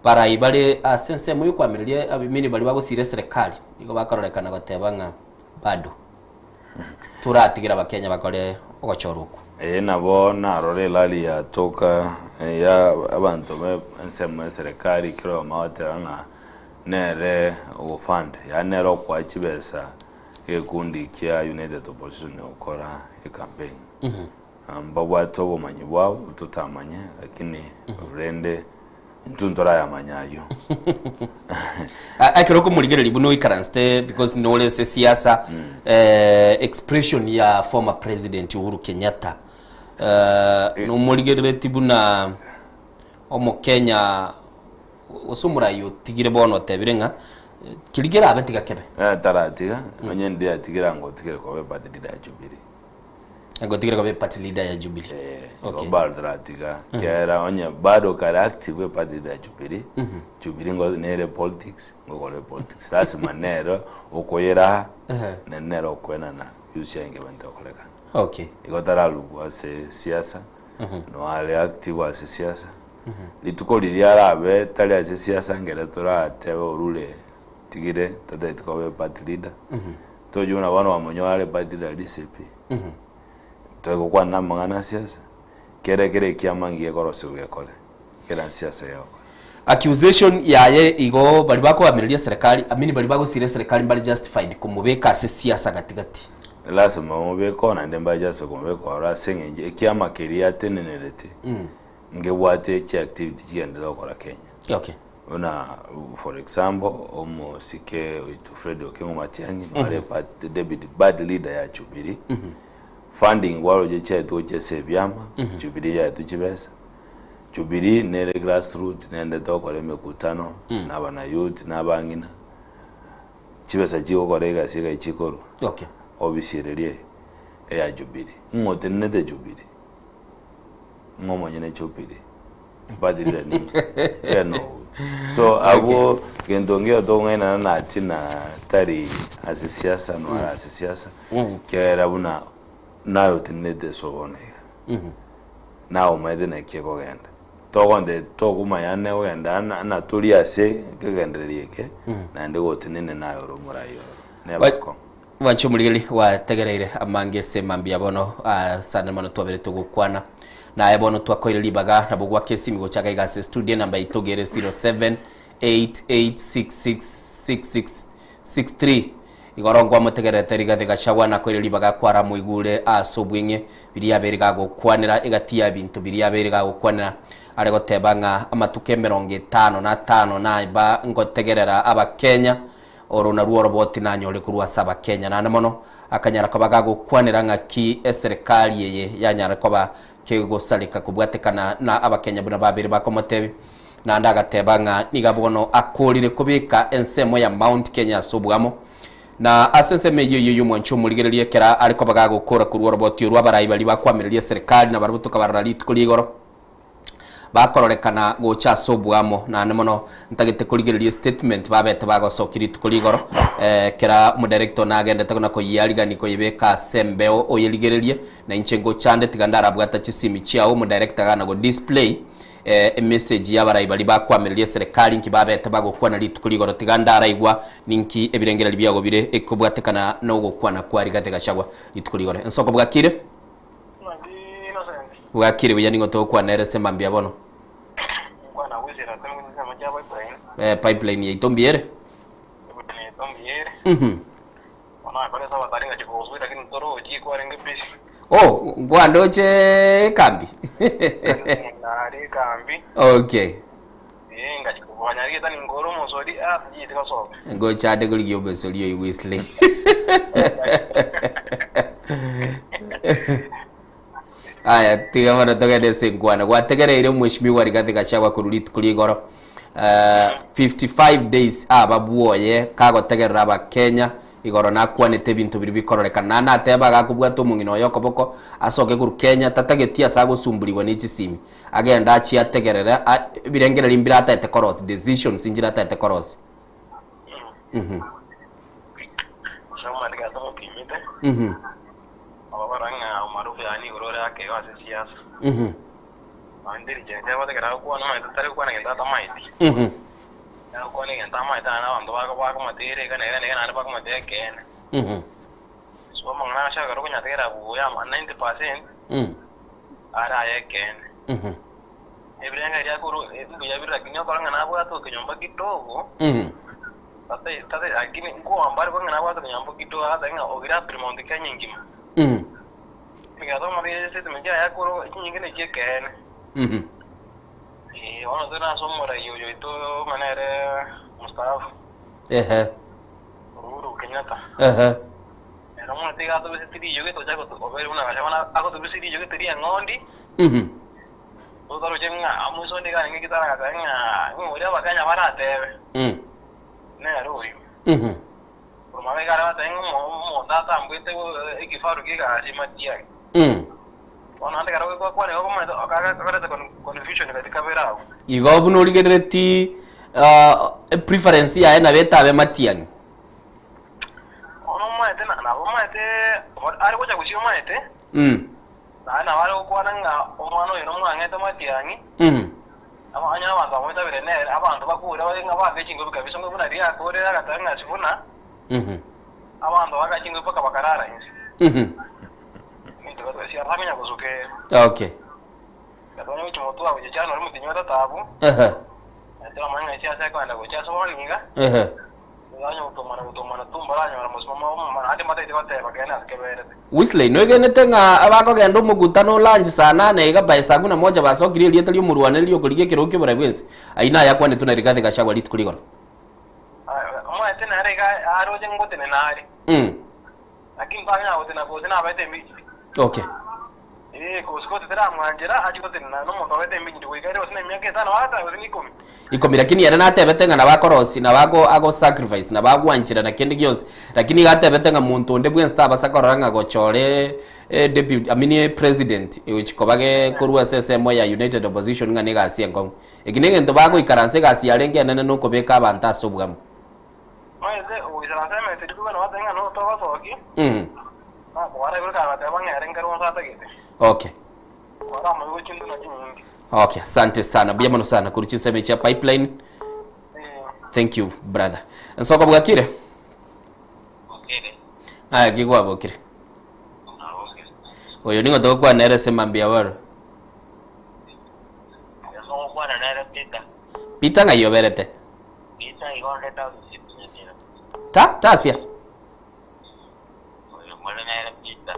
Speaker 3: barai bare ase ensemo yokoamereria abimini baria bagosira eserekari, nigo bakororekana goteba ng'a bado toratigere abakenya bakore ogochorwa okwo.
Speaker 6: Eye nabo narora erally yatoka ya abanto be ensemo ya eserekari ekero bamanya goteba ng'a nere ogofund, yaani nere okoa chibesa. Egekundi kia United Opposition gokora ecampaign. Mbabwate obomanyi bwabo totamanye lakini rende intwe ntorayamanya ayio.
Speaker 3: Ekero okomorigereria buna oikaransete because nore ase siasa expression ya former president Uhuru Kenyatta nomorigerereti buna omokenya gose omorai otigire bono otebire ng'a keria kerabe tiga kebe.
Speaker 6: Taratiga, onye ndiatigire ango otigire koba eparty leader ya Jubilee.
Speaker 3: Ango otigire koba eparty leader ya Jubilee.
Speaker 6: Eh, igo bado taratiga. Kiagera onye bado kare active eparty leader ya Jubilee, Jubilee ngo nere politics, ngokora politics. Lasima nere okoyeraha, na nere okoenana use yaye ngebente gokorekana. Igo tararugwa ase siasa, noare active ase siasa. Rituko riria arabe tari ase siasa nkere toratebe orure tigire tatageti koba eparty leader. Tochia buna bono bamonyore are party leader DCP. Tari gokwana amang'ana a siasa, kere kere ekiama ngiya ekorosiwa gekore, kera siasa egokora.
Speaker 3: Accusation yaye igo baria bakoamireria eserekari, I mean baria bagosira eserekari mbare justified komobeka ase siasa gati gati.
Speaker 6: Lasima bamobeke oo naende mbare justified komobeka ororo ase eng'encho ekiama keria atenenerete ngebwate chiactivity chigenderete gokora Kenya. Buna for example omosike oito Fred Okengo Matiang'i nare party deputy bad leader ya Jubilee. Funding kwaroche chiaetwe gochia ase ebiama, Jubilee yaetwe chibesa. Jubilee nere grassroot nendete gokora emekutano na abana youth na abang'ina. Chibesa chigokora egasi iga chikorwa. Ofisi ereria eya Jubilee. Ng'o otenenete Jubilee? Ng'o omonyene Jubilee? Party leader ninki? Ere no So abwo gento nkeiyo tokong'ainana nachi na tari ase siasa noare ase siasa kiagera buna naye otenenete ase obono iga. Naye omanyete naki ekogenda. Togonte tokomanya negogenda ana tori ase ekegendererio eke naende gotenene naye ore omorai ororo. Neba akong'u.
Speaker 3: Mwanche omorigeri gwategereire amange ase mambia bono asande mono twabere togokwana naye bono twakoire ribaga nabo gwaka esimi gochaka iga ase studio enamba yaito gere 0788666663 igoro nkwamotegererete Rigathi Gachagua nakoire ribaga kwaramoigure ase obweng'e biria abere gagokwanera egati ya binto biria abere gagokwanera are goteba ng'a amatuko emerongo etano na atano naba ngotegerera abakenya Oro narwo oroboti nanyore korwa ase Abakenya. Naende mono akanyara koba gagokwanera ng'aki eserekari eye yanyara koba kegosareka kobwatekana na Abakenya buna babere bakomotebia. Naende agateba ng'a niga bono akorire kobeka ensemo ya Mount Kenya ase oboamo. Na ase ensemo eyio eyio y'omwancho omorigereria ekero are koba gagokora korwa oroboti orwo abarai baria bakwamireria eserekari nabarabwo tokabarora rituko ria igoro. Bakororekana gocha ase oboamo, naende mono ntagete korigereria estatement babete bagosokia rituko rigoro kera omodirector nagendete na koyiarigani koyebeka ase embeo oyerigererie na inche ngochande tiga ndarabwata chisimi chiao omodirector gana go display emessage yabarai baria bakwamireria eserekari nki babete bagokwana rituko rigoro tiga ndaraigwa ninki ebirengererio biago bire ekobwatekana na ogokwana kwa Rigathi Gachagua rituko rigoro ensoko bwakire. Bwakire buya ning'o togokwana ere ase mambia bono? Eh, pipeline yaito mbuya ere? Mhm. Oh, nkwandoche ekambi? Okay. Ngochande korigia omosori oyo Wesley. Aya, tiga bono togende ase enkwana. Gwategereire omweshimiwa Rigathi Gachagua korwa rituko ria igoro. Eh, 55 days aba bwoye kagotegerera abakenya igoro nakwanete ebinto biria bikororekana. Naende nateba agakobwata omong'ina oye okoboko asoke korwa Kenya tatageti ase agosumburigwa ne chisimi. Agende achie ategerere a ebirengererio mbire ataete korosia, decisions nchire ataete korosia. Mhm. Mhm. Mhm. Mhm. Mhm. Mm.
Speaker 11: Are ay'ekeene.
Speaker 3: Mhm.
Speaker 11: Ebirengererio akorwa mbuya bire, lakini okora ng'a nabwate okenyomba kidogo,
Speaker 3: Mhm.
Speaker 11: Tate lakini nkuomba are bong'ina abwate onyambo kidogo agateba ng'a ogire apire Mount Kenya engima. Ekiagera tokomanya statement yaye akorwa chinyinge ne chiekeene. Ee, bono tore ase omorai oyo oito ng'a nere mstaafu Uhuru Kenyatta. Ere omanyete iga atobiseti riyo gete ocha gotu obeire buna gachagua agotobisia riyo gete ri'eng'ondi. Totaroche ng'a omoisa onde iga arenge gitara agateba ng'a ng'a oria abakenya baratebe nere oyio. Korwa magega iga are goteba ng'a omonto atambuete ekifaru ki'egari matiang'i. Bono naende ekero gwakwana igo okomanyete okoreta confusion katika kabere abwo.
Speaker 3: Igo buna origerereti preference yaye nabo etabe matiang'i.
Speaker 11: Bono omanyete nabo omanyete are gocha gusii omanyete. Naende nabo are gokwana ng'a omwana oyo nomwang'ete matiang'i, onye abanto bamoitabire nere, abanto bakure bare ng'a baake chingobi kabisa, ng'a buna riria akorire agateba ng'a sifuna, abanto bagaaka chingobi mpaka bakarara inse. Ebinto biato siaramenya gosuka ere. Gatonya gochia motwe agochia January omotienyi o tata abwo, na toramanya ng'a ase akoenda gochia ase bono iga, Tonyare gotomana gotomana tu mbaranyora mosimamo omo naende mbataete goteba kende ase keberete.
Speaker 3: Wesley, noegenete ng'a abakogenda omokutano o lunch saa nane iga by saa kumi na moja basokirie erieta ri'omorwaneri ri'okorigia ekerogo ki'oborai bw'ense? Ayio naye akwanetwe na Rigathi Gachagua rituko rigoro.
Speaker 11: Omanyete nere iga aroche ngotenena are, lakini ntanyara gotenena gose nabaete emichidi. Ee, gose gose teramwanchera achie gotenena nomonto obaete emichidi goika ere gose nemiaka etano agatano gose nikomi.
Speaker 3: Ikomi lakini ere natebete ng'a nabo akorosia nabo ago ago sacrifice nabo agwancherana kende gionsi lakini iga atebete ng'a monto onde bwensi tabasa korora ng'a gochore deputy I mean president egochi koba ge korwa ase ensemo ya united opposition ng'a na egasi enkong'u. Eki na egento bagoikaransa egasi yarenge enene na okobeka abanto ase obwamo.
Speaker 11: Omanyete ogoisaransa emesa eria kobua nogoteba ng'a notogosokia, nakobara igoro kagateba ng'a ere nkere onsi atagete. Kora amoigwe chintuna chinyinge.
Speaker 3: Okay, asante sana. Mbuya mono sana korwa chinsemo chia pipeline. Thank you brother. Nsoko bwakire? Aya ki gwabokire? Oyo ning'o togokwana nere ase mambia bono?
Speaker 11: Ogokwana nere Peter.
Speaker 3: Peter ng'ai oberete?
Speaker 11: Peter igo onde township Nyamira.
Speaker 3: Ta tasia?
Speaker 11: Oyo more nere Peter.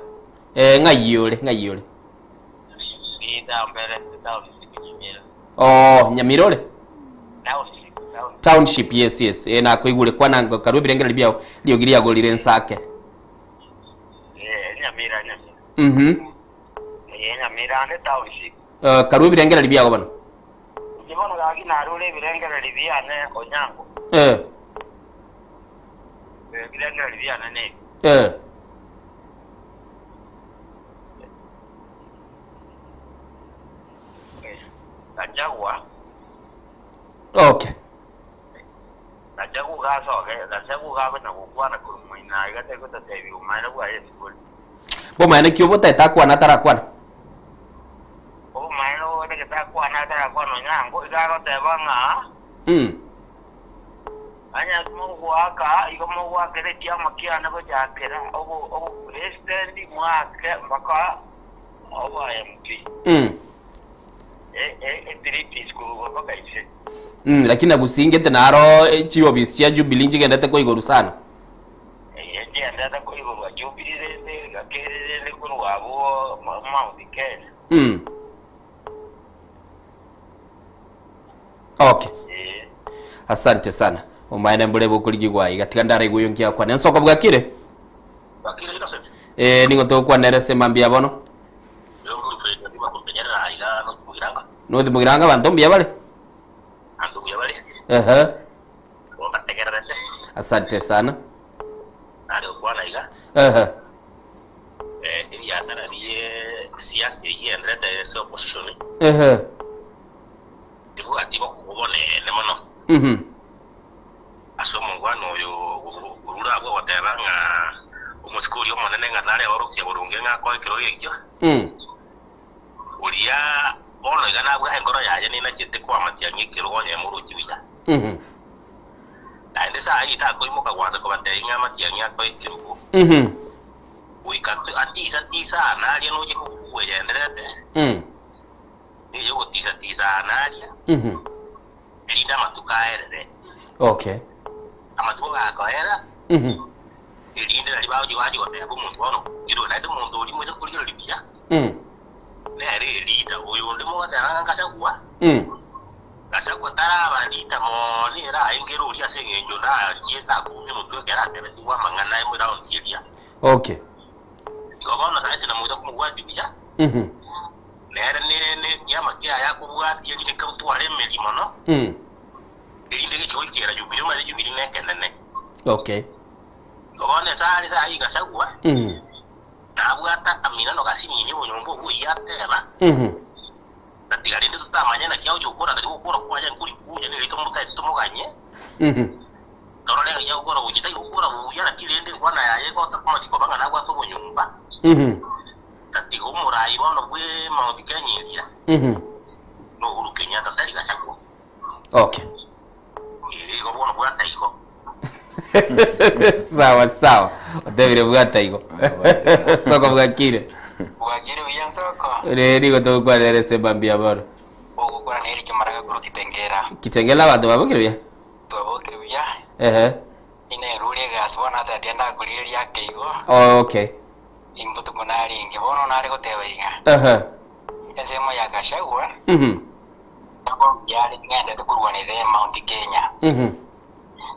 Speaker 3: Eh, ng'ai ore, ng'ai ore?
Speaker 11: Peter mberete township Nyamira.
Speaker 3: Oh, Nyamira ore?
Speaker 11: Township, township.
Speaker 3: Township, yes, yes. Eh, nakoigure kwana karue ebirengererio biao riogi riagorire nsake.
Speaker 11: Eh, Nyamira, Nyamira. Eh, Nyamira ande township.
Speaker 3: Eh, karue ebirengererio biago bono.
Speaker 11: Inche bono gaki narure ebirengererio biane Onyango. Ebirengererio biane nebi. Gachagua. Gachagua gasoke, Gachagua gakonya gokwana korwa moino aiga tari gotatebia obomaene bwaye esibori.
Speaker 3: Bomaene ki obotaete akwane atarakwana?
Speaker 11: Obomaene obotagete akwane atarakwana Onyango, iga agoteba ng'a onye mogoaka igo mogoakera ekiama kiane gochakera obo obopresident moake mpaka obo MP. E e e piece korwa mpaka inse.
Speaker 3: Lakini nagusingete naro chiofisi chia Jubilee nchigendete koigorwa sana.
Speaker 11: Eye nchiendete koigorwa Jubilee rende gakeri rende korwa abwo Mount Kenya.
Speaker 3: Okay. Asante sana. Omaene mbure bokorigigwa iga tiga ndaraigwe oyo nkiakwane. Nsoko bwakire?
Speaker 9: Bwakire Innocent.
Speaker 3: Eh ning'o togokwanera ase mambia bono?
Speaker 9: Oyo nkori president bakompenyerera iga North Mugirango.
Speaker 3: North Mugirango abanto mbuya bare?
Speaker 9: Abanto mbuya bare.
Speaker 3: Ehe.
Speaker 9: Bobategererete.
Speaker 3: Asante sana.
Speaker 9: Nare gokwana iga.
Speaker 3: Ehe.
Speaker 9: Eh, ebiasara bie siasa eyio enderete ase opposition.
Speaker 3: Ehe.
Speaker 9: Tibwati bokong'u bonene mono. Ase omongwana oyo orure abwo ogoteba ng'a omosike oria omonene ng'a nare orokia boronge ng'a akoe ekerogo ekio, oria bono iga nabwo enkoro yaye nenachete koamatiang'ia ekerogo onye emorochi buya. Naende saa eyio takoimoka gwansa kobatebia ng'a amatiang'i akoe ekerogo. Goika atisa-tisa aria noche kogwegendererete, neyogotisa-tisa aria, erinde amatuko aerere. Amatuko gakoera, erinde nario bagochia goachia goteba omonto bono okirwe. Naende omonto oria moise korigereria buya, nere Elita, oyonde mogoteba ng'a Gachagua, Gachagua taraba Elita mono ere aenge ere oria ase eng'encho narichiete akumia omotwe ekero atebetigwe amang'ana aye round eria.
Speaker 3: Okay.
Speaker 9: Igo bono nainche namocha komobwatia buya, nere ne ne ekiama kiaye akobwatia erinde kebutware emeri mono, erinde gechi goikera Jubilee, omanyete Jubilee nekenene.
Speaker 3: Okay.
Speaker 9: Igo bono ase are ase ayio Gachagua, nabwate akaminano gasinini obonyomba obwo oyio ateba, tatiga rende totamanya naki agochia gokora, tari gokora kwaye nkori kunya nere tomotaeti tomoganye, torore ng'ai agokora gochia, tari gokora buya naki rende enkwana yaye egota komachia koba ng'a nabwate obonyomba, tatiga omorai bono bwe Mount Kenya eria, na Uhuru Kenyatta tari Gachagua.
Speaker 3: Okay.
Speaker 9: Ere igo bono bwata igo.
Speaker 3: Sawa sawa. Otebire bwata igo. Soko bwakire.
Speaker 20: Bwakire buya nsoko.
Speaker 3: Reri igo togokwanera ase mambia bono.
Speaker 20: Ogokwana neri kimaraga korwa Kitengela.
Speaker 3: Kitengela abanto babokire buya?
Speaker 20: Twabokire buya.
Speaker 3: Ehe.
Speaker 20: Inerure egasi bono atebia ndakorigereria ake igo.
Speaker 3: Oh, okay.
Speaker 20: Imbotuko narenge bono nare goteba iga.
Speaker 3: Ehe.
Speaker 20: Ensemo ya Gachagua.
Speaker 3: Mhm.
Speaker 20: Yare ng'endete korwanera Mount Kenya.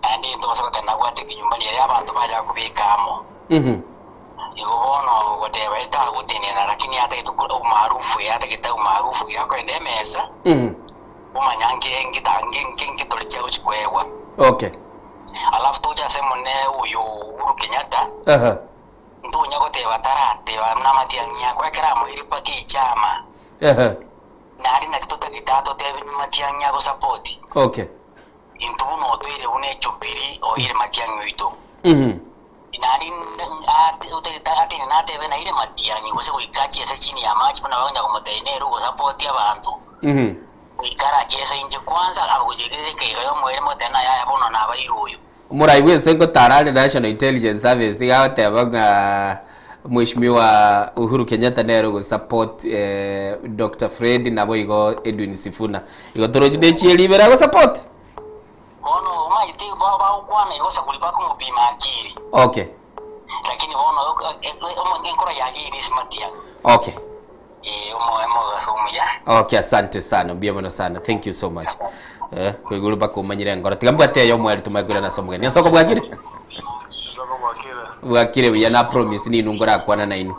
Speaker 20: Naende intwe gose goteba nabwate ekenyomba riaria abanto bacha kobeka amo. Igo bono goteba ere tagotenena lakini atagete umaarufu eye atagete umaarufu iga akoenda emesa omanya nge ngeta nge nge ngetore kia gochi koegwa.
Speaker 3: Okay.
Speaker 20: Alafu toche ase mone oyo Uhuru Kenyatta ntonya goteba tarateba namatiang'i akwa ekero amoire mpaka echama. Naende naki totagete atotebie matiang'i agosapoti?
Speaker 3: Okay.
Speaker 20: Intwe buna otoire buna echupiri oire matiang'i oito. Naende otagete atene natebe naire matiang'i gose goika achiese chini ya machi buna bagonya komotebia nere ogosapoti abanto. Goika arachiese inche kwanza agochiekire ekeiga yomoerio motebie ng'a yaya bono nabaire oyo.
Speaker 3: Omorai bwense ngotara are National Intelligence Service iga agoteba ng'a Mheshimiwa Uhuru Kenyatta nere ogosupport eh, Dr. Fred naboigo Edwin Sifuna. Igo torochi ne chieri ibere agosupport?
Speaker 20: Bono omanyete bagokwana igo sakuri bakomopima akiri.
Speaker 3: Okay.
Speaker 20: Lakini bono enkoro yaye ere smart yaye.
Speaker 3: Okay.
Speaker 20: Eh, omogaso omuya.
Speaker 3: Okay, asante sana. Mbuya mono sana. Thank you so much. Eh, koiguru mpaka omanyire engoro. Tiga mbwate eyo omweri tumanye koirana ase omogeni. Ensoko bwakire?
Speaker 11: Nsoko bwakire.
Speaker 3: Bwakire buya na promise ninu ngorakwana nainu.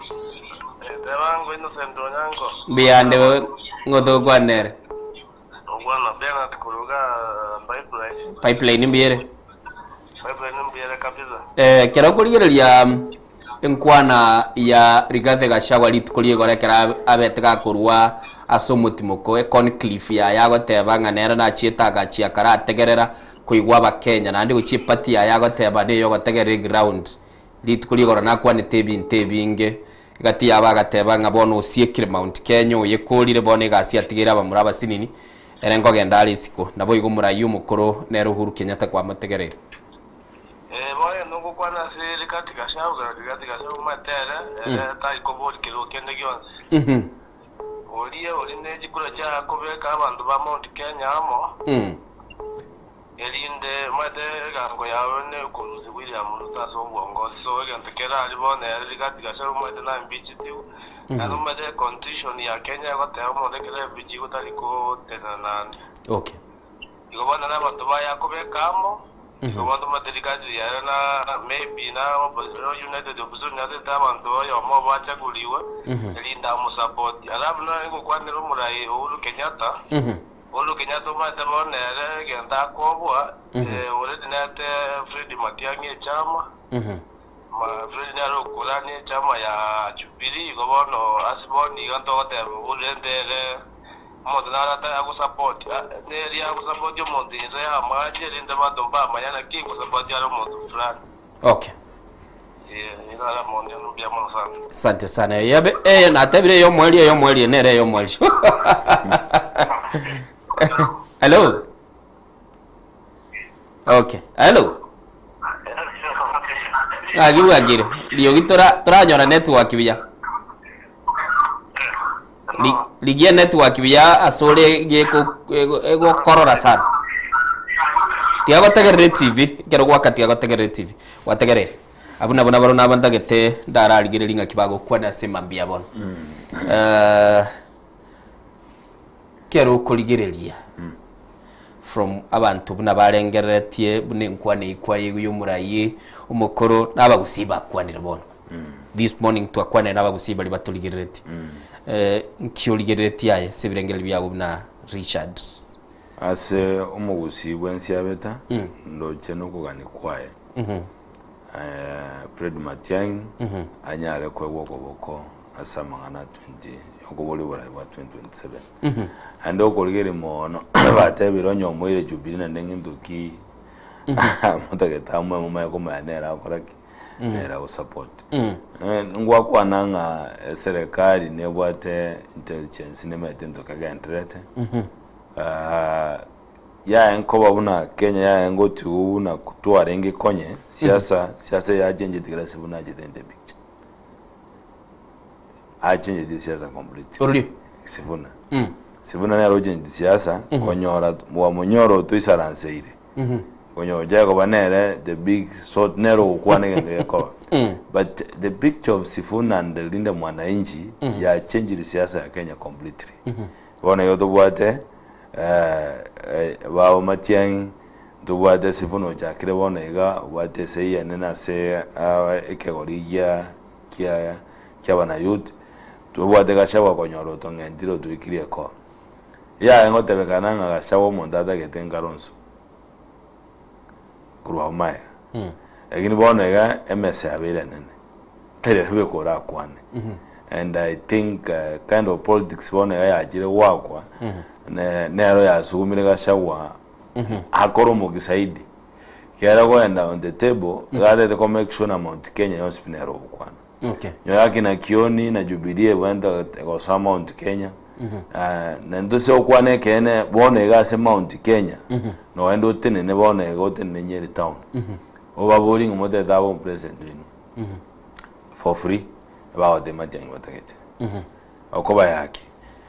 Speaker 11: Tebango Innocent Onyango.
Speaker 3: Mbuya ande ng'o togokwana nere?
Speaker 11: Ogwana Bernard koruga Pipeline.
Speaker 3: Pipeline mbuya ere?
Speaker 11: Pipeline mbuya ere kabisa.
Speaker 3: Eh, kero okorigereria enkwana ya Rigathi Gachagua rituko ri'igoro ekero abe- abete gakorwa ase omotimoko econclave yaye agoteba ng'a nere nachiete agachia akarategerera koigwa abakenya naende gochia eparty yaye agoteba neye ogotegerera eground rituko ri'igoro nakwanete ebinto ebinge egati yabo agateba ng'a bono osiekire Mount Kenya oyekorire bono egasi atigeire abamura abasinini ere nkogenda are isiko naboigo omorai omokoro nere Uhuru Kenyatta kwamotegereire.
Speaker 11: Ee, bono nogokwana ase Rigathi Gachagua, Rigathi Gachagua omanyete ere, ere tari koboria kerogo kende gionsi. Oria ore ne chikura chia kobeka abanto ba Mount Kenya amo, erinde omanyete egango yago ne okorusia William Ruto ase obwongozi. So egento kere aria bono ere Rigathi Gachagua omanyete na impeachetiwe, naende omanyete constitution ya Kenya egoteba omonto ekero aimpeachigwe tari gotenena naende.
Speaker 3: Okay.
Speaker 11: Igo bono nabanto baye akobeka amo, igo bono tomanyete rigasi riaye na maybe na United Opposition narete abanto oyomo obo achaguriwe erinde amosupport. Alafu nonye ngokwanera omorai Uhuru Kenyatta, Uhuru Kenyatta omanyete bono ere egento akoboa, already narete Fred Matiang'i echama, Fred nere okorania echama ya Jubilee, igo bono ase bono iga ntogoteba Uhuru rende ere Omonto naro atari-agosapoti, neri agosapoti omonto inse y'amache, erinde abanto mbamanye naki ngosapoti are omonto fulani.
Speaker 3: Okay.
Speaker 11: Ee, nigo are amaonio ane mbuya mono sana.
Speaker 3: Asante sana. Yabe eh natebire eyomoerio eyomoerio nere eyomoerio. Hello. Okay. Hello. Ng'aki bwakire. Riogi tora toranyora network buya. Ri- Rigia network buya ase ore geko ego- egokorora sana. Tiga gotegerera etv, ekero gwaka tiga gotegerera etv. Gwategereire? Abwo nabo nabarobwo naba ntagete ndararigererie ng'aki bagokwana ase mambia bono. Eh, kero okorigereria from abanto buna barengereretie buna enkwana eyio kwayeigwa ya omoraia omokoro na abagusii bakwanire bono. This morning twakwanire na abagusii baria batorigereretie. Eh, nki origereretie aye ase ebirengererio biago buna Richard?
Speaker 6: Ase omogusii bwensiabeta, ndoche nokogania kwaye. Fred Matiang'i anyare koegwa okoboko ase amang'ana a 20 okoboria oborai bwa 2027. Naende okorigereria mono batebire onye omoire Jubilee naende ng'into ki motagete amwe momanye komanya nere akora ki nere agosupport. Ngwakwana ng'a eserekari nebwate intelligence nemanyete into kegendererete. Yaye nkoba buna Kenya yaye ngotigwa buna twarenge konye siasa siasa yachenjeti kera ase buna achete in the picture. Achenjeti siasa completely.
Speaker 3: Orori?
Speaker 6: Sifuna. Sifuna nere ochenjeti siasa konyora mwamonyora otoisaranseire. Konyora ochake koba nere the big sort nere ogokwana egento gekoba. But the picture of Sifuna and the Linda Mwananchi yachenjire siasa ya Kenya completely. Bono igo tobwate Baba Matiang'i, ntobwate Sifuna ochakire bono iga, obwate esegi enene ase ekegori gia kia kiabana youth, tobwate Gachagua konyora otong'entire otoikirie ekoo. Yaya ngotebekana ng'a Gachagua omonto atagete nkaronso korwa abwo magega. Lakini bono iga emesa yabeire enene, tari ere bweka orakwane. And I think kind of politics bono iga yachire goakwa, ne- nero yasugumire Gachagua akore omoki zaidi. Ekero agoenda on the table, iga atagete ko make sure na Mount Kenya yonsi pi nere ogokwana.
Speaker 3: Okay.
Speaker 6: Nyora kina Kioni na Jubilee ebwenerete gosoa Mount Kenya. Eh, na ntose gokwana ekeene bono iga ase Mount Kenya, nogende otenene bono iga otenene Nyeri town. Obaborie ng'a motete abe omopresident oino for free, bagotebia Matiang'i batagete. Okoba yaki,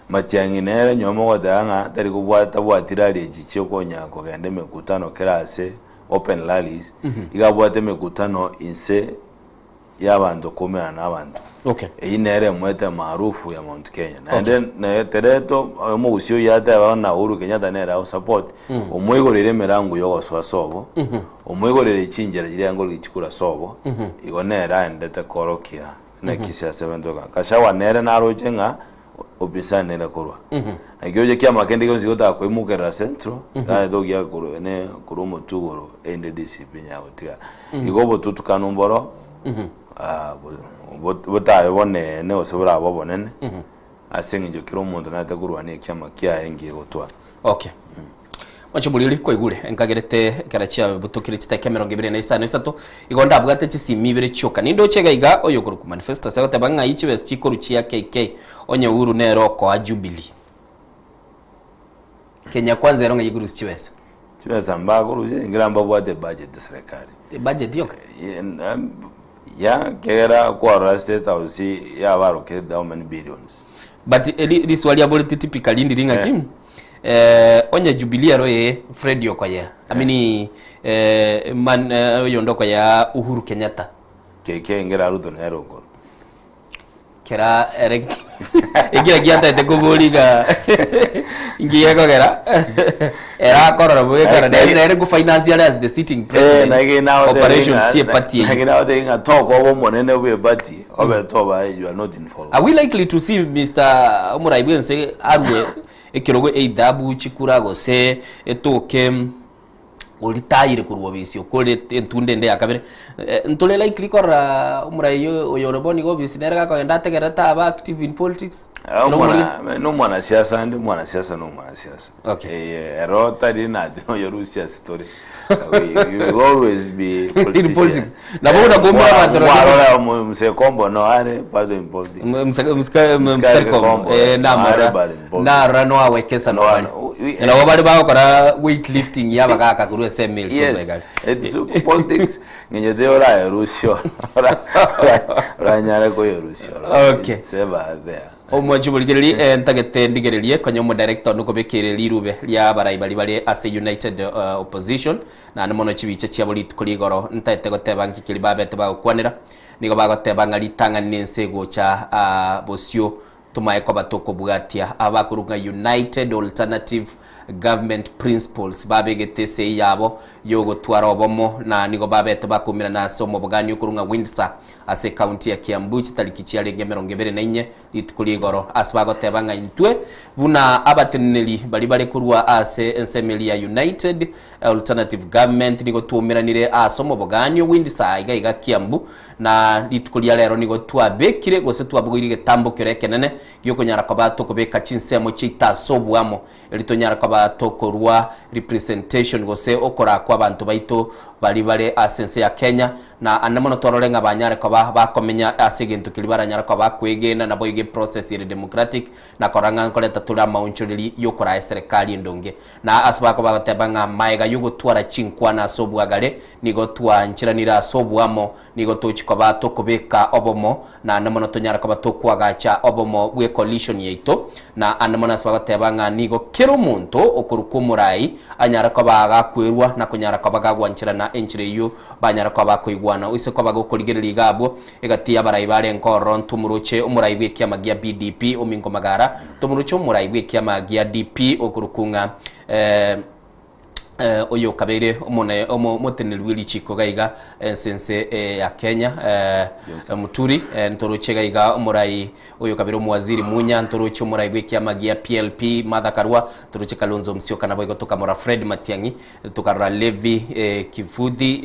Speaker 6: Matiang'i nere nyuma mogoteba ng'a tari kobwata tabwati rally echi chiokonyara kogenda emekutano kera ase open rallies, iga abwate emekutano inse y'abanto koumerana n'abanto.
Speaker 3: Okay.
Speaker 6: Eyio nere emwete maarufu ya Mount Kenya. Naende ne tereto omogusii oyio ateba na Uhuru Kenyatta nere agosupport, omoigoreire emerango y'ogosoa sobo, omoigoreire chinchera chiria ngorigia chikura sobo, igo nere aendete koorokia naki siasa ebento iga. Gachagua nere naroche ng'a upinzani nere korwa. Naki oche kiama kende gionsi gotaka koimokerera Central, gane togiaka korwa ne korwa omotwe igoro erinde DCP nyagotiga. Igo obotutukanu mboro ah, bo- bo- botabe bonene gose borabe obonene ase eng'encho kera omonto narete korwania ekiama kiaye ngiye gotwara.
Speaker 3: Okay. Mwanche omoriri kwaigure enkagerete ekero chiabutokire chiteka emerongo ebere na isano isato igo ndabwate chisimi ibere chioka nindoche iga iga oyokorokwa manifestos agoteba ng'ai chibesa chikoru chia KK onye Uhuru nere okoa Jubilee Kenya kwanza ero ng'ai ekorusia chibesa
Speaker 6: Chibesa mbakorusia enkera mbabwate ebudget serikali.
Speaker 3: Ebudget yoka?
Speaker 6: Ya kegera kwarora state house yabarokete how many billions.
Speaker 3: But eri riswali aboreti typically ndiri ng'aki eh, onye Jubilee ero ee Fred okoyea I mean eh, man eh, oyonde okoyea Uhuru Kenyatta
Speaker 6: KK ngera Ruto nere okoro.
Speaker 3: Kera ere ekio nakio atagete koboria iga inki gekogera ere akorora bobe ekero nere nere ngofinance are as the sitting president operations chia eparty eyio.
Speaker 6: Naki nagotebi ng'a tokoba omonene bwa eparty obe toba you are not involved.
Speaker 3: Are we likely to see Mister omorai bwense arwe ekerogo either abuchi kura gose etoke oritayire korwa obisi okore entunda ende ya kabere, ntore likely korora omorai oyo ore bono iga obisi nere gakogenda ategerete abe active in politics?
Speaker 6: Ah, omwana no mwanasiasa ndi mwanasiasa no mwanasiasa
Speaker 3: Okay.
Speaker 6: Eh, ero tari nati noyorusia ase tore We- we will always be
Speaker 3: In politics. Nabo buna kumbura abanto nabo-
Speaker 6: mwarora mzee Kombo no are bado in politics
Speaker 3: Msikari
Speaker 6: Msikari
Speaker 3: Kombo
Speaker 6: Kombo,
Speaker 3: eh,
Speaker 6: are
Speaker 3: namorora
Speaker 6: bado in politics.
Speaker 3: narora noawekesa
Speaker 6: No,
Speaker 3: nobare
Speaker 6: no,
Speaker 3: Nabo bare bagokora weight lifting ya abagaka korwa ase emeli korwa
Speaker 6: Yes,
Speaker 3: egari.
Speaker 6: it's politics ng'enyete orayerusia oranyare koyerusia
Speaker 3: Okay.
Speaker 6: It's ever there.
Speaker 3: Omwanchi omorigereria eh, ntagete ndigererie konya omodirector one okobekere rirube ria abarai baria bare ase United eh, Opposition naende mono chibicha chiabo rituko rigoro ntaete goteba nki keria babete bagokwanera nigo bagoteba ng'a ritang'ani na ense egocha ah, bosio Tomae koba tokobwatia abakorwa ng'a United Alternative Government Principles babegete esegi yabo yogotwara obomo na nigo babete bakoumerana ase omobogani okorwa ng'a Windsor ase ekaunti ya Kiambu chitariki chiarenge 24 rituko ria igoro ase bagoteba ng'a intwe buna abateneneri baria bare korwa ase ensemo eria ya United Alternative Government nigo twaumeranire ase omobogani o Windsor iga iga Kiambu Na rituko ria rero nigo twabekire gose twabogoirie egetambo keria ekenene gi'okonyara koba tokobeka chinsemo chiaito ase oboamo, erio tonyare koba tokorua representation gose okoraa kw'abanto baito baria bare ase ense ya Kenya, na ande mono twarore ng'a banyare koba bakomenya ase egento keria baranyare koba bakwegena naboigo eprocess ere democratic na korora ng'a nkoreta tore amaonchoreri y'okoraa eserekari endonge. Na ase bakoba bagoteba ng'a maega y'ogotwara chinkwana ase obwagare, nigo twancheranire ase oboamo, nigo tochi koba tokobeka obomo, naende mono tonyare koba tokoagacha obomo bwe coalition yaito. Na ande mono ase bagoteba ng'a nigo kera omonto okorokwa omorai anyare koba gakwerwa na konyara koba gagwancherana enchera eyio banyare koba bakoigwana. Oise koba gokorigereria iga abwo, egati y'abarai barenge ororo ntomoroche omorai bw'ekiama gia BDP Omingo Magara, Tomoroche omorai bw'ekiama gia DP okorokwa ng'a oyo okabeire omone omoteneneri bwe richiko iga iga ense ense ya Kenya Muturi, ntoroche iga iga omorai oyo okabeire omowaziri Munya, ntoroche omorai bw'ekiama gia PLP Martha Karua, ntoroche Kalonzo Musyoka naboigo tokamora Fred Matiang'i, tokarora Levi Kivuthi,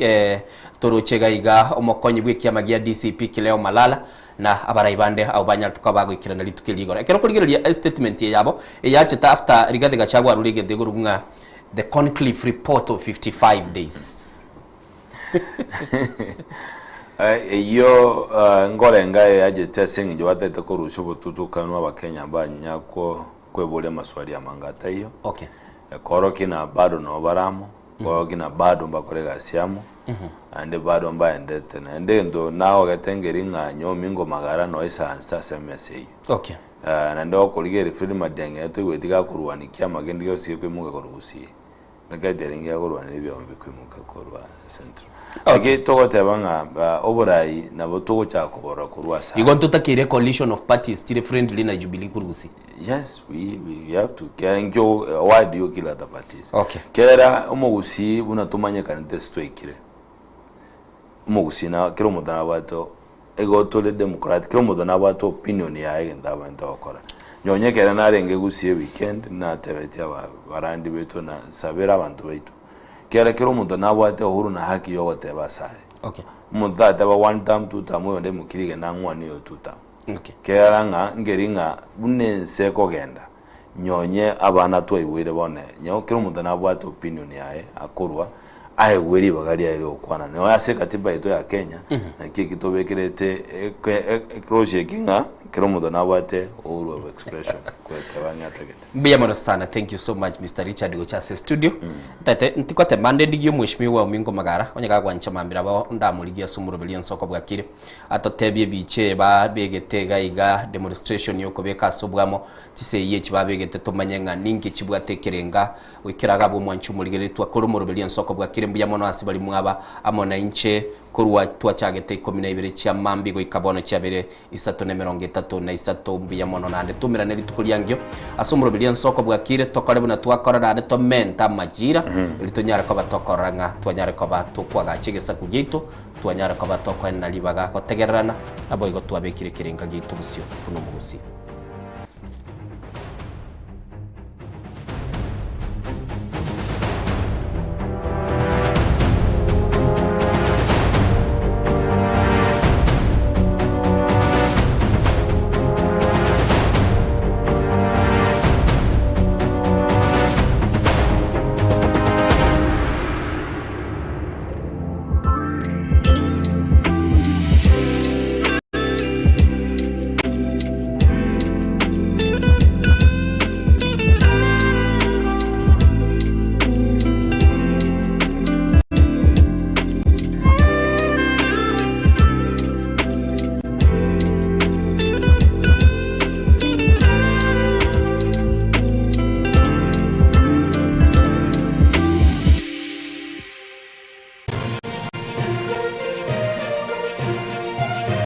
Speaker 3: toroche iga iga omokonyi bw'ekiama gia DCP Kileo Malala, Na abarai bande abwo banyarete koba bagoikerana rituko eri igoro. Ekero okorigereria estatement eye yabo, eyachete after Rigathi Gachagua arure egento igoro ng'a the conclave report of 55 days.
Speaker 6: Eyio nkorenga eyachete ase eng'encho batagete korusia obotutukanu abakenya mbanya kweboria amaswali amange ataiyo.
Speaker 3: Okay.
Speaker 6: Koorokia na bado noo bare amo. Koorokia na bado mbakore egasi amo, naende bado mbaendete. Naende egento nagogete nkeri ng'a nyomi ngomagara noe esayansi ase emesa eyio.
Speaker 3: Okay.
Speaker 6: Naende gokorigereria Fred Matiang'i ere toigweti gakorwania kiama kende gionsi gekoimoka korwa Gusii. Naki atiarenge akorwania ebiama bikoimoka korwa Central. Naki togoteba ng'a oborai nabo togochaka koborora korwa ase
Speaker 3: Igo ntotakeire coalition of parties chire friendly na Jubilee korwa Gusii.
Speaker 6: Yes, we, we have to. Kera nkio, why do you kill other parties?
Speaker 3: Okay.
Speaker 6: Kera omogusii buna tomanyekanete ase twaikire. Omogusii na kera omonto nabwate igo tore democratic, kera omonto nabwate opinion yaye egento abwenerete gokora. Nonye ekero narenge gusii eweekend, natebetie aba barandi baito na nsabere abanto baito. Kera kera omonto nabwate uhuru na haki yogoteba ase aye.
Speaker 3: Okay.
Speaker 6: Omonto tateba one term, two term, oyonde aimokirie genda ang'wane oyo two term.
Speaker 3: Okay.
Speaker 6: Kerora ng'a nkeri ng'a buna ense ekogenda, nyonye abana twaiboire bono nyo kera omonto nabwate opinion yaye akorwa aegwe ribaga riaye riogokwana. Nonye ase ekatiba yaito ya Kenya, naki eki tobekerete eke eki ng'a kera omonto nabwate uhuru of expression gweteba ng'a atagete.
Speaker 3: Mbuya mono sana, thank you so much Mister Richard gocha ase studio. Ntete ntigotema nde ndigie omweshimiwa Omingo Magara onye gagwancha mambia nabo ndamorigie ase omoroberi ensoko bwakire. Atotebie ebicha eye babegete iga iga demonstration yokobeka ase obwamo chisegi echi babegete tomanye ng'a ninki chibwate ekerenga goikera iga abwo omwanchi omorigereria twakore omoroberi ensoko bwakire mbuya mono ase baria mwaba amo nainche korwa twachagete ikomi na ibere chia mambia goika bono chiabere isato na emerongo etato na isato mbuya mono naende toumerane rituko riangio ase omoroberi ensoko bwakire tokore buna twakora naende tomente amajira erio tonyare koba tokorora ng'a twanyare koba tokwagacha egesaku giaito Twanyara koba tokoenena ribaga gotegererana, naboigo twabekire ekerenga giaito bosio buna omogusii.